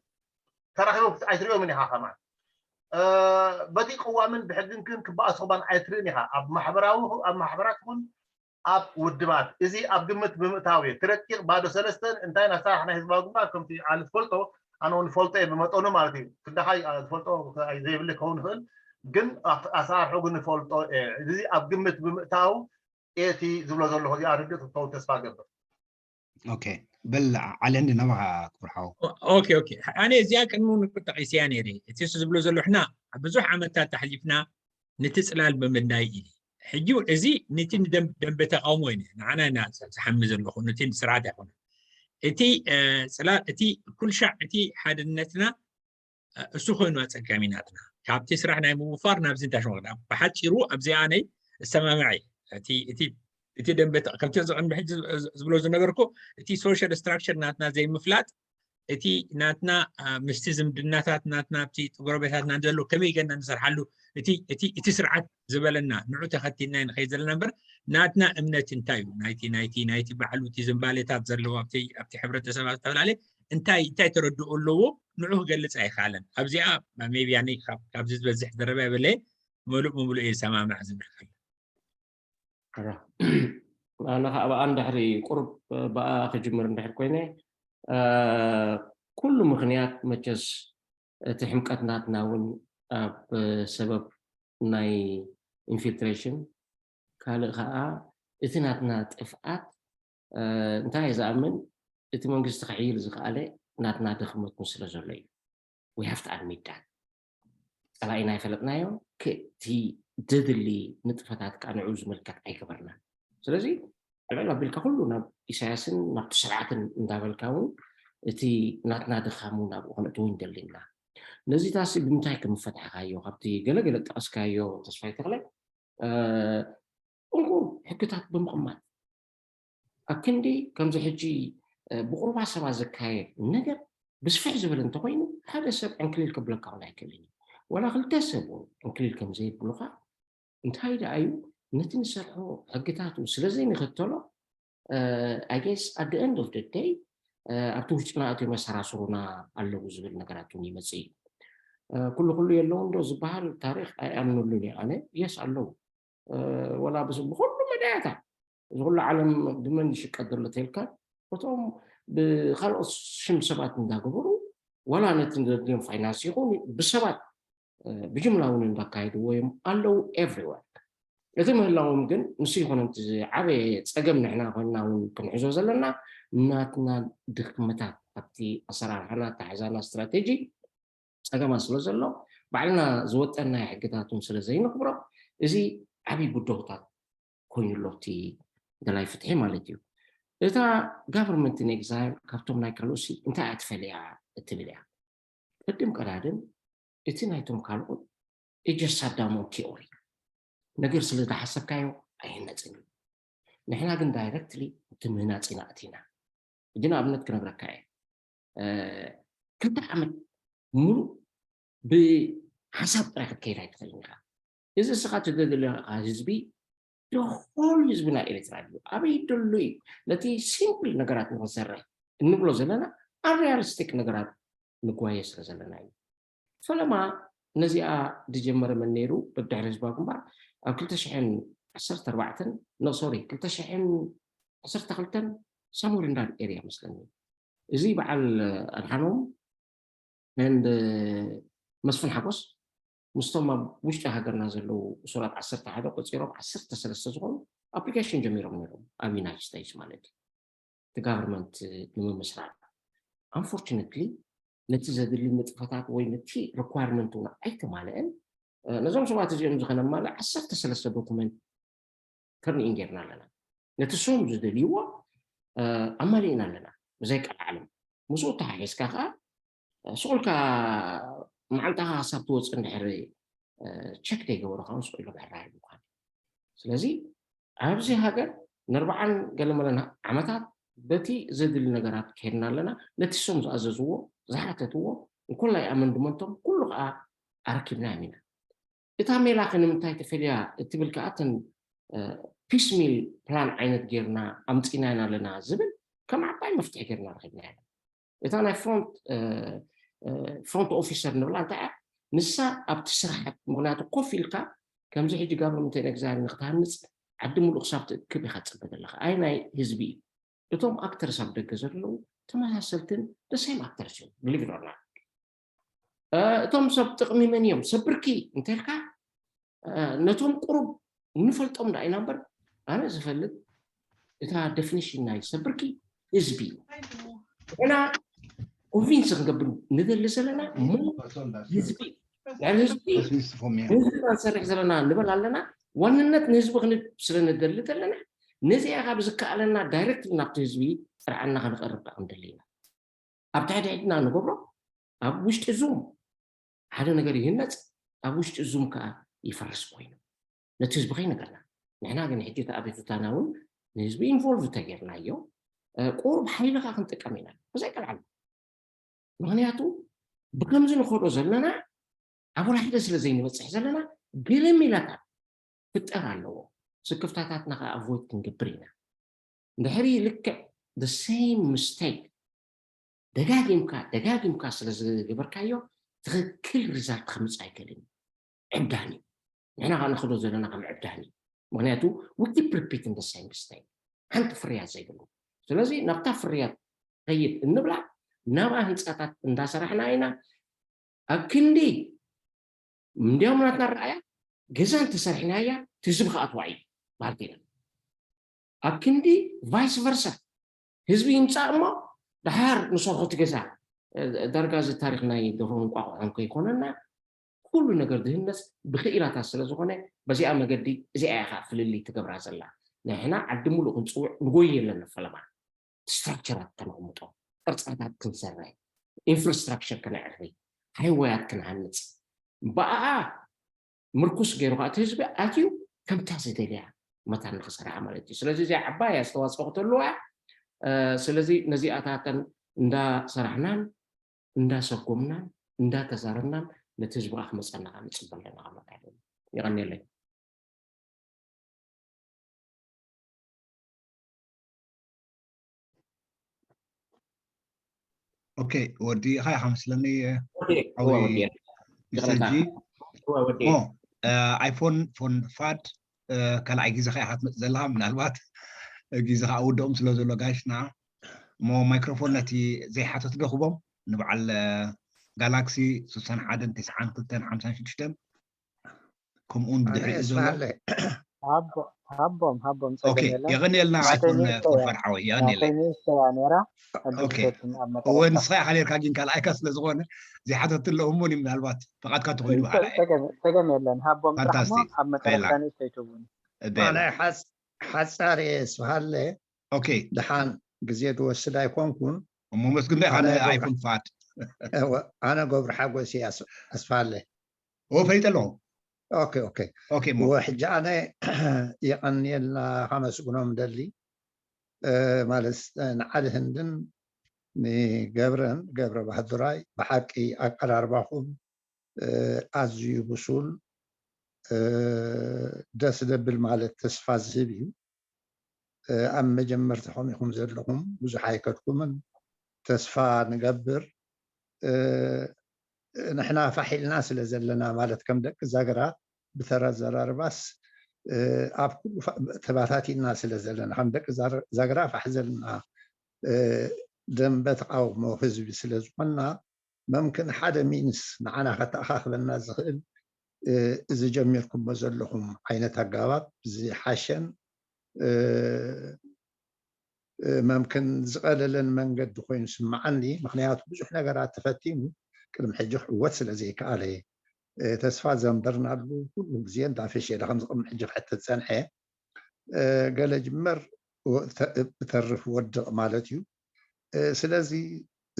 ተራኺቦም ኣይትሪኦምን ኢኻ ከማን እ፣ በቲ ቅዋምን ብሕግን ግን ክበኣሱ ከማን ኣይትርእን ኢኻ። ኣብ ማሕበራዊ ኣብ ማሕበራት ይኹን ኣብ ውድባት እዚ ኣብ ግምት ብምእታው እዩ። እቲ ረቂቕ ባዶ ሰለስተን እንታይ ኣሰራርሓ ናይ ህዝባዊ ግንባር ከምቲ ዓሊ ዝፈልጦ ኣነ እውን ዝፈልጦ እየ ብመጠኑ ማለት እዩ። ክንዳኻይ እ፣ ዝፈልጦ ዘይብለ ክኸውን ይኽእል ግን ኣብቲ ኣሰራርሑ ግን ዝፈልጦ እየ። እዚ ኣብ ግምት ብምእታው እቲ ዝብሎ ዘለኹ እዚኣ ርድእ ክትከውን ተስፋ ገብር። Okay በል ዓለ እንዲ ናባኻ ክብርሓው ኦኬ ኦኬ ኣነ እዚኣ ቅድሚ እውን እኮ ጠቂስያ ነይረ እቲ እሱ ዝብሎ ዘሎ ሕና ብዙሕ ዓመታት ኣሕሊፍና ነቲ ፅላል ብምንዳይ እዩ ሕጂ እውን እዚ ነቲ ንደንብ- ደንበ ተቃውሞ እዩ ንዓና ኢና ዝሓሚ ዘለኹ ነቲ ስርዓት ኣይኮነ እቲ እ፣ ፅላል እቲ ኩልሻዕ እቲ ሓድነትና እ፣ እሱ ኮይኑ ኣፀጋሚ ናትና ካብቲ ስራሕ ናይ ምውፋር ናብዚ እንታይ ሽመቅዳ ብሓፂሩ ኣብዚኣ ነይ እሰማምዐ እቲ እቲ እቲ ደንበ ተ- ከምቲ እዚ ቅድሚ ሕጂ ዝ- ዝ- ዝብሎ ዝነበርኩ እቲ social structure ናትና ዘይምፍላጥ እቲ ናትና አ፣ ምስቲ ዝምድናታት ናትና ኣብቲ ጎረቤታትና ዘሎ ከመይ ገና ንሰርሓሉ እቲ እቲ እቲ ስርዓት ዝበለና ንዑ ተኸቲልና ንኸይድ ዘለና እምበር ናትና እምነት እንታይ እዩ ናይቲ ናይቲ ናይቲ ባዕሉ እቲ ዝንባሌታት ዘለዎ ኣብቲ ኣብቲ ሕብረተሰብ ኣብ ዝተፈላለየ እንታይ እንታይ ተረድኦ ኣለዎ ንዑ ክገልፅ ኣይከኣለን ኣብዚኣ maybe ኣነ ካብ- ካብዚ ዝበዝሕ ዘረባ የበለየ ምሉእ ብምሉእ እየ ዝሰማማዕ ዝብል ከሎ ሕራ ኣነ ከዓ ብኣ እንድሕሪ ቁሩብ ብኣ ክጅምር እንድሕር ኮይነ እ፣ ኩሉ ምኽንያት መቸስ እቲ ሕምቀት ናትና እውን ኣብ ሰበብ ናይ infiltration ካልእ ከዓ እቲ ናትና ጥፍኣት እ፣ እንታይ እየ ዝኣምን እቲ መንግስቲ ክሕይል ዝኸኣለ ናትና ድኽመት ስለ ዘሎ እዩ we have to admit that ፀላኢና ኣይፈለጥናዮ ከቲ ዘድሊ ንጥፈታት ከዓ ንዕኡ ዝምልከት ኣይገበርና ስለዚ ዕልዕል ኣቢልካ ኩሉ ናብ ኢሳያስን ናብቲ ስርዓትን እንዳበልካ እውን እቲ ናትና ድኻም እውን ኣብኡ ከነእትዎ ንደሊ ኢና ነዚታሲ ብምንታይ ከም ፈትሕካዮ ካብቲ ገለገለ ጠቀስካዮ ተስፋይ ተክለ እ፣ እንቁ ሕግታት ብምቕማጥ ኣብ ክንዲ ከምዚ ሕጂ እ፣ ብቁርባ ሰባት ዝካየድ ነገር ብስፍሕ ዝበለ እንተኮይኑ ሓደ ሰብ ዕንክሊል ክብለካ እውን ኣይክእልን እዩ ዋላ ክልተ ሰብ እውን ዕንክሊል ከም ዘይብሉካ እንታይ ደኣ እዩ ነቲ ንሰርሖ ሕግታቱ ስለ ዘይንኽተሎ I guess at the end of the day እ፣ ኣብቲ ውሽጥና ኣትዮም የሰራስሩና ኣለዉ ዝብል ነገራት እውን ይመፅእ እዩ እ፣ ኩሉ ኩሉ የለውን ዶ ዝበሃል ታሪክ ኣይኣምነሉን እዩ ኣነ የስ ኣለዉ እ፣ ወላ ብስ- ብኩሉ መዳያታት እዚ ኩሉ ዓለም ብመን ይሽቀጥ ዘሎ ተልካ እቶም ብካልኦት ሽም ሰባት እንዳገበሩ ዋላ ነቲ ዘድልዮም ፋይናንስ ይኹን ብሰባት እ፣ ብጅምላ እውን እንዳካየድዎ እዮም ኣለዉ everywhere እቲ ምህላዎም ግን ምስ ይኮነ እቲ ዓበየ ፀገም ንሕና ኮይንና እውን ክንሕዞ ዘለና ናትና ድክመታት ኣብቲ ኣሰራርሓና ኣተሓሕዛና ስትራቴጂ ፀገማት ስለ ዘሎ ባዕልና ዝወጠናዮ ሕግታት እውን ስለ ዘይንኽብሮ እዚ ዓብዪ ብድሆታት ኮይኑ ኣሎ እቲ ደላይ ፍትሒ ማለት እዩ እታ government in exile ካብቶም ናይ ካልኦሲ እንታይ እያ ትፈልያ እትብል እያ ቅድም ቀዳድም እቲ ናይቶም ካልኦት እጀሳዳሞን ቲኦሪ ነገር ስለ ዝሓሰብካዮ ኣይህነፅን እዩ ንሕና ግን ዳይረክትሊ እቲ ምህናፅ ኢና ኣቲና ሕጂ ንኣብነት ክነግረካ እየ እ፣ ክልተ ዓመት ሙሉእ ብሓሳብ ጥራይ ክትከይድ ኣይትኽእልን ኢኻ እዚ እስኻ ትደልዮ ህዝቢ ደኾል ህዝቢ ናይ ኤርትራ ድዩ ኣበይ ደሎ እዩ ነቲ ሲምፕል ነገራት ንክንሰርሕ እንብሎ ዘለና ኣሪያሊስቲክ ነገራት ንጓየ ስለ ዘለና እዩ ፈለማ ነዚኣ ዝጀመረ መን ነይሩ በብድሕሪ ህዝባዊ ግንባር ኣብ ክልተ ሽሕን ዓሰርተ ኣርባዕተን ኖ ሶሪ ክልተ ሽሕን ዓሰርተ ክልተን ሳሙር እንዳን ኤርያ መስለኒ እዚ በዓል ኣድሓኖም and መስፍን ሓጎስ ምስቶም ኣብ ውሽጢ ሃገርና ዘለዉ እሱራት ዓሰርተ ሓደ ቆፂሮም ዓሰርተ ሰለስተ ዝኾኑ ኣፕሊኬሽን ጀሚሮም ነይሮም ኣብ ዩናይትድ ስቴትስ ማለት እዩ እቲ ጋቨርንመንት ንምምስራት unfortunately ነቲ ዘድሊ ንጥፈታት ወይ ነቲ requirement እውን ኣይተማልአን ነዞም ሰባት እዚኦም ዝኸነማልእ ዓሰርተ ሰለስተ ዶኩመንት turn in ጌርና ኣለና ነቲ ሶም ዝደልይዎ ኣማሊእና ኣለና ብዘይ ቀልዓለም ምስኡ ተሓሒዝካ ከዓ ስቑልካ መዓልታኻ ክሳብ ትወፅእ እንድሕር ቸክ ዘይገበሩ ከዓ ስቑ ኢሎም ሕራይ ምኳን ስለዚ ኣብዚ ሃገር ንኣርባዓን ገለመለን ዓመታት በቲ ዘድሊ ነገራት ከይድና ኣለና። ነቲ እሶም ዝኣዘዝዎ ዝሓተትዎ እንኮላይ ኣመንድመንቶም ኩሉ ከዓ ኣረኪብናዮም ኢና። እታ ሜላ ከ ንምንታይ ተፈልያ እትብል ከዓ እተን ፒስሚል ፕላን ዓይነት ጌርና ኣምፂና ኢና ኣለና ዝብል ከም ዓባይ መፍትሒ ጌርና ረኪብና ኢና። እታ ናይ ፍሮንት ፍሮንት ኦፊሰር ንብላ እንታይ እያ? ንሳ ኣብቲ ስራሓት ምክንያቱ ኮፍ ኢልካ ከምዚ ሕጂ ጋቨርንመንት ኤግዛይል ንክትሃንፅ ዓዲ ሙሉእ ክሳብ ትእክብ ኢካ ትፅበ ዘለካ ኣይ ናይ ህዝቢ እዩ። እቶም ኣክተርስ ኣብ ደገ ዘለዉ ተመሳሰልትን ደሳይም ኣክተርስ እዮም ብሊቭ ዶርና። እቶም ሰብ ጥቕሚ መን እዮም ሰብ ብርኪ እንተልካ ነቶም ቁሩብ እንፈልጦም ዳ ኢና እምበር ኣነ ዝፈልጥ እታ ደፊኒሽን ናይ ሰብ ብርኪ ህዝቢ እዩ። ንሕና ኮንቪንስ ክንገብር ንደሊ ዘለና ሞ ህዝቢ ልዕሊ ህዝቢ ንህዝብና ንሰርሕ ዘለና ንበል ኣለና። ዋንነት ንህዝቢ ክንብ ስለ ንደሊ ዘለና ነዚኣ ካብ ዝከኣለና ዳይረክት ናብቲ ህዝቢ ጥርዓና ክንቐርብ ከዓ ንደሊ ኢና። ኣብ ትሕቲ ሕድና ንገብሮ ኣብ ውሽጢ ዙም ሓደ ነገር ይህነፅ ኣብ ውሽጢ ዙም ከዓ ይፈርስ ኮይኑ ነቲ ህዝቢ ከይነገርና ንሕና ግን ሕጂ እቲ ኣቤቱታና እውን ንህዝቢ ኢንቮልቭ ተጌርናዮ ቁሩብ ሓይሊ ከዓ ክንጥቀም ኢና ብዘይ ቀልዓል ምክንያቱ ብከምዚ ንኸዶ ዘለና ኣብ ሓደ ስለ ዘይንበፅሕ ዘለና ገለ ሚላታት ክፍጠር ኣለዎ ስክፍታታትና ከዓ ኣቮይድ ክንገብር ኢና እንድሕሪ ልክዕ the same mistake ደጋጊምካ ደጋጊምካ ስለ ዝገበርካዮ ትኽክል ሪዛልት ከምፅእ ኣይክእልን እዩ ዕብዳን እዩ ንሕና ከዓ ንክዶ ዘለና ከም ዕብዳን እዩ ምክንያቱ we keep repeating the same mistake ሓንቲ ፍርያት ዘይብሉ ስለዚ ናብታ ፍርያት ከይድ እንብላ ናብኣ ህንፃታት እንዳሰራሕና ኢና ኣብ ክንዲ እንዲያውም ናትና ረኣያ ገዛ እንተሰሪሕናያ ትህዝቢ ከኣትዋ እዩ በሃልቲ ኢና ኣብ ክንዲ ቫይስ ቨርሳ ህዝቢ ይምፃእ እሞ ድሓር ንሰርሖ እቲ ገዛ ዳርጋ እዚ ታሪክ ናይ ደርሆ እንቋቑሖን ከይኮነና ኩሉ ነገር ዝህነፅ ብክኢላታት ስለ ዝኾነ በዚኣ መገዲ እዚኣ ኢኻ ፍልልይ ትገብራ ዘላ ንሕና ዓዲ ሙሉእ ክንፅውዕ ንጎይ የለን ፈለማ ስትራክቸራት ከነቕምጦ ቅርፃታት ክንሰርሕ ኢንፍራስትራክቸር ከነዕሪ ሃይወያት ክንሃንፅ ብኣኣ ምርኩስ ገይሩ ከዓ እቲ ህዝቢ ኣትዩ ከምታ ዝደልያ መታን ንክሰርሓ ማለት እዩ ስለዚ እዚኣ ዓባይ ኣስተዋፅኦ ክተልዋ እያ ስለዚ ነዚኣታተን እንዳሰራሕናን እንዳሰጎምናን እንዳተዛረብናን ነቲ ህዝቢ ከዓ ክመፀና ከዓ ንፅበ ኣለና ማለት ኣይደለም የቐኒየለይ ኦኬ ወዲ ኢኻ ኢኻ መስለኒ ሓዊ ሰጂ ኣይፎን ፎን ፋድ ካልኣይ ግዜ ከያ ክትመፅእ ዘለካ ምናልባት ግዜ ከዓ ውድኦም ስለ ዘሎ ጋይስና እሞ ማይክሮፎን ነቲ ዘይሓተት ዶ ክቦም ንበዓል ጋላክሲ ስሳን ሓደን ተስዓን ክልተን ሓምሳን ሽዱሽተን ከምኡ እውን ብድሕሪኡ ዘሎ ሃቦም ሃቦም የቐንየልና ኣይኮን ፎርፋድ ሓወይ የቐንየለይ ያ ነራ እወ ንስኻ ኢኻ ነርካ ግን ካልኣይካ ስለ ዝኾነ ዘይሓተትለ እሙን እዩ ምናልባት ፍቓድካ ተኮይኑ ተገም የለን ሃቦም ጥራሕ ኣብ መጨረሻ ንእሽተይ ትቡን ናይ ሓፃር እየ ስብሃለ ኦኬ ድሓን ግዜ ዝወስድ ኣይኮንኩን እሞ መስግን ዶ ኢኻ ንኣይፎን ፋድ ኣነ ገብሩ ሓጎስ እየ ኣስፋለ ኦ ፈሊጠ ኣለኹ ኦኬ ኦኬ ኦኬ እሞ ሕጂ ኣነ የቐንየልና ከመስግኖም ደሊ ማለት ንዓዲ ህንድን ንገብረን ገብረ ባህዱራይ ብሓቂ ኣቀራርባኹም ኣዝዩ ብሱል ደስ ደብል ማለት ተስፋ ዝህብ እዩ ኣብ መጀመርታ ከሚኹም ዘለኹም ብዙሕ ኣይከድኩምን ተስፋ ንገብር ንሕና ፋሕ ኢልና ስለ ዘለና ማለት ከም ደቂ ዛግራ ብተረዘራርባስ ኣብ ኩሉ ተባታቲና ስለ ዘለና ከም ደቂ ዛግራ ፋሕ ዘለና ደንበ ተቃውሞ ህዝቢ ስለ ዝኾንና መምክን ሓደ ሚንስ ንዓና ከተኣኻኽበና ዝኽእል እዚ ጀሚርኩሞ ዘለኹም ዓይነት ኣጋባብ ዝሓሸን መምክን ዝቐለለን መንገዲ ኮይኑ ስምዓኒ ምክንያቱ ብዙሕ ነገራት ተፈቲኑ ቅድሚ ሕጂ ክዕወት ስለ ዘይከኣለ ተስፋ ዘንበርናሉ ኩሉ ግዜ እንዳፈሸለ ከምዚ ቅድሚ ሕጂ ክሕተት ዝፀንሐ ገለ ጅመር ብተርፍ ወድቕ ማለት እዩ ስለዚ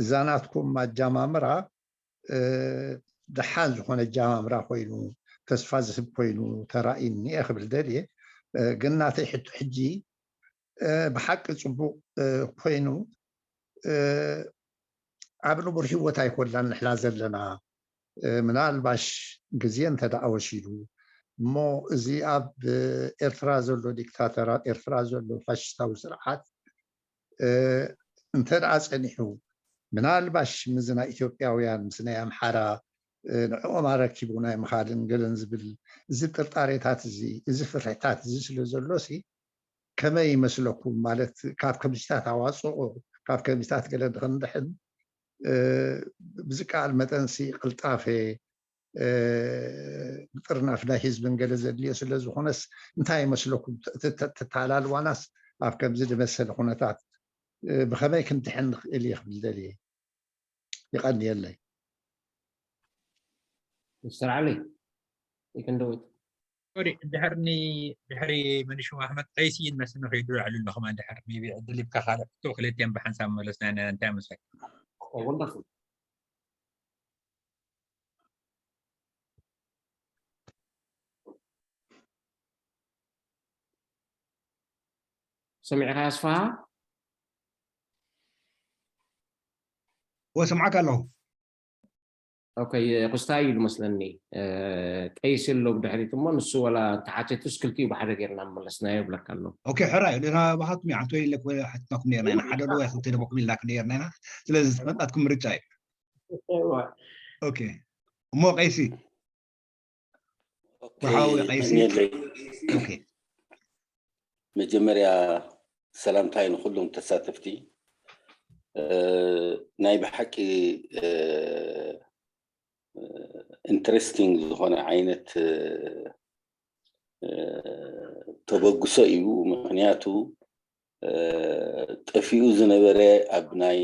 እዛ ናትኩም ኣጃማምራ ደሓን ዝኾነ ኣጃማምራ ኮይኑ ተስፋ ዝህብ ኮይኑ ተራእዩኒ እየ ክብል ደልየ ግን ናተይ ሕቶ ሕጂ ብሓቂ ፅቡቕ ኮይኑ ኣብ ንቡር ህይወት ኣይኮናን ንሕና ዘለና። ምናልባሽ ግዜ እንተ ደኣ ወሲዱ እሞ እዚ ኣብ ኤርትራ ዘሎ ዲክታተር፣ ኣብ ኤርትራ ዘሎ ፋሽስታዊ ስርዓት እንተ ደኣ ጸኒሑ፣ ምናልባሽ ምስዚ ናይ ኢትዮጵያውያን፣ ምስ ናይ ኣምሓራ፣ ንዕኦም ኣረኪቡ ናይ ምኻድን ገለን ዝብል እዚ ጥርጣሬታት እዚ፣ እዚ ፍርሕታት እዚ ስለ ዘሎሲ፣ ከመይ ይመስለኩም? ማለት ካብ ከምዚታት ኣዋጽኦ፣ ካብ ከምዚታት ገለ ንኽንድሕን ብዝከኣል መጠንሲ ቅልጣፈ ብጥርናፍ ናይ ህዝብን ገለ ዘድልዮ ስለ ዝኾነስ እንታይ ይመስለኩም? ተተላልዋናስ ኣብ ከምዚ ዝመሰለ ኩነታት ብኸመይ ክንድሕን ንኽእል እየ ክብል ደልየ። ይቐንየለይ። Mister Ali, you can do it. ሶሪ፣ ድሕርኒ ድሕሪ መንሹም ኣሕመድ ቀይሲ ይመስል ንኸይዱ ይዕሉ ኣለኹም። ድሕር ቢ ዕድል ይብካ ካልእ ሕቶ ክልቲኦም ብሓንሳብ መለስና ኢና። እንታይ መስለካ? Wonderful. ሰሚዕካ ኣስፋሃ? እወ፣ ሰምዓካ ኣለኹ። ኦኬ፣ ኩስታይ እዩ ዝመስለኒ። ቀይሲ ኣሎ ብድሕሪት እሞ ንሱ ወላ ተሓተቱስ ክልቲኡ ብሓደ ጌርና መለስናዮ ይብለካ ኣሎ። ኦኬ፣ ሕራይ እዩ። ንሕና ባኻትኩም እዩ፣ ሓንቲ ወይ ኢለ ወይ ሓቲትናኩም ነይርና ኢና። ሓደ ዶ ወይ ክልተ ኢለ በኩም ኢልናኩም ነይርና ኢና። ስለዚ ተመጣጥኩም ምርጫ እዩ። ኦኬ፣ እሞ ቀይሲ። መጀመርያ ሰላምታይ ንኩሎም ተሳተፍቲ። ናይ ብሓቂ ኢንትረስቲንግ ዝኾነ ዓይነት ተበግሶ እዩ። ምክንያቱ ጠፊኡ ዝነበረ ኣብ ናይ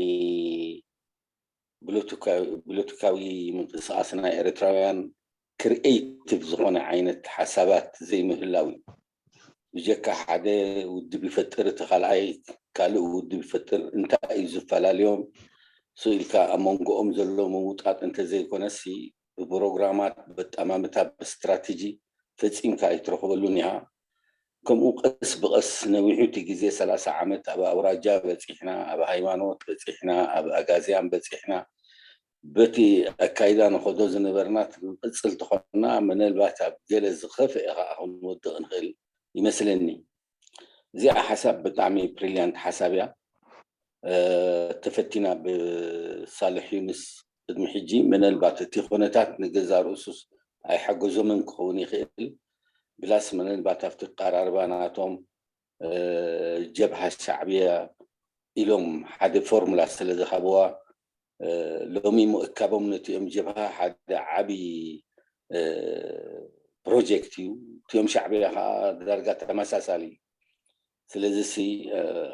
ብሎቲካዊ ምንቅስቃስ ናይ ኤርትራውያን ክሪኤቲቭ ዝኾነ ዓይነት ሓሳባት ዘይምህላው እዩ። ብጀካ ሓደ ውድብ ይፈጥር እቲ ካልኣይ ካልእ ውድብ ይፈጥር እንታይ እዩ ዝፈላልዮም? ስኢልካ ኣብ መንጎኦም ዘሎ ምውጣጥ እንተዘይኮነሲ ብፕሮግራማት በጣማምታ ብስትራቴጂ ፈጺምካ ኣይትረኽበሉን ኢኻ። ከምኡ ቀስ ብቐስ ነዊሑ እቲ ግዜ ሰላሳ ዓመት ኣብ ኣውራጃ በጺሕና፣ ኣብ ሃይማኖት በጺሕና፣ ኣብ ኣጋዝያን በጺሕና፣ በቲ ኣካይዳ ንኸዶ ዝነበርና ክንቅጽል ተኾንና ምናልባት ኣብ ገለ ዝኸፍአ ኸዓ ክንወድቕ ንኽእል ይመስለኒ። እዚኣ ሓሳብ ብጣዕሚ ብሪልያንት ሓሳብ እያ። ተፈቲና ብሳልሕ ዩንስ ቅድሚ ሕጂ ምናልባት እቲ ኩነታት ንገዛ ርእሱስ ኣይሓገዞምን ክኸውን ይኽእል። ብላስ ምናልባት ኣብቲ ኣቀራርባ ናቶም ጀብሃ ሻዕብያ ኢሎም ሓደ ፎርሙላ ስለ ዝሃብዋ ሎሚ ምእካቦም ነቲኦም ጀብሃ ሓደ ዓብዪ ፕሮጀክት እዩ። እቲኦም ሻዕብያ ከዓ ዳርጋ ተመሳሳሊ እዩ። ስለዚ ሲ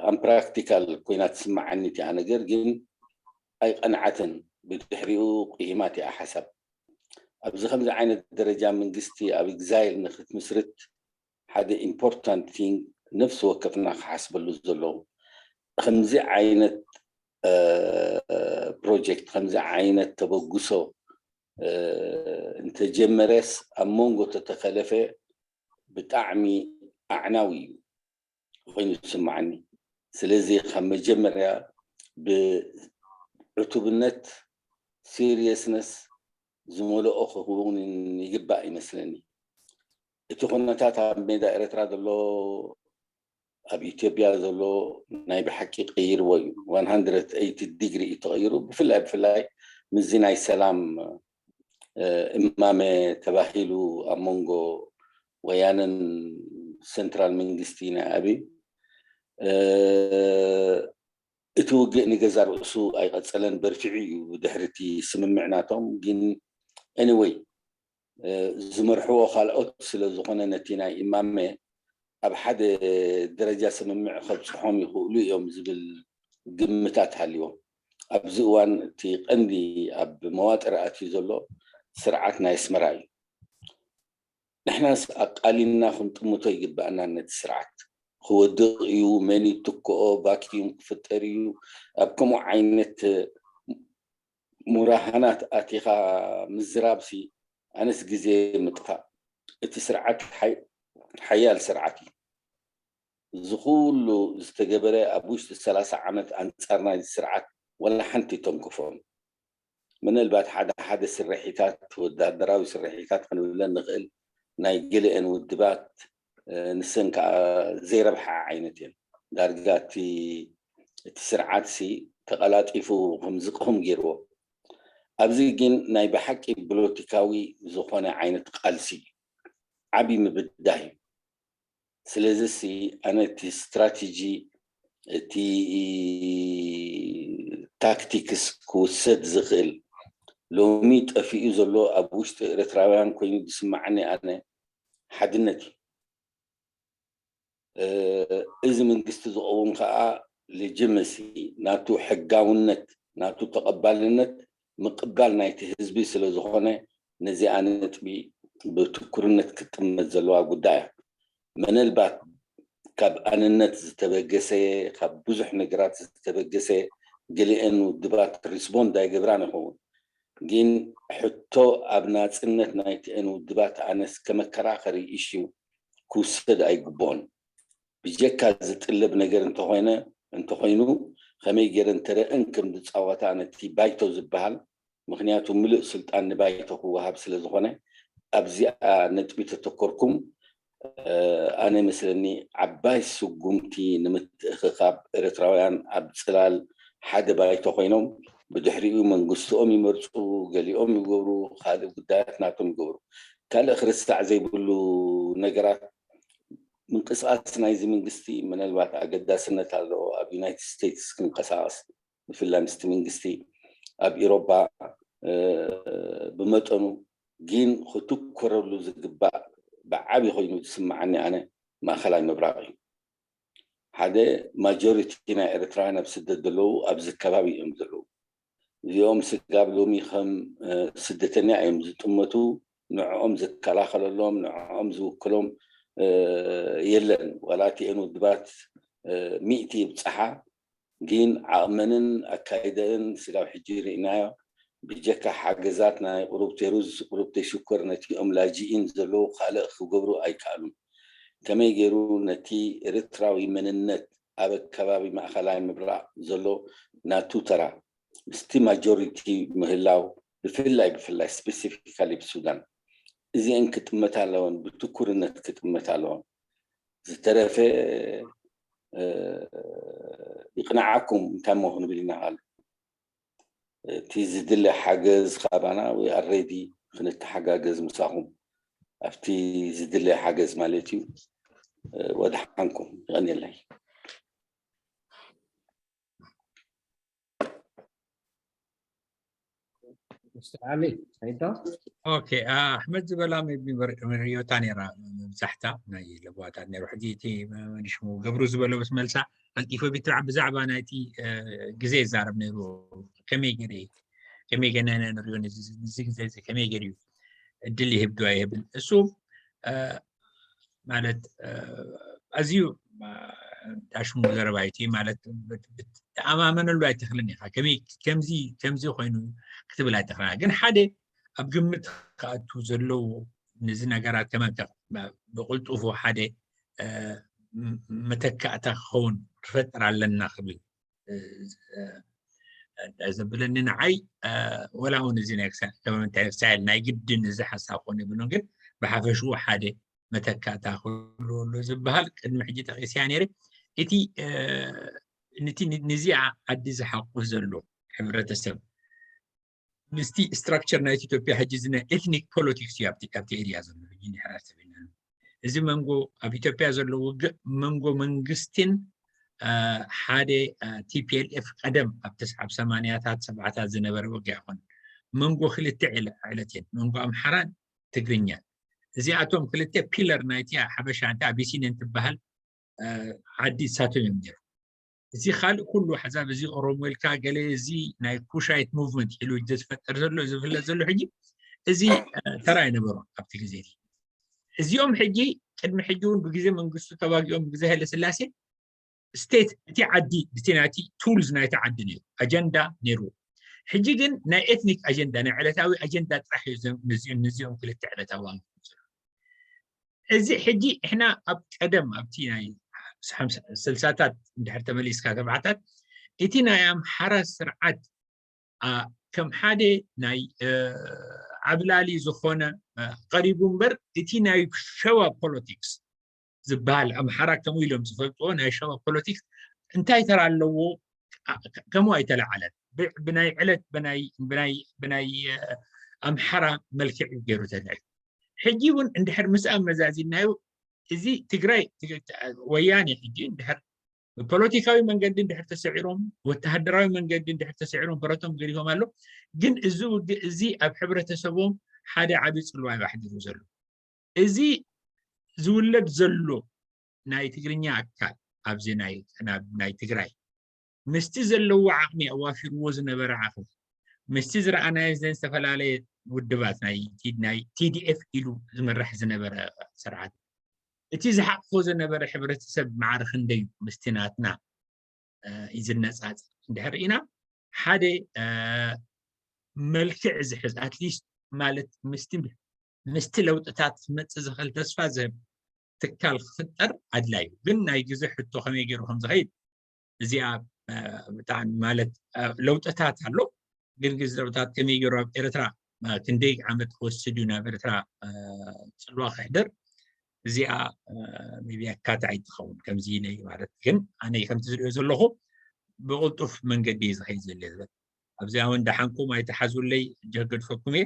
ኣም ፕራክቲካል ኮይና ትስምዓኒ እቲኣ ነገር ግን ኣይቐንዓትን። ብድሕሪኡ ቁሂማት እያ ሓሳብ ኣብዚ ከምዚ ዓይነት ደረጃ መንግስቲ ኣብ ኤግዛይል ንክትምስርት ሓደ ኢምፖርታንት ቲንግ ነፍሲ ወከፍና ክሓስበሉ ዘለዎ ከምዚ ዓይነት ፕሮጀክት ከምዚ ዓይነት ተበግሶ እንተጀመረስ ኣብ መንጎ ተተኸለፈ ብጣዕሚ ኣዕናዊ እዩ ኮይኑ ዝስምዓኒ። ስለዚ ካብ መጀመርያ ብዕቱብነት ሲሪየስነስ ዝመልኦ ክኸውን ይግባእ ይመስለኒ። እቲ ኩነታት ኣብ ሜዳ ኤርትራ ዘሎ ኣብ ኢትዮጵያ ዘሎ ናይ ብሓቂ ቀይርዎ እዩ። ዋን ሃንድረድ ኤይቲ ዲግሪ እዩ ተቐይሩ። ብፍላይ ብፍላይ ምስዚ ናይ ሰላም እማመ ተባሂሉ ኣብ መንጎ ወያነን ሰንትራል መንግስቲ ናይ ኣብይ እቲ ውግእ ንገዛ ርእሱ ኣይቐጸለን፣ በርቲዑ እዩ ብድሕሪ እቲ ስምምዕ ናቶም። ግን ኤኒወይ ዝመርሕዎ ካልኦት ስለ ዝኾነ ነቲ ናይ እማመ ኣብ ሓደ ደረጃ ስምምዕ ከብጽሖም ይኽእሉ እዮም ዝብል ግምታት ሃልይዎም። ኣብዚ እዋን እቲ ቀንዲ ኣብ መዋጥር ኣትዩ ዘሎ ስርዓት ናይ ኣስመራ እዩ። ንሕናስ ኣቃሊልና ክንጥምቶ ይግበኣና ነቲ ስርዓት። ክወድቕ እዩ፣ መን ይትክኦ፣ ቫክዩም ክፍጠር እዩ። ኣብ ከምኡ ዓይነት ሙራሃናት ኣቲኻ ምዝራብሲ ኣነስ ግዜ ምጥፋእ። እቲ ስርዓት ሓያል ስርዓት እዩ። እዚ ኩሉ ዝተገበረ ኣብ ውሽጢ ሰላሳ ዓመት ኣንጻር ናይዚ ስርዓት ወላ ሓንቲ ተንክፎም። ምናልባት ሓደ ሓደ ስርሒታት፣ ወታደራዊ ስርሒታት ክንብለን ንኽእል፣ ናይ ገሊአን ውድባት፣ እ፣ ንሰን ከዓ ዘይረብሓ ዓይነት እየን። ዳርጋ እቲ፣ እቲ ስርዓት ሲ ተቐላጢፉ ከም ዝቕህም ገይርዎ። ኣብዚ ግን ናይ ብሓቂ ፖለቲካዊ ዝኾነ ዓይነት ቃልሲ እዩ። ዓቢ ምብዳህ እዩ። ስለዚ ሲ ኣነ እቲ ስትራቴጂ፣ እቲ ታክቲክስ ክውሰድ ዝኽእል፣ ሎሚ ጠፊኡ ዘሎ ኣብ ውሽጢ ኤርትራውያን ኮይኑ ዝስማዓኒ ኣነ ሓድነት እዩ። እ፣ እዚ መንግስቲ ዝኸውን ከዓ ሌጂትመሲ፣ ናቱ ሕጋውነት፣ ናቱ ተቐባልነት ምቕባል ናይቲ ህዝቢ ስለ ዝኾነ፣ ነዚኣ ነጥቢ ብትኩርነት ክትጥመት ዘለዋ ጉዳይ እያ። ምናልባት ካብ ኣንነት ዝተበገሰ፣ ካብ ብዙሕ ነገራት ዝተበገሰ፣ ገሊአን ውድባት ሪስፖንድ ኣይገብራን ይኸውን። ግን ሕቶ ኣብ ናጽነት ናይቲአን ውድባት ኣነስ ከመከራኸሪ ኢሹ ክውሰድ ኣይግብኦን። ብጀካ ዝጥለብ ነገር እንተኾይነ፣ እንተኾይኑ፣ ከመይ ገይረን ተረአን ከም ዝጻወታ ነቲ ባይቶ ዝበሃል፣ ምኽንያቱ ምሉእ ስልጣን ንባይቶ ክወሃብ ስለ ዝኾነ፣ ኣብዚኣ ነጥቢ ተተኮርኩም፣ እ፣ ኣነ መስለኒ ዓባይ ስጉምቲ ንምትእኽኻብ ኤርትራውያን ኣብ ጽላል ሓደ ባይቶ ኮይኖም፣ ብድሕሪኡ መንግስትኦም ይመርጹ፣ ገሊኦም ይገብሩ፣ ካልእ ጉዳያት ናቶም ይገብሩ። ካልእ ክርስታዕ ዘይብሉ ነገራት፣ ምንቅስቓስ ናይዚ መንግስቲ ምናልባት ኣገዳስነት ኣለዎ። ኣብ ዩናይትድ ስቴትስ ክንቀሳቐስ፣ ብፍላይ ምስቲ መንግስቲ፣ ኣብ ኢሮባ፣ እ፣ ብመጠኑ ግን ክትኮረሉ ዝግባእ ብዓቢ ኮይኑ ዝስምዓኒ ኣነ ማእኸላይ ምብራቕ እዩ። ሓደ ማጆሪቲ ናይ ኤርትራውያን ኣብ ስደት ዘለዉ ኣብዚ ከባቢ እዮም ዘለዉ። እዚኦም ስጋብ ሎሚ ከም፣ እ፣ ስደተኛ እዮም ዝጥመቱ። ንዕኦም ዝከላኸለሎም፣ ንዕኦም ዝውክሎም፣ እ፣ የለን። ዋላ እቲአን ውድባት፣ እ፣ ሚእቲ ይብጽሓ፣ ግን ዓቕመንን ኣካይደአን ስጋብ ሕጂ ርኢናዮ። ብጀካ ሓገዛት ናይ ቁሩብቴ ሩዝ፣ ቁሩብቴ ሽኮር ነቲኦም ላጂኢን ዘለዉ ካልእ ክገብሩ ኣይከኣሉን። ከመይ ገይሩ ነቲ ኤርትራዊ መንነት ኣብ ከባቢ ማእኸላይ ምብራቕ ዘሎ ናቱ ተራ ምስቲ ማጆሪቲ ምህላው፣ ብፍላይ፣ ብፍላይ ስፔሲፊካሊ ብሱዳን፣ እዚአን ክጥመታ ኣለወን፣ ብትኩርነት ክጥመታ ኣለወን። ዝተረፈ፣ እ፣ ይቕንዓኩም፣ እንታይ እሞ ክንብል ኢና ካልእ? እቲ ዝድለ ሓገዝ ካባና፣ we are ready፣ ክንተሓጋገዝ ምሳኹም ኣብቲ ዝድለ ሓገዝ ማለት እዩ። እ፣ ወድሓንኩም፣ ይቐንየለይ። ሚስተር ዓሊ፣ ሪኢቶ? ኦኬ፣ ኣሕመድ ዝበላ maybe ሪዮታ ነይራ መብዛሕታ ናይ ለዋታት ነይሩ። ሕጂ እቲ ሽሙ ገብሩ ዝበሎ ምስ መልሳ ቀልጢፈ ቢትራዕ ብዛዕባ ናይቲ፣ እ፣ ግዜ ይዛረብ ነይሩ። ከመይ ገይረ፣ ከመይ ገይረ ንሪኦ ነዚ፣ ነዚ ግዜ እዚ ከመይ ገይሩ እዩ እድል ይህብ ዶ ኣይህብን? እሱ፣ እ፣ ማለት፣ እ፣ ኣዝዩ፣ እ፣ ዳሽሙ ዘረባ እዩ። እቲ ማለት ብት-፣ ብትኣማመነሉ ኣይትኽልን ኢኻ። ከመይ፣ ከምዚ፣ ከምዚ ኮይኑ ክትብል ኣይትኽልን። ግን ሓደ ኣብ ግምት ክኣቱ ዘለዎ ነዚ ነገራት ከመልክዕ፣ ብቕልጡፉ ሓደ፣ እ፣ ም-፣ መተካእታ ክኸውን ክፈጥር ኣለና ክብል፣ እ፣ እ፣ እንታይ ዘብለኒ ንዓይ፣ እ፣ ወላ እውን እዚ ናይ ክሳ-፣ ከም እንታይ ክሳይል ናይ ግድን እዚ ሓሳብ ክኾን የብሉን፣ ግን ብሓፈሽኡ ሓደ መተካእታ ክህልወሉ ዝበሃል ቅድሚ ሕጂ ጠቒሰያ ነይረ። እቲ፣ እ፣ ነቲ ን-፣ ነዚኣ ዓዲ ዝሓቁፍ ዘሎ ሕብረተሰብ ምስቲ ስትራክቸር ናይ ኢትዮጵያ ሕጂ እዚ ናይ ኤትኒክ ፖለቲክስ እዩ ኣብቲ፣ ኣብቲ ኤሪያ ዘሎ ሕጂ እንድሕር ኣሰቢና። እዚ መንጎ ኣብ ኢትዮጵያ ዘሎ ውግእ መንጎ መንግስትን፣ እ፣ ሓደ፣ እ፣ ቲ ፒ ኤል ኤፍ ቀደም ኣብ ተስ-፣ ኣብ ሰማንያታት ሰብዓታት ዝነበረ ውግእ ኣይኮነን። መንጎ ክልተ ዕለ-፣ ዕለት እየን። መንጎ ኣምሓራን ትግርኛን። እዚኣቶም ክልተ ፒለር ናይቲ ሓበሻ፣ እንተ ኣቢሲኒያን ትበሃል፣ እ፣ ዓዲ እሳቶም እዮም ነይሮም። እዚ ካልእ ኩሉ ኣሕዛብ፣ እዚ ኦሮሞ ኢልካ ገለ፣ እዚ ናይ ኩሻይት ሙቭመንት ኢሉ ዝተፈጠር ዘሎ፣ ዝፍለጥ ዘሎ ሕጂ፣ እዚ፣ እ፣ ተራ ኣይነበሮም ኣብቲ ግዜ እዚ። እዚኦም ሕጂ፣ ቅድሚ ሕጂ እውን ብግዜ መንግስቱ ተዋጊኦም፣ ብግዜ ሃይለ ስላሴ፣ ስቴት እቲ ዓዲ፣ እቲ ናይቲ ቱልስ ናይቲ ዓዲ ነይሩ፣ ኣጀንዳ ነይሩ። ሕጂ ግን ናይ ኤትኒክ ኣጀንዳ፣ ናይ ዕለታዊ ኣጀንዳ ጥራሕ እዩ ዘም-፣ ነዚኦም፣ ነዚኦም ክልተ ዕለታዊ ኣንፈት ዘሎ። እዚ ሕጂ እሕና ኣብ ቀደም ኣብቲ ናይ ስልሳታት እንድሕር ተመሊስካ ሰብዓታት፣ እቲ ናይ ኣምሓራ ስርዓት ከም ሓደ ናይ ዓብላሊ ዝኾነ ቀሪቡ እምበር፣ እቲ ናይ ሸዋ ፖለቲክስ ዝበሃል ኣምሓራ ከምኡ ኢሎም ዝፈልጥዎ ናይ ሸዋ ፖለቲክስ እንታይ ተራ ኣለዎ? ከምኡ ኣይተለዓለን። ብናይ ዕለት ብናይ ኣምሓራ መልክዕ ገይሩ ተለዩ። ሕጂ እውን እንድሕር ምስ ኣመዛዚናዮ፣ እዚ ትግራይ ወያኔ ሕጂ እንድሕር ብፖለቲካዊ መንገዲ እንድሕር ተሰዒሮም፣ ወተሃደራዊ መንገዲ እንድሕር ተሰዒሮም፣ ብረቶም ገዲፎም ኣሎ። ግን እዚ ውግእ እዚ ኣብ ሕብረተሰቦም ሓደ ዓቢ ጽልዋ እዩ ኣሕዲሩ ዘሎ። እዚ ዝውለድ ዘሎ ናይ ትግርኛ ኣካል ኣብዚ ናይ ትግራይ ምስቲ ዘለዎ ዓቕሚ ኣዋፊርዎ ዝነበረ ዓቕሚ፣ ምስቲ ዝረኣናዮ ዘን ዝተፈላለየ ውድባት ናይ ቲዲኤፍ ኢሉ ዝመራሕ ዝነበረ ስርዓት፣ እቲ ዝሓቕፎ ዝነበረ ሕብረተሰብ ማዕረ ክንደዩ ምስቲ ናትና እዩ ዝነፃፀር እንድሕር ኢና ሓደ መልክዕ ዝሕዝ ኣትሊስት ማለት ምስቲ ለውጥታት ክመፅእ ዝኽእል ተስፋ ዝህብ ትካል ክፍጠር ኣድላዩ። ግን ናይ ግዜ ሕቶ ከመይ ገይሩ ከም ዝኸይድ እዚኣ ብጣዕሚ ማለት ለውጥታት ኣሎ። ግን ግዜ ለውጥታት ከመይ ገይሩ ኣብ ኤርትራ ክንደይ ዓመት ክወስድ እዩ ናብ ኤርትራ ፅልዋ ክሕደር? እዚኣ ቢ ኣካታዒት ትኸውን ከምዚ ኢለ ማለት። ግን ኣነ ከምቲ ዝሪኦ ዘለኹ ብቕልጡፍ መንገዲ እዩ ዝኸይድ ዘሎ ዝብል ኣብዚኣ እውን ደሓንኩም ኣይተሓዙለይ ጀገድፈኩም እየ።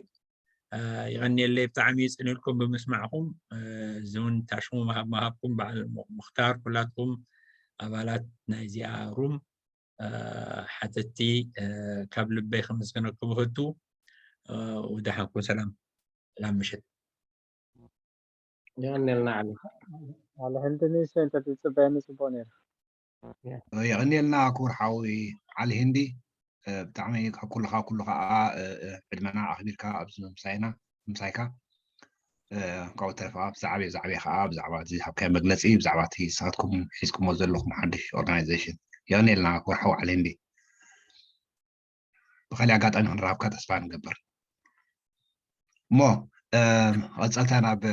ይቐንየለይ ብጣዕሚ ጽንልኩም ብምስማዕኩም። እዚ እውን ታሽሙ መሃብ መሃብኩም በዓል ምኽታር ኩላትኩም ኣባላት ናይዚኣ ሩም ሓተቲ ካብ ልበይ ከመስግነኩም እፈቱ። ወደሓንኩም ሰላም ሰላም ምሽት። የቐንየልና ዓሊ። ዓሊ ህንዲ ንእሽተይ እንተትጽበየኒ ጽቡቕ ነይሩ። የቐንየልና ክቡር ሓዊ ዓሊ ህንዲ። ብጣዕሚ ካብ ኩሉ ካብ ኩሉ ከዓ ዕድመና ኣኽቢርካ ኣብዚ ምሳይና ምሳይካ ካብኡ ተረፈ ከዓ ብዛዕባ ብዛዕባ ከዓ ብዛዕባ እቲ ዝሃብካዮ መግለፂ ብዛዕባ እቲ ንስኻትኩም ሒዝኩሞ ዘለኹም ሓድሽ ኦርጋናይዜሽን የቐንየልና ክቡር ሓዊ ዓሊ ህንዲ። ብካሊእ ኣጋጣሚ ክንራብካ ተስፋ ንገብር እሞ ቀፀልታ ናብ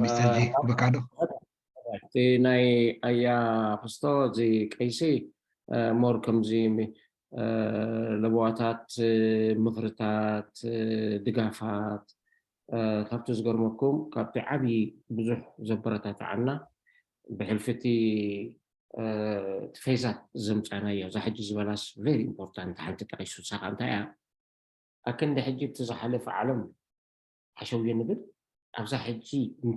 ሚስተር ጂ ክበካዶ እቲ ናይ ኣያ ክስቶ እዚ ቀይሲ ሞር ከምዚ ለበዋታት ምኽርታት ድጋፋት ካብቲ ዝገርመኩም ካብቲ ዓብዪ ብዙሕ ዘበረታትዓና ብሕልፊቲ ፌዛት ዘምፃናዮ እዛ ሕጂ ዝበላስ ቨሪ ኢምፖርታንት ሓንቲ ጠቂሱ ሳካ እንታይ እያ ኣክንዲ ሕጂ እቲ ዝሓለፈ ዓለም ሓሸውየ ንብል ኣብዛ ሕጂ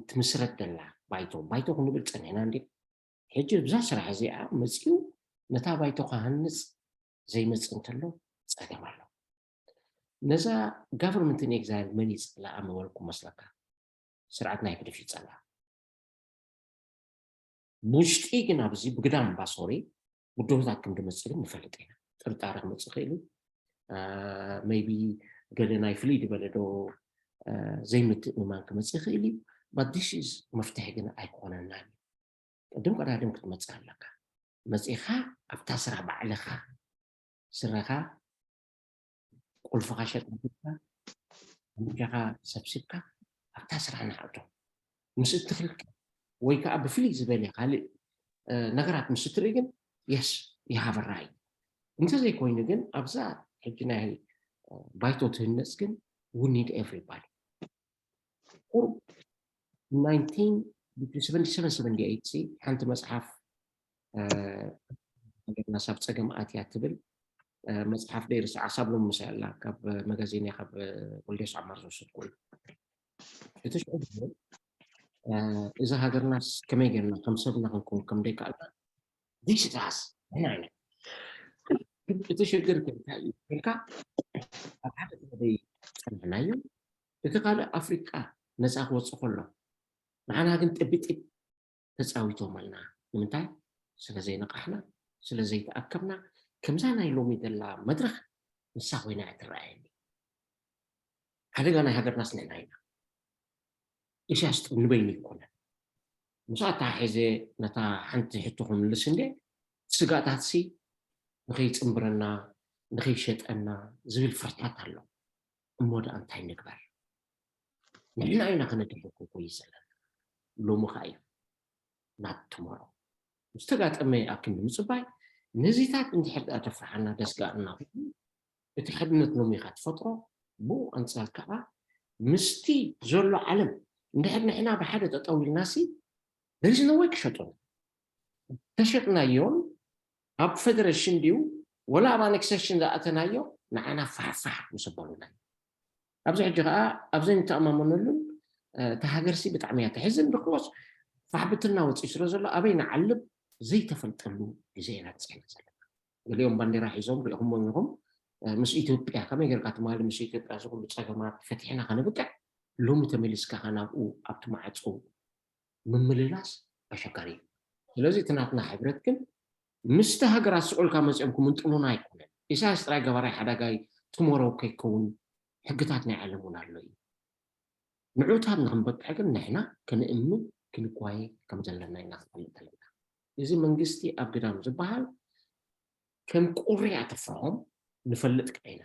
ትምስረት ዘላ ባይቶ ባይቶ ክንብል ፀኒሕና እንዲ ሕጂ ብዛ ስራሕ እዚኣ መፅኡ ነታ ባይቶ ክሃንፅ ዘይመፅእ እንተሎ ፀገም ኣሎ ነዛ government in exile መን ይፀላኣ ምበልኩ መስለካ ስርዓት ናይ ህግደፍ ይፀላኣ ብውሽጢ ግን ኣብዚ ብግዳም ባሶሪ ብድሆታት ከም ድመፅእ ግን ንፈልጥ ኢና ጥርጣረ ክመፅእ ይኽእል እዩ maybe ገለ ናይ ፍልይ ዝበለ ዶ ዘይምትእምማን ክመፅእ ይኽእል እዩ but this is መፍትሒ ግን ኣይክኾነናን እዩ ቅድም ቀዳድም ክትመፅእ ኣለካ መፂኻ ኣብታ ስራ ባዕልኻ ስረኻ ቁልፍኻ ሸጥ ኣምጃኻ ሰብሲብካ ኣብታ ስራሕ ንኣቶ ምስ እትኽልከ ወይ ከዓ ብፍልይ ዝበለ ካልእ ነገራት ምስ እትርኢ ግን yes you have a right እንተዘይኮይኑ ግን ኣብዛ ሕጂ ናይ ባይቶ ትህነፅ ግን we need everybody ቁሩብ nineteen seventy seven seventy eight ሓንቲ መፅሓፍ ሃገርና ሳብ ፀገም ኣትያ ትብል መፅሓፍ ደይርስ ዓሳብ ሎም ምሳይ ኣላ ካብ መጋዚን እያ ካብ ወልዴስ ዓማር ዝወሰድኩ እዩ እቲ ሽዑ እዚ ሃገርናስ ከመይ ጌርና ከም ሰብና ክንከውን ከም ደይከኣልና ዲስዳስ ንሕና ኢና እቲ ሽግር ግን እንታይ እዩ ኢልካ ኣብ ሓደ ጥበበይ ፀንሕናዮ እቲ ካልእ ኣፍሪቃ ነፃ ክወፅእ ከሎ ንዓና ግን ጥቢጢብ ተፃዊቶምልና ንምንታይ ስለ ዘይነቃሕና ስለ ዘይተኣከብና ከምዛ ናይ ሎሚ ዘላ መድረክ ንሳ ኮይና እያ ትረኣየኒ ሓደጋ ናይ ሃገርናስ ንሕና ኢና ኢሳያስ ንበይኑ ይኮነን ምስ ኣተሓሒዘ ነታ ሓንቲ ሕቶ ክምልስ እንደ ስጋእታትሲ ንኸይፅምብረና ንኸይሸጠና ዝብል ፍርሕታት ኣሎ እሞ ደኣ እንታይ ንግበር ንሕና ኢና ክነድሕን ክንኮይስ ዘለና ሎሚ ከዓ እዩ ናብ ትመሮ ምስ ተጋጠመ ኣብ ክንዲ ምፅባይ፣ ነዚታት እንድሕር ደኣ ተፍርሓና ደስጋእና ኮይኑ፣ እቲ ሓድነት ሎሚ ኢኻ ትፈጥሮ። ብኡ ኣንጻር ከዓ ምስቲ ዘሎ ዓለም እንድሕር ንሕና ብሓደ ጠጠው ኢልናሲ፣ there is no way ክሸጡና። ተሸጥናዮን ኣብ ፌደሬሽን ድዩ ወላ ኣብ ኣነክሴሽን ዝኣተናዮ ንዓና ፋሕፋሕ ምስ ኣበሉና እዩ። ኣብዚ ሕጂ ከዓ ኣብ ዘይንተኣማመነሉን፣ እ፣ እታ ሃገርሲ ብጣዕሚ እያ ተሕዝን። ብክሮስ ፋሕብትና ወፂኡ ስለ ዘሎ ኣበይ ንዓልብ ዘይተፈልጠሉ ግዜ ኢና በፂሕና ዘለና። ገሊኦም ባንዴራ ሒዞም ሪኢኹምዎም ኢኹም። እ፣ ምስ ኢትዮጵያ ከመይ ጌርካ ትማሊ ምስ ኢትዮጵያ እዚ ኩሉ ፀገማት ፈቲሕና ከነብቅዕ፣ ሎሚ ተመሊስካ ከ ናብኡ ኣብቲ ማዕፆ ምምልላስ ኣሸጋሪ እዩ። ስለዚ እቲ ናትና ሕብረት ግን ምስቲ ሃገራት ስቕ ኢልካ መፂኦም ክምንጥሉና ኣይኮነን። ኢሳያስ ጥራይ ገባራይ ሓዳጋይ ትመረው ከይከውን ሕግታት ናይ ዓለም እውን ኣሎ እዩ። ንዑታት ንክንበቅዕ ግን ንሕና ክንእምን ክንጓየ ከም ዘለና ኢና ክንፈልጥ ኣለና። እዚ መንግስቲ ኣብ ግዳም ዝበሃል ከም ቁሪ ኣተፍርሖም ንፈልጥ ከ ኢና።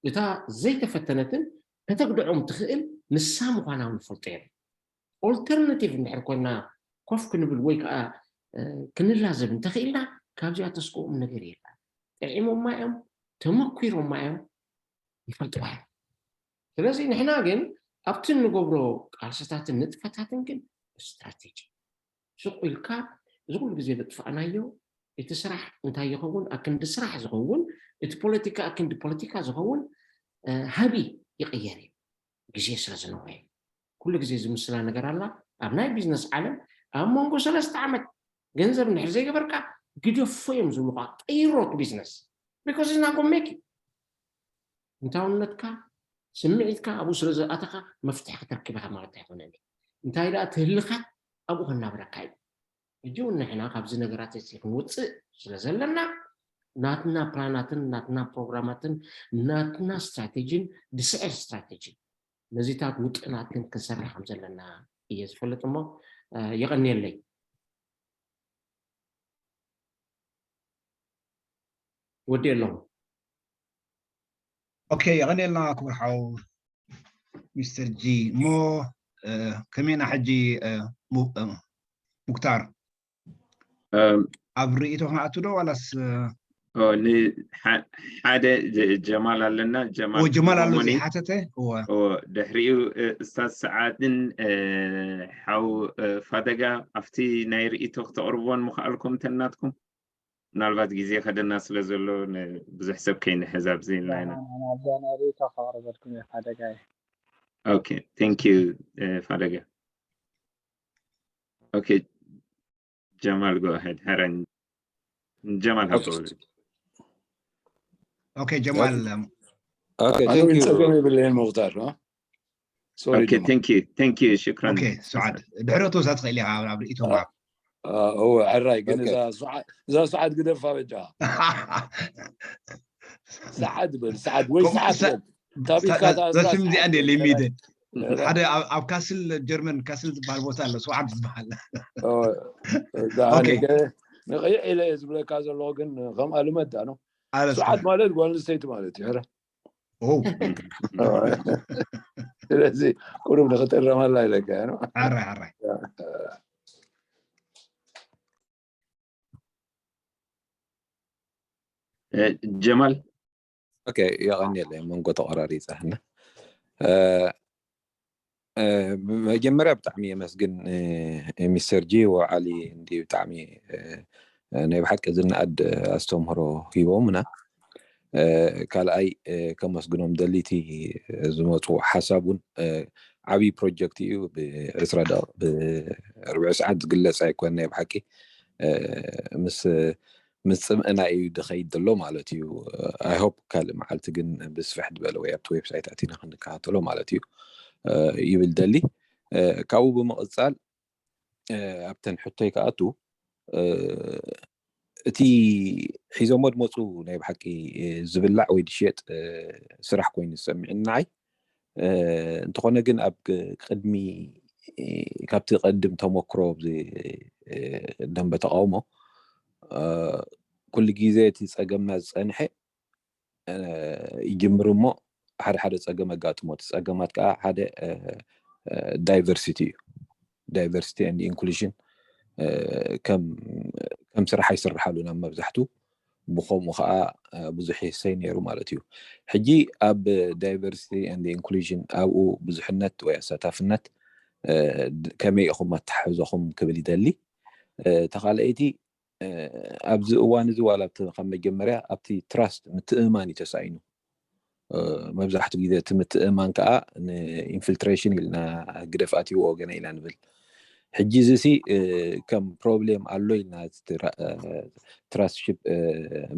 እታ ዘይተፈተነትን ከተግድዖም ትኽእል ንሳ ምዃና እውን ይፈልጡ እዮም። ኦልተርናቲቭ እንድሕር ኮይና ኮፍ ክንብል ወይ ከዓ፣ እ፣ ክንላዘብ እንተኽኢልና ካብዚኣ ተስክኦም ነገር የለን። ጥዒሞማ እዮም፣ ተመኲሮማ እዮም፣ ይፈልጥዋ እዮም። ስለዚ ንሕና ግን ኣብቲ እንገብሮ ቃልስታትን ንጥፈታትን ግን ስትራቴጂ ስቕ ኢልካ እዚ ኩሉ ግዜ ዘጥፋእናዮ እቲ ስራሕ እንታይ ይኸውን? ኣክንዲ ስራሕ ዝኸውን፣ እቲ ፖለቲካ ኣክንዲ ፖለቲካ ዝኸውን፣ እ፣ ሃቢ ይቕየር እዩ። ግዜ ስለ ዝነውሐ ኩሉ ግዜ ዝምስላ ነገር ኣላ። ኣብ ናይ ቢዝነስ ዓለም ኣብ መንጎ ሰለስተ ዓመት ገንዘብ እንድሕር ዘይገበርካ ግደፎ እዮም ዝብሉኻ። ቀይሮ እቲ ቢዝነስ because it's not gonna make it። እንታውነትካ ስምዒትካ ኣብኡ ስለ ዝኣተኻ መፍትሒ ከተርክብ ኢኻ ማለት ኣይኮነን። እንታይ ደኣ ትህልኻት ኣብኡ ከናብረካ እዩ። ሕጂ እውን ንሕና ካብዚ ነገራት እዚ ክንወፅእ ስለ ዘለና ናትና ፕላናትን ናትና ፕሮግራማትን ናትና ስትራቴጂን ድስዕር ስትራቴጂ ነዚታት ውጥናት ግን ክንሰርሕ ከም ዘለና እየ ዝፈልጥ እሞ፣ እ፣ የቐንየለይ። ወዲ ኣለኹ። ኦኬ፣ የቐንየልና ክቡር ሓው ሚስተር ጂ። እሞ፣ እ፣ ከመይና ሕጂ፣ እ፣ ሙ-፣ እ፣ ሙክታር? እም፣ ኣብ ርእይቶ ክንኣቱ ዶ ዋላስ፣ እ፣ ኦ፣ ን-፣ ሓ-፣ ሓደ ጀ-፣ ጀማል ኣለና። ጀማል ኦ፣ ጀማል ኣሎ ሞሞኒ። ዘይሓተተ? እወ። ኦ፣ ድሕሪኡ፣ እ፣ እስታዝ ሰዓድን፣ እ፣ ሓው፣ እ፣ ፋደጋ ኣብቲ ናይ ርእይቶ ክተቕርብዎ ምኽኣልኩም ተናትኩም? ምናልባት ግዜ ከደና ስለ ዘሎ ን-፣ ብዙሕ ሰብ ከይንሕዝ ኣብዚ ኢልና ኢና። ንዓና ኣብዛ ናይ ርእይቶ ከቕርበልኩም እየ ፋደጋ እየ። ኦኬ፣ thank you፣ እ፣ ፋደጋ። ኦኬ፣ ጀማል፣ go ahead። ሕራይ ጀማል፣ ኦኬ። ሃብተወልድ። ኦኬ፣ ጀማል፣ ኦኬ። ኦኬ፣ ኣነ thank እውን you። ጸገም የብለይን፣ ሙኽታር፣ አ? ሶሪ፣ ኦኬ፣ ጀማል። Thank you፣ thank you፣ ሽክራን። ኦኬ፣ ሰዓድ፣ ድሕሪ ተወሳ ትኽእል ኢኻ ኣብ ርእይቶ አ፣ ምሃብ። አ፣ እወ፣ ሕራይ፣ ግን ኦኬ። እዛ ሰዓድ፣ እዛ ሰዓድ ግደፋ በጃ። ሰዓድ በል፣ ሰዓድ ወይ ከምኡ ሰዓት ሰ-፣ በል። ታቢካ ሰ-፣ እዛ ስም እዚኣ እንደ ሊሚት። ሕራይ። ሓደ ኣብ፣ ኣብ ካስል ጀርመን፣ ካስል ዝበሃል ቦታ ኣሎ፣ ሰዓድ ዝበሃል። ኦ፣ እዛ ኦኬ። ኣነ ከ-፣ ንቕይሕ ኢለ እየ ዝብለካ ዘለኹ፣ ግን ከምኣ ልመዳ ነው። ኣረ፣ ሰዓድ ሰዓድ። ማለት ጓል ኣንስተይቲ ማለት እዩ፣ ሕራይ። ኦ። ስለዚ ቁሩብ ንኽጥረመላ ኢለካ፣ ኖ? ሕራይ፣ ሕራይ። እ፣ ጀማል? ኦኬ፣ የቐንየለይ፣ መንጎ ተቆራሪጸ። እ፣ እ፣ መጀመርያ ብጣዕሚ የመስግን፣ እ፣ ሚስተር ጂ ወዓሊ፣ እንዲ ብጣዕሚ፣ እ፣ እ፣ ናይ ብሓቂ ዝነኣድ ኣስተምህሮ ሂቦምና። እ፣ ካልኣይ፣ እ፣ ከመስግኖም ደሊ እቲ ዝመፁ ሓሳብ እውን፣ እ፣ ዓብዪ ፕሮጀክት እዩ። ብዕስራ ደቂቕ፣ ብርብዒ ሰዓት ዝግለፅ ኣይኮን ናይ ብሓቂ። እ፣ ምስ፣ ምስ ፅምእና እዩ ዝኸይድ ዘሎ ማለት እዩ። I hope ካልእ መዓልቲ ግን ብስፍሕ ዝበለ ወይ ኣብቲ ዌብሳይት ኣቲና ክንከታተሎ ማለት እዩ፣ እ፣ ይብል ደሊ። እ፣ ካብኡ ብምቕፃል፣ እ፣ ኣብተን ሕቶይ ክኣቱ፣ እ፣ እቲ ሒዞሞ ዝመፁ ናይ ብሓቂ፣ እ፣ ዝብላዕ ወይ ዝሽየጥ፣ እ፣ ስራሕ ኮይኑ ዝሰሚዕኒ ንዓይ። እ፣ እንተኾነ ግን ኣብ ቅ-፣ ቅድሚ፣ እ፣ ካብቲ ቀድም ተመክሮ ኣብዚ፣ እ፣ ደንበ ተቃውሞ፣ እ፣ ኩሉ ግዜ እቲ ጸገምና ዝጸንሐ፣ እ፣ ይጅምር እሞ ሓደ ሓደ ጸገም ኣጋጥሞ። እቲ ጸገማት ከኣ ሓደ፣ እ፣ እ፣ ዳይቨርሲቲ እዩ። diversity and inclusion ከም ከም ስራሕ ኣይስርሓሉን ኣብ መብዛሕቱ። ብኸምኡ ከዓ ብዙሕ ይሰይ ነይሩ ማለት እዩ። ሕጂ ኣብ diversity and inclusion ኣብኡ ብዙሕነት ወይ ኣሳታፍነት ከመይ ኢኹም ኣተሓሕዞኹም ክብል ይደሊ። ተኻልአይቲ ኣብዚ እዋን እዚ ዋላ ካብ መጀመርያ ኣብቲ trust ምትእማን እዩ ተሳኢኑ። መብዛሕትኡ ግዜ እቲ ምትእማን ከዓ ን infiltration ኢልና ግደፍ ኣትይዎ ወገነ ኢና ንብል። ሕጂ እዚ ሲ ከም problem ኣሎ ኢልና trustship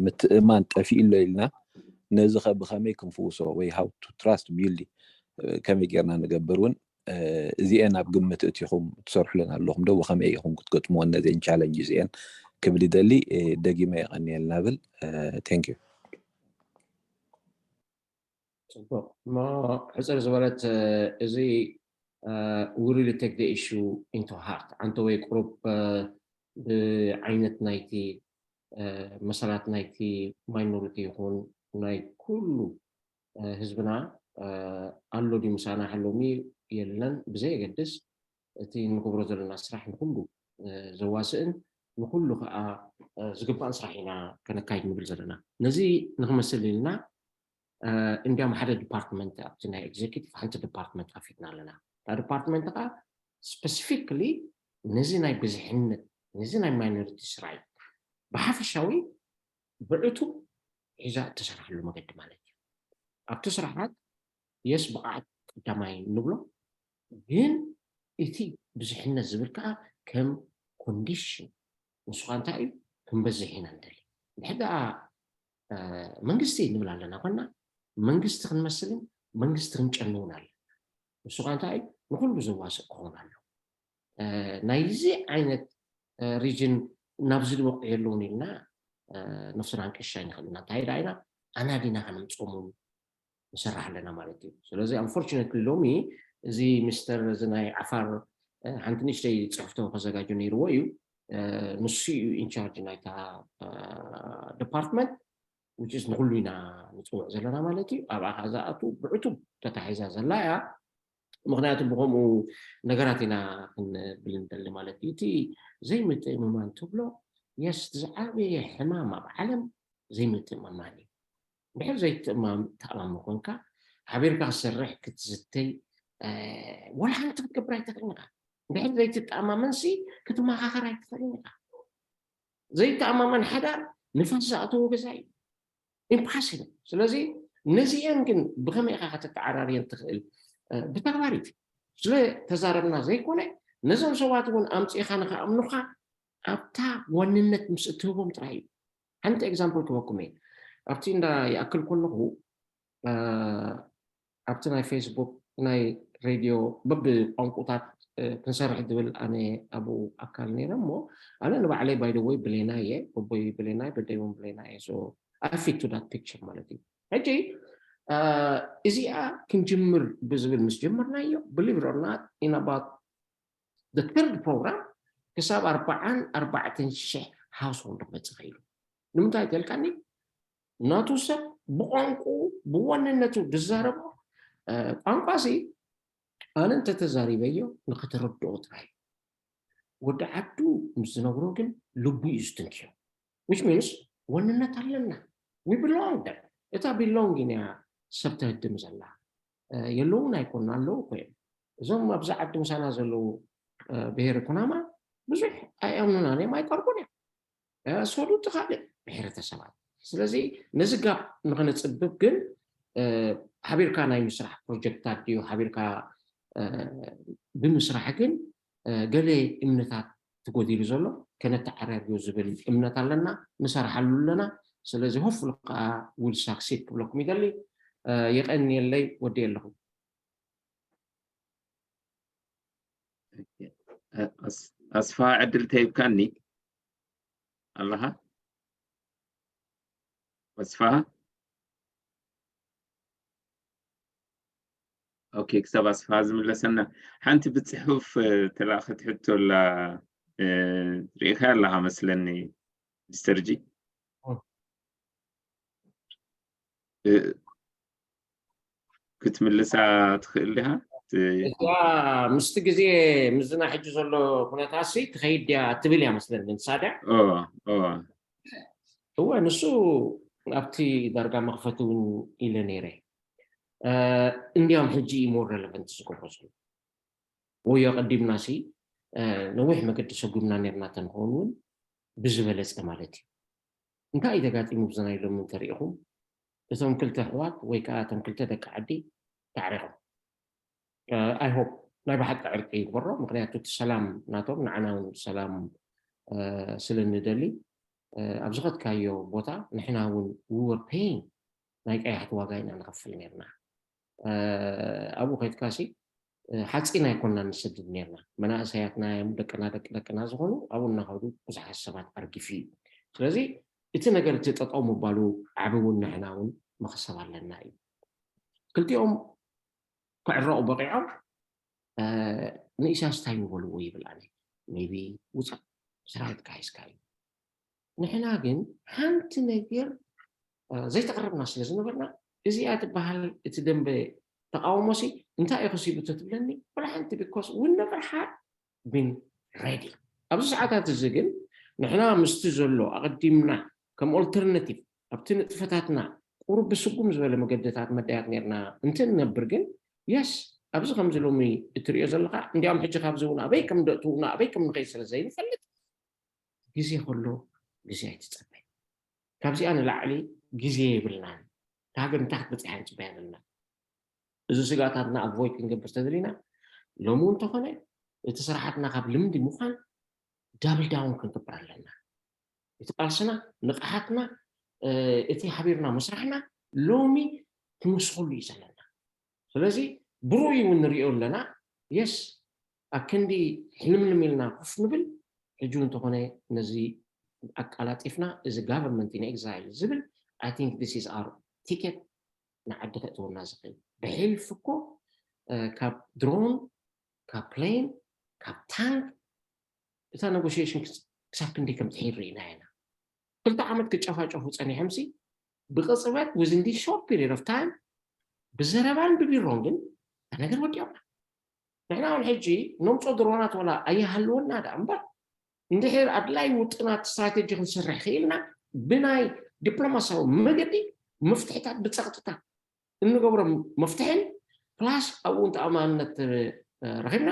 ምትእማን ጠፊኡ ኣሎ ኢልና ነዚ ከ ብኸመይ ክንፍውሶ ወይ how to trust build ከመይ ጌርና ንገብር እውን እዚኤን ኣብ ግምት እቲኹም ትሰርሕለን ኣለኹም ዶ? ብኸመይ ኢኹም ክትገጥምወን ነዚአን challenge እዚአን ክብል ይደሊ። ደጊመ የቐንየልና ብል። Thank you። ፅቡቅ እሞ ሕፅር ዝበለት እዚ we really take the issue into heart። ኣንተ ወይ ቁሩብ ብዓይነት ናይቲ መሰላት ናይቲ minority ይኹን ናይ ኩሉ ህዝብና ኣሎ ድዩ ምሳና ሕሎሚ የለን ብዘየገድስ እቲ ንገብሮ ዘለና ስራሕ ንኩሉ ዘዋስእን ንኩሉ ከዓ ዝግባእን ስራሕ ኢና ከነካይድ ንብል ዘለና። ነዚ ንክመስል ኢልና እንዲያም ሓደ department ኣብቲ ናይ executive ሓንቲ department ከፊትና ኣለና። እታ department ከዓ specifically ነዚ ናይ ብዝሕነት ነዚ ናይ minorities right ብሓፈሻዊ ብዕቱብ ሒዛ እተሰርሓሉ መገዲ ማለት እዩ። ኣብቲ ስራሓት yes ብቕዓት ቀዳማይ ንብሎ፣ ግን እቲ ብዝሕነት ዝብል ከዓ ከም condition ንሱ ከዓ እንታይ እዩ ክንበዝሕ ኢና ንደሊ። እንድሕር ደኣ መንግስቲ ንብል ኣለና ኮና መንግስቲ ክንመስልን መንግስቲ ክንጨንውን ኣለና። ንሱ ከዓ እንታይ እዩ ንኩሉ ዘዋስእ ክኸውን ኣለዎ። ናይዚ ዓይነት region ናብዚ ዝበቕዑ የለውን ኢልና ነብስና ክንቅሻ ንኽእል ኢና። እንታይ ደኣ ኢና ኣናዲና ከነምፅኦም እውን ንሰርሕ ኣለና ማለት እዩ። ስለዚ unfortunately ሎሚ እዚ ሚስተር እዚ ናይ ዓፋር ሓንቲ ንእሽተይ ፅሕፍቶ ከዘጋጆ ነይርዎ እዩ። ንሱ እዩ in charge ናይታ department which is ንኩሉ ኢና ንፅውዕ ዘለና ማለት እዩ። ኣብኣ ከዓ ዝኣቱ ብዕቱብ ተታሒዛ ዘላ እያ። ምክንያቱ ብከምኡ ነገራት ኢና ክንብል ንደሊ ማለት እዩ። እቲ ዘይምትእምማን ትብሎ yes ዝዓበየ ሕማም ኣብ ዓለም ዘይምትእምማን እዩ። ድሕር ዘይትእማም ተኣማሚ ኮንካ ሓቢርካ ክሰርሕ ክትዝተይ ወላ ሓንቲ ክትገብር ኣይትኽእልን ኢኻ። ድሕር ዘይትተኣማመንሲ ክትመኻኸር ኣይትኽእልን ኢኻ። ዘይተኣማመን ሓዳር ንፋስ ዝኣተዎ ገዛ እዩ። Impossible። ስለዚ ነዚአን ግን ብኸመይ ኢኻ ከተተዓራርየን ትኽእል? ብተግባር እዩ። ስለ ተዛረብና ዘይኮነ ነዞም ሰባት እውን ኣምፂእኻ ንክኣምኑኻ ኣብታ ዋንነት ምስ እትህቦም ጥራይ እዩ። ሓንቲ example ክበኩም እየ። ኣብቲ እንዳ ይኣክል ከለኹ ኣብቲ ናይ ፌስቡክ ናይ ሬድዮ በብቋንቁታት ክንሰርሕ ዝብል ኣነ ኣብኡ ኣካል ነይረ እሞ ኣነ ንባዕለይ by the way ብሌና እየ። በቦይ ብሌና በደይ እውን ብሌና እየ። I fit to that picture ማለት እዩ። ሕጂ እዚኣ ክንጅምር ብዝብል ምስ ጀመርናዮ believe it or not in about the third program ክሳብ ኣርባዓን ኣርባዕተን ሽሕ household ክመፅእ ኽኢሉ። ንምንታይ ተልካኒ ናቱ ሰብ ብቋንቁ ብዋንነቱ ዝዛረቦ ቋንቋ ሲ ኣነ እንተተዛሪበዮ ንክተረድኦ ጥራይ ወዲ ዓዱ ምስ ዝነግሮ ግን ልቡ እዩ ዝትንክዮ። Which means ዋንነት ኣለና። We belong there። እታ belonging እያ ሰብ ተህድም ዘላ። የለውን ኣይኮና ኣለዉ ኮይም እዞም ኣብዚ ዓዲ ምሳና ዘለዉ ብሄር ኩናማ ብዙሕ ኣይኣምኑናን እዮም ኣይቀርቡን እዮም። ሶሉቲ ካልእ ብሄረተሰባት። ስለዚ ነዚ ጋፕ ንክነፅብብ ግን ሓቢርካ ናይ ምስራሕ ፕሮጀክታት ድዩ ሓቢርካ ብምስራሕ ግን ገለ እምነታት ትጎዲሉ ዘሎ ከነተዓራርዮ ዝብል እምነት ኣለና። ንሰርሓሉ ኣለና። ስለዚ hopefully ከዓ will succeed ክብለኩም ይደሊ። የቀንየለይ ወዲ ኣለኹ። ኣስፋ ዕድል ተሂብካኒ ኣለኻ ኣስፋ ኦኬ ክሳብ ኣስፋ ዝምለሰና ሓንቲ ብፅሑፍ ተላእኸት ሕቶ ኣላ ርኢኻ ኣለኻ መስለኒ ሚስተር ጂ ክትምልሳ ትኽእል ዲኻ? እዚኣ ምስቲ ግዜ ምስና ሕጂ ዘሎ ኩነታሲ ትኸይድ ድያ ትብል እያ መስለኒ ንሳ ድያ። እወ እወ እወ ንሱ ኣብቲ ዳርጋ መኽፈቲ እውን ኢለ ነይረ። እንዲያም ሕጂ እዩ more relevant ዝገብሮ ዘሎ። ወይ ኣቐዲምና ሲ ነዊሕ መገዲ ሰጉምና ነርና ተንኸውን እውን ብዝበለፀ ማለት እዩ። እንታይ እዩ ተጋጢሙ ብዚ ናይ ሎሚ እንተሪኢኹም እቶም ክልተ ኣሕዋት ወይ ከዓ እቶም ክልተ ደቂ ዓዲ ተዕሪቖም። I hope ናይ ብሓቂ ዕርቂ ይግበሮ። ምክንያቱ እቲ ሰላም ናቶም ንዓና እውን ሰላም ስለ ንደሊ ኣብ ዝኸድካዮ ቦታ ንሕና እውን we were paying ናይ ቀያሕቲ ዋጋ ኢና ንኸፍል ነርና። ኣብኡ ከድካሲ ሓፂን ኣይኮና ንሰድድ ነርና። መናእሰያትና እዮም ደቅና ደቂ ደቅና ዝኾኑ ኣብኡ እናኸዱ ብዙሓት ሰባት ኣርጊፊ እዩ። ስለዚ እቲ ነገር እቲ ጠጠው ምባሉ ዓቢ እውን ንሕና እውን መኽሰብ ኣለና እዩ። ክልቲኦም ክዕረቑ በቂዖም ንኢሳያስ እንታይ ንበልዎ ይብል ኣነ maybe ውፃእ ሰራዊትካ ሒዝካ እዩ። ንሕና ግን ሓንቲ ነገር ዘይተቕርብና ስለ ዝነበርና እዚኣ ትበሃል እቲ ደንበ ተቃውሞሲ እንታይ እዩ ክሲቡ ተትብለኒ ወላ ሓንቲ because we never had been ready ኣብዚ ሰዓታት እዚ ግን ንሕና ምስቲ ዘሎ ኣቐዲምና ከም alternative ኣብቲ ንጥፈታትና ቁሩብ ብስጉም ዝበለ መገድታት መዳያት ነርና እንትንነብር ግን yes ኣብዚ ከምዚ ሎሚ እትሪኦ ዘለካ እንዲያም ሕጂ ካብዚ እውን ኣበይ ከም ደእትውና ኣበይ ከም ንኸይ ስለ ዘይንፈልጥ ግዜ ከሎ ግዜ ኣይትፀበ ካብዚኣ ንላዕሊ ግዜ የብልናን ሃገር እንታይ ክትበፅሕ ንፅበያ ዘለና እዚ ስጋታትና avoid ክንገብር ተደሊና ሎሚ እውን ተኾነ እቲ ስራሓትና ካብ ልምዲ ምዃን double down ክንገብር ኣለና እቲ ቃልስና ንቕሓትና እቲ ሓቢርና መስራሕና ሎሚ ክንወስኸሉ እዩ ዘለና ስለዚ ብሩይ እውን ንሪኦ ኣለና yes ኣብ ክንዲ ሕልምልም ኢልና ኮፍ ንብል ሕጂ እውን ተኾነ ነዚ ኣቃላጢፍና እዚ government in exile ዝብል I think this is our ticket ንዓዲ ከእትወና ዝኽእል ብሕልፊ እኮ ካብ ድሮን ካብ plane ካብ ታንክ እታ negotiation ክሳብ ክንደይ ከም ትሒር ርኢና ኢና ክልተ ዓመት ክጨፋጨፉ ፀኒሖም ሲ ብቅፅበት within this short period of time ብዘረባን ብቢሮን ግን ነገር ወዲኦምና ንሕና እውን ሕጂ ነምፆ ድሮናት ወላ ኣይሃልወና ዳ እምበር እንድሕር ኣድላይ ውጥናት strategy ክንሰርሕ ክኢልና ብናይ ዲፕሎማሲያዊ መገዲ መፍትሕታት ብፀቕጥታ እንገብሮም መፍትሕን plus ኣብኡ ተኣማንነት ረኺብና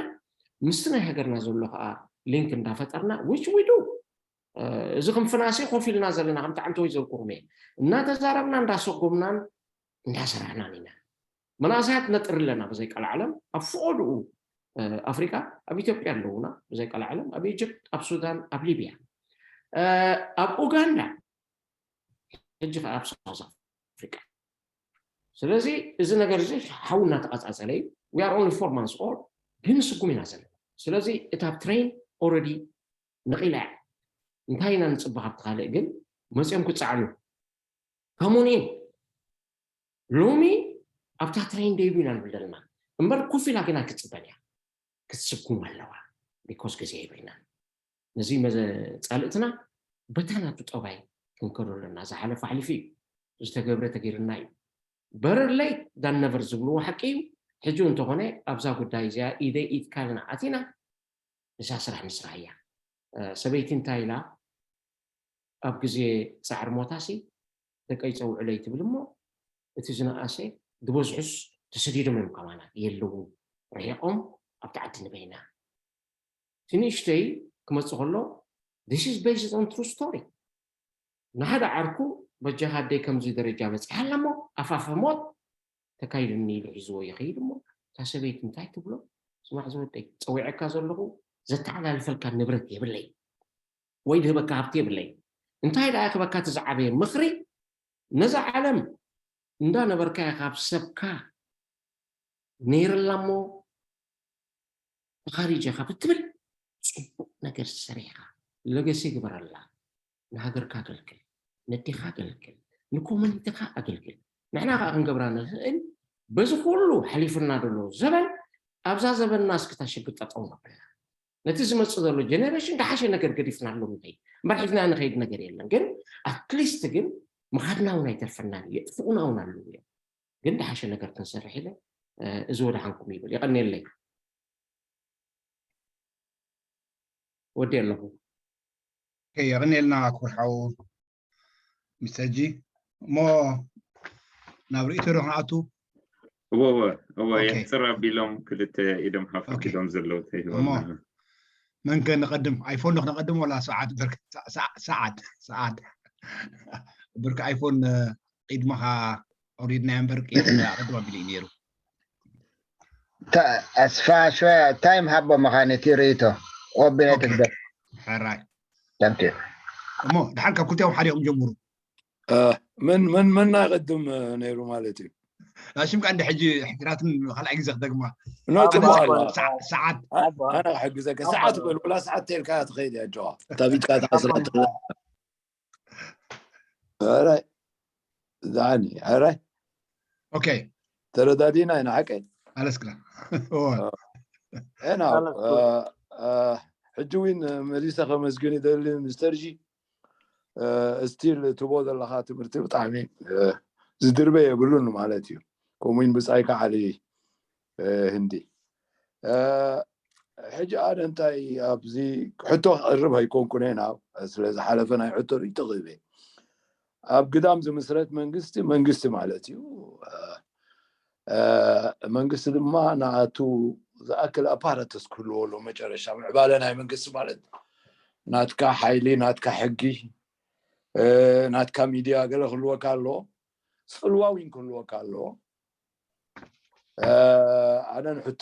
ምስቲ ናይ ሃገርና ዘሎ ከዓ link እንዳፈጠርና which we do እዚ ክንፍናሲ ኮፍ ኢልና ዘለና ከምቲ ዓንተ ወይ ዘልኩኹም እየ እናተዛረብና እንዳሰጎምናን እንዳሰራሕናን ኢና መናእሰያት ነጥር ኣለና ብዘይ ቃል ዓለም ኣብ ፍቆድኡ ኣፍሪካ ኣብ ኢትዮጵያ ኣለውና ብዘይ ቃል ዓለም ኣብ ኢጅፕት ኣብ ሱዳን ኣብ ሊብያ ኣብ ኡጋንዳ ሕጂ ከዓ ኣብ ሳውዝ ኣፍሪካ ስለዚ እዚ ነገር እዚ ሓው እናተቐፃፀለ እዩ we are only four months old ግን ስጉም ኢና ዘለና ስለዚ እታ train already ነቒላ እያ እንታይ ኢና ንፅበ ካብቲ ካልእ ግን መፅኦም ክፀዓኑ come on in ሎሚ ኣብታ train ደይቡ ኢና ንብል ዘለና እምበር ኮፍ ኢላ ግን ኣይክፅበን እያ ክትስጉም ኣለዋ because ግዜ የብልና ነዚ መፃልእትና በታ ናቱ ጠባይ ክንከዶ ኣለና ዝሓለፈ ሓሊፉ እዩ ዝተገብረ ተገይርና እዩ better late than never ዝብልዎ ሓቂ እዩ ሕጂ እንተኾነ ኣብዛ ጉዳይ እዚኣ ኢደይ ኢድካ ኢልና ኣቲና እዛ ስራሕ ንስራሕ እያ ሰበይቲ እንታይ ኢላ ኣብ ግዜ ፃዕሪ ሞታሲ ደቀይ ፀውዕለይ ትብል እሞ እቲ ዝነኣሰ ዝበዝሑስ ተሰዲዶም እዮም ከማና የለውን ርሒቆም ኣብቲ ዓዲ ንበይና እቲ ንእሽተይ ክመፅእ ከሎ this is based on true story ንሓደ ዓርኩ በጃኻ ኣደይ ከምዚ ደረጃ በፂሓ ኣላ እሞ ኣፋፈ ሞት ተካይድኒ ኢሉ ሒዝዎ ይኸይድ እሞ እታ ሰበይቲ እንታይ ትብሎ ስማዕ ዝወደይ ፀዊዐካ ዘለኹ ዘተሓላልፈልካ ንብረት የብለይ ወይ ድህበካ ሃብቲ የብለይ እንታይ ደኣ ክበካ እቲ ዝዓበየ ምኽሪ ነዛ ዓለም እንዳነበርካያ ካብ ሰብካ ነይርላ እሞ ተኻሪጀ ካብ እትብል ፅቡቅ ነገር ሰሪሕካ ለገሲ ግበረላ ንሃገርካ ኣገልግል ነዴኻ ኣገልግል ንኮመኒቲኻ ኣገልግል ንሕና ከዓ ክንገብራ ንኽእል በዚ ኩሉ ሓሊፍና ዘሎ ዘበን ኣብዛ ዘበንና እስክታ ሽግር ጠጠው ነብላ ነቲ ዝመፅእ ዘሎ ጀነሬሽን ዝሓሸ ነገር ገዲፍናሉ ንኸይድ እምበር ሒዝና ንኸይድ ነገር የለን ግን ኣትሊስት ግን ምኻድና እውን ኣይተርፈናን የጥፍኡና እውን ኣለዉ እዮም ግን ዝሓሸ ነገር ክንሰርሕ ኢለ እዚ ወደሓንኩም ይብል። የቐንየለይ። ወዲ ኣለኹ። የቐንየልና ክቡር ሓው ሚስተር ጂ። እሞ ናብ ርእይቶ ዶ ክንኣቱ? እወ እወ እወ የሕፅር ኣቢሎም ክልተ ኢዶም ሓፍ ኣቢሎም ዘለዉ ተይህቦም። መን ከ ንቐድም? ኣይፎን ዶ ክነቐድም ወላ ሰዓት? ብርክ ሰዓት ሰዓት ብርክ ኣይፎን ቂድመኻ ኣውሪድናዮ እምበር ቅድም ኣቢሉ እዩ ነይሩ። ኣስፋ ሽወ ታይም ሃቦ መኻን እቲ ርእይቶ ወቢነ ትግበር። ሕራይ ተምቲ እሞ ድሓር ካብ ክልቲኦም ሓዲኦም ጀምሩ። እ፣ መን መን መን ናይ ቅድም ነይሩ ማለት እዩ። ናሽም ከ እንደ ሕጂ ሕግራትን ካልኣይ ግዜ ክደግማ ኖ ጽቡቕ ኣሎ። ሰዓ- ሰዓት ኣነ ክሕግዘካ ሰዓት በል ወላ ሰዓት ተልካ ትኸይድ እያ ጆዋ ታቢትካ ተዓስራ ኣራይ ዛኒ ኣራይ ኦኬ ተረዳዲና ኢና ሓቀይ ኣለስክላ ና ሕጂ እውን መሊሰ ከመስግን ይደሊ ሚስተር ጂ ስቲል ትቦ ዘለካ ትምህርቲ ብጣዕሚ ዝድርበ የብሉን ማለት እዩ። ከምኡውን ብፃይካ ዓሊ ህንዲ ሕጂ ኣነ እንታይ ኣብዚ ሕቶ ክቕርብ ኣይኮንኩነ ናብ ስለዝሓለፈ ናይ ሕቶ ርእይቶ ክህብ እየ። ኣብ ግዳም ዝምስረት መንግስቲ መንግስቲ ማለት እዩ። መንግስቲ ድማ ንኣቱ ዝኣክል ኣፓረተስ ክህልዎ ኣሎ መጨረሻ ምዕባለ ናይ መንግስቲ ማለት ናትካ ሓይሊ ናትካ ሕጊ ናትካ ሚድያ ገለ ክህልወካ ኣለዎ። ፅልዋ እውን ክህልወካ ኣለዎ። ኣነ ንሕቶ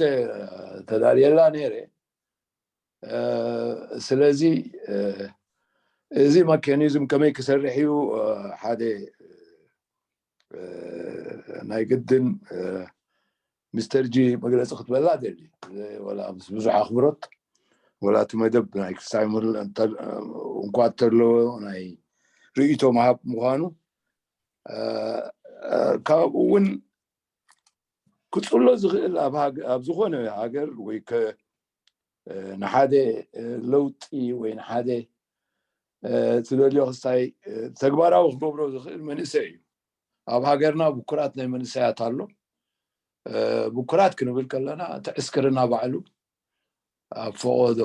ተዳልየላ ነይረ። ስለዚ እዚ መካኒዝም ከመይ ክሰርሕ እዩ ሓደ ናይ ግድን ሚስተር ጂ መግለፂ ክትበላ ደሊ ወላ ምስ ብዙሕ ኣኽብሮት ወላ እቲ መደብ ናይ ክሳይ እንኳ ተለዎ ናይ ርእይቶ ምሃብ ምዃኑ ካብኡ እውን ክፅሎ ዝኽእል ኣብ ዝኾነ ሃገር ወይ ንሓደ ለውጢ ወይ ንሓደ ትደልዮ ክስታይ ተግባራዊ ክገብሮ ዝኽእል መንእሰይ እዩ። ኣብ ሃገርና ብኩራት ናይ መንእሰያት ኣሎ። ብኩራት ክንብል ከለና እቲ ዕስክርና ባዕሉ ኣብ ፈቐዶ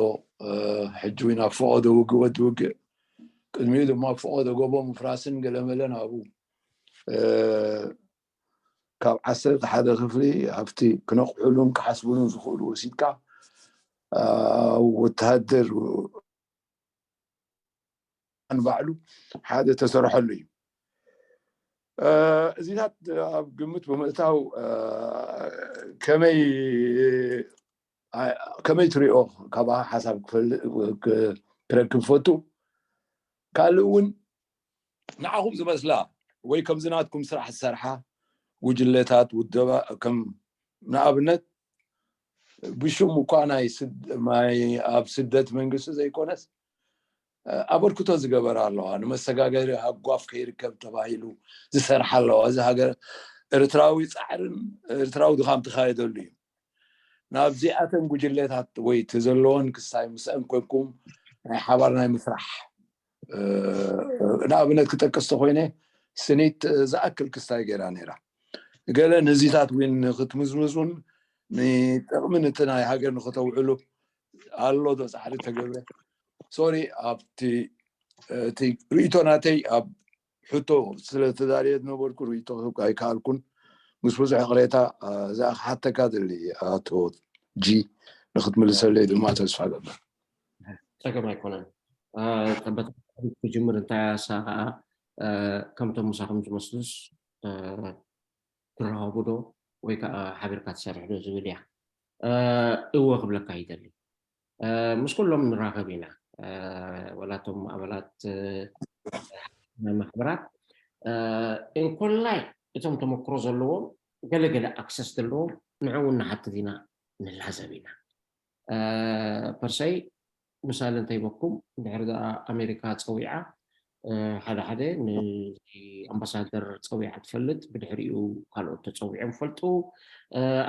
ሕጂ እውን ኣብ ፈቐዶ ውግእ ወዲ ውግእ ቅድሚኡ ድማ ኣብ ፈቐዶ ጎቦ ምፍራስን ገለመለን ኣብኡ ካብ ዓሰርተ ሓደ ክፍሊ ኣብቲ ክነቕሑሉን ክሓስቡሉን ዝኽእሉ ወሲድካ ወተሃደር ንባዕሉ ሓደ ተሰርሐሉ እዩ። እዚታት ኣብ ግምት ብምእታው ከመይ ከመይ ትሪኦ ካብ ሓሳብ ክረክብ ፈቱ ካልእ እውን ንዓኹም ዝመስላ ወይ ከምዚ ናትኩም ስራሕ ዝሰርሓ ጉጅለታት ውደባ ከም ንኣብነት ብሽም እኳ ናይ ኣብ ስደት መንግስቲ ዘይኮነስ ኣበርክቶ ዝገበራ ኣለዋ ንመሰጋገሪ ሃጓፍ ከይርከብ ተባሂሉ ዝሰርሓ ኣለዋ እዚ ሃገር ኤርትራዊ ፃዕርን ኤርትራዊ ድኻም ተኻየደሉ እዩ ናብዚኣተን ጉጅለታት ወይ እቲ ዘለዎን ክሳይ ምስአን ኮንኩም ናይ ሓባር ናይ ምስራሕ ንኣብነት ክጠቅስ ተኮይነ ስኒት ዝኣክል ክስታይ ገይራ ነይራ ገለ ነዚታት እውን ክትምዝምዙን ንጥቕሚ ነቲ ናይ ሃገር ንክተውዕሉ ኣሎ ዶ ፃዕሪ ተገብረ ሶሪ ኣብቲ እቲ ርእቶ ናተይ ኣብ ሕቶ ስለተዳልየ ዝነበርኩ ርእቶ ክህብ ኣይከኣልኩን ምስ ብዙሕ ቅሬታ እዚኣ ክሓተካ ደሊ ኣቶ ጂ ንክትምልሰለይ ድማ ተስፋ ገበር ፀገም ኣይኮነን በተክጅምር እንታይ ኣሳ ከዓ ከምቶም ምሳኹም ዝመስሉስ ትራኸቡ ዶ ወይ ከዓ ሓቢርካ ትሰርሕ ዶ ዝብል እያ እወ ክብለካ ይደሊ ምስ ኩሎም ንራኸብ ኢና ወላቶም ኣባላት ናይ ማሕበራት እንኮላይ እቶም ተመክሮ ዘለዎም ገለገለ ኣክሰስ ዘለዎም ንዕኡ እናሓትት ኢና ንላዘብ ኢና ፐርሰይ ምሳሌ እንተይበኩም ድሕሪ ኣሜሪካ ፀዊዓ ሓደ ሓደ ኣምባሳደር ፀዊዓ ትፈልጥ ብድሕሪኡ ካልኦት ተፀዊዖም ፈልጡ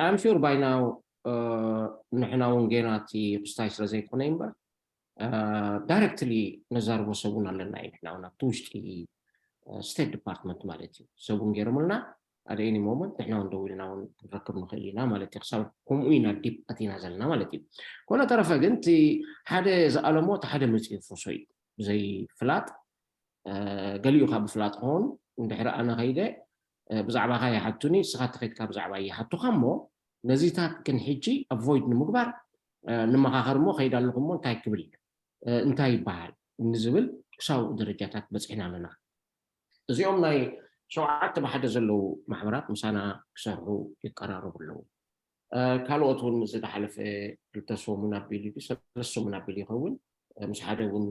ኣምሹር ባይናው ንሕና እውን ጌና እቲ ክስታይ ስለ ዘይኮነ እምበር ዳይረክትሊ ነዛርቦ ሰብን ኣለና እዩ ንሕና እውን ኣብቲ ውሽጢ ስቴት ዲፓርትመንት ማለት እዩ ሰብን ገይሮምልና at any moment ንሕና እውን ደዊልና እውን ክንረክብ ንኽእል ኢና ማለት እዩ። ክሳብ ከምኡ ኢና ዲፕ ኣቲና ዘለና ማለት እዩ። ኮነ ተረፈ ግን እቲ ሓደ ዝኣለሞ እቲ ሓደ መፅኡ ይንፈሶ እዩ። ብዘይ ፍላጥ ገሊኡ ካብ ብፍላጥ ክኸውን እንድሕሪ ኣነ ከይደ ብዛዕባኻ ይሓቱኒ፣ ንስኻ ተኸይድካ ብዛዕባ ይሓቱኻ እሞ ነዚታት ግን ሕጂ ኣቮይድ ንምግባር ንመኻኸር እሞ ከይድ ኣለኹ እሞ እንታይ ክብል እንታይ ይበሃል ንዝብል ክሳብ ደረጃታት በፂሕና ኣለና። እዚኦም ናይ ሸውዓተ ብሓደ ዘለዉ ማሕበራት ምሳና ክሰርሑ ይቀራረቡ ኣለዉ። ካልኦት እውን ዝሓለፈ ክልተ ሰሙን ኣቢሉ ሰለስተ ሰሙን ኣቢሉ ይኸውን ምስ ሓደ እውን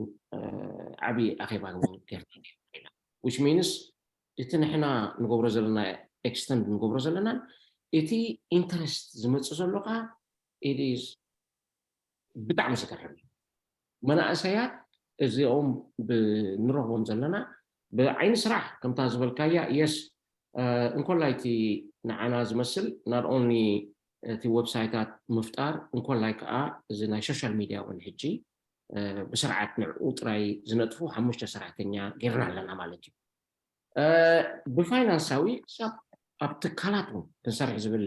ዓብዪ ኣኼባ እውን ጌርና ኢና። Which means እቲ ንሕና ንገብሮ ዘለና ኤክስተንድ ንገብሮ ዘለናን እቲ ኢንተረስት ዝመፅእ ዘሎ ከዓ ኢዝ ብጣዕሚ ዝገርም እዩ። መናእሰያት እዚኦም ንረኽቦም ዘለና ብዓይኒ ስራሕ ከምታ ዝበልካያ የስ እንኮላይ እቲ ንዓና ዝመስል not only እቲ ዌብሳይታት ምፍጣር እንኮላይ ከዓ እዚ ናይ ሶሻል ሚድያ እውን ሕጂ ብስርዓት ንዕኡ ጥራይ ዝነጥፉ ሓሙሽተ ሰራሕተኛ ጌርና ኣለና ማለት እዩ። ብፋይናንሳዊ ክሳብ ኣብ ትካላት እውን ክንሰርሕ ዝብል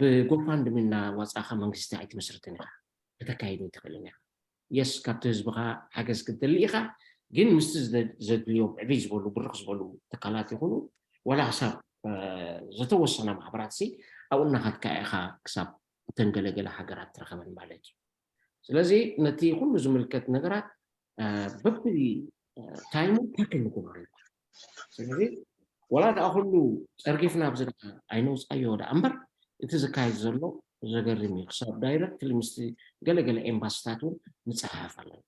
ብጎፋንድሚ እናዋፃእካ መንግስቲ ኣይትመስርትን ኢኻ፣ ከተካይድ ኣይትኽእልን ኢኻ። የስ ካብቲ ህዝብኻ ሓገዝ ክትደሊ ኢኻ፣ ግን ምስቲ ዘድልዮም ዕብይ ዝበሉ ብርኽ ዝበሉ ትካላት ይኹኑ ዋላ ክሳብ ዝተወሰና ማሕበራት ሲ ኣብኡ እናኸድካ ኢኻ ክሳብ እተን ገለገለ ሃገራት ትረኸበን ማለት እዩ። ስለዚ ነቲ ኩሉ ዝምልከት ነገራት በቢ ታይሙ ታክል ንግበረሉ። ስለዚ ወላ ደኣ ኩሉ ጸርጊፍና ኣብዚ ደኣ ኣይነውጻዮ ደኣ እምበር እቲ ዝካየድ ዘሎ ዘገርም እዩ። ክሳብ ዳይረክትሊ ምስቲ ገለገለ ኤምባሲታት እውን ንጸሓፍ ኣለና።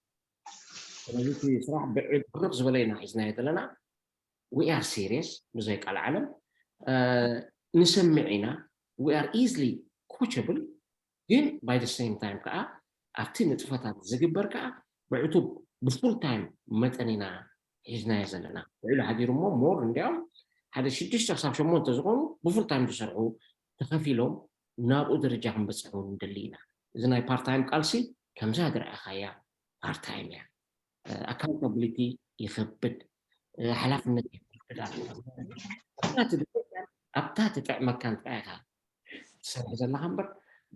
ስለዚ እቲ ስራሕ ብርኽ ዝበለ ኢና ሒዝናዮ ዘለና። We are serious ብዘይ ቃል ዓለም ንሰምዕ ኢና። We are easily coachable ግን by the same time ከዓ ኣብቲ ንጥፈታት ዝግበር ከዓ ብዕቱብ ብፉል ታይም መጠን ኢና ሒዝናዮ ዘለና። ውዕሉ ሓዲሩ እሞ ሞር እንዲያውም ሓደ ሽዱሽተ ክሳብ ሸሞንተ ዝኾኑ ብፉል ታይም ዝሰርሑ ተኸፊሎም ናብኡ ደረጃ ክንበፅሕ እውን ንደሊ ኢና። እዚ ናይ ፓርታይም ቃልሲ ከምዛ ዝረኣኻያ ፓርታይም እያ። ኣካውንታብሊቲ ይኸብድ፣ ሓላፍነት ይኸብድ ኣሎ። ኣብታ ትጥዕመካን ጥራይ ኢኻ ትሰርሕ ዘለኻ እምበር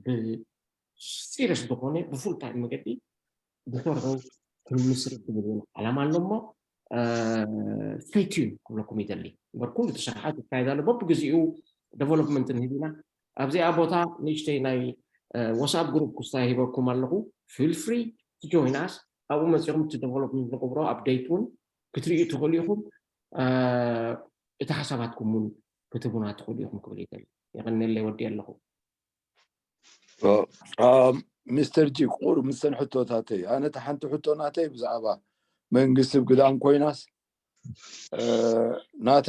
ብሲሪየስ ዝኾነ ብፉል ታይም መገዲ ብሰርሑ ክንምስርት ዝብል ዓላማ ኣሎ እሞ stay tuned ክብለኩም ይደሊ። እምበር ኩሉ እቲ ስራሓት ይካየድ ኣሎ። በብግዚኡ ዴቨሎፕመንት ንህብ ኢና። ኣብዚኣ ቦታ ንእሽተይ ናይ ዋትስኣፕ ግሩፕ ክስታይ ሂበኩም ኣለኹ። Feel free to join us። ኣብኡ መፂኹም እቲ ዴቨሎፕመንት ንገብሮ ኣፕዴት እውን ክትርእዩ ትኽእሉ ኢኹም። እቲ ሓሳባትኩም እውን ክትህቡና ትኽእሉ ኢኹም ክብል ይደሊ። የቐንየለይ ወዲ ኣለኹ። ሚስተር ጂ ቁሩብ ምስተን ሕቶታተይ ኣነ እቲ ሓንቲ ሕቶ ናተይ ብዛዕባ መንግስቲ ብግዳም ኮይናስ ናታ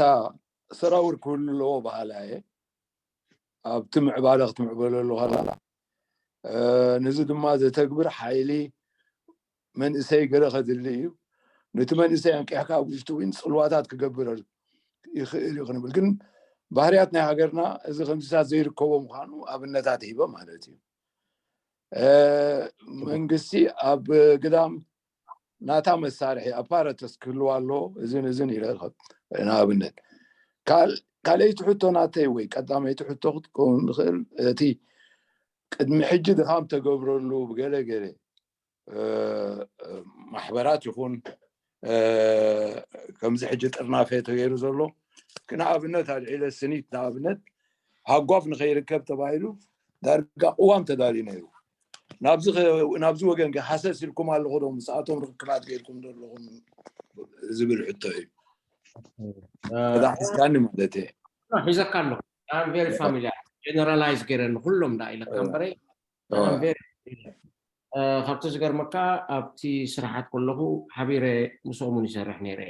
ሰራውር ክህሉ ኣለዎ በሃላ እየ። ኣብቲ ምዕባለ ክትምዕበለሉ ከላ ነዚ ድማ ዘተግብር ሓይሊ መንእሰይ ገለ ከድሊ እዩ። ነቲ መንእሰይ ኣንቂሕካ ኣብ ውሽጡ እውን ፅልዋታት ክገብር ይኽእል እዩ ክንብል ግን ባህርያት ናይ ሃገርና እዚ ከምዚታት ዘይርከቦ ምዃኑ ኣብነታት ሂበ ማለት እዩ። መንግስቲ ኣብ ግዳም ናታ መሳርሒ ኣፓረተስ ክህልዋ ኣለዎ። እዝን እዝን ኢለ ንኣብነት ካልኣይቲ ሕቶ ናተይ ወይ ቀዳመይቲ ሕቶ ክትከውን ንኽእል እቲ ቅድሚ ሕጂ ድኻም ተገብረሉ ብገለ ገለ ማሕበራት ይኹን ከምዚ ሕጂ ጥርናፈ ተገይሩ ዘሎ ንኣብነት ኣልዒለ ስኒት ንኣብነት ሃጓፍ ንኸይርከብ ተባሂሉ ዳርጋ ቅዋም ተዳልዩ ነይሩ። ናብዚ ወገን ከ ሃሰስ ኢልኩም ኣለኹ ዶ? ምስኣቶም ርክክባት ገይርኩም ዶ ኣለኹም ዝብል ሕቶ እዩ። እዛ ሒዝካኒ ማለት እየ። ሒዘካ ኣለኹ። I'm very familiar generalize ገይረ ንኩሎም ዳ ኢለካ እምበረ ካብቲ ዝገርመካ ኣብቲ ስራሓት ከለኹ ሓቢረ ምስኦም እውን ይሰርሕ ነይረ።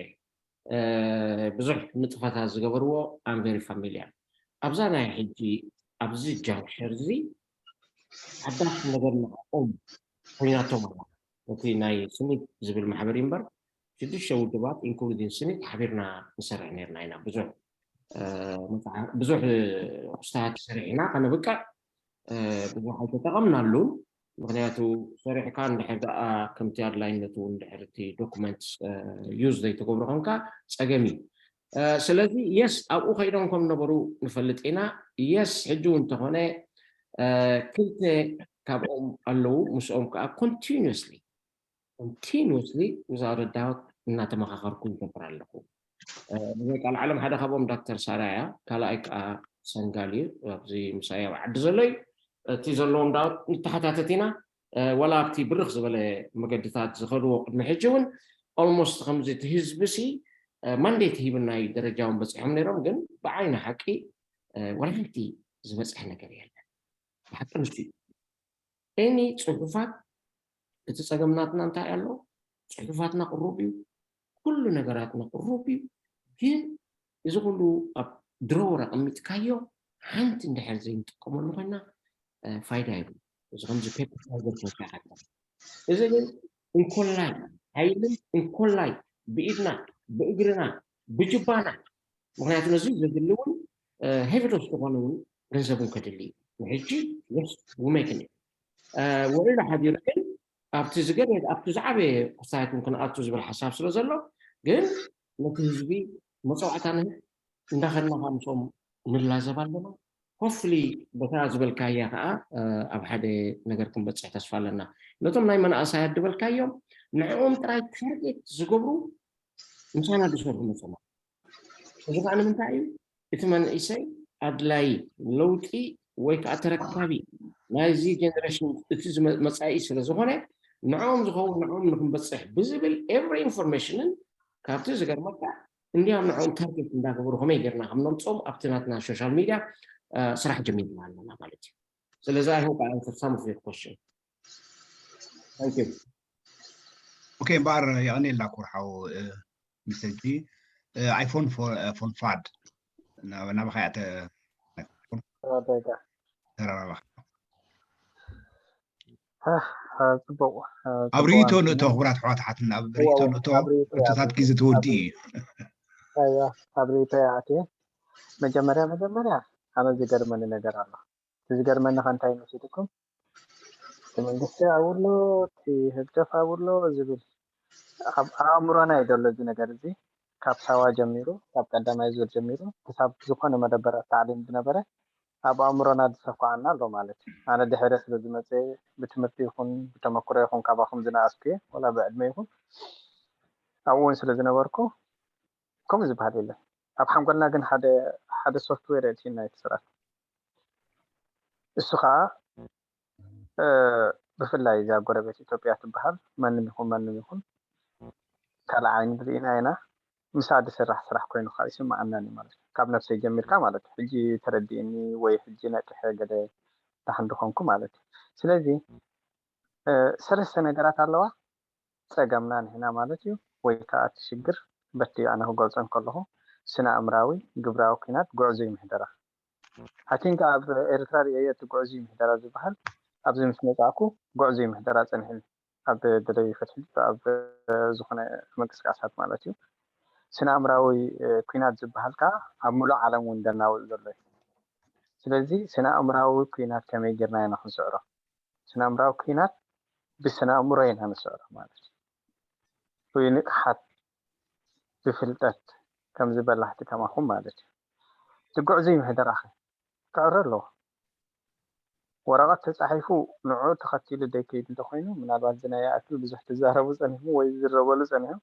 ብዙሕ ንጥፈታት ዝገበርዎ I'm very familiar። ኣብዛ ናይ ሕጂ ኣብዚ ጃንክሸር እዚ ሓዳሽ ነገር ንዕኦም ኮይናቶም ኣላ። እቲ ናይ ስኒት ዝብል ማሕበር እዩ እምበር ሽዱሽተ ውድባት ኢንክሉዲን ስኒት ሓቢርና ንሰርሕ ነርና ኢና። ብዙሕ ብዙሕ ክስታት ሰሪሕና ከነብቅዕ ብዙሕ ኣይተጠቐምናሉን። ምክንያቱ ሰሪሕካ እንድሕር ደኣ ከምቲ ኣድላይነቱ እንድሕር እቲ ዶኩመንት ዩዝ ዘይተገብሮ ኮንካ ፀገም እዩ። ስለዚ የስ ኣብኡ ከይዶም ከም ነበሩ ንፈልጥ ኢና። የስ ሕጂ እውን እንተኾነ ክልተ ካብኦም ኣለዉ፣ ምስኦም ከዓ ኮንቲኒስሊ ኮንቲኒስሊ ብዛዕባ ዳውት እናተመኻኸርኩ ይገብር ኣለኹ። ብዘይ ቃል ዓለም ሓደ ካብኦም ዳክተር ሳራ እያ፣ ካልኣይ ከዓ ሰንጋል እዩ። ኣብዚ ምሳይ ኣብ ዓዲ ዘሎ እዩ። እቲ ዘለዎም ዳውት ንተሓታተት ኢና። ወላ ኣብቲ ብርኽ ዝበለ መገድታት ዝኸድዎ ቅድሚ ሕጂ እውን ኦልሞስት ከምዚ እቲ ህዝቢ ሲ ማንዴት ሂብና እዩ ደረጃውን በፂሖም ነይሮም፣ ግን ብዓይኒ ሓቂ ወላ ሓንቲ ዝበፅሐ ነገር የለን። ብሓቂ ንሱ እዩ። ኤኒ ፅሑፋት እቲ ፀገምናትና እንታይ ኣሎ? ፅሑፋትና ቅሩብ እዩ፣ ኩሉ ነገራትና ቅሩብ እዩ። ግን እዚ ኩሉ ኣብ ድሮወር ኣቐሚጥካዮ ሓንቲ እንድሕር ዘይንጥቀመሉ ኮይና ፋይዳ የብሉ። እዚ ከምዚ ፔፐር ታይገር ተወሳካ እዚ ግን እንኮላይ ሓይልን እንኮላይ ብኢድና ብእግርና ብጅባና ምክንያቱ ነዚ ዘድሊ እውን ሄቪ ዶስ ዝኾነ እውን ገንዘብ እውን ከድሊ እዩ። ንሕጂ ውመይክን እዩ ውዒሉ ሓዲሩ ግን ኣብቲ ዝገደ ኣብቲ ዝዓበየ ክስታይት እውን ክንኣቱ ዝብል ሓሳብ ስለ ዘሎ ግን ነቲ ህዝቢ መፀዋዕታ ንህብ እንዳኸድና ከዓ ምስኦም ንላዘብ ኣለና። ሆፍሊ በታ ዝበልካያ ከዓ ኣብ ሓደ ነገር ክንበፅሕ ተስፋ ኣለና። ነቶም ናይ መናእሰያት ዝበልካዮም ንዕኦም ጥራይ ታርጌት ዝገብሩ ምሳና ዝሰርሑ መፅና እዚ ከዓ ንምንታይ እዩ? እቲ መንእሰይ ኣድላይ ለውጢ ወይ ከዓ ተረካቢ ናይዚ ጀነሬሽን እቲ መፃኢ ስለ ዝኾነ ንዕኦም ዝኸውን ንዕኦም ንክንበፅሕ ብዝብል ኤቭሪ ኢንፎርሜሽንን ካብቲ ዝገርመካ እንዲያም ንዕኦም ታርጌት እንዳገበሩ ከመይ ጌርና ከም ነምፅኦም ኣብቲ ናትና ሶሻል ሚድያ ስራሕ ጀሚርና ኣለና ማለት እዩ። ስለዚ I hope I answered some of your question. Thank you. ኦኬ እምበኣር የቐኔልና ኩርሓው ሚስተር ጂ ኣይፎን ፎን ፋድ ናባኻ እያ ተራራባ ጽቡቅ ኣብ ርእይቶ ንእቶ ክቡራት ኣሕዋት ኣሓትና ኣብ ርእይቶ ንእቶ ሕቶታት ግዜ ተወዲ እዩ ኣብ ርእይቶ ይኣትየ መጀመርያ መጀመርያ ኣነ ዝገርመኒ ነገር ኣሎ እቲ ዝገርመኒ ከ እንታይ መሲልኩም እቲ መንግስቲ ኣብሎ እቲ ህግደፍ ኣብሎ ዝብል ኣብ ኣእምሮና እዩ ዘሎ እዚ ነገር እዚ ካብ ሳዋ ጀሚሩ ካብ ቀዳማይ ዙር ጀሚሩ ክሳብ ዝኾነ መደበራት ታዕሊም ዝነበረ ኣብ ኣእምሮና ዝሰኳዓና ኣሎ ማለት እዩ ኣነ ድሕረ ስለ ዝመፀ ብትምህርቲ ይኹን ብተመክሮ ይኹን ካባኹም ዝነኣስኩ እየ ወላ ብዕድመ ይኹን ኣብኡ እውን ስለ ዝነበርኩ ከምኡ ዝበሃል የለን ኣብ ሓንጎልና ግን ሓደ ሓደ ሶፍትዌር የእትዩና እቲ ስርዓት እሱ ከዓ ብፍላይ እዚኣ ጎረቤት ኢትዮጵያ ትበሃል ማንም ይኹን ማንም ይኹን ካልእ ዓይኒ ርኢና ኢና ምሳ ዝስራሕ ስራሕ ኮይኑ ከዓ ይስምዓናን እዩ ማለት እዩ ካብ ነብሰይ ጀሚርካ ማለት እዩ ሕጂ ተረዲእኒ ወይ ሕጂ ነቂሐ ገለ ዳሕን ድኾንኩ ማለት እዩ ስለዚ ሰለስተ ነገራት ኣለዋ ጸገምና ንሕና ማለት እዩ ወይ ከዓ እቲ ሽግር በቲ ኣነ ክገልጾ እንከለኹ ስነ ኣእምራዊ ግብራዊ ኩናት ጉዕዞ ይምሕደራ I think ኣብ ኤርትራ ርእየዮ እቲ ጉዕዞ ይምሕደራ ዝበሃል ኣብዚ ምስ መጻእኩ ጉዕዞ ይምሕደራ ጸኒሕኒ ኣብ ደለዩ ፍትሒ ኣብ ዝኾነ ምንቅስቃሳት ማለት እዩ ስነ ኣእምራዊ ኩናት ዝበሃል ከዓ ኣብ ምሉእ ዓለም እውን ደናውእ ዘሎ እዩ ስለዚ ስነ ኣእምራዊ ኩናት ከመይ ጌርና ኢና ክንስዕሮ ስነ ኣእምራዊ ኩናት ብስነ ኣእምሮ ኢና ንስዕሮ ማለት እዩ። ወይ ንቕሓት ብፍልጠት ከምዚ በላሕቲ ከማኹም ማለት እዩ። እቲ ጉዕዞ ይምሕደራኸ ክዕረ ኣለዎ። ወረቐት ተፃሒፉ ንዑ ተኸቲሉ ደይከይድ እንተኾይኑ ምናልባት እዚ ናይ ይኣክል ብዙሕ ትዛረቡ ፀኒኹም ወይ ዝዝረበሉ ፀኒሑ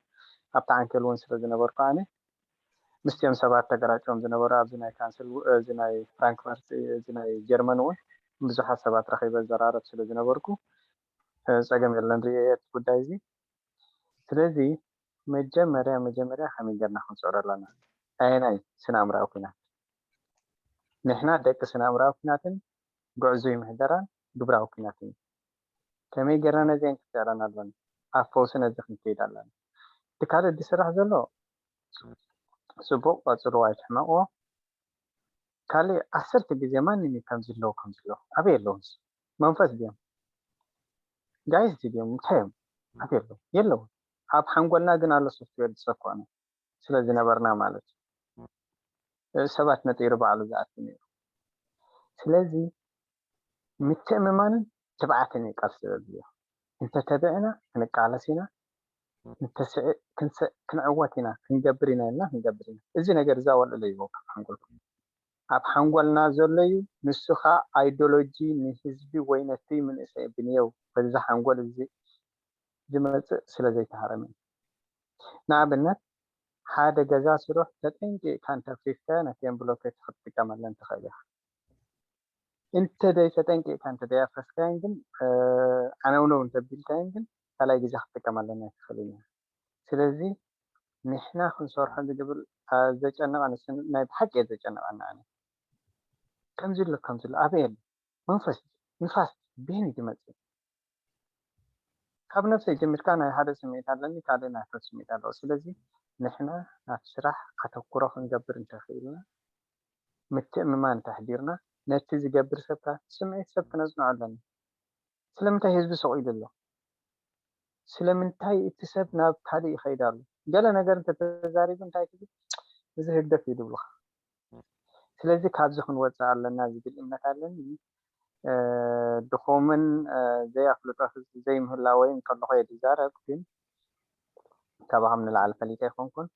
ኣብቲ ዓንኬል እውን ስለ ዝነበርኩ ኣነ ምስቲኦም ሰባት ተገራጭዮም ዝነበሩ ኣብዚ ናይ ካንስል እዚ ናይ ፍራንክፈርት እዚ ናይ ጀርመን እውን ብዙሓት ሰባት ረኺበ ዘራረብ ስለ ዝነበርኩ ፀገም የለን ርእየ እቲ ጉዳይ እዚ ስለዚ መጀመርያ መጀመርያ ከመይ ጌርና ክንፅዕሮ ኣለና ኣየናይ ስነ ኣእምራዊ ኩናት ንሕና ደቂ ስነ ኣእምራዊ ኩናትን ጉዕዞ ይምህደራን ግብራዊ ኩናትን እዩ ከመይ ጌርና ነዚአን ክፅዕረን ኣለና ኣብ ፈውሲ ነዚ ክንከይድ ኣለና እቲ ካልእ ዝስራሕ ዘሎ ፅቡቅ ቀፅልዎ ኣይትሕመቅዎ ካልእ ዓሰርተ ግዜ ማንም እዩ ከምዚ ኣለዎ ከምዚ ኣለዎ ኣበይ ኣለዉ መንፈስ ድዮም ጋይስ ድዮም እንታይ እዮም ኣበይ ኣለዉ የለዉ ኣብ ሓንጎልና ግን ኣሎ ሶፍትዌር ዝሰኮነ ስለ ዝነበርና ማለት እዩ ሰባት ነጢሩ ባዕሉ ዝኣቱ ነይሩ ስለዚ ምትእምማንን ትብዓትን እዩ ቃልሲ ዘድልዮ እንተተብዕና ክንቃለስ ኢና ክንዕወት ኢና፣ ክንገብር ኢና ኢልና ክንገብር ኢና። እዚ ነገር እዚ ኣወልዕለይዎ ካብ ሓንጎልኩም። ኣብ ሓንጎልና ዘሎ እዩ። ንሱ ከዓ ኣይዲዮሎጂ ንህዝቢ ወይ ነቲ ምንእሰይ ብንየው በዚ ሓንጎል እዚ ዝመፅእ ስለ ዘይተሃረመ እዩ። ንኣብነት ሓደ ገዛ ስሩሕ ተጠንቂቕካ እንተፍሪስካዮ ነተን ብሎኬት ክትጥቀመለን ትኽእል ኢኻ። እንተ ደይ ተጠንቂቕካ እንተ ደይ ኣፍረስካየን ግን ዓነውነው እንተቢልካየን ግን ካልኣይ ግዜ ክትጥቀመለን ኣይትኽእልን ኢኻ። ስለዚ ንሕና ክንሰርሖ ዝግብል ዘጨነቐ ናይ ብሓቂ እየ ዘጨነቐና ኣነ ከምዚ ኣሎ ከምዚ ኣሎ ኣበይ ኣሎ መንፈስ ንፋስ ቤን እዩ ዝመፅእ ካብ ነብሰይ ጀሚርካ ናይ ሓደ ስምዒት ኣለኒ ካልእ ናይ ሓደ ስምዒት ኣለዎ ስለዚ ንሕና ናብ ስራሕ ኣተኩሮ ክንገብር እንተኽኢልና ምትእምማን እንተሕዲርና ነቲ ዝገብር ሰብካ ስምዒት ሰብ ክነፅንዖ ኣለና ስለምንታይ ህዝቢ ስቕ ኢሉ ኣሎ ስለምንታይ እቲ ሰብ ናብ ካልእ ይኸይድ ኣሎ ገለ ነገር እንተተዛሪቡ እንታይ ትብል እዚ ህግደፍ እዩ ዝብሉኻ ስለዚ ካብዚ ክንወፅእ ኣለና ዝብል እምነት ኣለኒ ድኹምን ዘይኣፍልጦ ህዝቢ ዘይምህላወይ እንከለኹ እየ ዝዛረብ ግን ካባኹም ንላዕሊ ፈሊጠ ኣይኮንኩን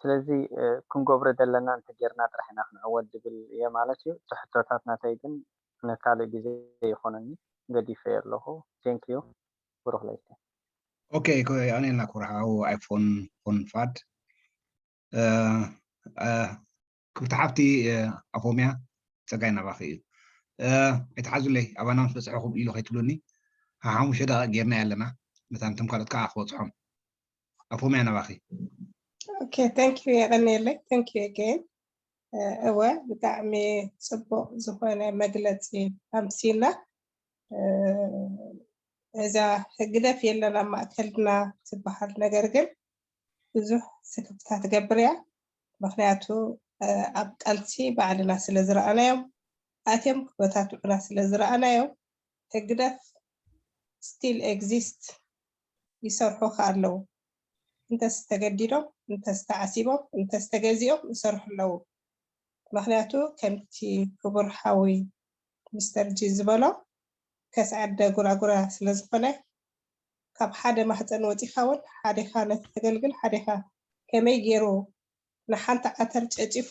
ስለዚ ክንገብሮ ዘለና እንተጌርና ጥራሕ ኢና ክንዕወት ዝብል እየ ማለት እዩ እቲ ሕቶታት ናተይ ግን ንካልእ ግዜ ይኾነኒ ገዲፈ ኣለኹ thank you ብሩኽ ለይቲ ኦኬ የቐንየልና ክቡር ሓው ኣይፎን ፎን ፋድ ክብርቲ ሓፍቲ ኣፎምያ ፀጋይ ናባኺ እዩ ኣይትሓዙለይ ኣባና ምስ በፅሐኹም ኢሉ ከይትብሉኒ ሓሙሽተ ደቂቕ ጌርና ኣለና መታን እቶም ካልኦት ከዓ ክበፅሖም ኣፎምያ ናባኺ okay thank you የቐንየለይ thank you again እወ ብጣዕሚ ፅቡቕ ዝኾነ መግለፂ ኣምሲና እዛ ህግደፍ የለን ኣብ ማእከልና ትበሃል ነገር ግን ብዙሕ ስክፍታ ትገብር እያ ምክንያቱ ኣብ ቃልሲ ባዕልና ስለ ዝረኣናዮም ኣትዮም ክበታትዑና ስለ ዝረኣናዮም ህግደፍ still exist ይሰርሑ ከ ኣለዉ እንተስ ተገዲዶም እንተስ ተዓሲቦም እንተስ ተገዚኦም ይሰርሑ ኣለዉ ምክንያቱ ከምቲ ክቡር ሓዊ ሚስተር ጂ ዝበሎ ከስዓደ ጉራጉራ ስለ ዝኾነ ካብ ሓደ ማህፀን ወፂኻ እውን ሓዴኻ ነቲ ተገልግል ሓዴኻ ከመይ ገይሩ ንሓንቲ ዓተር ጨጪፉ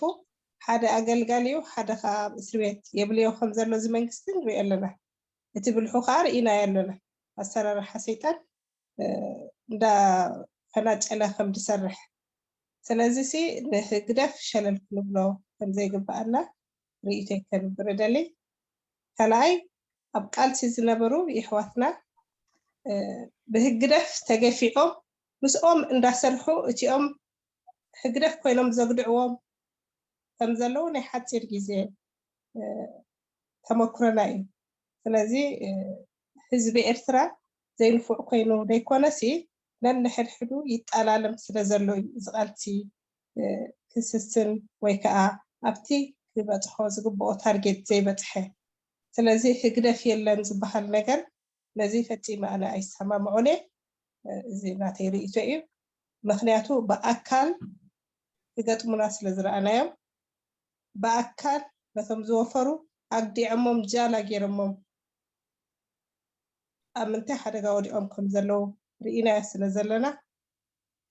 ሓደ ኣገልጋሊኡ ሓደ ከዓ ኣብ እስሪ ቤት የብልዮ ከም ዘሎ እዚ መንግስቲ ንሪኦ ኣለና እቲ ብልሑ ከዓ ርኢናዮ ኣለና ኣሰራርሓ ሰይጣን እንዳፈናጨለ ከም ዝሰርሕ ስለዚ ሲ ንህግደፍ ሸለል ክንብሎ ከም ዘይግበኣና ርእይቶይ ከንብር እደሊ ካልኣይ ኣብ ቃልሲ ዝነበሩ የሕዋትና ብህግደፍ ተገፊዖም ምስኦም እንዳሰርሑ እቲኦም ህግደፍ ኮይኖም ዘግድዕዎም ከም ዘለዉ ናይ ሓፂር ግዜ ተመክሮና እዩ ስለዚ ህዝቢ ኤርትራ ዘይንፉዕ ኮይኑ ዘይኮነሲ ነንሕድሕዱ ይጠላለም ስለ ዘሎ እዩ እዚ ቃልሲ ክስስን ወይ ከዓ ኣብቲ ክበፅሖ ዝግብኦ ታርጌት ዘይበፅሐ ስለዚ ህግደፍ የለን ዝበሃል ነገር ነዚ ፈፂመ ኣነ ኣይሰማምዖን እየ እዚ ናተይ ርእይቶ እዩ ምክንያቱ ብኣካል ክገጥሙና ስለ ዝረኣናዮም ብኣካል ነቶም ዝወፈሩ ኣግዲዖሞም ጃላ ገይሮሞም ኣብ ምንታይ ሓደጋ ወዲቖም ከም ዘለዉ ርኢናዮ ስለ ዘለና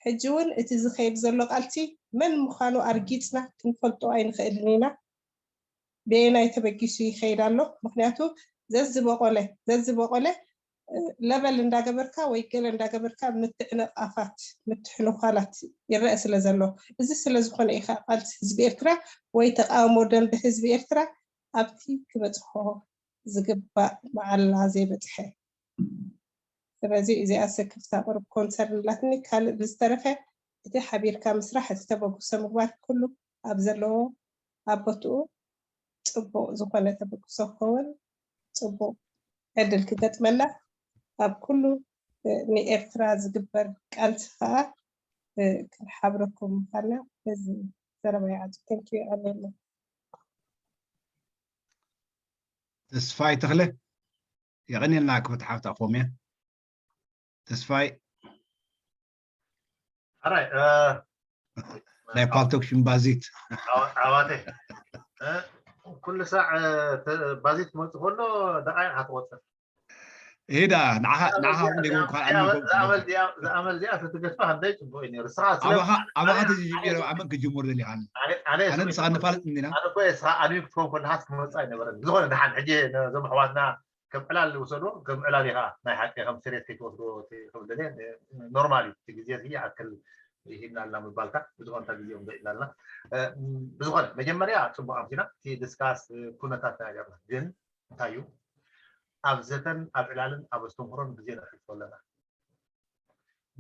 ሕጂ እውን እቲ ዝኸይድ ዘሎ ቃልሲ መን ምዃኑ ኣርጊፅና ክንፈልጦ ኣይንኽእልን ኢና በየናይ ተበጊሱ ይኸይድ ኣሎ ምክንያቱ ዘዝበቆለ ዘዝበቆለ ለበል እንዳገበርካ ወይ ገለ እንዳገበርካ ምትዕንቓፋት ምትሕንኳላት ይረአ ስለ ዘሎ እዚ ስለ ዝኾነ ኢኻ ቃልሲ ህዝቢ ኤርትራ ወይ ተቃውሞ ደንበ ህዝቢ ኤርትራ ኣብቲ ክበፅሖ ዝግባእ መዓላ ዘይበፅሐ ስለዚ እዚኣ ስክፍታ ቁሩብ ኮንሰርን ኣላትኒ ካልእ ብዝተረፈ እቲ ሓቢርካ ምስራሕ እቲ ተበግሶ ምግባር ኩሉ ኣብ ዘለዎ ኣብ ቦትኡ ፅቡቕ ዝኾነ ተበግሶ ክኸውን ፅቡቕ ዕድል ክገጥመና ኣብ ኩሉ ንኤርትራ ዝግበር ቃልሲ ከዓ ክንሓብረኩም ምዃንና በዚ ዘረባ ይዓፁ ተንኪዩ ኣለና ተስፋይ ተኽለ የቐንየልና ክብርቲ ሓፍቲ ኣፎምያ ተስፋይ ኣራይ ናይ ፓልቶክ ሽምባዚት ዓባተ ኩሉ ሳዕ ባዚት መፁ ከሎ ደቃይቅ ሃትቆፅር እሄዳ ንዓኻ ንዓኻ እውን ደገም እኳ ኣሚንኩም ዝኣመል እዚኣ ትገድፋ ክንደይ ፅቡቅ እዩ ነይሩ። ንስኻ ስለ ኣባኻ ኣባኻ ተጀሚረ ኣመን ክጅምር ደሊኻኒ። ኣነ ኣነ ኣነ ንስኻ ንፋለጥ እንዲና። ኣነ እኮ ስኻ ኣድሚን ክትከውን ከለኻስ ክመፅእ ኣይነበረን። ብዝኾነ ደሓን ሕጂ ነዞም ኣሕዋትና ከም ዕላል ውሰዶ ከም ዕላል ኢኻ ናይ ሓቂ ከም ስሬት ከይትወስዶ ክብል ደልየ ኖርማል እዩ። እቲ ግዜ እዚ ይኣክል ይሂብና ኣለና ምባልካ ብዝኾነ እንታይ ግዜኦም ዘኢልና ኣለና። ብዝኾነ መጀመርያ ፅቡቅ ኣምሲና እቲ ድስካስ ኩነታት ተነገርና ግን እንታይ እዩ ኣብ ዘተን ኣብ ዕላልን ኣብ ኣስተምህሮን ግዜ ነሕልፎ ኣለና።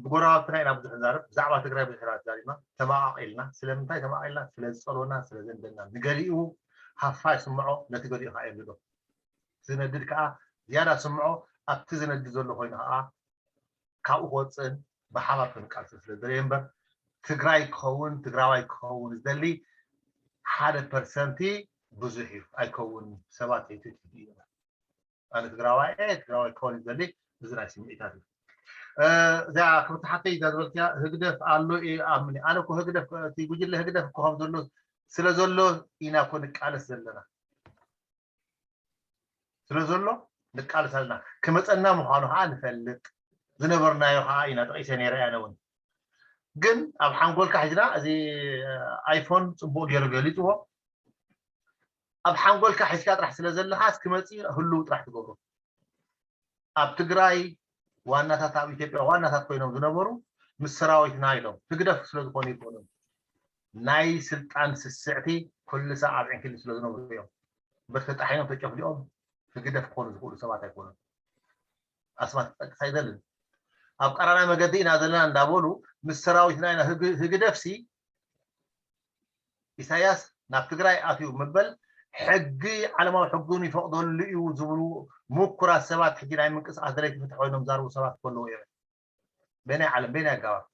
ብጎረባብትና ኢና ብዙሕ ንዛረብ። ብዛዕባ ትግራይ ብዙሕ ኢና ተዛሪብና፣ ተመቓቒልና። ስለምንታይ ተመቓቒልና? ስለ ዝፀልወና፣ ስለ ዘንደና። ንገሊኡ ሃፋ ይስምዖ፣ ነቲ ገሊኡ ከዓ የንድዶ። ዝነድድ ከዓ ዝያዳ ስምዖ፣ ኣብቲ ዝነድድ ዘሎ ኮይኑ ከዓ ካብኡ ክወፅእን ብሓባር ክንቃልስን ስለ ዝደለየ እምበር ትግራይ ክኸውን ትግራዋይ ክኸውን ዝደሊ ሓደ ፐርሰንቲ ብዙሕ እዩ ኣይከውን ሰባት ኣይትትዩ ኣነ ትግራዋይ እየ ትግራዋይ ክኸውን እዩ ዝደሊ እዚ ናይ ስምዒታት እዩ እዚኣ ክብርቲ ሓተይ እዛ ዝበልክያ ህግደፍ ኣሎ እየ ኣምን ኣነ እኮ ህግደፍ እቲ ጉጅለ ህግደፍ እኮ ከም ዘሎ ስለ ዘሎ ኢና እኮ ንቃለስ ዘለና ስለ ዘሎ ንቃለስ ኣለና ክመፀና ምዃኑ ከዓ ንፈልጥ ዝነበርናዮ ከዓ ኢና ጠቂሰ ነይረ ኣነ እውን ግን ኣብ ሓንጎልካ ሒዝና እዚ ኣይፎን ፅቡቅ ገይሩ ገሊፅዎ ኣብ ሓንጎልካ ሒዝካ ጥራሕ ስለ ዘለኻስ ክመፅእ ህልው ጥራሕ ትገብሮ ኣብ ትግራይ ዋናታት ኣብ ኢትዮጵያ ዋናታት ኮይኖም ዝነበሩ ምስ ሰራዊትና ኢሎም ህግደፍ ስለዝኾኑ ይኮኑ ናይ ስልጣን ስስዕቲ ኩሉ ሰብ ኣብ ዕንክሊ ስለዝነብሩ እዮም እምበር ተጣሒኖም ተጨፍሊቆም ህግደፍ ክኾኑ ዝኽእሉ ሰባት ኣይኮኑን ኣስማት ክጠቅስ ኣይደልን ኣብ ቀራና መገዲ ኢና ዘለና እንዳበሉ ምስ ሰራዊትና ኢና ህግደፍሲ ኢሳያስ ናብ ትግራይ ኣትዩ ምበል ሕጊ ዓለማዊ ሕጉን ይፈቕደሉ እዩ ዝብሉ ምኩራት ሰባት ሕጂ ናይ ምንቅስቃስ ደለይቲ ፍትሒ ኮይኖም ዛርቡ ሰባት ከለዉ እዮም በናይ ዓለም በናይ ኣጋባብ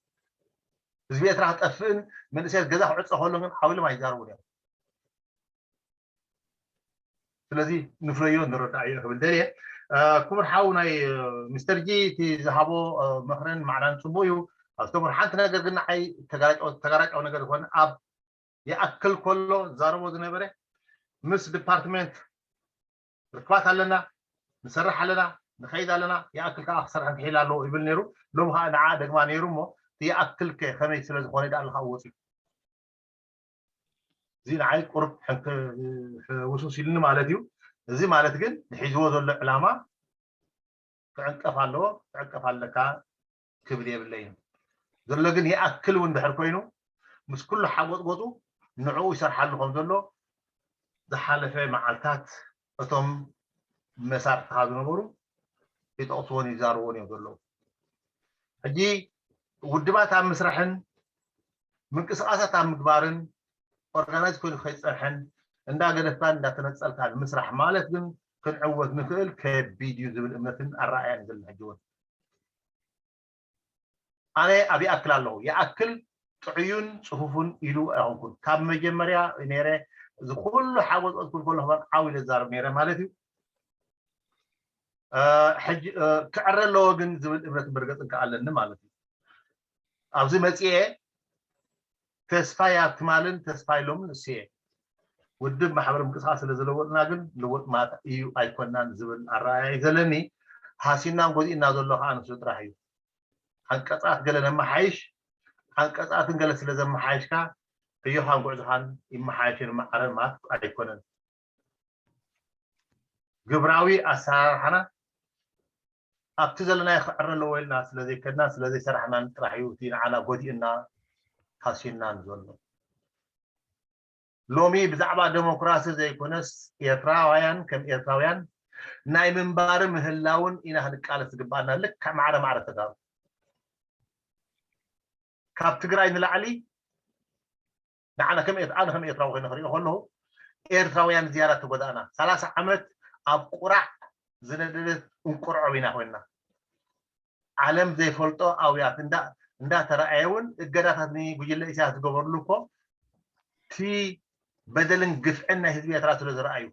ህዝቢ ኤርትራ ክጠፍእን መንእሰያት ገዛ ክዕፀ ከሎ ግን ዓው ኢሎም ኣይዛርቡን እዮም ስለዚ ንፍለዮ ንረዳእዮ ክብል ደልየ ክቡር ሓው ናይ ሚስተር ጂ እቲ ዝሃቦ ምኽርን ማዕዳን ፅቡቅ እዩ ኣስተምር ሓንቲ ነገር ግን ንዓይ ተጋራጫዊ ነገር ዝኾነ ኣብ ይኣክል ከሎ ዛረቦ ዝነበረ ምስ ዲፓርትመንት ርክባት ኣለና ንሰርሕ ኣለና ንኸይድ ኣለና ይኣክል ከዓ ክሰርሕ ክሒል ኣለዎ ይብል ነይሩ ሎም ከዓ ንዓ ደግማ ነይሩ እሞ ይኣክል ከ ከመይ ስለ ዝኾነ ዳ ኣለካ ወፂኡ እዚ ንዓይ ቁርብ ውስውስ ኢልኒ ማለት እዩ እዚ ማለት ግን ንሒዝዎ ዘሎ ዕላማ ክዕንቀፍ ኣለዎ ክዕንቀፍ ኣለካ ክብል የብለይን ዘሎ ግን ይኣክል እውን ድሕር ኮይኑ ምስ ኩሉ ሓጎጥጎጡ ንዕኡ ይሰርሓሉ ከም ዘሎ ዝሓለፈ መዓልታት እቶም መሳርሕትኻ ዝነበሩ ይጠቕስዎን ይዛርብዎን እዮም ዘለዉ ሕጂ ውድባት ኣብ ምስራሕን ምንቅስቃሳት ኣብ ምግባርን ኦርጋናይዝ ኮይኑ ከይፀንሐን እንዳገደፍካን እንዳተነፀልካን ምስራሕ ማለት ግን ክንዕወት ንክእል ከቢድ እዩ ዝብል እምነትን ኣረኣያን ዘሎ ሕጂ እውን ኣነ ኣብ ይኣክል ኣለኹ ይኣክል ጥዑዩን ፅፉፉን ኢሉ ኣይኮንኩን ካብ መጀመርያ ነረ እዚ ኩሉ ሓጎስ ቀልኩል ከሎ ክበን ዓው ኢለ ዛረብ ነረ ማለት እዩ ሕጂ ክዕረ ኣለዎ ግን ዝብል እምነት መርገፅን ከኣለኒ ማለት እዩ ኣብዚ መፅኤ ተስፋ ያትማልን ተስፋ ኢሎምን እሱ እየ ውድብ ማሕበር ምንቅስቃስ ስለ ዝለወጥና ግን ልውጥ ማት እዩ ኣይኮናን ዝብል ኣረኣያ እዩ ዘለኒ ሃሲናን ጎዲእና ዘሎ ከዓ ንሱ ጥራሕ እዩ ዓንቀፃት ገለ ነመሓይሽ ዓንቀፃትን ገለ ስለ ዘመሓይሽካ ዕዮኻን ጉዕዞኻን ይመሓየሽን መዓረን ማለት ኣይኮነን ግብራዊ ኣሰራርሓና ኣብቲ ዘለናዮ ክዕረ ኣለዎ ኢልና ስለዘይከድና ስለዘይሰራሕናን ጥራሕ እዩ እቲ ንዓና ጎዲእና ሃሲናን ዘሎ ሎሚ ብዛዕባ ደሞክራሲ ዘይኮነስ ኤርትራውያን ከም ኤርትራውያን ናይ ምንባር ምህላውን ኢና ክንቃለስ ዝግባኣና ልክዕ ማዕረ ማዕረ ተጋሩ ካብ ትግራይ ንላዕሊ ንዓና ከም ኣነ ከም ኤርትራዊ ኮይነ ክሪኦ ከለኹ ኤርትራውያን ዝያዳ ተጎዳእና ሰላሳ ዓመት ኣብ ቁራዕ ዝነደደት እንቁርዖ ኢና ኮይና ዓለም ዘይፈልጦ ኣውያት እንዳተረኣየ እውን እገዳታት ንጉጅለ ኢሳያስ ዝገበርሉ እኮ እቲ በደልን ግፍዕን ናይ ህዝቢ ኤርትራ ስለ ዝረኣዩ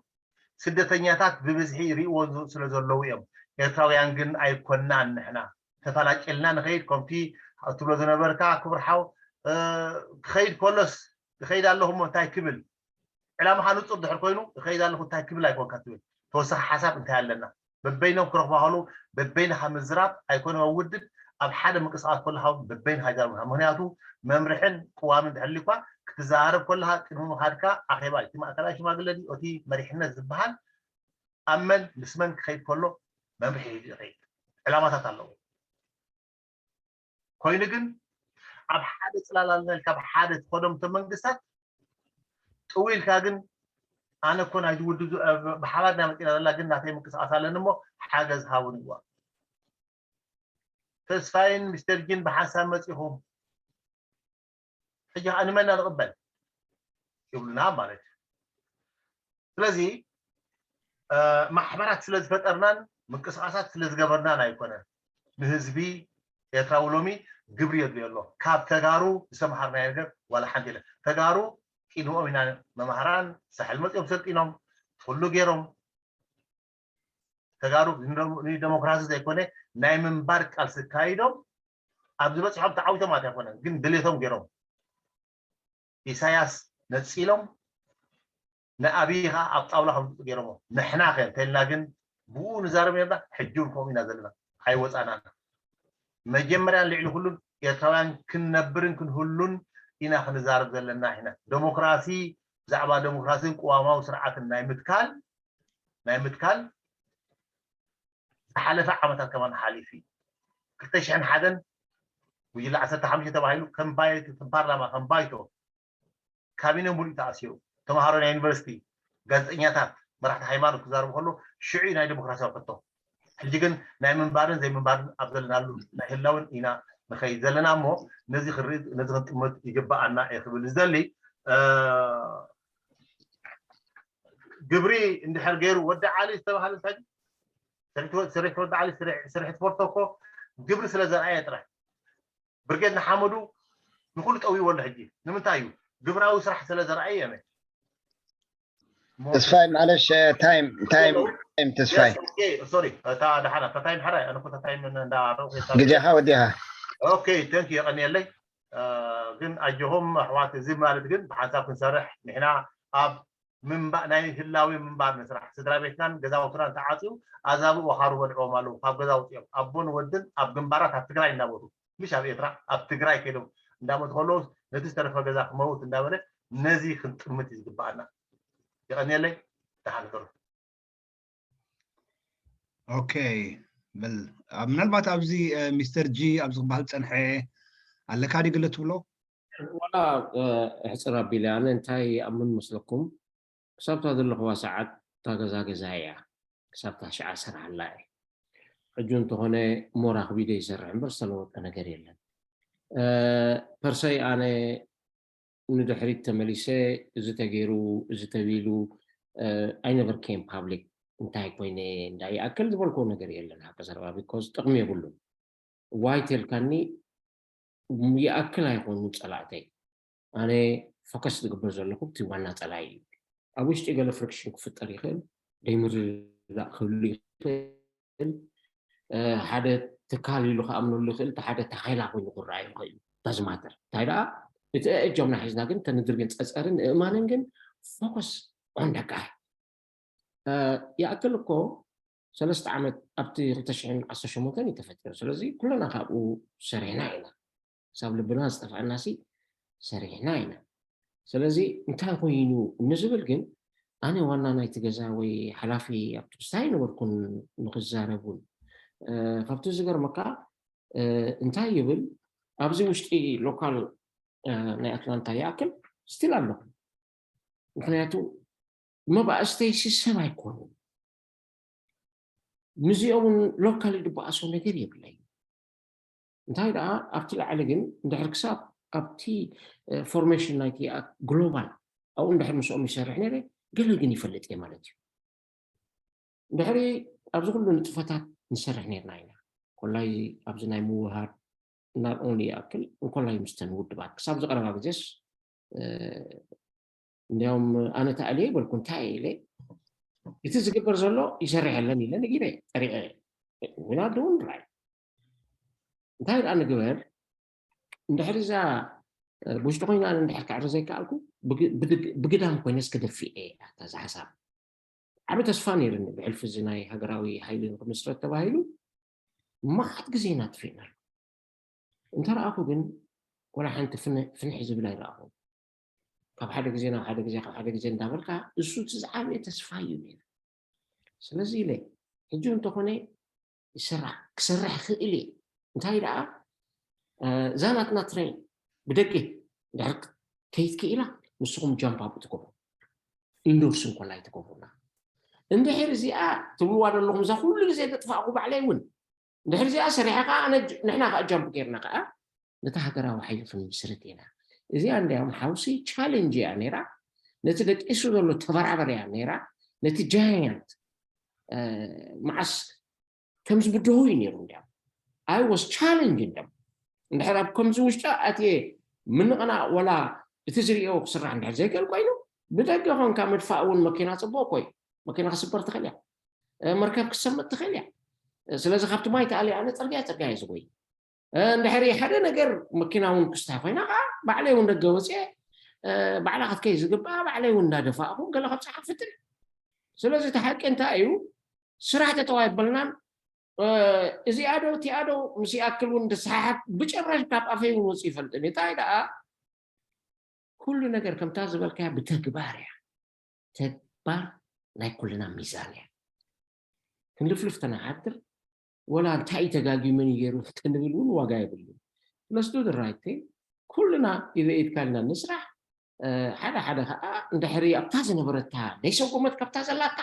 ስደተኛታት ብብዝሒ ይርእዎ ስለ ዘለዉ እዮም ኤርትራውያን ግን ኣይኮናን ንሕና ተፈላቂልና ንኸይድ ከምቲ ትብሎ ዝነበርካ ክቡር ሓው ክኸይድ ከሎስ ይኸይድ ኣለኹ እሞ እንታይ ክብል ዕላማኻ ንፁር ድሕር ኮይኑ ይኸይድ ኣለኹ እንታይ ክብል ኣይኮንካ ትብል ተወሳኺ ሓሳብ እንታይ ኣለና በበይኖም ክረኽባ ከለዉ በበይንኻ ምዝራብ ኣይኮነ ኣብ ውድብ ኣብ ሓደ ምንቅስቃስ ከለኻ እውን በበይንኻ ይዛረቡ ምክንያቱ መምርሕን ቅዋምን እንድሕልዩ እኳ ክትዘራረብ ከለኻ ቅድሚ ምኻድካ ኣኼባ እቲ ማእከላይ ሽማግለ ድዩ እቲ መሪሕነት ዝበሃል ኣብ መን ምስ መን ክኸይድ ከሎ መምርሒ ሒዙ ይኸይድ ዕላማታት ኣለዎ ኮይኑ ግን ኣብ ሓደ ፅላል ኣለና ኢልካ ኣብ ሓደ ትኸዶም እቶም መንግስታት ጥው ኢልካ ግን ኣነ እኮ ናይዚ ውድብ ብሓባር ኢና መፂና ዘለና ግን ናተይ ምንቅስቃስ ኣለኒ እሞ ሓገዝ ሃቡን ይዋ ተስፋይን ሚስተር ጂን ብሓንሳብ መፂኹም ሕጂ ከዓ ንመና ንቕበል ይብሉና ማለት እዩ ስለዚ ማሕበራት ስለ ዝፈጠርናን ምንቅስቃሳት ስለ ዝገበርናን ኣይኮነን ንህዝቢ ኤርትራዊ ሎሚ ግብሪ የድልዮ ኣሎ ካብ ተጋሩ ዝተምሃርናዮ ነገር ዋላ ሓንቲ የለን ተጋሩ ቅድሚኦም ኢና መማህራን ሳሕል መፅኦም ሰልጢኖም ኩሉ ገይሮም ተጋሩ ንደሞክራሲ ዘይኮነ ናይ ምንባር ቃልሲ ካይዶም ኣብ ዝበፅሖም ተዓዊቶም ማለት ኣይኮነን ግን ድሌቶም ገይሮም ኢሳያስ ነፂሎም ንኣብይ ከዓ ኣብ ጣውላ ከምፅኡ ገይሮሞ ንሕና ከ እንተልና ግን ብኡ ንዛረብ ነርና ሕጂ እውን ከምኡ ኢና ዘለና ኣይወፃናን መጀመርያን ልዕሊ ኩሉን ኤርትራውያን ክንነብርን ክንህሉን ኢና ክንዛረብ ዘለና ኢና ደሞክራሲ ብዛዕባ ደሞክራሲን ቅዋማዊ ስርዓትን ናይ ምትካል ናይ ምትካል ዝሓለፈ ዓመታት ከማን ሓሊፉ እዩ ክልተ ሽሕን ሓደን ጉጅለ ዓሰርተ ሓሙሽተ ተባሂሉ ከም ባይቶ ከም ፓርላማ ከም ባይቶ ካቢነ ሙሉእ ተኣሲሩ ተምሃሮ ናይ ዩኒቨርሲቲ ጋዜጠኛታት መራሕቲ ሃይማኖት ክዛረቡ ከሎ ሽዑ ናይ ዲሞክራሲያዊ ሕቶ ሕጂ ግን ናይ ምንባርን ዘይምንባርን ኣብ ዘለናሉ ናይ ህላውን ኢና ንኸይድ ዘለና እሞ ነዚ ክንርኢ ነዚ ክንጥምት ይግበኣና እየ ክብል ዝደሊ ግብሪ እንድሕር ገይሩ ወዲ ዓሊ ዝተባሃለ እንታይ ስርሒት ወዲ ዓሊ ስርሒት ፎርቶ እኮ ግብሪ ስለ ዘርኣየ ጥራሕ ብርጌድ ንሓመዱ ንኩሉ ጠዊዎ ኣሎ ሕጂ ንምንታይ እዩ ግብራዊ ስራሕ ስለ ዘርኣየ የመ ተስፋይ ማለሽ ታይም ታይም ታይም ተስፋይ ሶሪ እታ ደሓና እታ ታይም ሓራ ኣነ እኮ እታ ታይም እንዳረእኹ ግዜኻ ወዲኻ ኦኬ ተንክ የቐንየለይ ግን ኣጆኹም ኣሕዋት እዚ ማለት ግን ብሓንሳብ ክንሰርሕ ንሕና ኣብ ምንባእ ናይ ህላዊ ምንባር ንስራሕ ስድራ ቤትናን ገዛውትናን ተዓፅዩ ኣዛብእ ወኻሩ በልዕዎም ኣለዉ ካብ ገዛ ውፅኦም ኣቦን ወድን ኣብ ግንባራት ኣብ ትግራይ እናሞቱ ምሽ ኣብ ኤርትራ ኣብ ትግራይ ከይዶም እንዳሞቱ ከለዉ ነቲ ዝተረፈ ገዛ ክመውት እንዳበለ ነዚ ክንጥምት እዩ ዝግበኣና ይቐንየለይ ደሓን ክሩ ኦኬ በል ምናልባት ኣብዚ ሚስተር ጂ ኣብዚ ክበሃል ዝፀንሐ ኣለካ ድዩ ገለ ትብሎ ዋላ ሕፅር ኣቢለ ኣነ እንታይ ይኣምን መስለኩም ክሳብታ ዘለኹዋ ሰዓት እታ ገዛ ገዛ እያ ክሳብታ ሽዓ ሰርሓላ እየ ሕጂ እንተኾነ እሞ ራኽቢ ዶ ይሰርሕ እምበር ዝተለወጠ ነገር የለን ፐርሰይ ኣነ ንድሕሪት ተመሊሰ እዚ ተገይሩ እዚ ተቢሉ I never came public እንታይ ኮይነ እንዳ ይኣክል ዝበልኮ ነገር የለን ሓቂ ዘረባ because ጥቕሚ የብሉን ዋይ ተልካኒ ይኣክል ኣይኮኑ ፀላእተይ ኣነ ፎከስ ዝግበር ዘለኹ እቲ ዋና ፀላኢ እዩ ኣብ ውሽጢ ገለ ፍሪክሽን ክፍጠር ይኽእል ደይምርዳእ ክህሉ ይኽእል ሓደ ትካል ኢሉ ክኣምነሉ ይኽእል ሓደ ታኻይላ ኮይኑ ክረኣዩ ይኽእል እዩ ዳዝማተር እንታይ ደኣ እቲ እእጃምና ሒዝና ግን ተንድር ግን ፀፀርን እእማንን ግን ፎከስ ኦን ደጋይ ይኣክል እኮ ሰለስተ ዓመት ኣብቲ ክልተ ሽሕን ዓሰርተ ሸሞንተን እዩ ተፈጢሩ ስለዚ ኩለና ካብኡ ሰሪሕና ኢና ክሳብ ልብና ዝጠፍኣና ሲ ሰሪሕና ኢና ስለዚ እንታይ ኮይኑ ንዝብል ግን ኣነ ዋና ናይቲ ገዛ ወይ ሓላፊ ኣብቲ ክስታይ ነበርኩን ንክዛረብ እውን ካብቲ ዝገርመካ እንታይ ይብል ኣብዚ ውሽጢ ሎካል ናይ ኣትላንታ ይኣክል ስቲል ኣለኹ ምክንያቱ መባእስተይሲ ሰብ ኣይኮኑን ምስዚኦም እውን ሎካሊ ዝበኣሶ ነገር የብለይ እንታይ ደኣ ኣብቲ ላዕሊ ግን እንድሕር ክሳብ ኣብቲ ፎርሜሽን ናይቲ ግሎባል ኣብኡ እንድሕር ምስኦም ይሰርሕ ነይረ ገለ ግን ይፈልጥ እየ ማለት እዩ እንድሕሪ ኣብዚ ኩሉ ንጥፈታት ንሰርሕ ነርና ኢና ኮላይ ኣብዚ ናይ ምውሃድ not only ይኣክል እንኮላይ ምስተን ውድባት ክሳብ ዝቀረባ ግዜስ እንዲያውም ኣነ ተኣልየ ይበልኩ እንታይ ኢለ እቲ ዝግበር ዘሎ ይሰርሕ የለን ኢለ ነጊረ ጠሪቀ we not doing right እንታይ ደኣ ንግበር እንድሕር እዛ ብውሽጢ ኮይና ኣነ እንድሕር ክዕረ ዘይከኣልኩ ብግዳም ኮይነስ ክደፍእ እየ እታ ዝሓሳብ ዓብ ተስፋ ነይርኒ ብሕልፊ እዚ ናይ ሃገራዊ ሓይሊ ንክምስረት ተባሂሉ። ማዓት ግዜ ኢና ትፍእና እንተረኣኹ ግን ወላ ሓንቲ ፍንሕ ዝብል ኣይረኣኹ። ካብ ሓደ ግዜ ናብ ሓደ ግዜ ካብ ሓደ ግዜ እንዳበልካ እሱ እቲ ዝዓበየ ተስፋ እዩ ነይሩ። ስለዚ ኢለ ሕጂ እንተኾነ ይስራሕ ክሰርሕ ክእል እየ። እንታይ ደኣ እዛ ናትና ትሬን ብደገ ድሕር ከይትክኢላ ንስኹም ጃምፕ ኣብኡ ትገብሩ፣ ኢንዶርስ እንኮላ ኣይትገብሩና። እንድሕር እዚኣ ትብልዋ ዘለኹም እዛ ኩሉ ግዜ ዘጥፋእኩ ባዕለይ እውን እንድሕር እዚኣ ሰሪሐ ከዓ ንሕና ከዓ ጃምፕ ገይርና ከዓ ነታ ሃገራዊ ሓይሊ ክንምስርት ኢና። እዚኣ እንዲያውም ሓውሲ ቻሌንጅ እያ ነይራ። ነቲ ደቂሱ ዘሎ ተበራበር እያ ነይራ። ነቲ ጃያንት መዓስ ከም ዝብድሆ እዩ ነይሩ። እንዲያውም I was challenging them። እንድሕር ኣብ ከምዚ ውሽጢ ኣትየ ምንቕናቕ ወላ እቲ ዝርእዮ ክስራሕ እንድሕር ዘይክእል ኮይኑ ብደገ ኮንካ ምድፋእ እውን መኪና ፅቡቕ ኮይ መኪና ክስበር ትኽእል እያ። መርከብ ክሰምጥ ትኽእል እያ። ስለዚ ካብቲ ማይ ተኣልየ ኣነ ፅርግያ ፅርግያ እየ ዝጎይ። እንድሕሪ ሓደ ነገር መኪና እውን ክስታ ኮይና ከዓ ባዕለይ እውን ደገ ወፅየ ባዕላ ክትከይ ዝግብኣ ባዕለይ እውን እንዳደፋእኹ ገለ ከብፅሓ ክፍትን። ስለዚ እቲ ሓቂ እንታይ እዩ? ስራሕ ተጠዋይበልናን እዚኣ ዶ እቲኣ ዶ ምስ ይኣክል እውን ድሰሓሓት ብጭራሽ ካብ ኣፈይ እውን ወፂ ይፈልጥን እንታይ ደኣ ኩሉ ነገር ከምታ ዝበልካያ ብተግባር እያ። ተግባር ናይ ኩልና ሚዛን እያ። ክንልፍልፍ ተነሓድር ወላ እንታይ እዩ ተጋጊመን ይገይሩ ክንብል እውን ዋጋ የብሉን። ስለስቱ ድራይት ኩልና ኢደኢድካ ኢልና ንስራሕ። ሓደ ሓደ ከዓ እንድሕሪ ኣብታ ዝነበረታ ደይሰጎመት ካብታ ዘላታ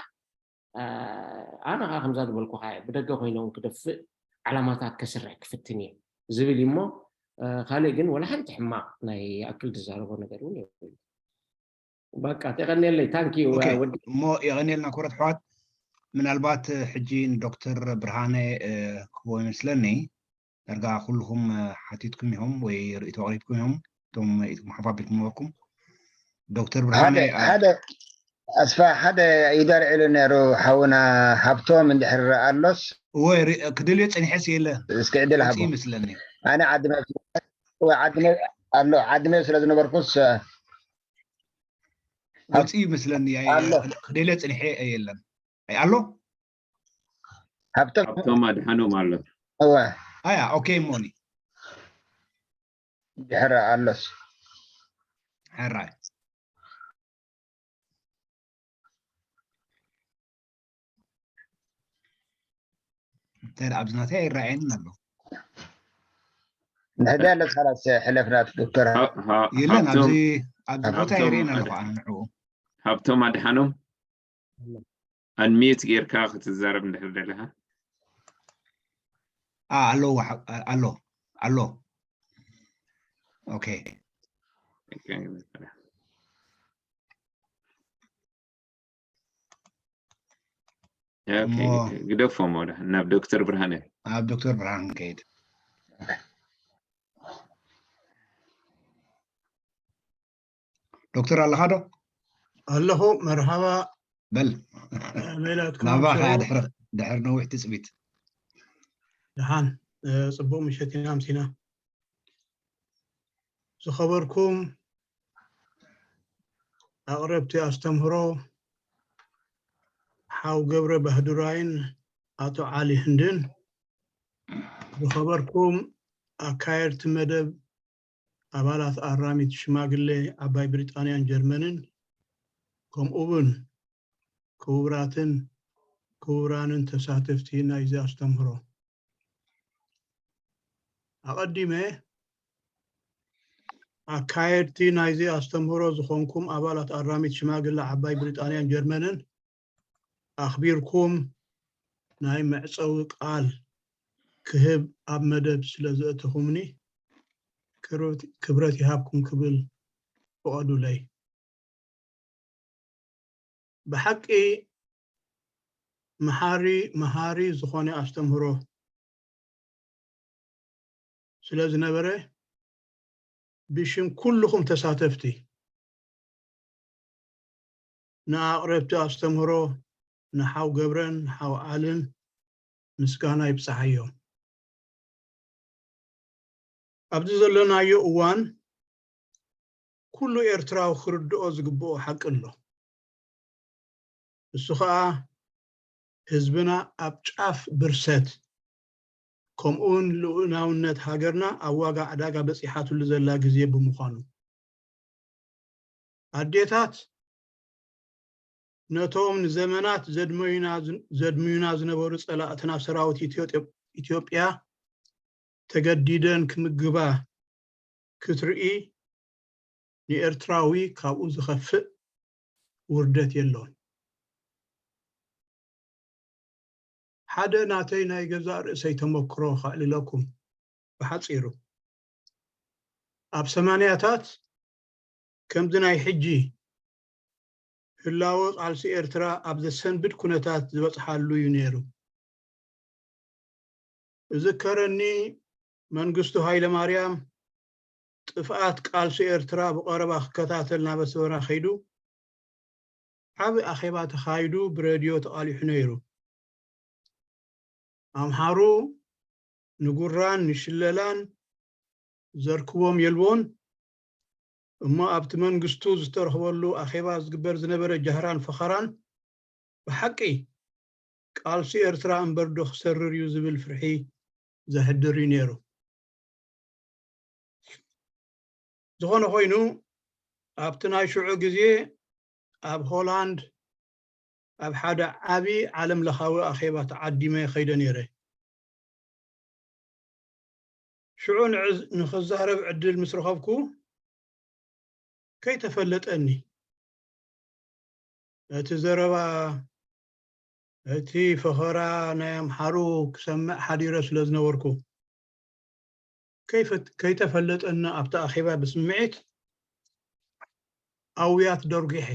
ኣነ ከዓ ከምዛ ዝበልኩካ ብደገ ኮይነ እውን ክደፍእ ዓላማታት ከስርሕ ክፍትን እየ ዝብል እዩ እሞ ካልእ ግን ወላ ሓንቲ ሕማቕ ናይ ኣክል ዝዛረቦ ነገር እውን የብሉ። በቃ ተቀንየለይ ታንኪ ወዲ እሞ የቀንየልና ክብረት ኣሕዋት። ምናልባት ሕጂ ንዶክተር ብርሃነ ክህቦ ይመስለኒ። ዳርጋ ኩልኹም ሓቲትኩም ኢኹም ወይ ርእይቶ ኣቕሪብኩም ኢኹም እቶም ኢትኩም ሓፍ ኣቢልኩም ነበርኩም። ዶክተር ብርሃነ ሓደ ሓደ ኣስፋ ሓደ ኢዱ ኣልዒሉ ነይሩ ሓውና ሃብቶም እንድሕር ኣሎስ እወ ክደልዮ ጸኒሐስ የለን። እስኪ ዕድል ሃቦ ይመስለኒ። ኣነ ዓዲ መ ዓዲ መ ኣሎ ዓዲ መ ስለ ዝነበርኩስ መጺኡ ይመስለኒ። ክደልዮ ጸኒሐ የለን። ኣይ ኣሎ ሃብቶም ሃብቶም ኣድሓኖም ኣሎ። እወ ኣያ ኦኬ ሞኒ ድሕር ኣሎስ ሕራይ እንታይ ደኣ ኣብዚ ናተይ ኣይረኣየንን ኣሎ። ንሕዳ ኣለስ ካላስ ሕለፍናት ዶክተር የለን ኣብዚ ኣብዚ ቦታ ይርእየን ኣለኹ ኣነ ንዕኡ ሃብቶም ኣድሓኖም ኣንሚዩት ጌርካ ክትዛረብ እንድሕር ደለኻ ኣሎ ኣሎ ኣሎ ኦኬ ግደፎም ወደ ናብ ዶክተር ብርሃነ ኣብ ዶክተር ብርሃን ከይድ ዶክተር ኣለኻ ዶ ኣለኹ መርሃባ በል ናባ ከዓ ድሕር ነዊሕ ትፅቢት ደሓን ፅቡቅ ምሸት ኢና ኣምሲና ዝኸበርኩም ኣቕረብቲ ኣስተምህሮ ሓው ገብረ ባህዱራይን ኣቶ ዓሊ ህንድን ዝኸበርኩም ኣካየድቲ መደብ ኣባላት ኣራሚት ሽማግሌ ዓባይ ብሪጣንያን ጀርመንን ከምኡውን ክቡራትን ክቡራንን ተሳተፍቲ ናይዚ ኣስተምህሮ ኣቐዲመ ኣካየድቲ ናይዚ ኣስተምህሮ ዝኾንኩም ኣባላት ኣራሚት ሽማግለ ዓባይ ብሪጣንያን ጀርመንን ኣኽቢርኩም ናይ መዕጸዊ ቃል ክህብ ኣብ መደብ ስለ ዘእተኹምኒ ክብረት ይሃብኩም ክብል ፍቐዱለይ። ብሓቂ መሓሪ መሃሪ ዝኾነ ኣስተምህሮ ስለ ዝነበረ ብሽም ኩልኹም ተሳተፍቲ ንኣቕረብቲ ኣስተምህሮ ንሓው ገብረን ንሓው ዓልን ምስጋና ይብፅሓዮም። ኣብዚ ዘለናዮ እዋን ኩሉ ኤርትራዊ ክርድኦ ዝግብኦ ሓቂ ኣሎ። እሱ ኸኣ ህዝብና ኣብ ጫፍ ብርሰት፣ ከምኡውን ልኡላውነት ሃገርና ኣብ ዋጋ ዕዳጋ በጺሓትሉ ዘላ ግዜ ብምዃኑ። ኣዴታት ነቶም ንዘመናት ዘድመዩና፣ ዘድምዩና ዝነበሩ ጸላእትና ሰራዊት ኢትዮ-፣ ኢትዮጵያ ተገዲደን ክምግባ ክትርኢ፣ ንኤርትራዊ ካብኡ ዝኸፍእ ውርደት የሎን። ሓደ ናተይ ናይ ገዛእ ርእሰይ ተመክሮ ከዕልለኩም ብሓጺሩ። ኣብ ሰማንያታት ከምዚ ናይ ሕጂ ህላወ ቃልሲ ኤርትራ ኣብ ዘሰንብድ ኩነታት ዝበጽሓሉ እዩ ነይሩ። እዝከረኒ መንግስቱ ሃይለማርያም ጥፍኣት ቃልሲ ኤርትራ ብቐረባ ክከታተል ናብ ኣስመራ ከይዱ ዓቢ ኣኼባ ተኻይዱ ብሬድዮ ተቓሊሑ ነይሩ። ኣምሓሩ ንጉራን ንሽለላን ዘርክቦም የልቦን እሞ ኣብቲ መንግስቱ ዝተረኽበሉ ኣኼባ ዝግበር ዝነበረ ጃህራን ፈኸራን ብሓቂ ቃልሲ ኤርትራ እምበር ዶ ክሰርር እዩ ዝብል ፍርሒ ዘሕድር እዩ ነይሩ። ዝኾነ ኮይኑ ኣብቲ ናይ ሽዑ ግዜ ኣብ ሆላንድ ኣብ ሓደ ዓቢ ዓለም ለኻዊ ኣኼባ ተዓዲመ ከይደ ነይረ። ሽዑ ንዕዝ-፣ ንኽዛረብ ዕድል ምስ ረኸብኩ ከይተፈለጠኒ እቲ ዘረባ እቲ ፈኸራ ናይ ኣምሓሩ ክሰምዕ ሓዲረ ስለ ዝነበርኩ ከይፈት-፣ ከይተፈለጠኒ ኣብቲ ኣኼባ ብስምዒት ኣውያት ደርጒሐ።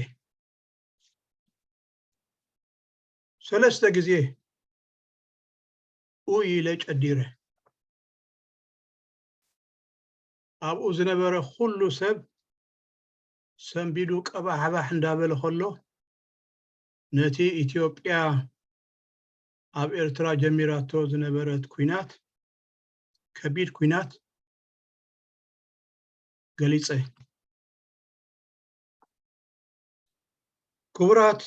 ሰለስተ ግዜ ኡይ ኢለ ጨዲረ። ኣብኡ ዝነበረ ኩሉ ሰብ ሰንቢዱ ቀባሕባሕ እንዳበለ ከሎ ነቲ ኢትዮጵያ ኣብ ኤርትራ ጀሚራቶ ዝነበረት ኲናት፣ ከቢድ ኲናት ገሊጸ። ክቡራት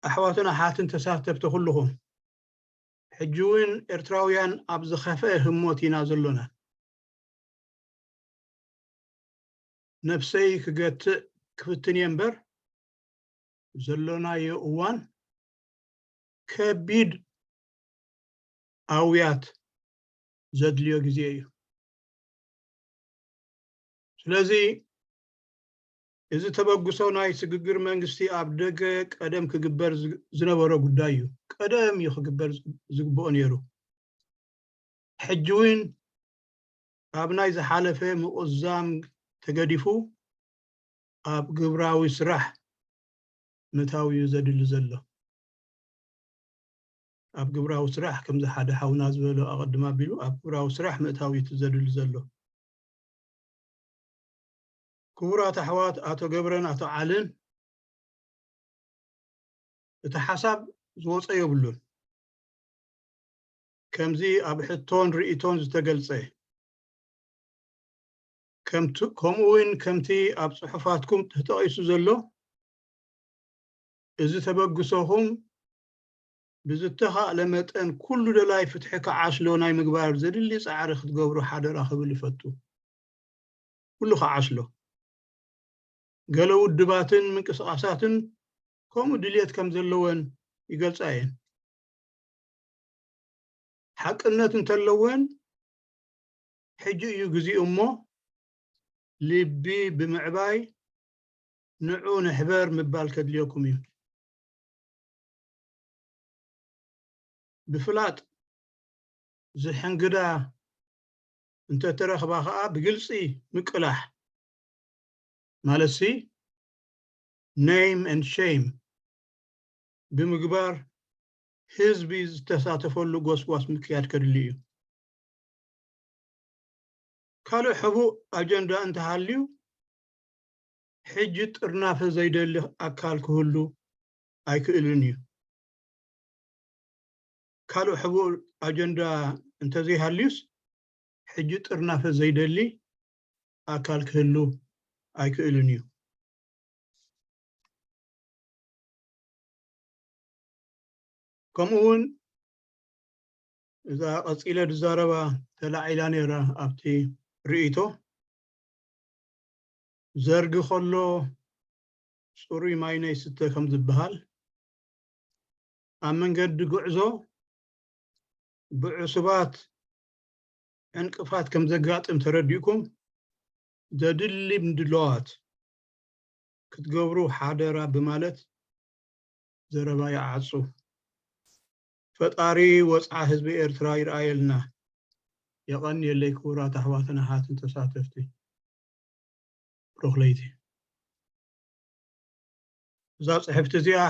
ኣሕዋትን ኣሓትን ተሳተፍቲ ኩልኹም፣ ሕጂ እውን ኤርትራውያን ኣብ ዝኸፍአ ህሞት ኢና ዘሎና። ነፍሰይ ክገትእ ክፍትን እየ እምበር፣ ዘሎናዮ እዋን ከቢድ ኣውያት ዘድልዮ ግዜ እዩ። ስለዚ እዚ ተበግሶ ናይ ስግግር መንግስቲ ኣብ ደገ ቀደም ክግበር ዝ-፣ ዝነበሮ ጉዳይ እዩ። ቀደም እዩ ክግበር ዝ-፣ ዝግብኦ ነይሩ። ሕጂ እውን ኣብ ናይ ዝሓለፈ ምቑዛም ተገዲፉ ኣብ ግብራዊ ስራሕ ምእታው እዩ ዘድሊ ዘሎ። ኣብ ግብራዊ ስራሕ፣ ከምዚ ሓደ ሓውና ዝበሎ ኣቐድም ኣቢሉ፣ ኣብ ግብራዊ ስራሕ ምእታው እዩ ዘድሊ ዘሎ። ክቡራት ኣሕዋት ኣቶ ገብረን ኣቶ ዓልን፣ እቲ ሓሳብ ዝወጸ የብሉን። ከምዚ ኣብ ሕቶን ርእይቶን ዝተገልጸ፣ ከምቲ፣ ከምኡ እውን ከምቲ ኣብ ጽሑፋትኩም ተጠቒሱ ዘሎ፣ እዚ ተበግሶኹም ብዝተኻእለ መጠን ኩሉ ደላይ ፍትሒ ክዓስሎ ናይ ምግባር ዘድሊ ጻዕሪ ክትገብሩ ሓደራ ክብል ይፈቱ። ኩሉ ክዓስሎ። ገለ ውድባትን ምንቅስቓሳትን ከምኡ ድልየት ከም ዘለወን ይገልጻ እየን። ሓቅነት እንተለወን፣ ሕጂ እዩ ግዜኡ እሞ፣ ልቢ ብምዕባይ ንዑ ንሕበር ምባል ከድልየኩም እዩ። ብፍላጥ ዝሕንግዳ እንተተረኽባ ኸኣ ብግልጺ ምቅላሕ፣ ማለትሲ name and shame ብምግባር ህዝቢ ዝተሳተፈሉ ጎስጓስ ምክያድ ከድሊ እዩ። ካልእ ሕቡእ ኣጀንዳ እንተሃልዩ፣ ሕጂ ጥርናፈ ዘይደሊ ኣካል ክህሉ ኣይክእልን እዩ። ካልእ ሕቡእ ኣጀንዳ እንተዘይሃልዩስ፣ ሕጂ ጥርናፈ ዘይደሊ ኣካል ክህሉ ኣይክእልን እዩ። ከምኡ እውን እዛ ቀጺለ ዝዛረባ ተላዒላ ነይራ ኣብቲ ርእይቶ። ዘርጊ ከሎ ጽሩይ ማይ ነይስተ ከም ዝበሃል፣ ኣብ መንገዲ ጉዕዞ ብዕሱባት ዕንቅፋት ከም ዘጋጥም ተረዲእኩም ዘድሊ ምድላዋት ክትገብሩ ሓደራ ብማለት ዘረባ ይዓጹ። ፈጣሪ ወጽዓ ህዝቢ ኤርትራ ይርኣየልና። የቐንየለይ ክቡራት ኣሕዋትን ኣሓትን ተሳተፍቲ። ብሩኽ ለይቲ። እዛ ጽሕፍቲ እዚኣ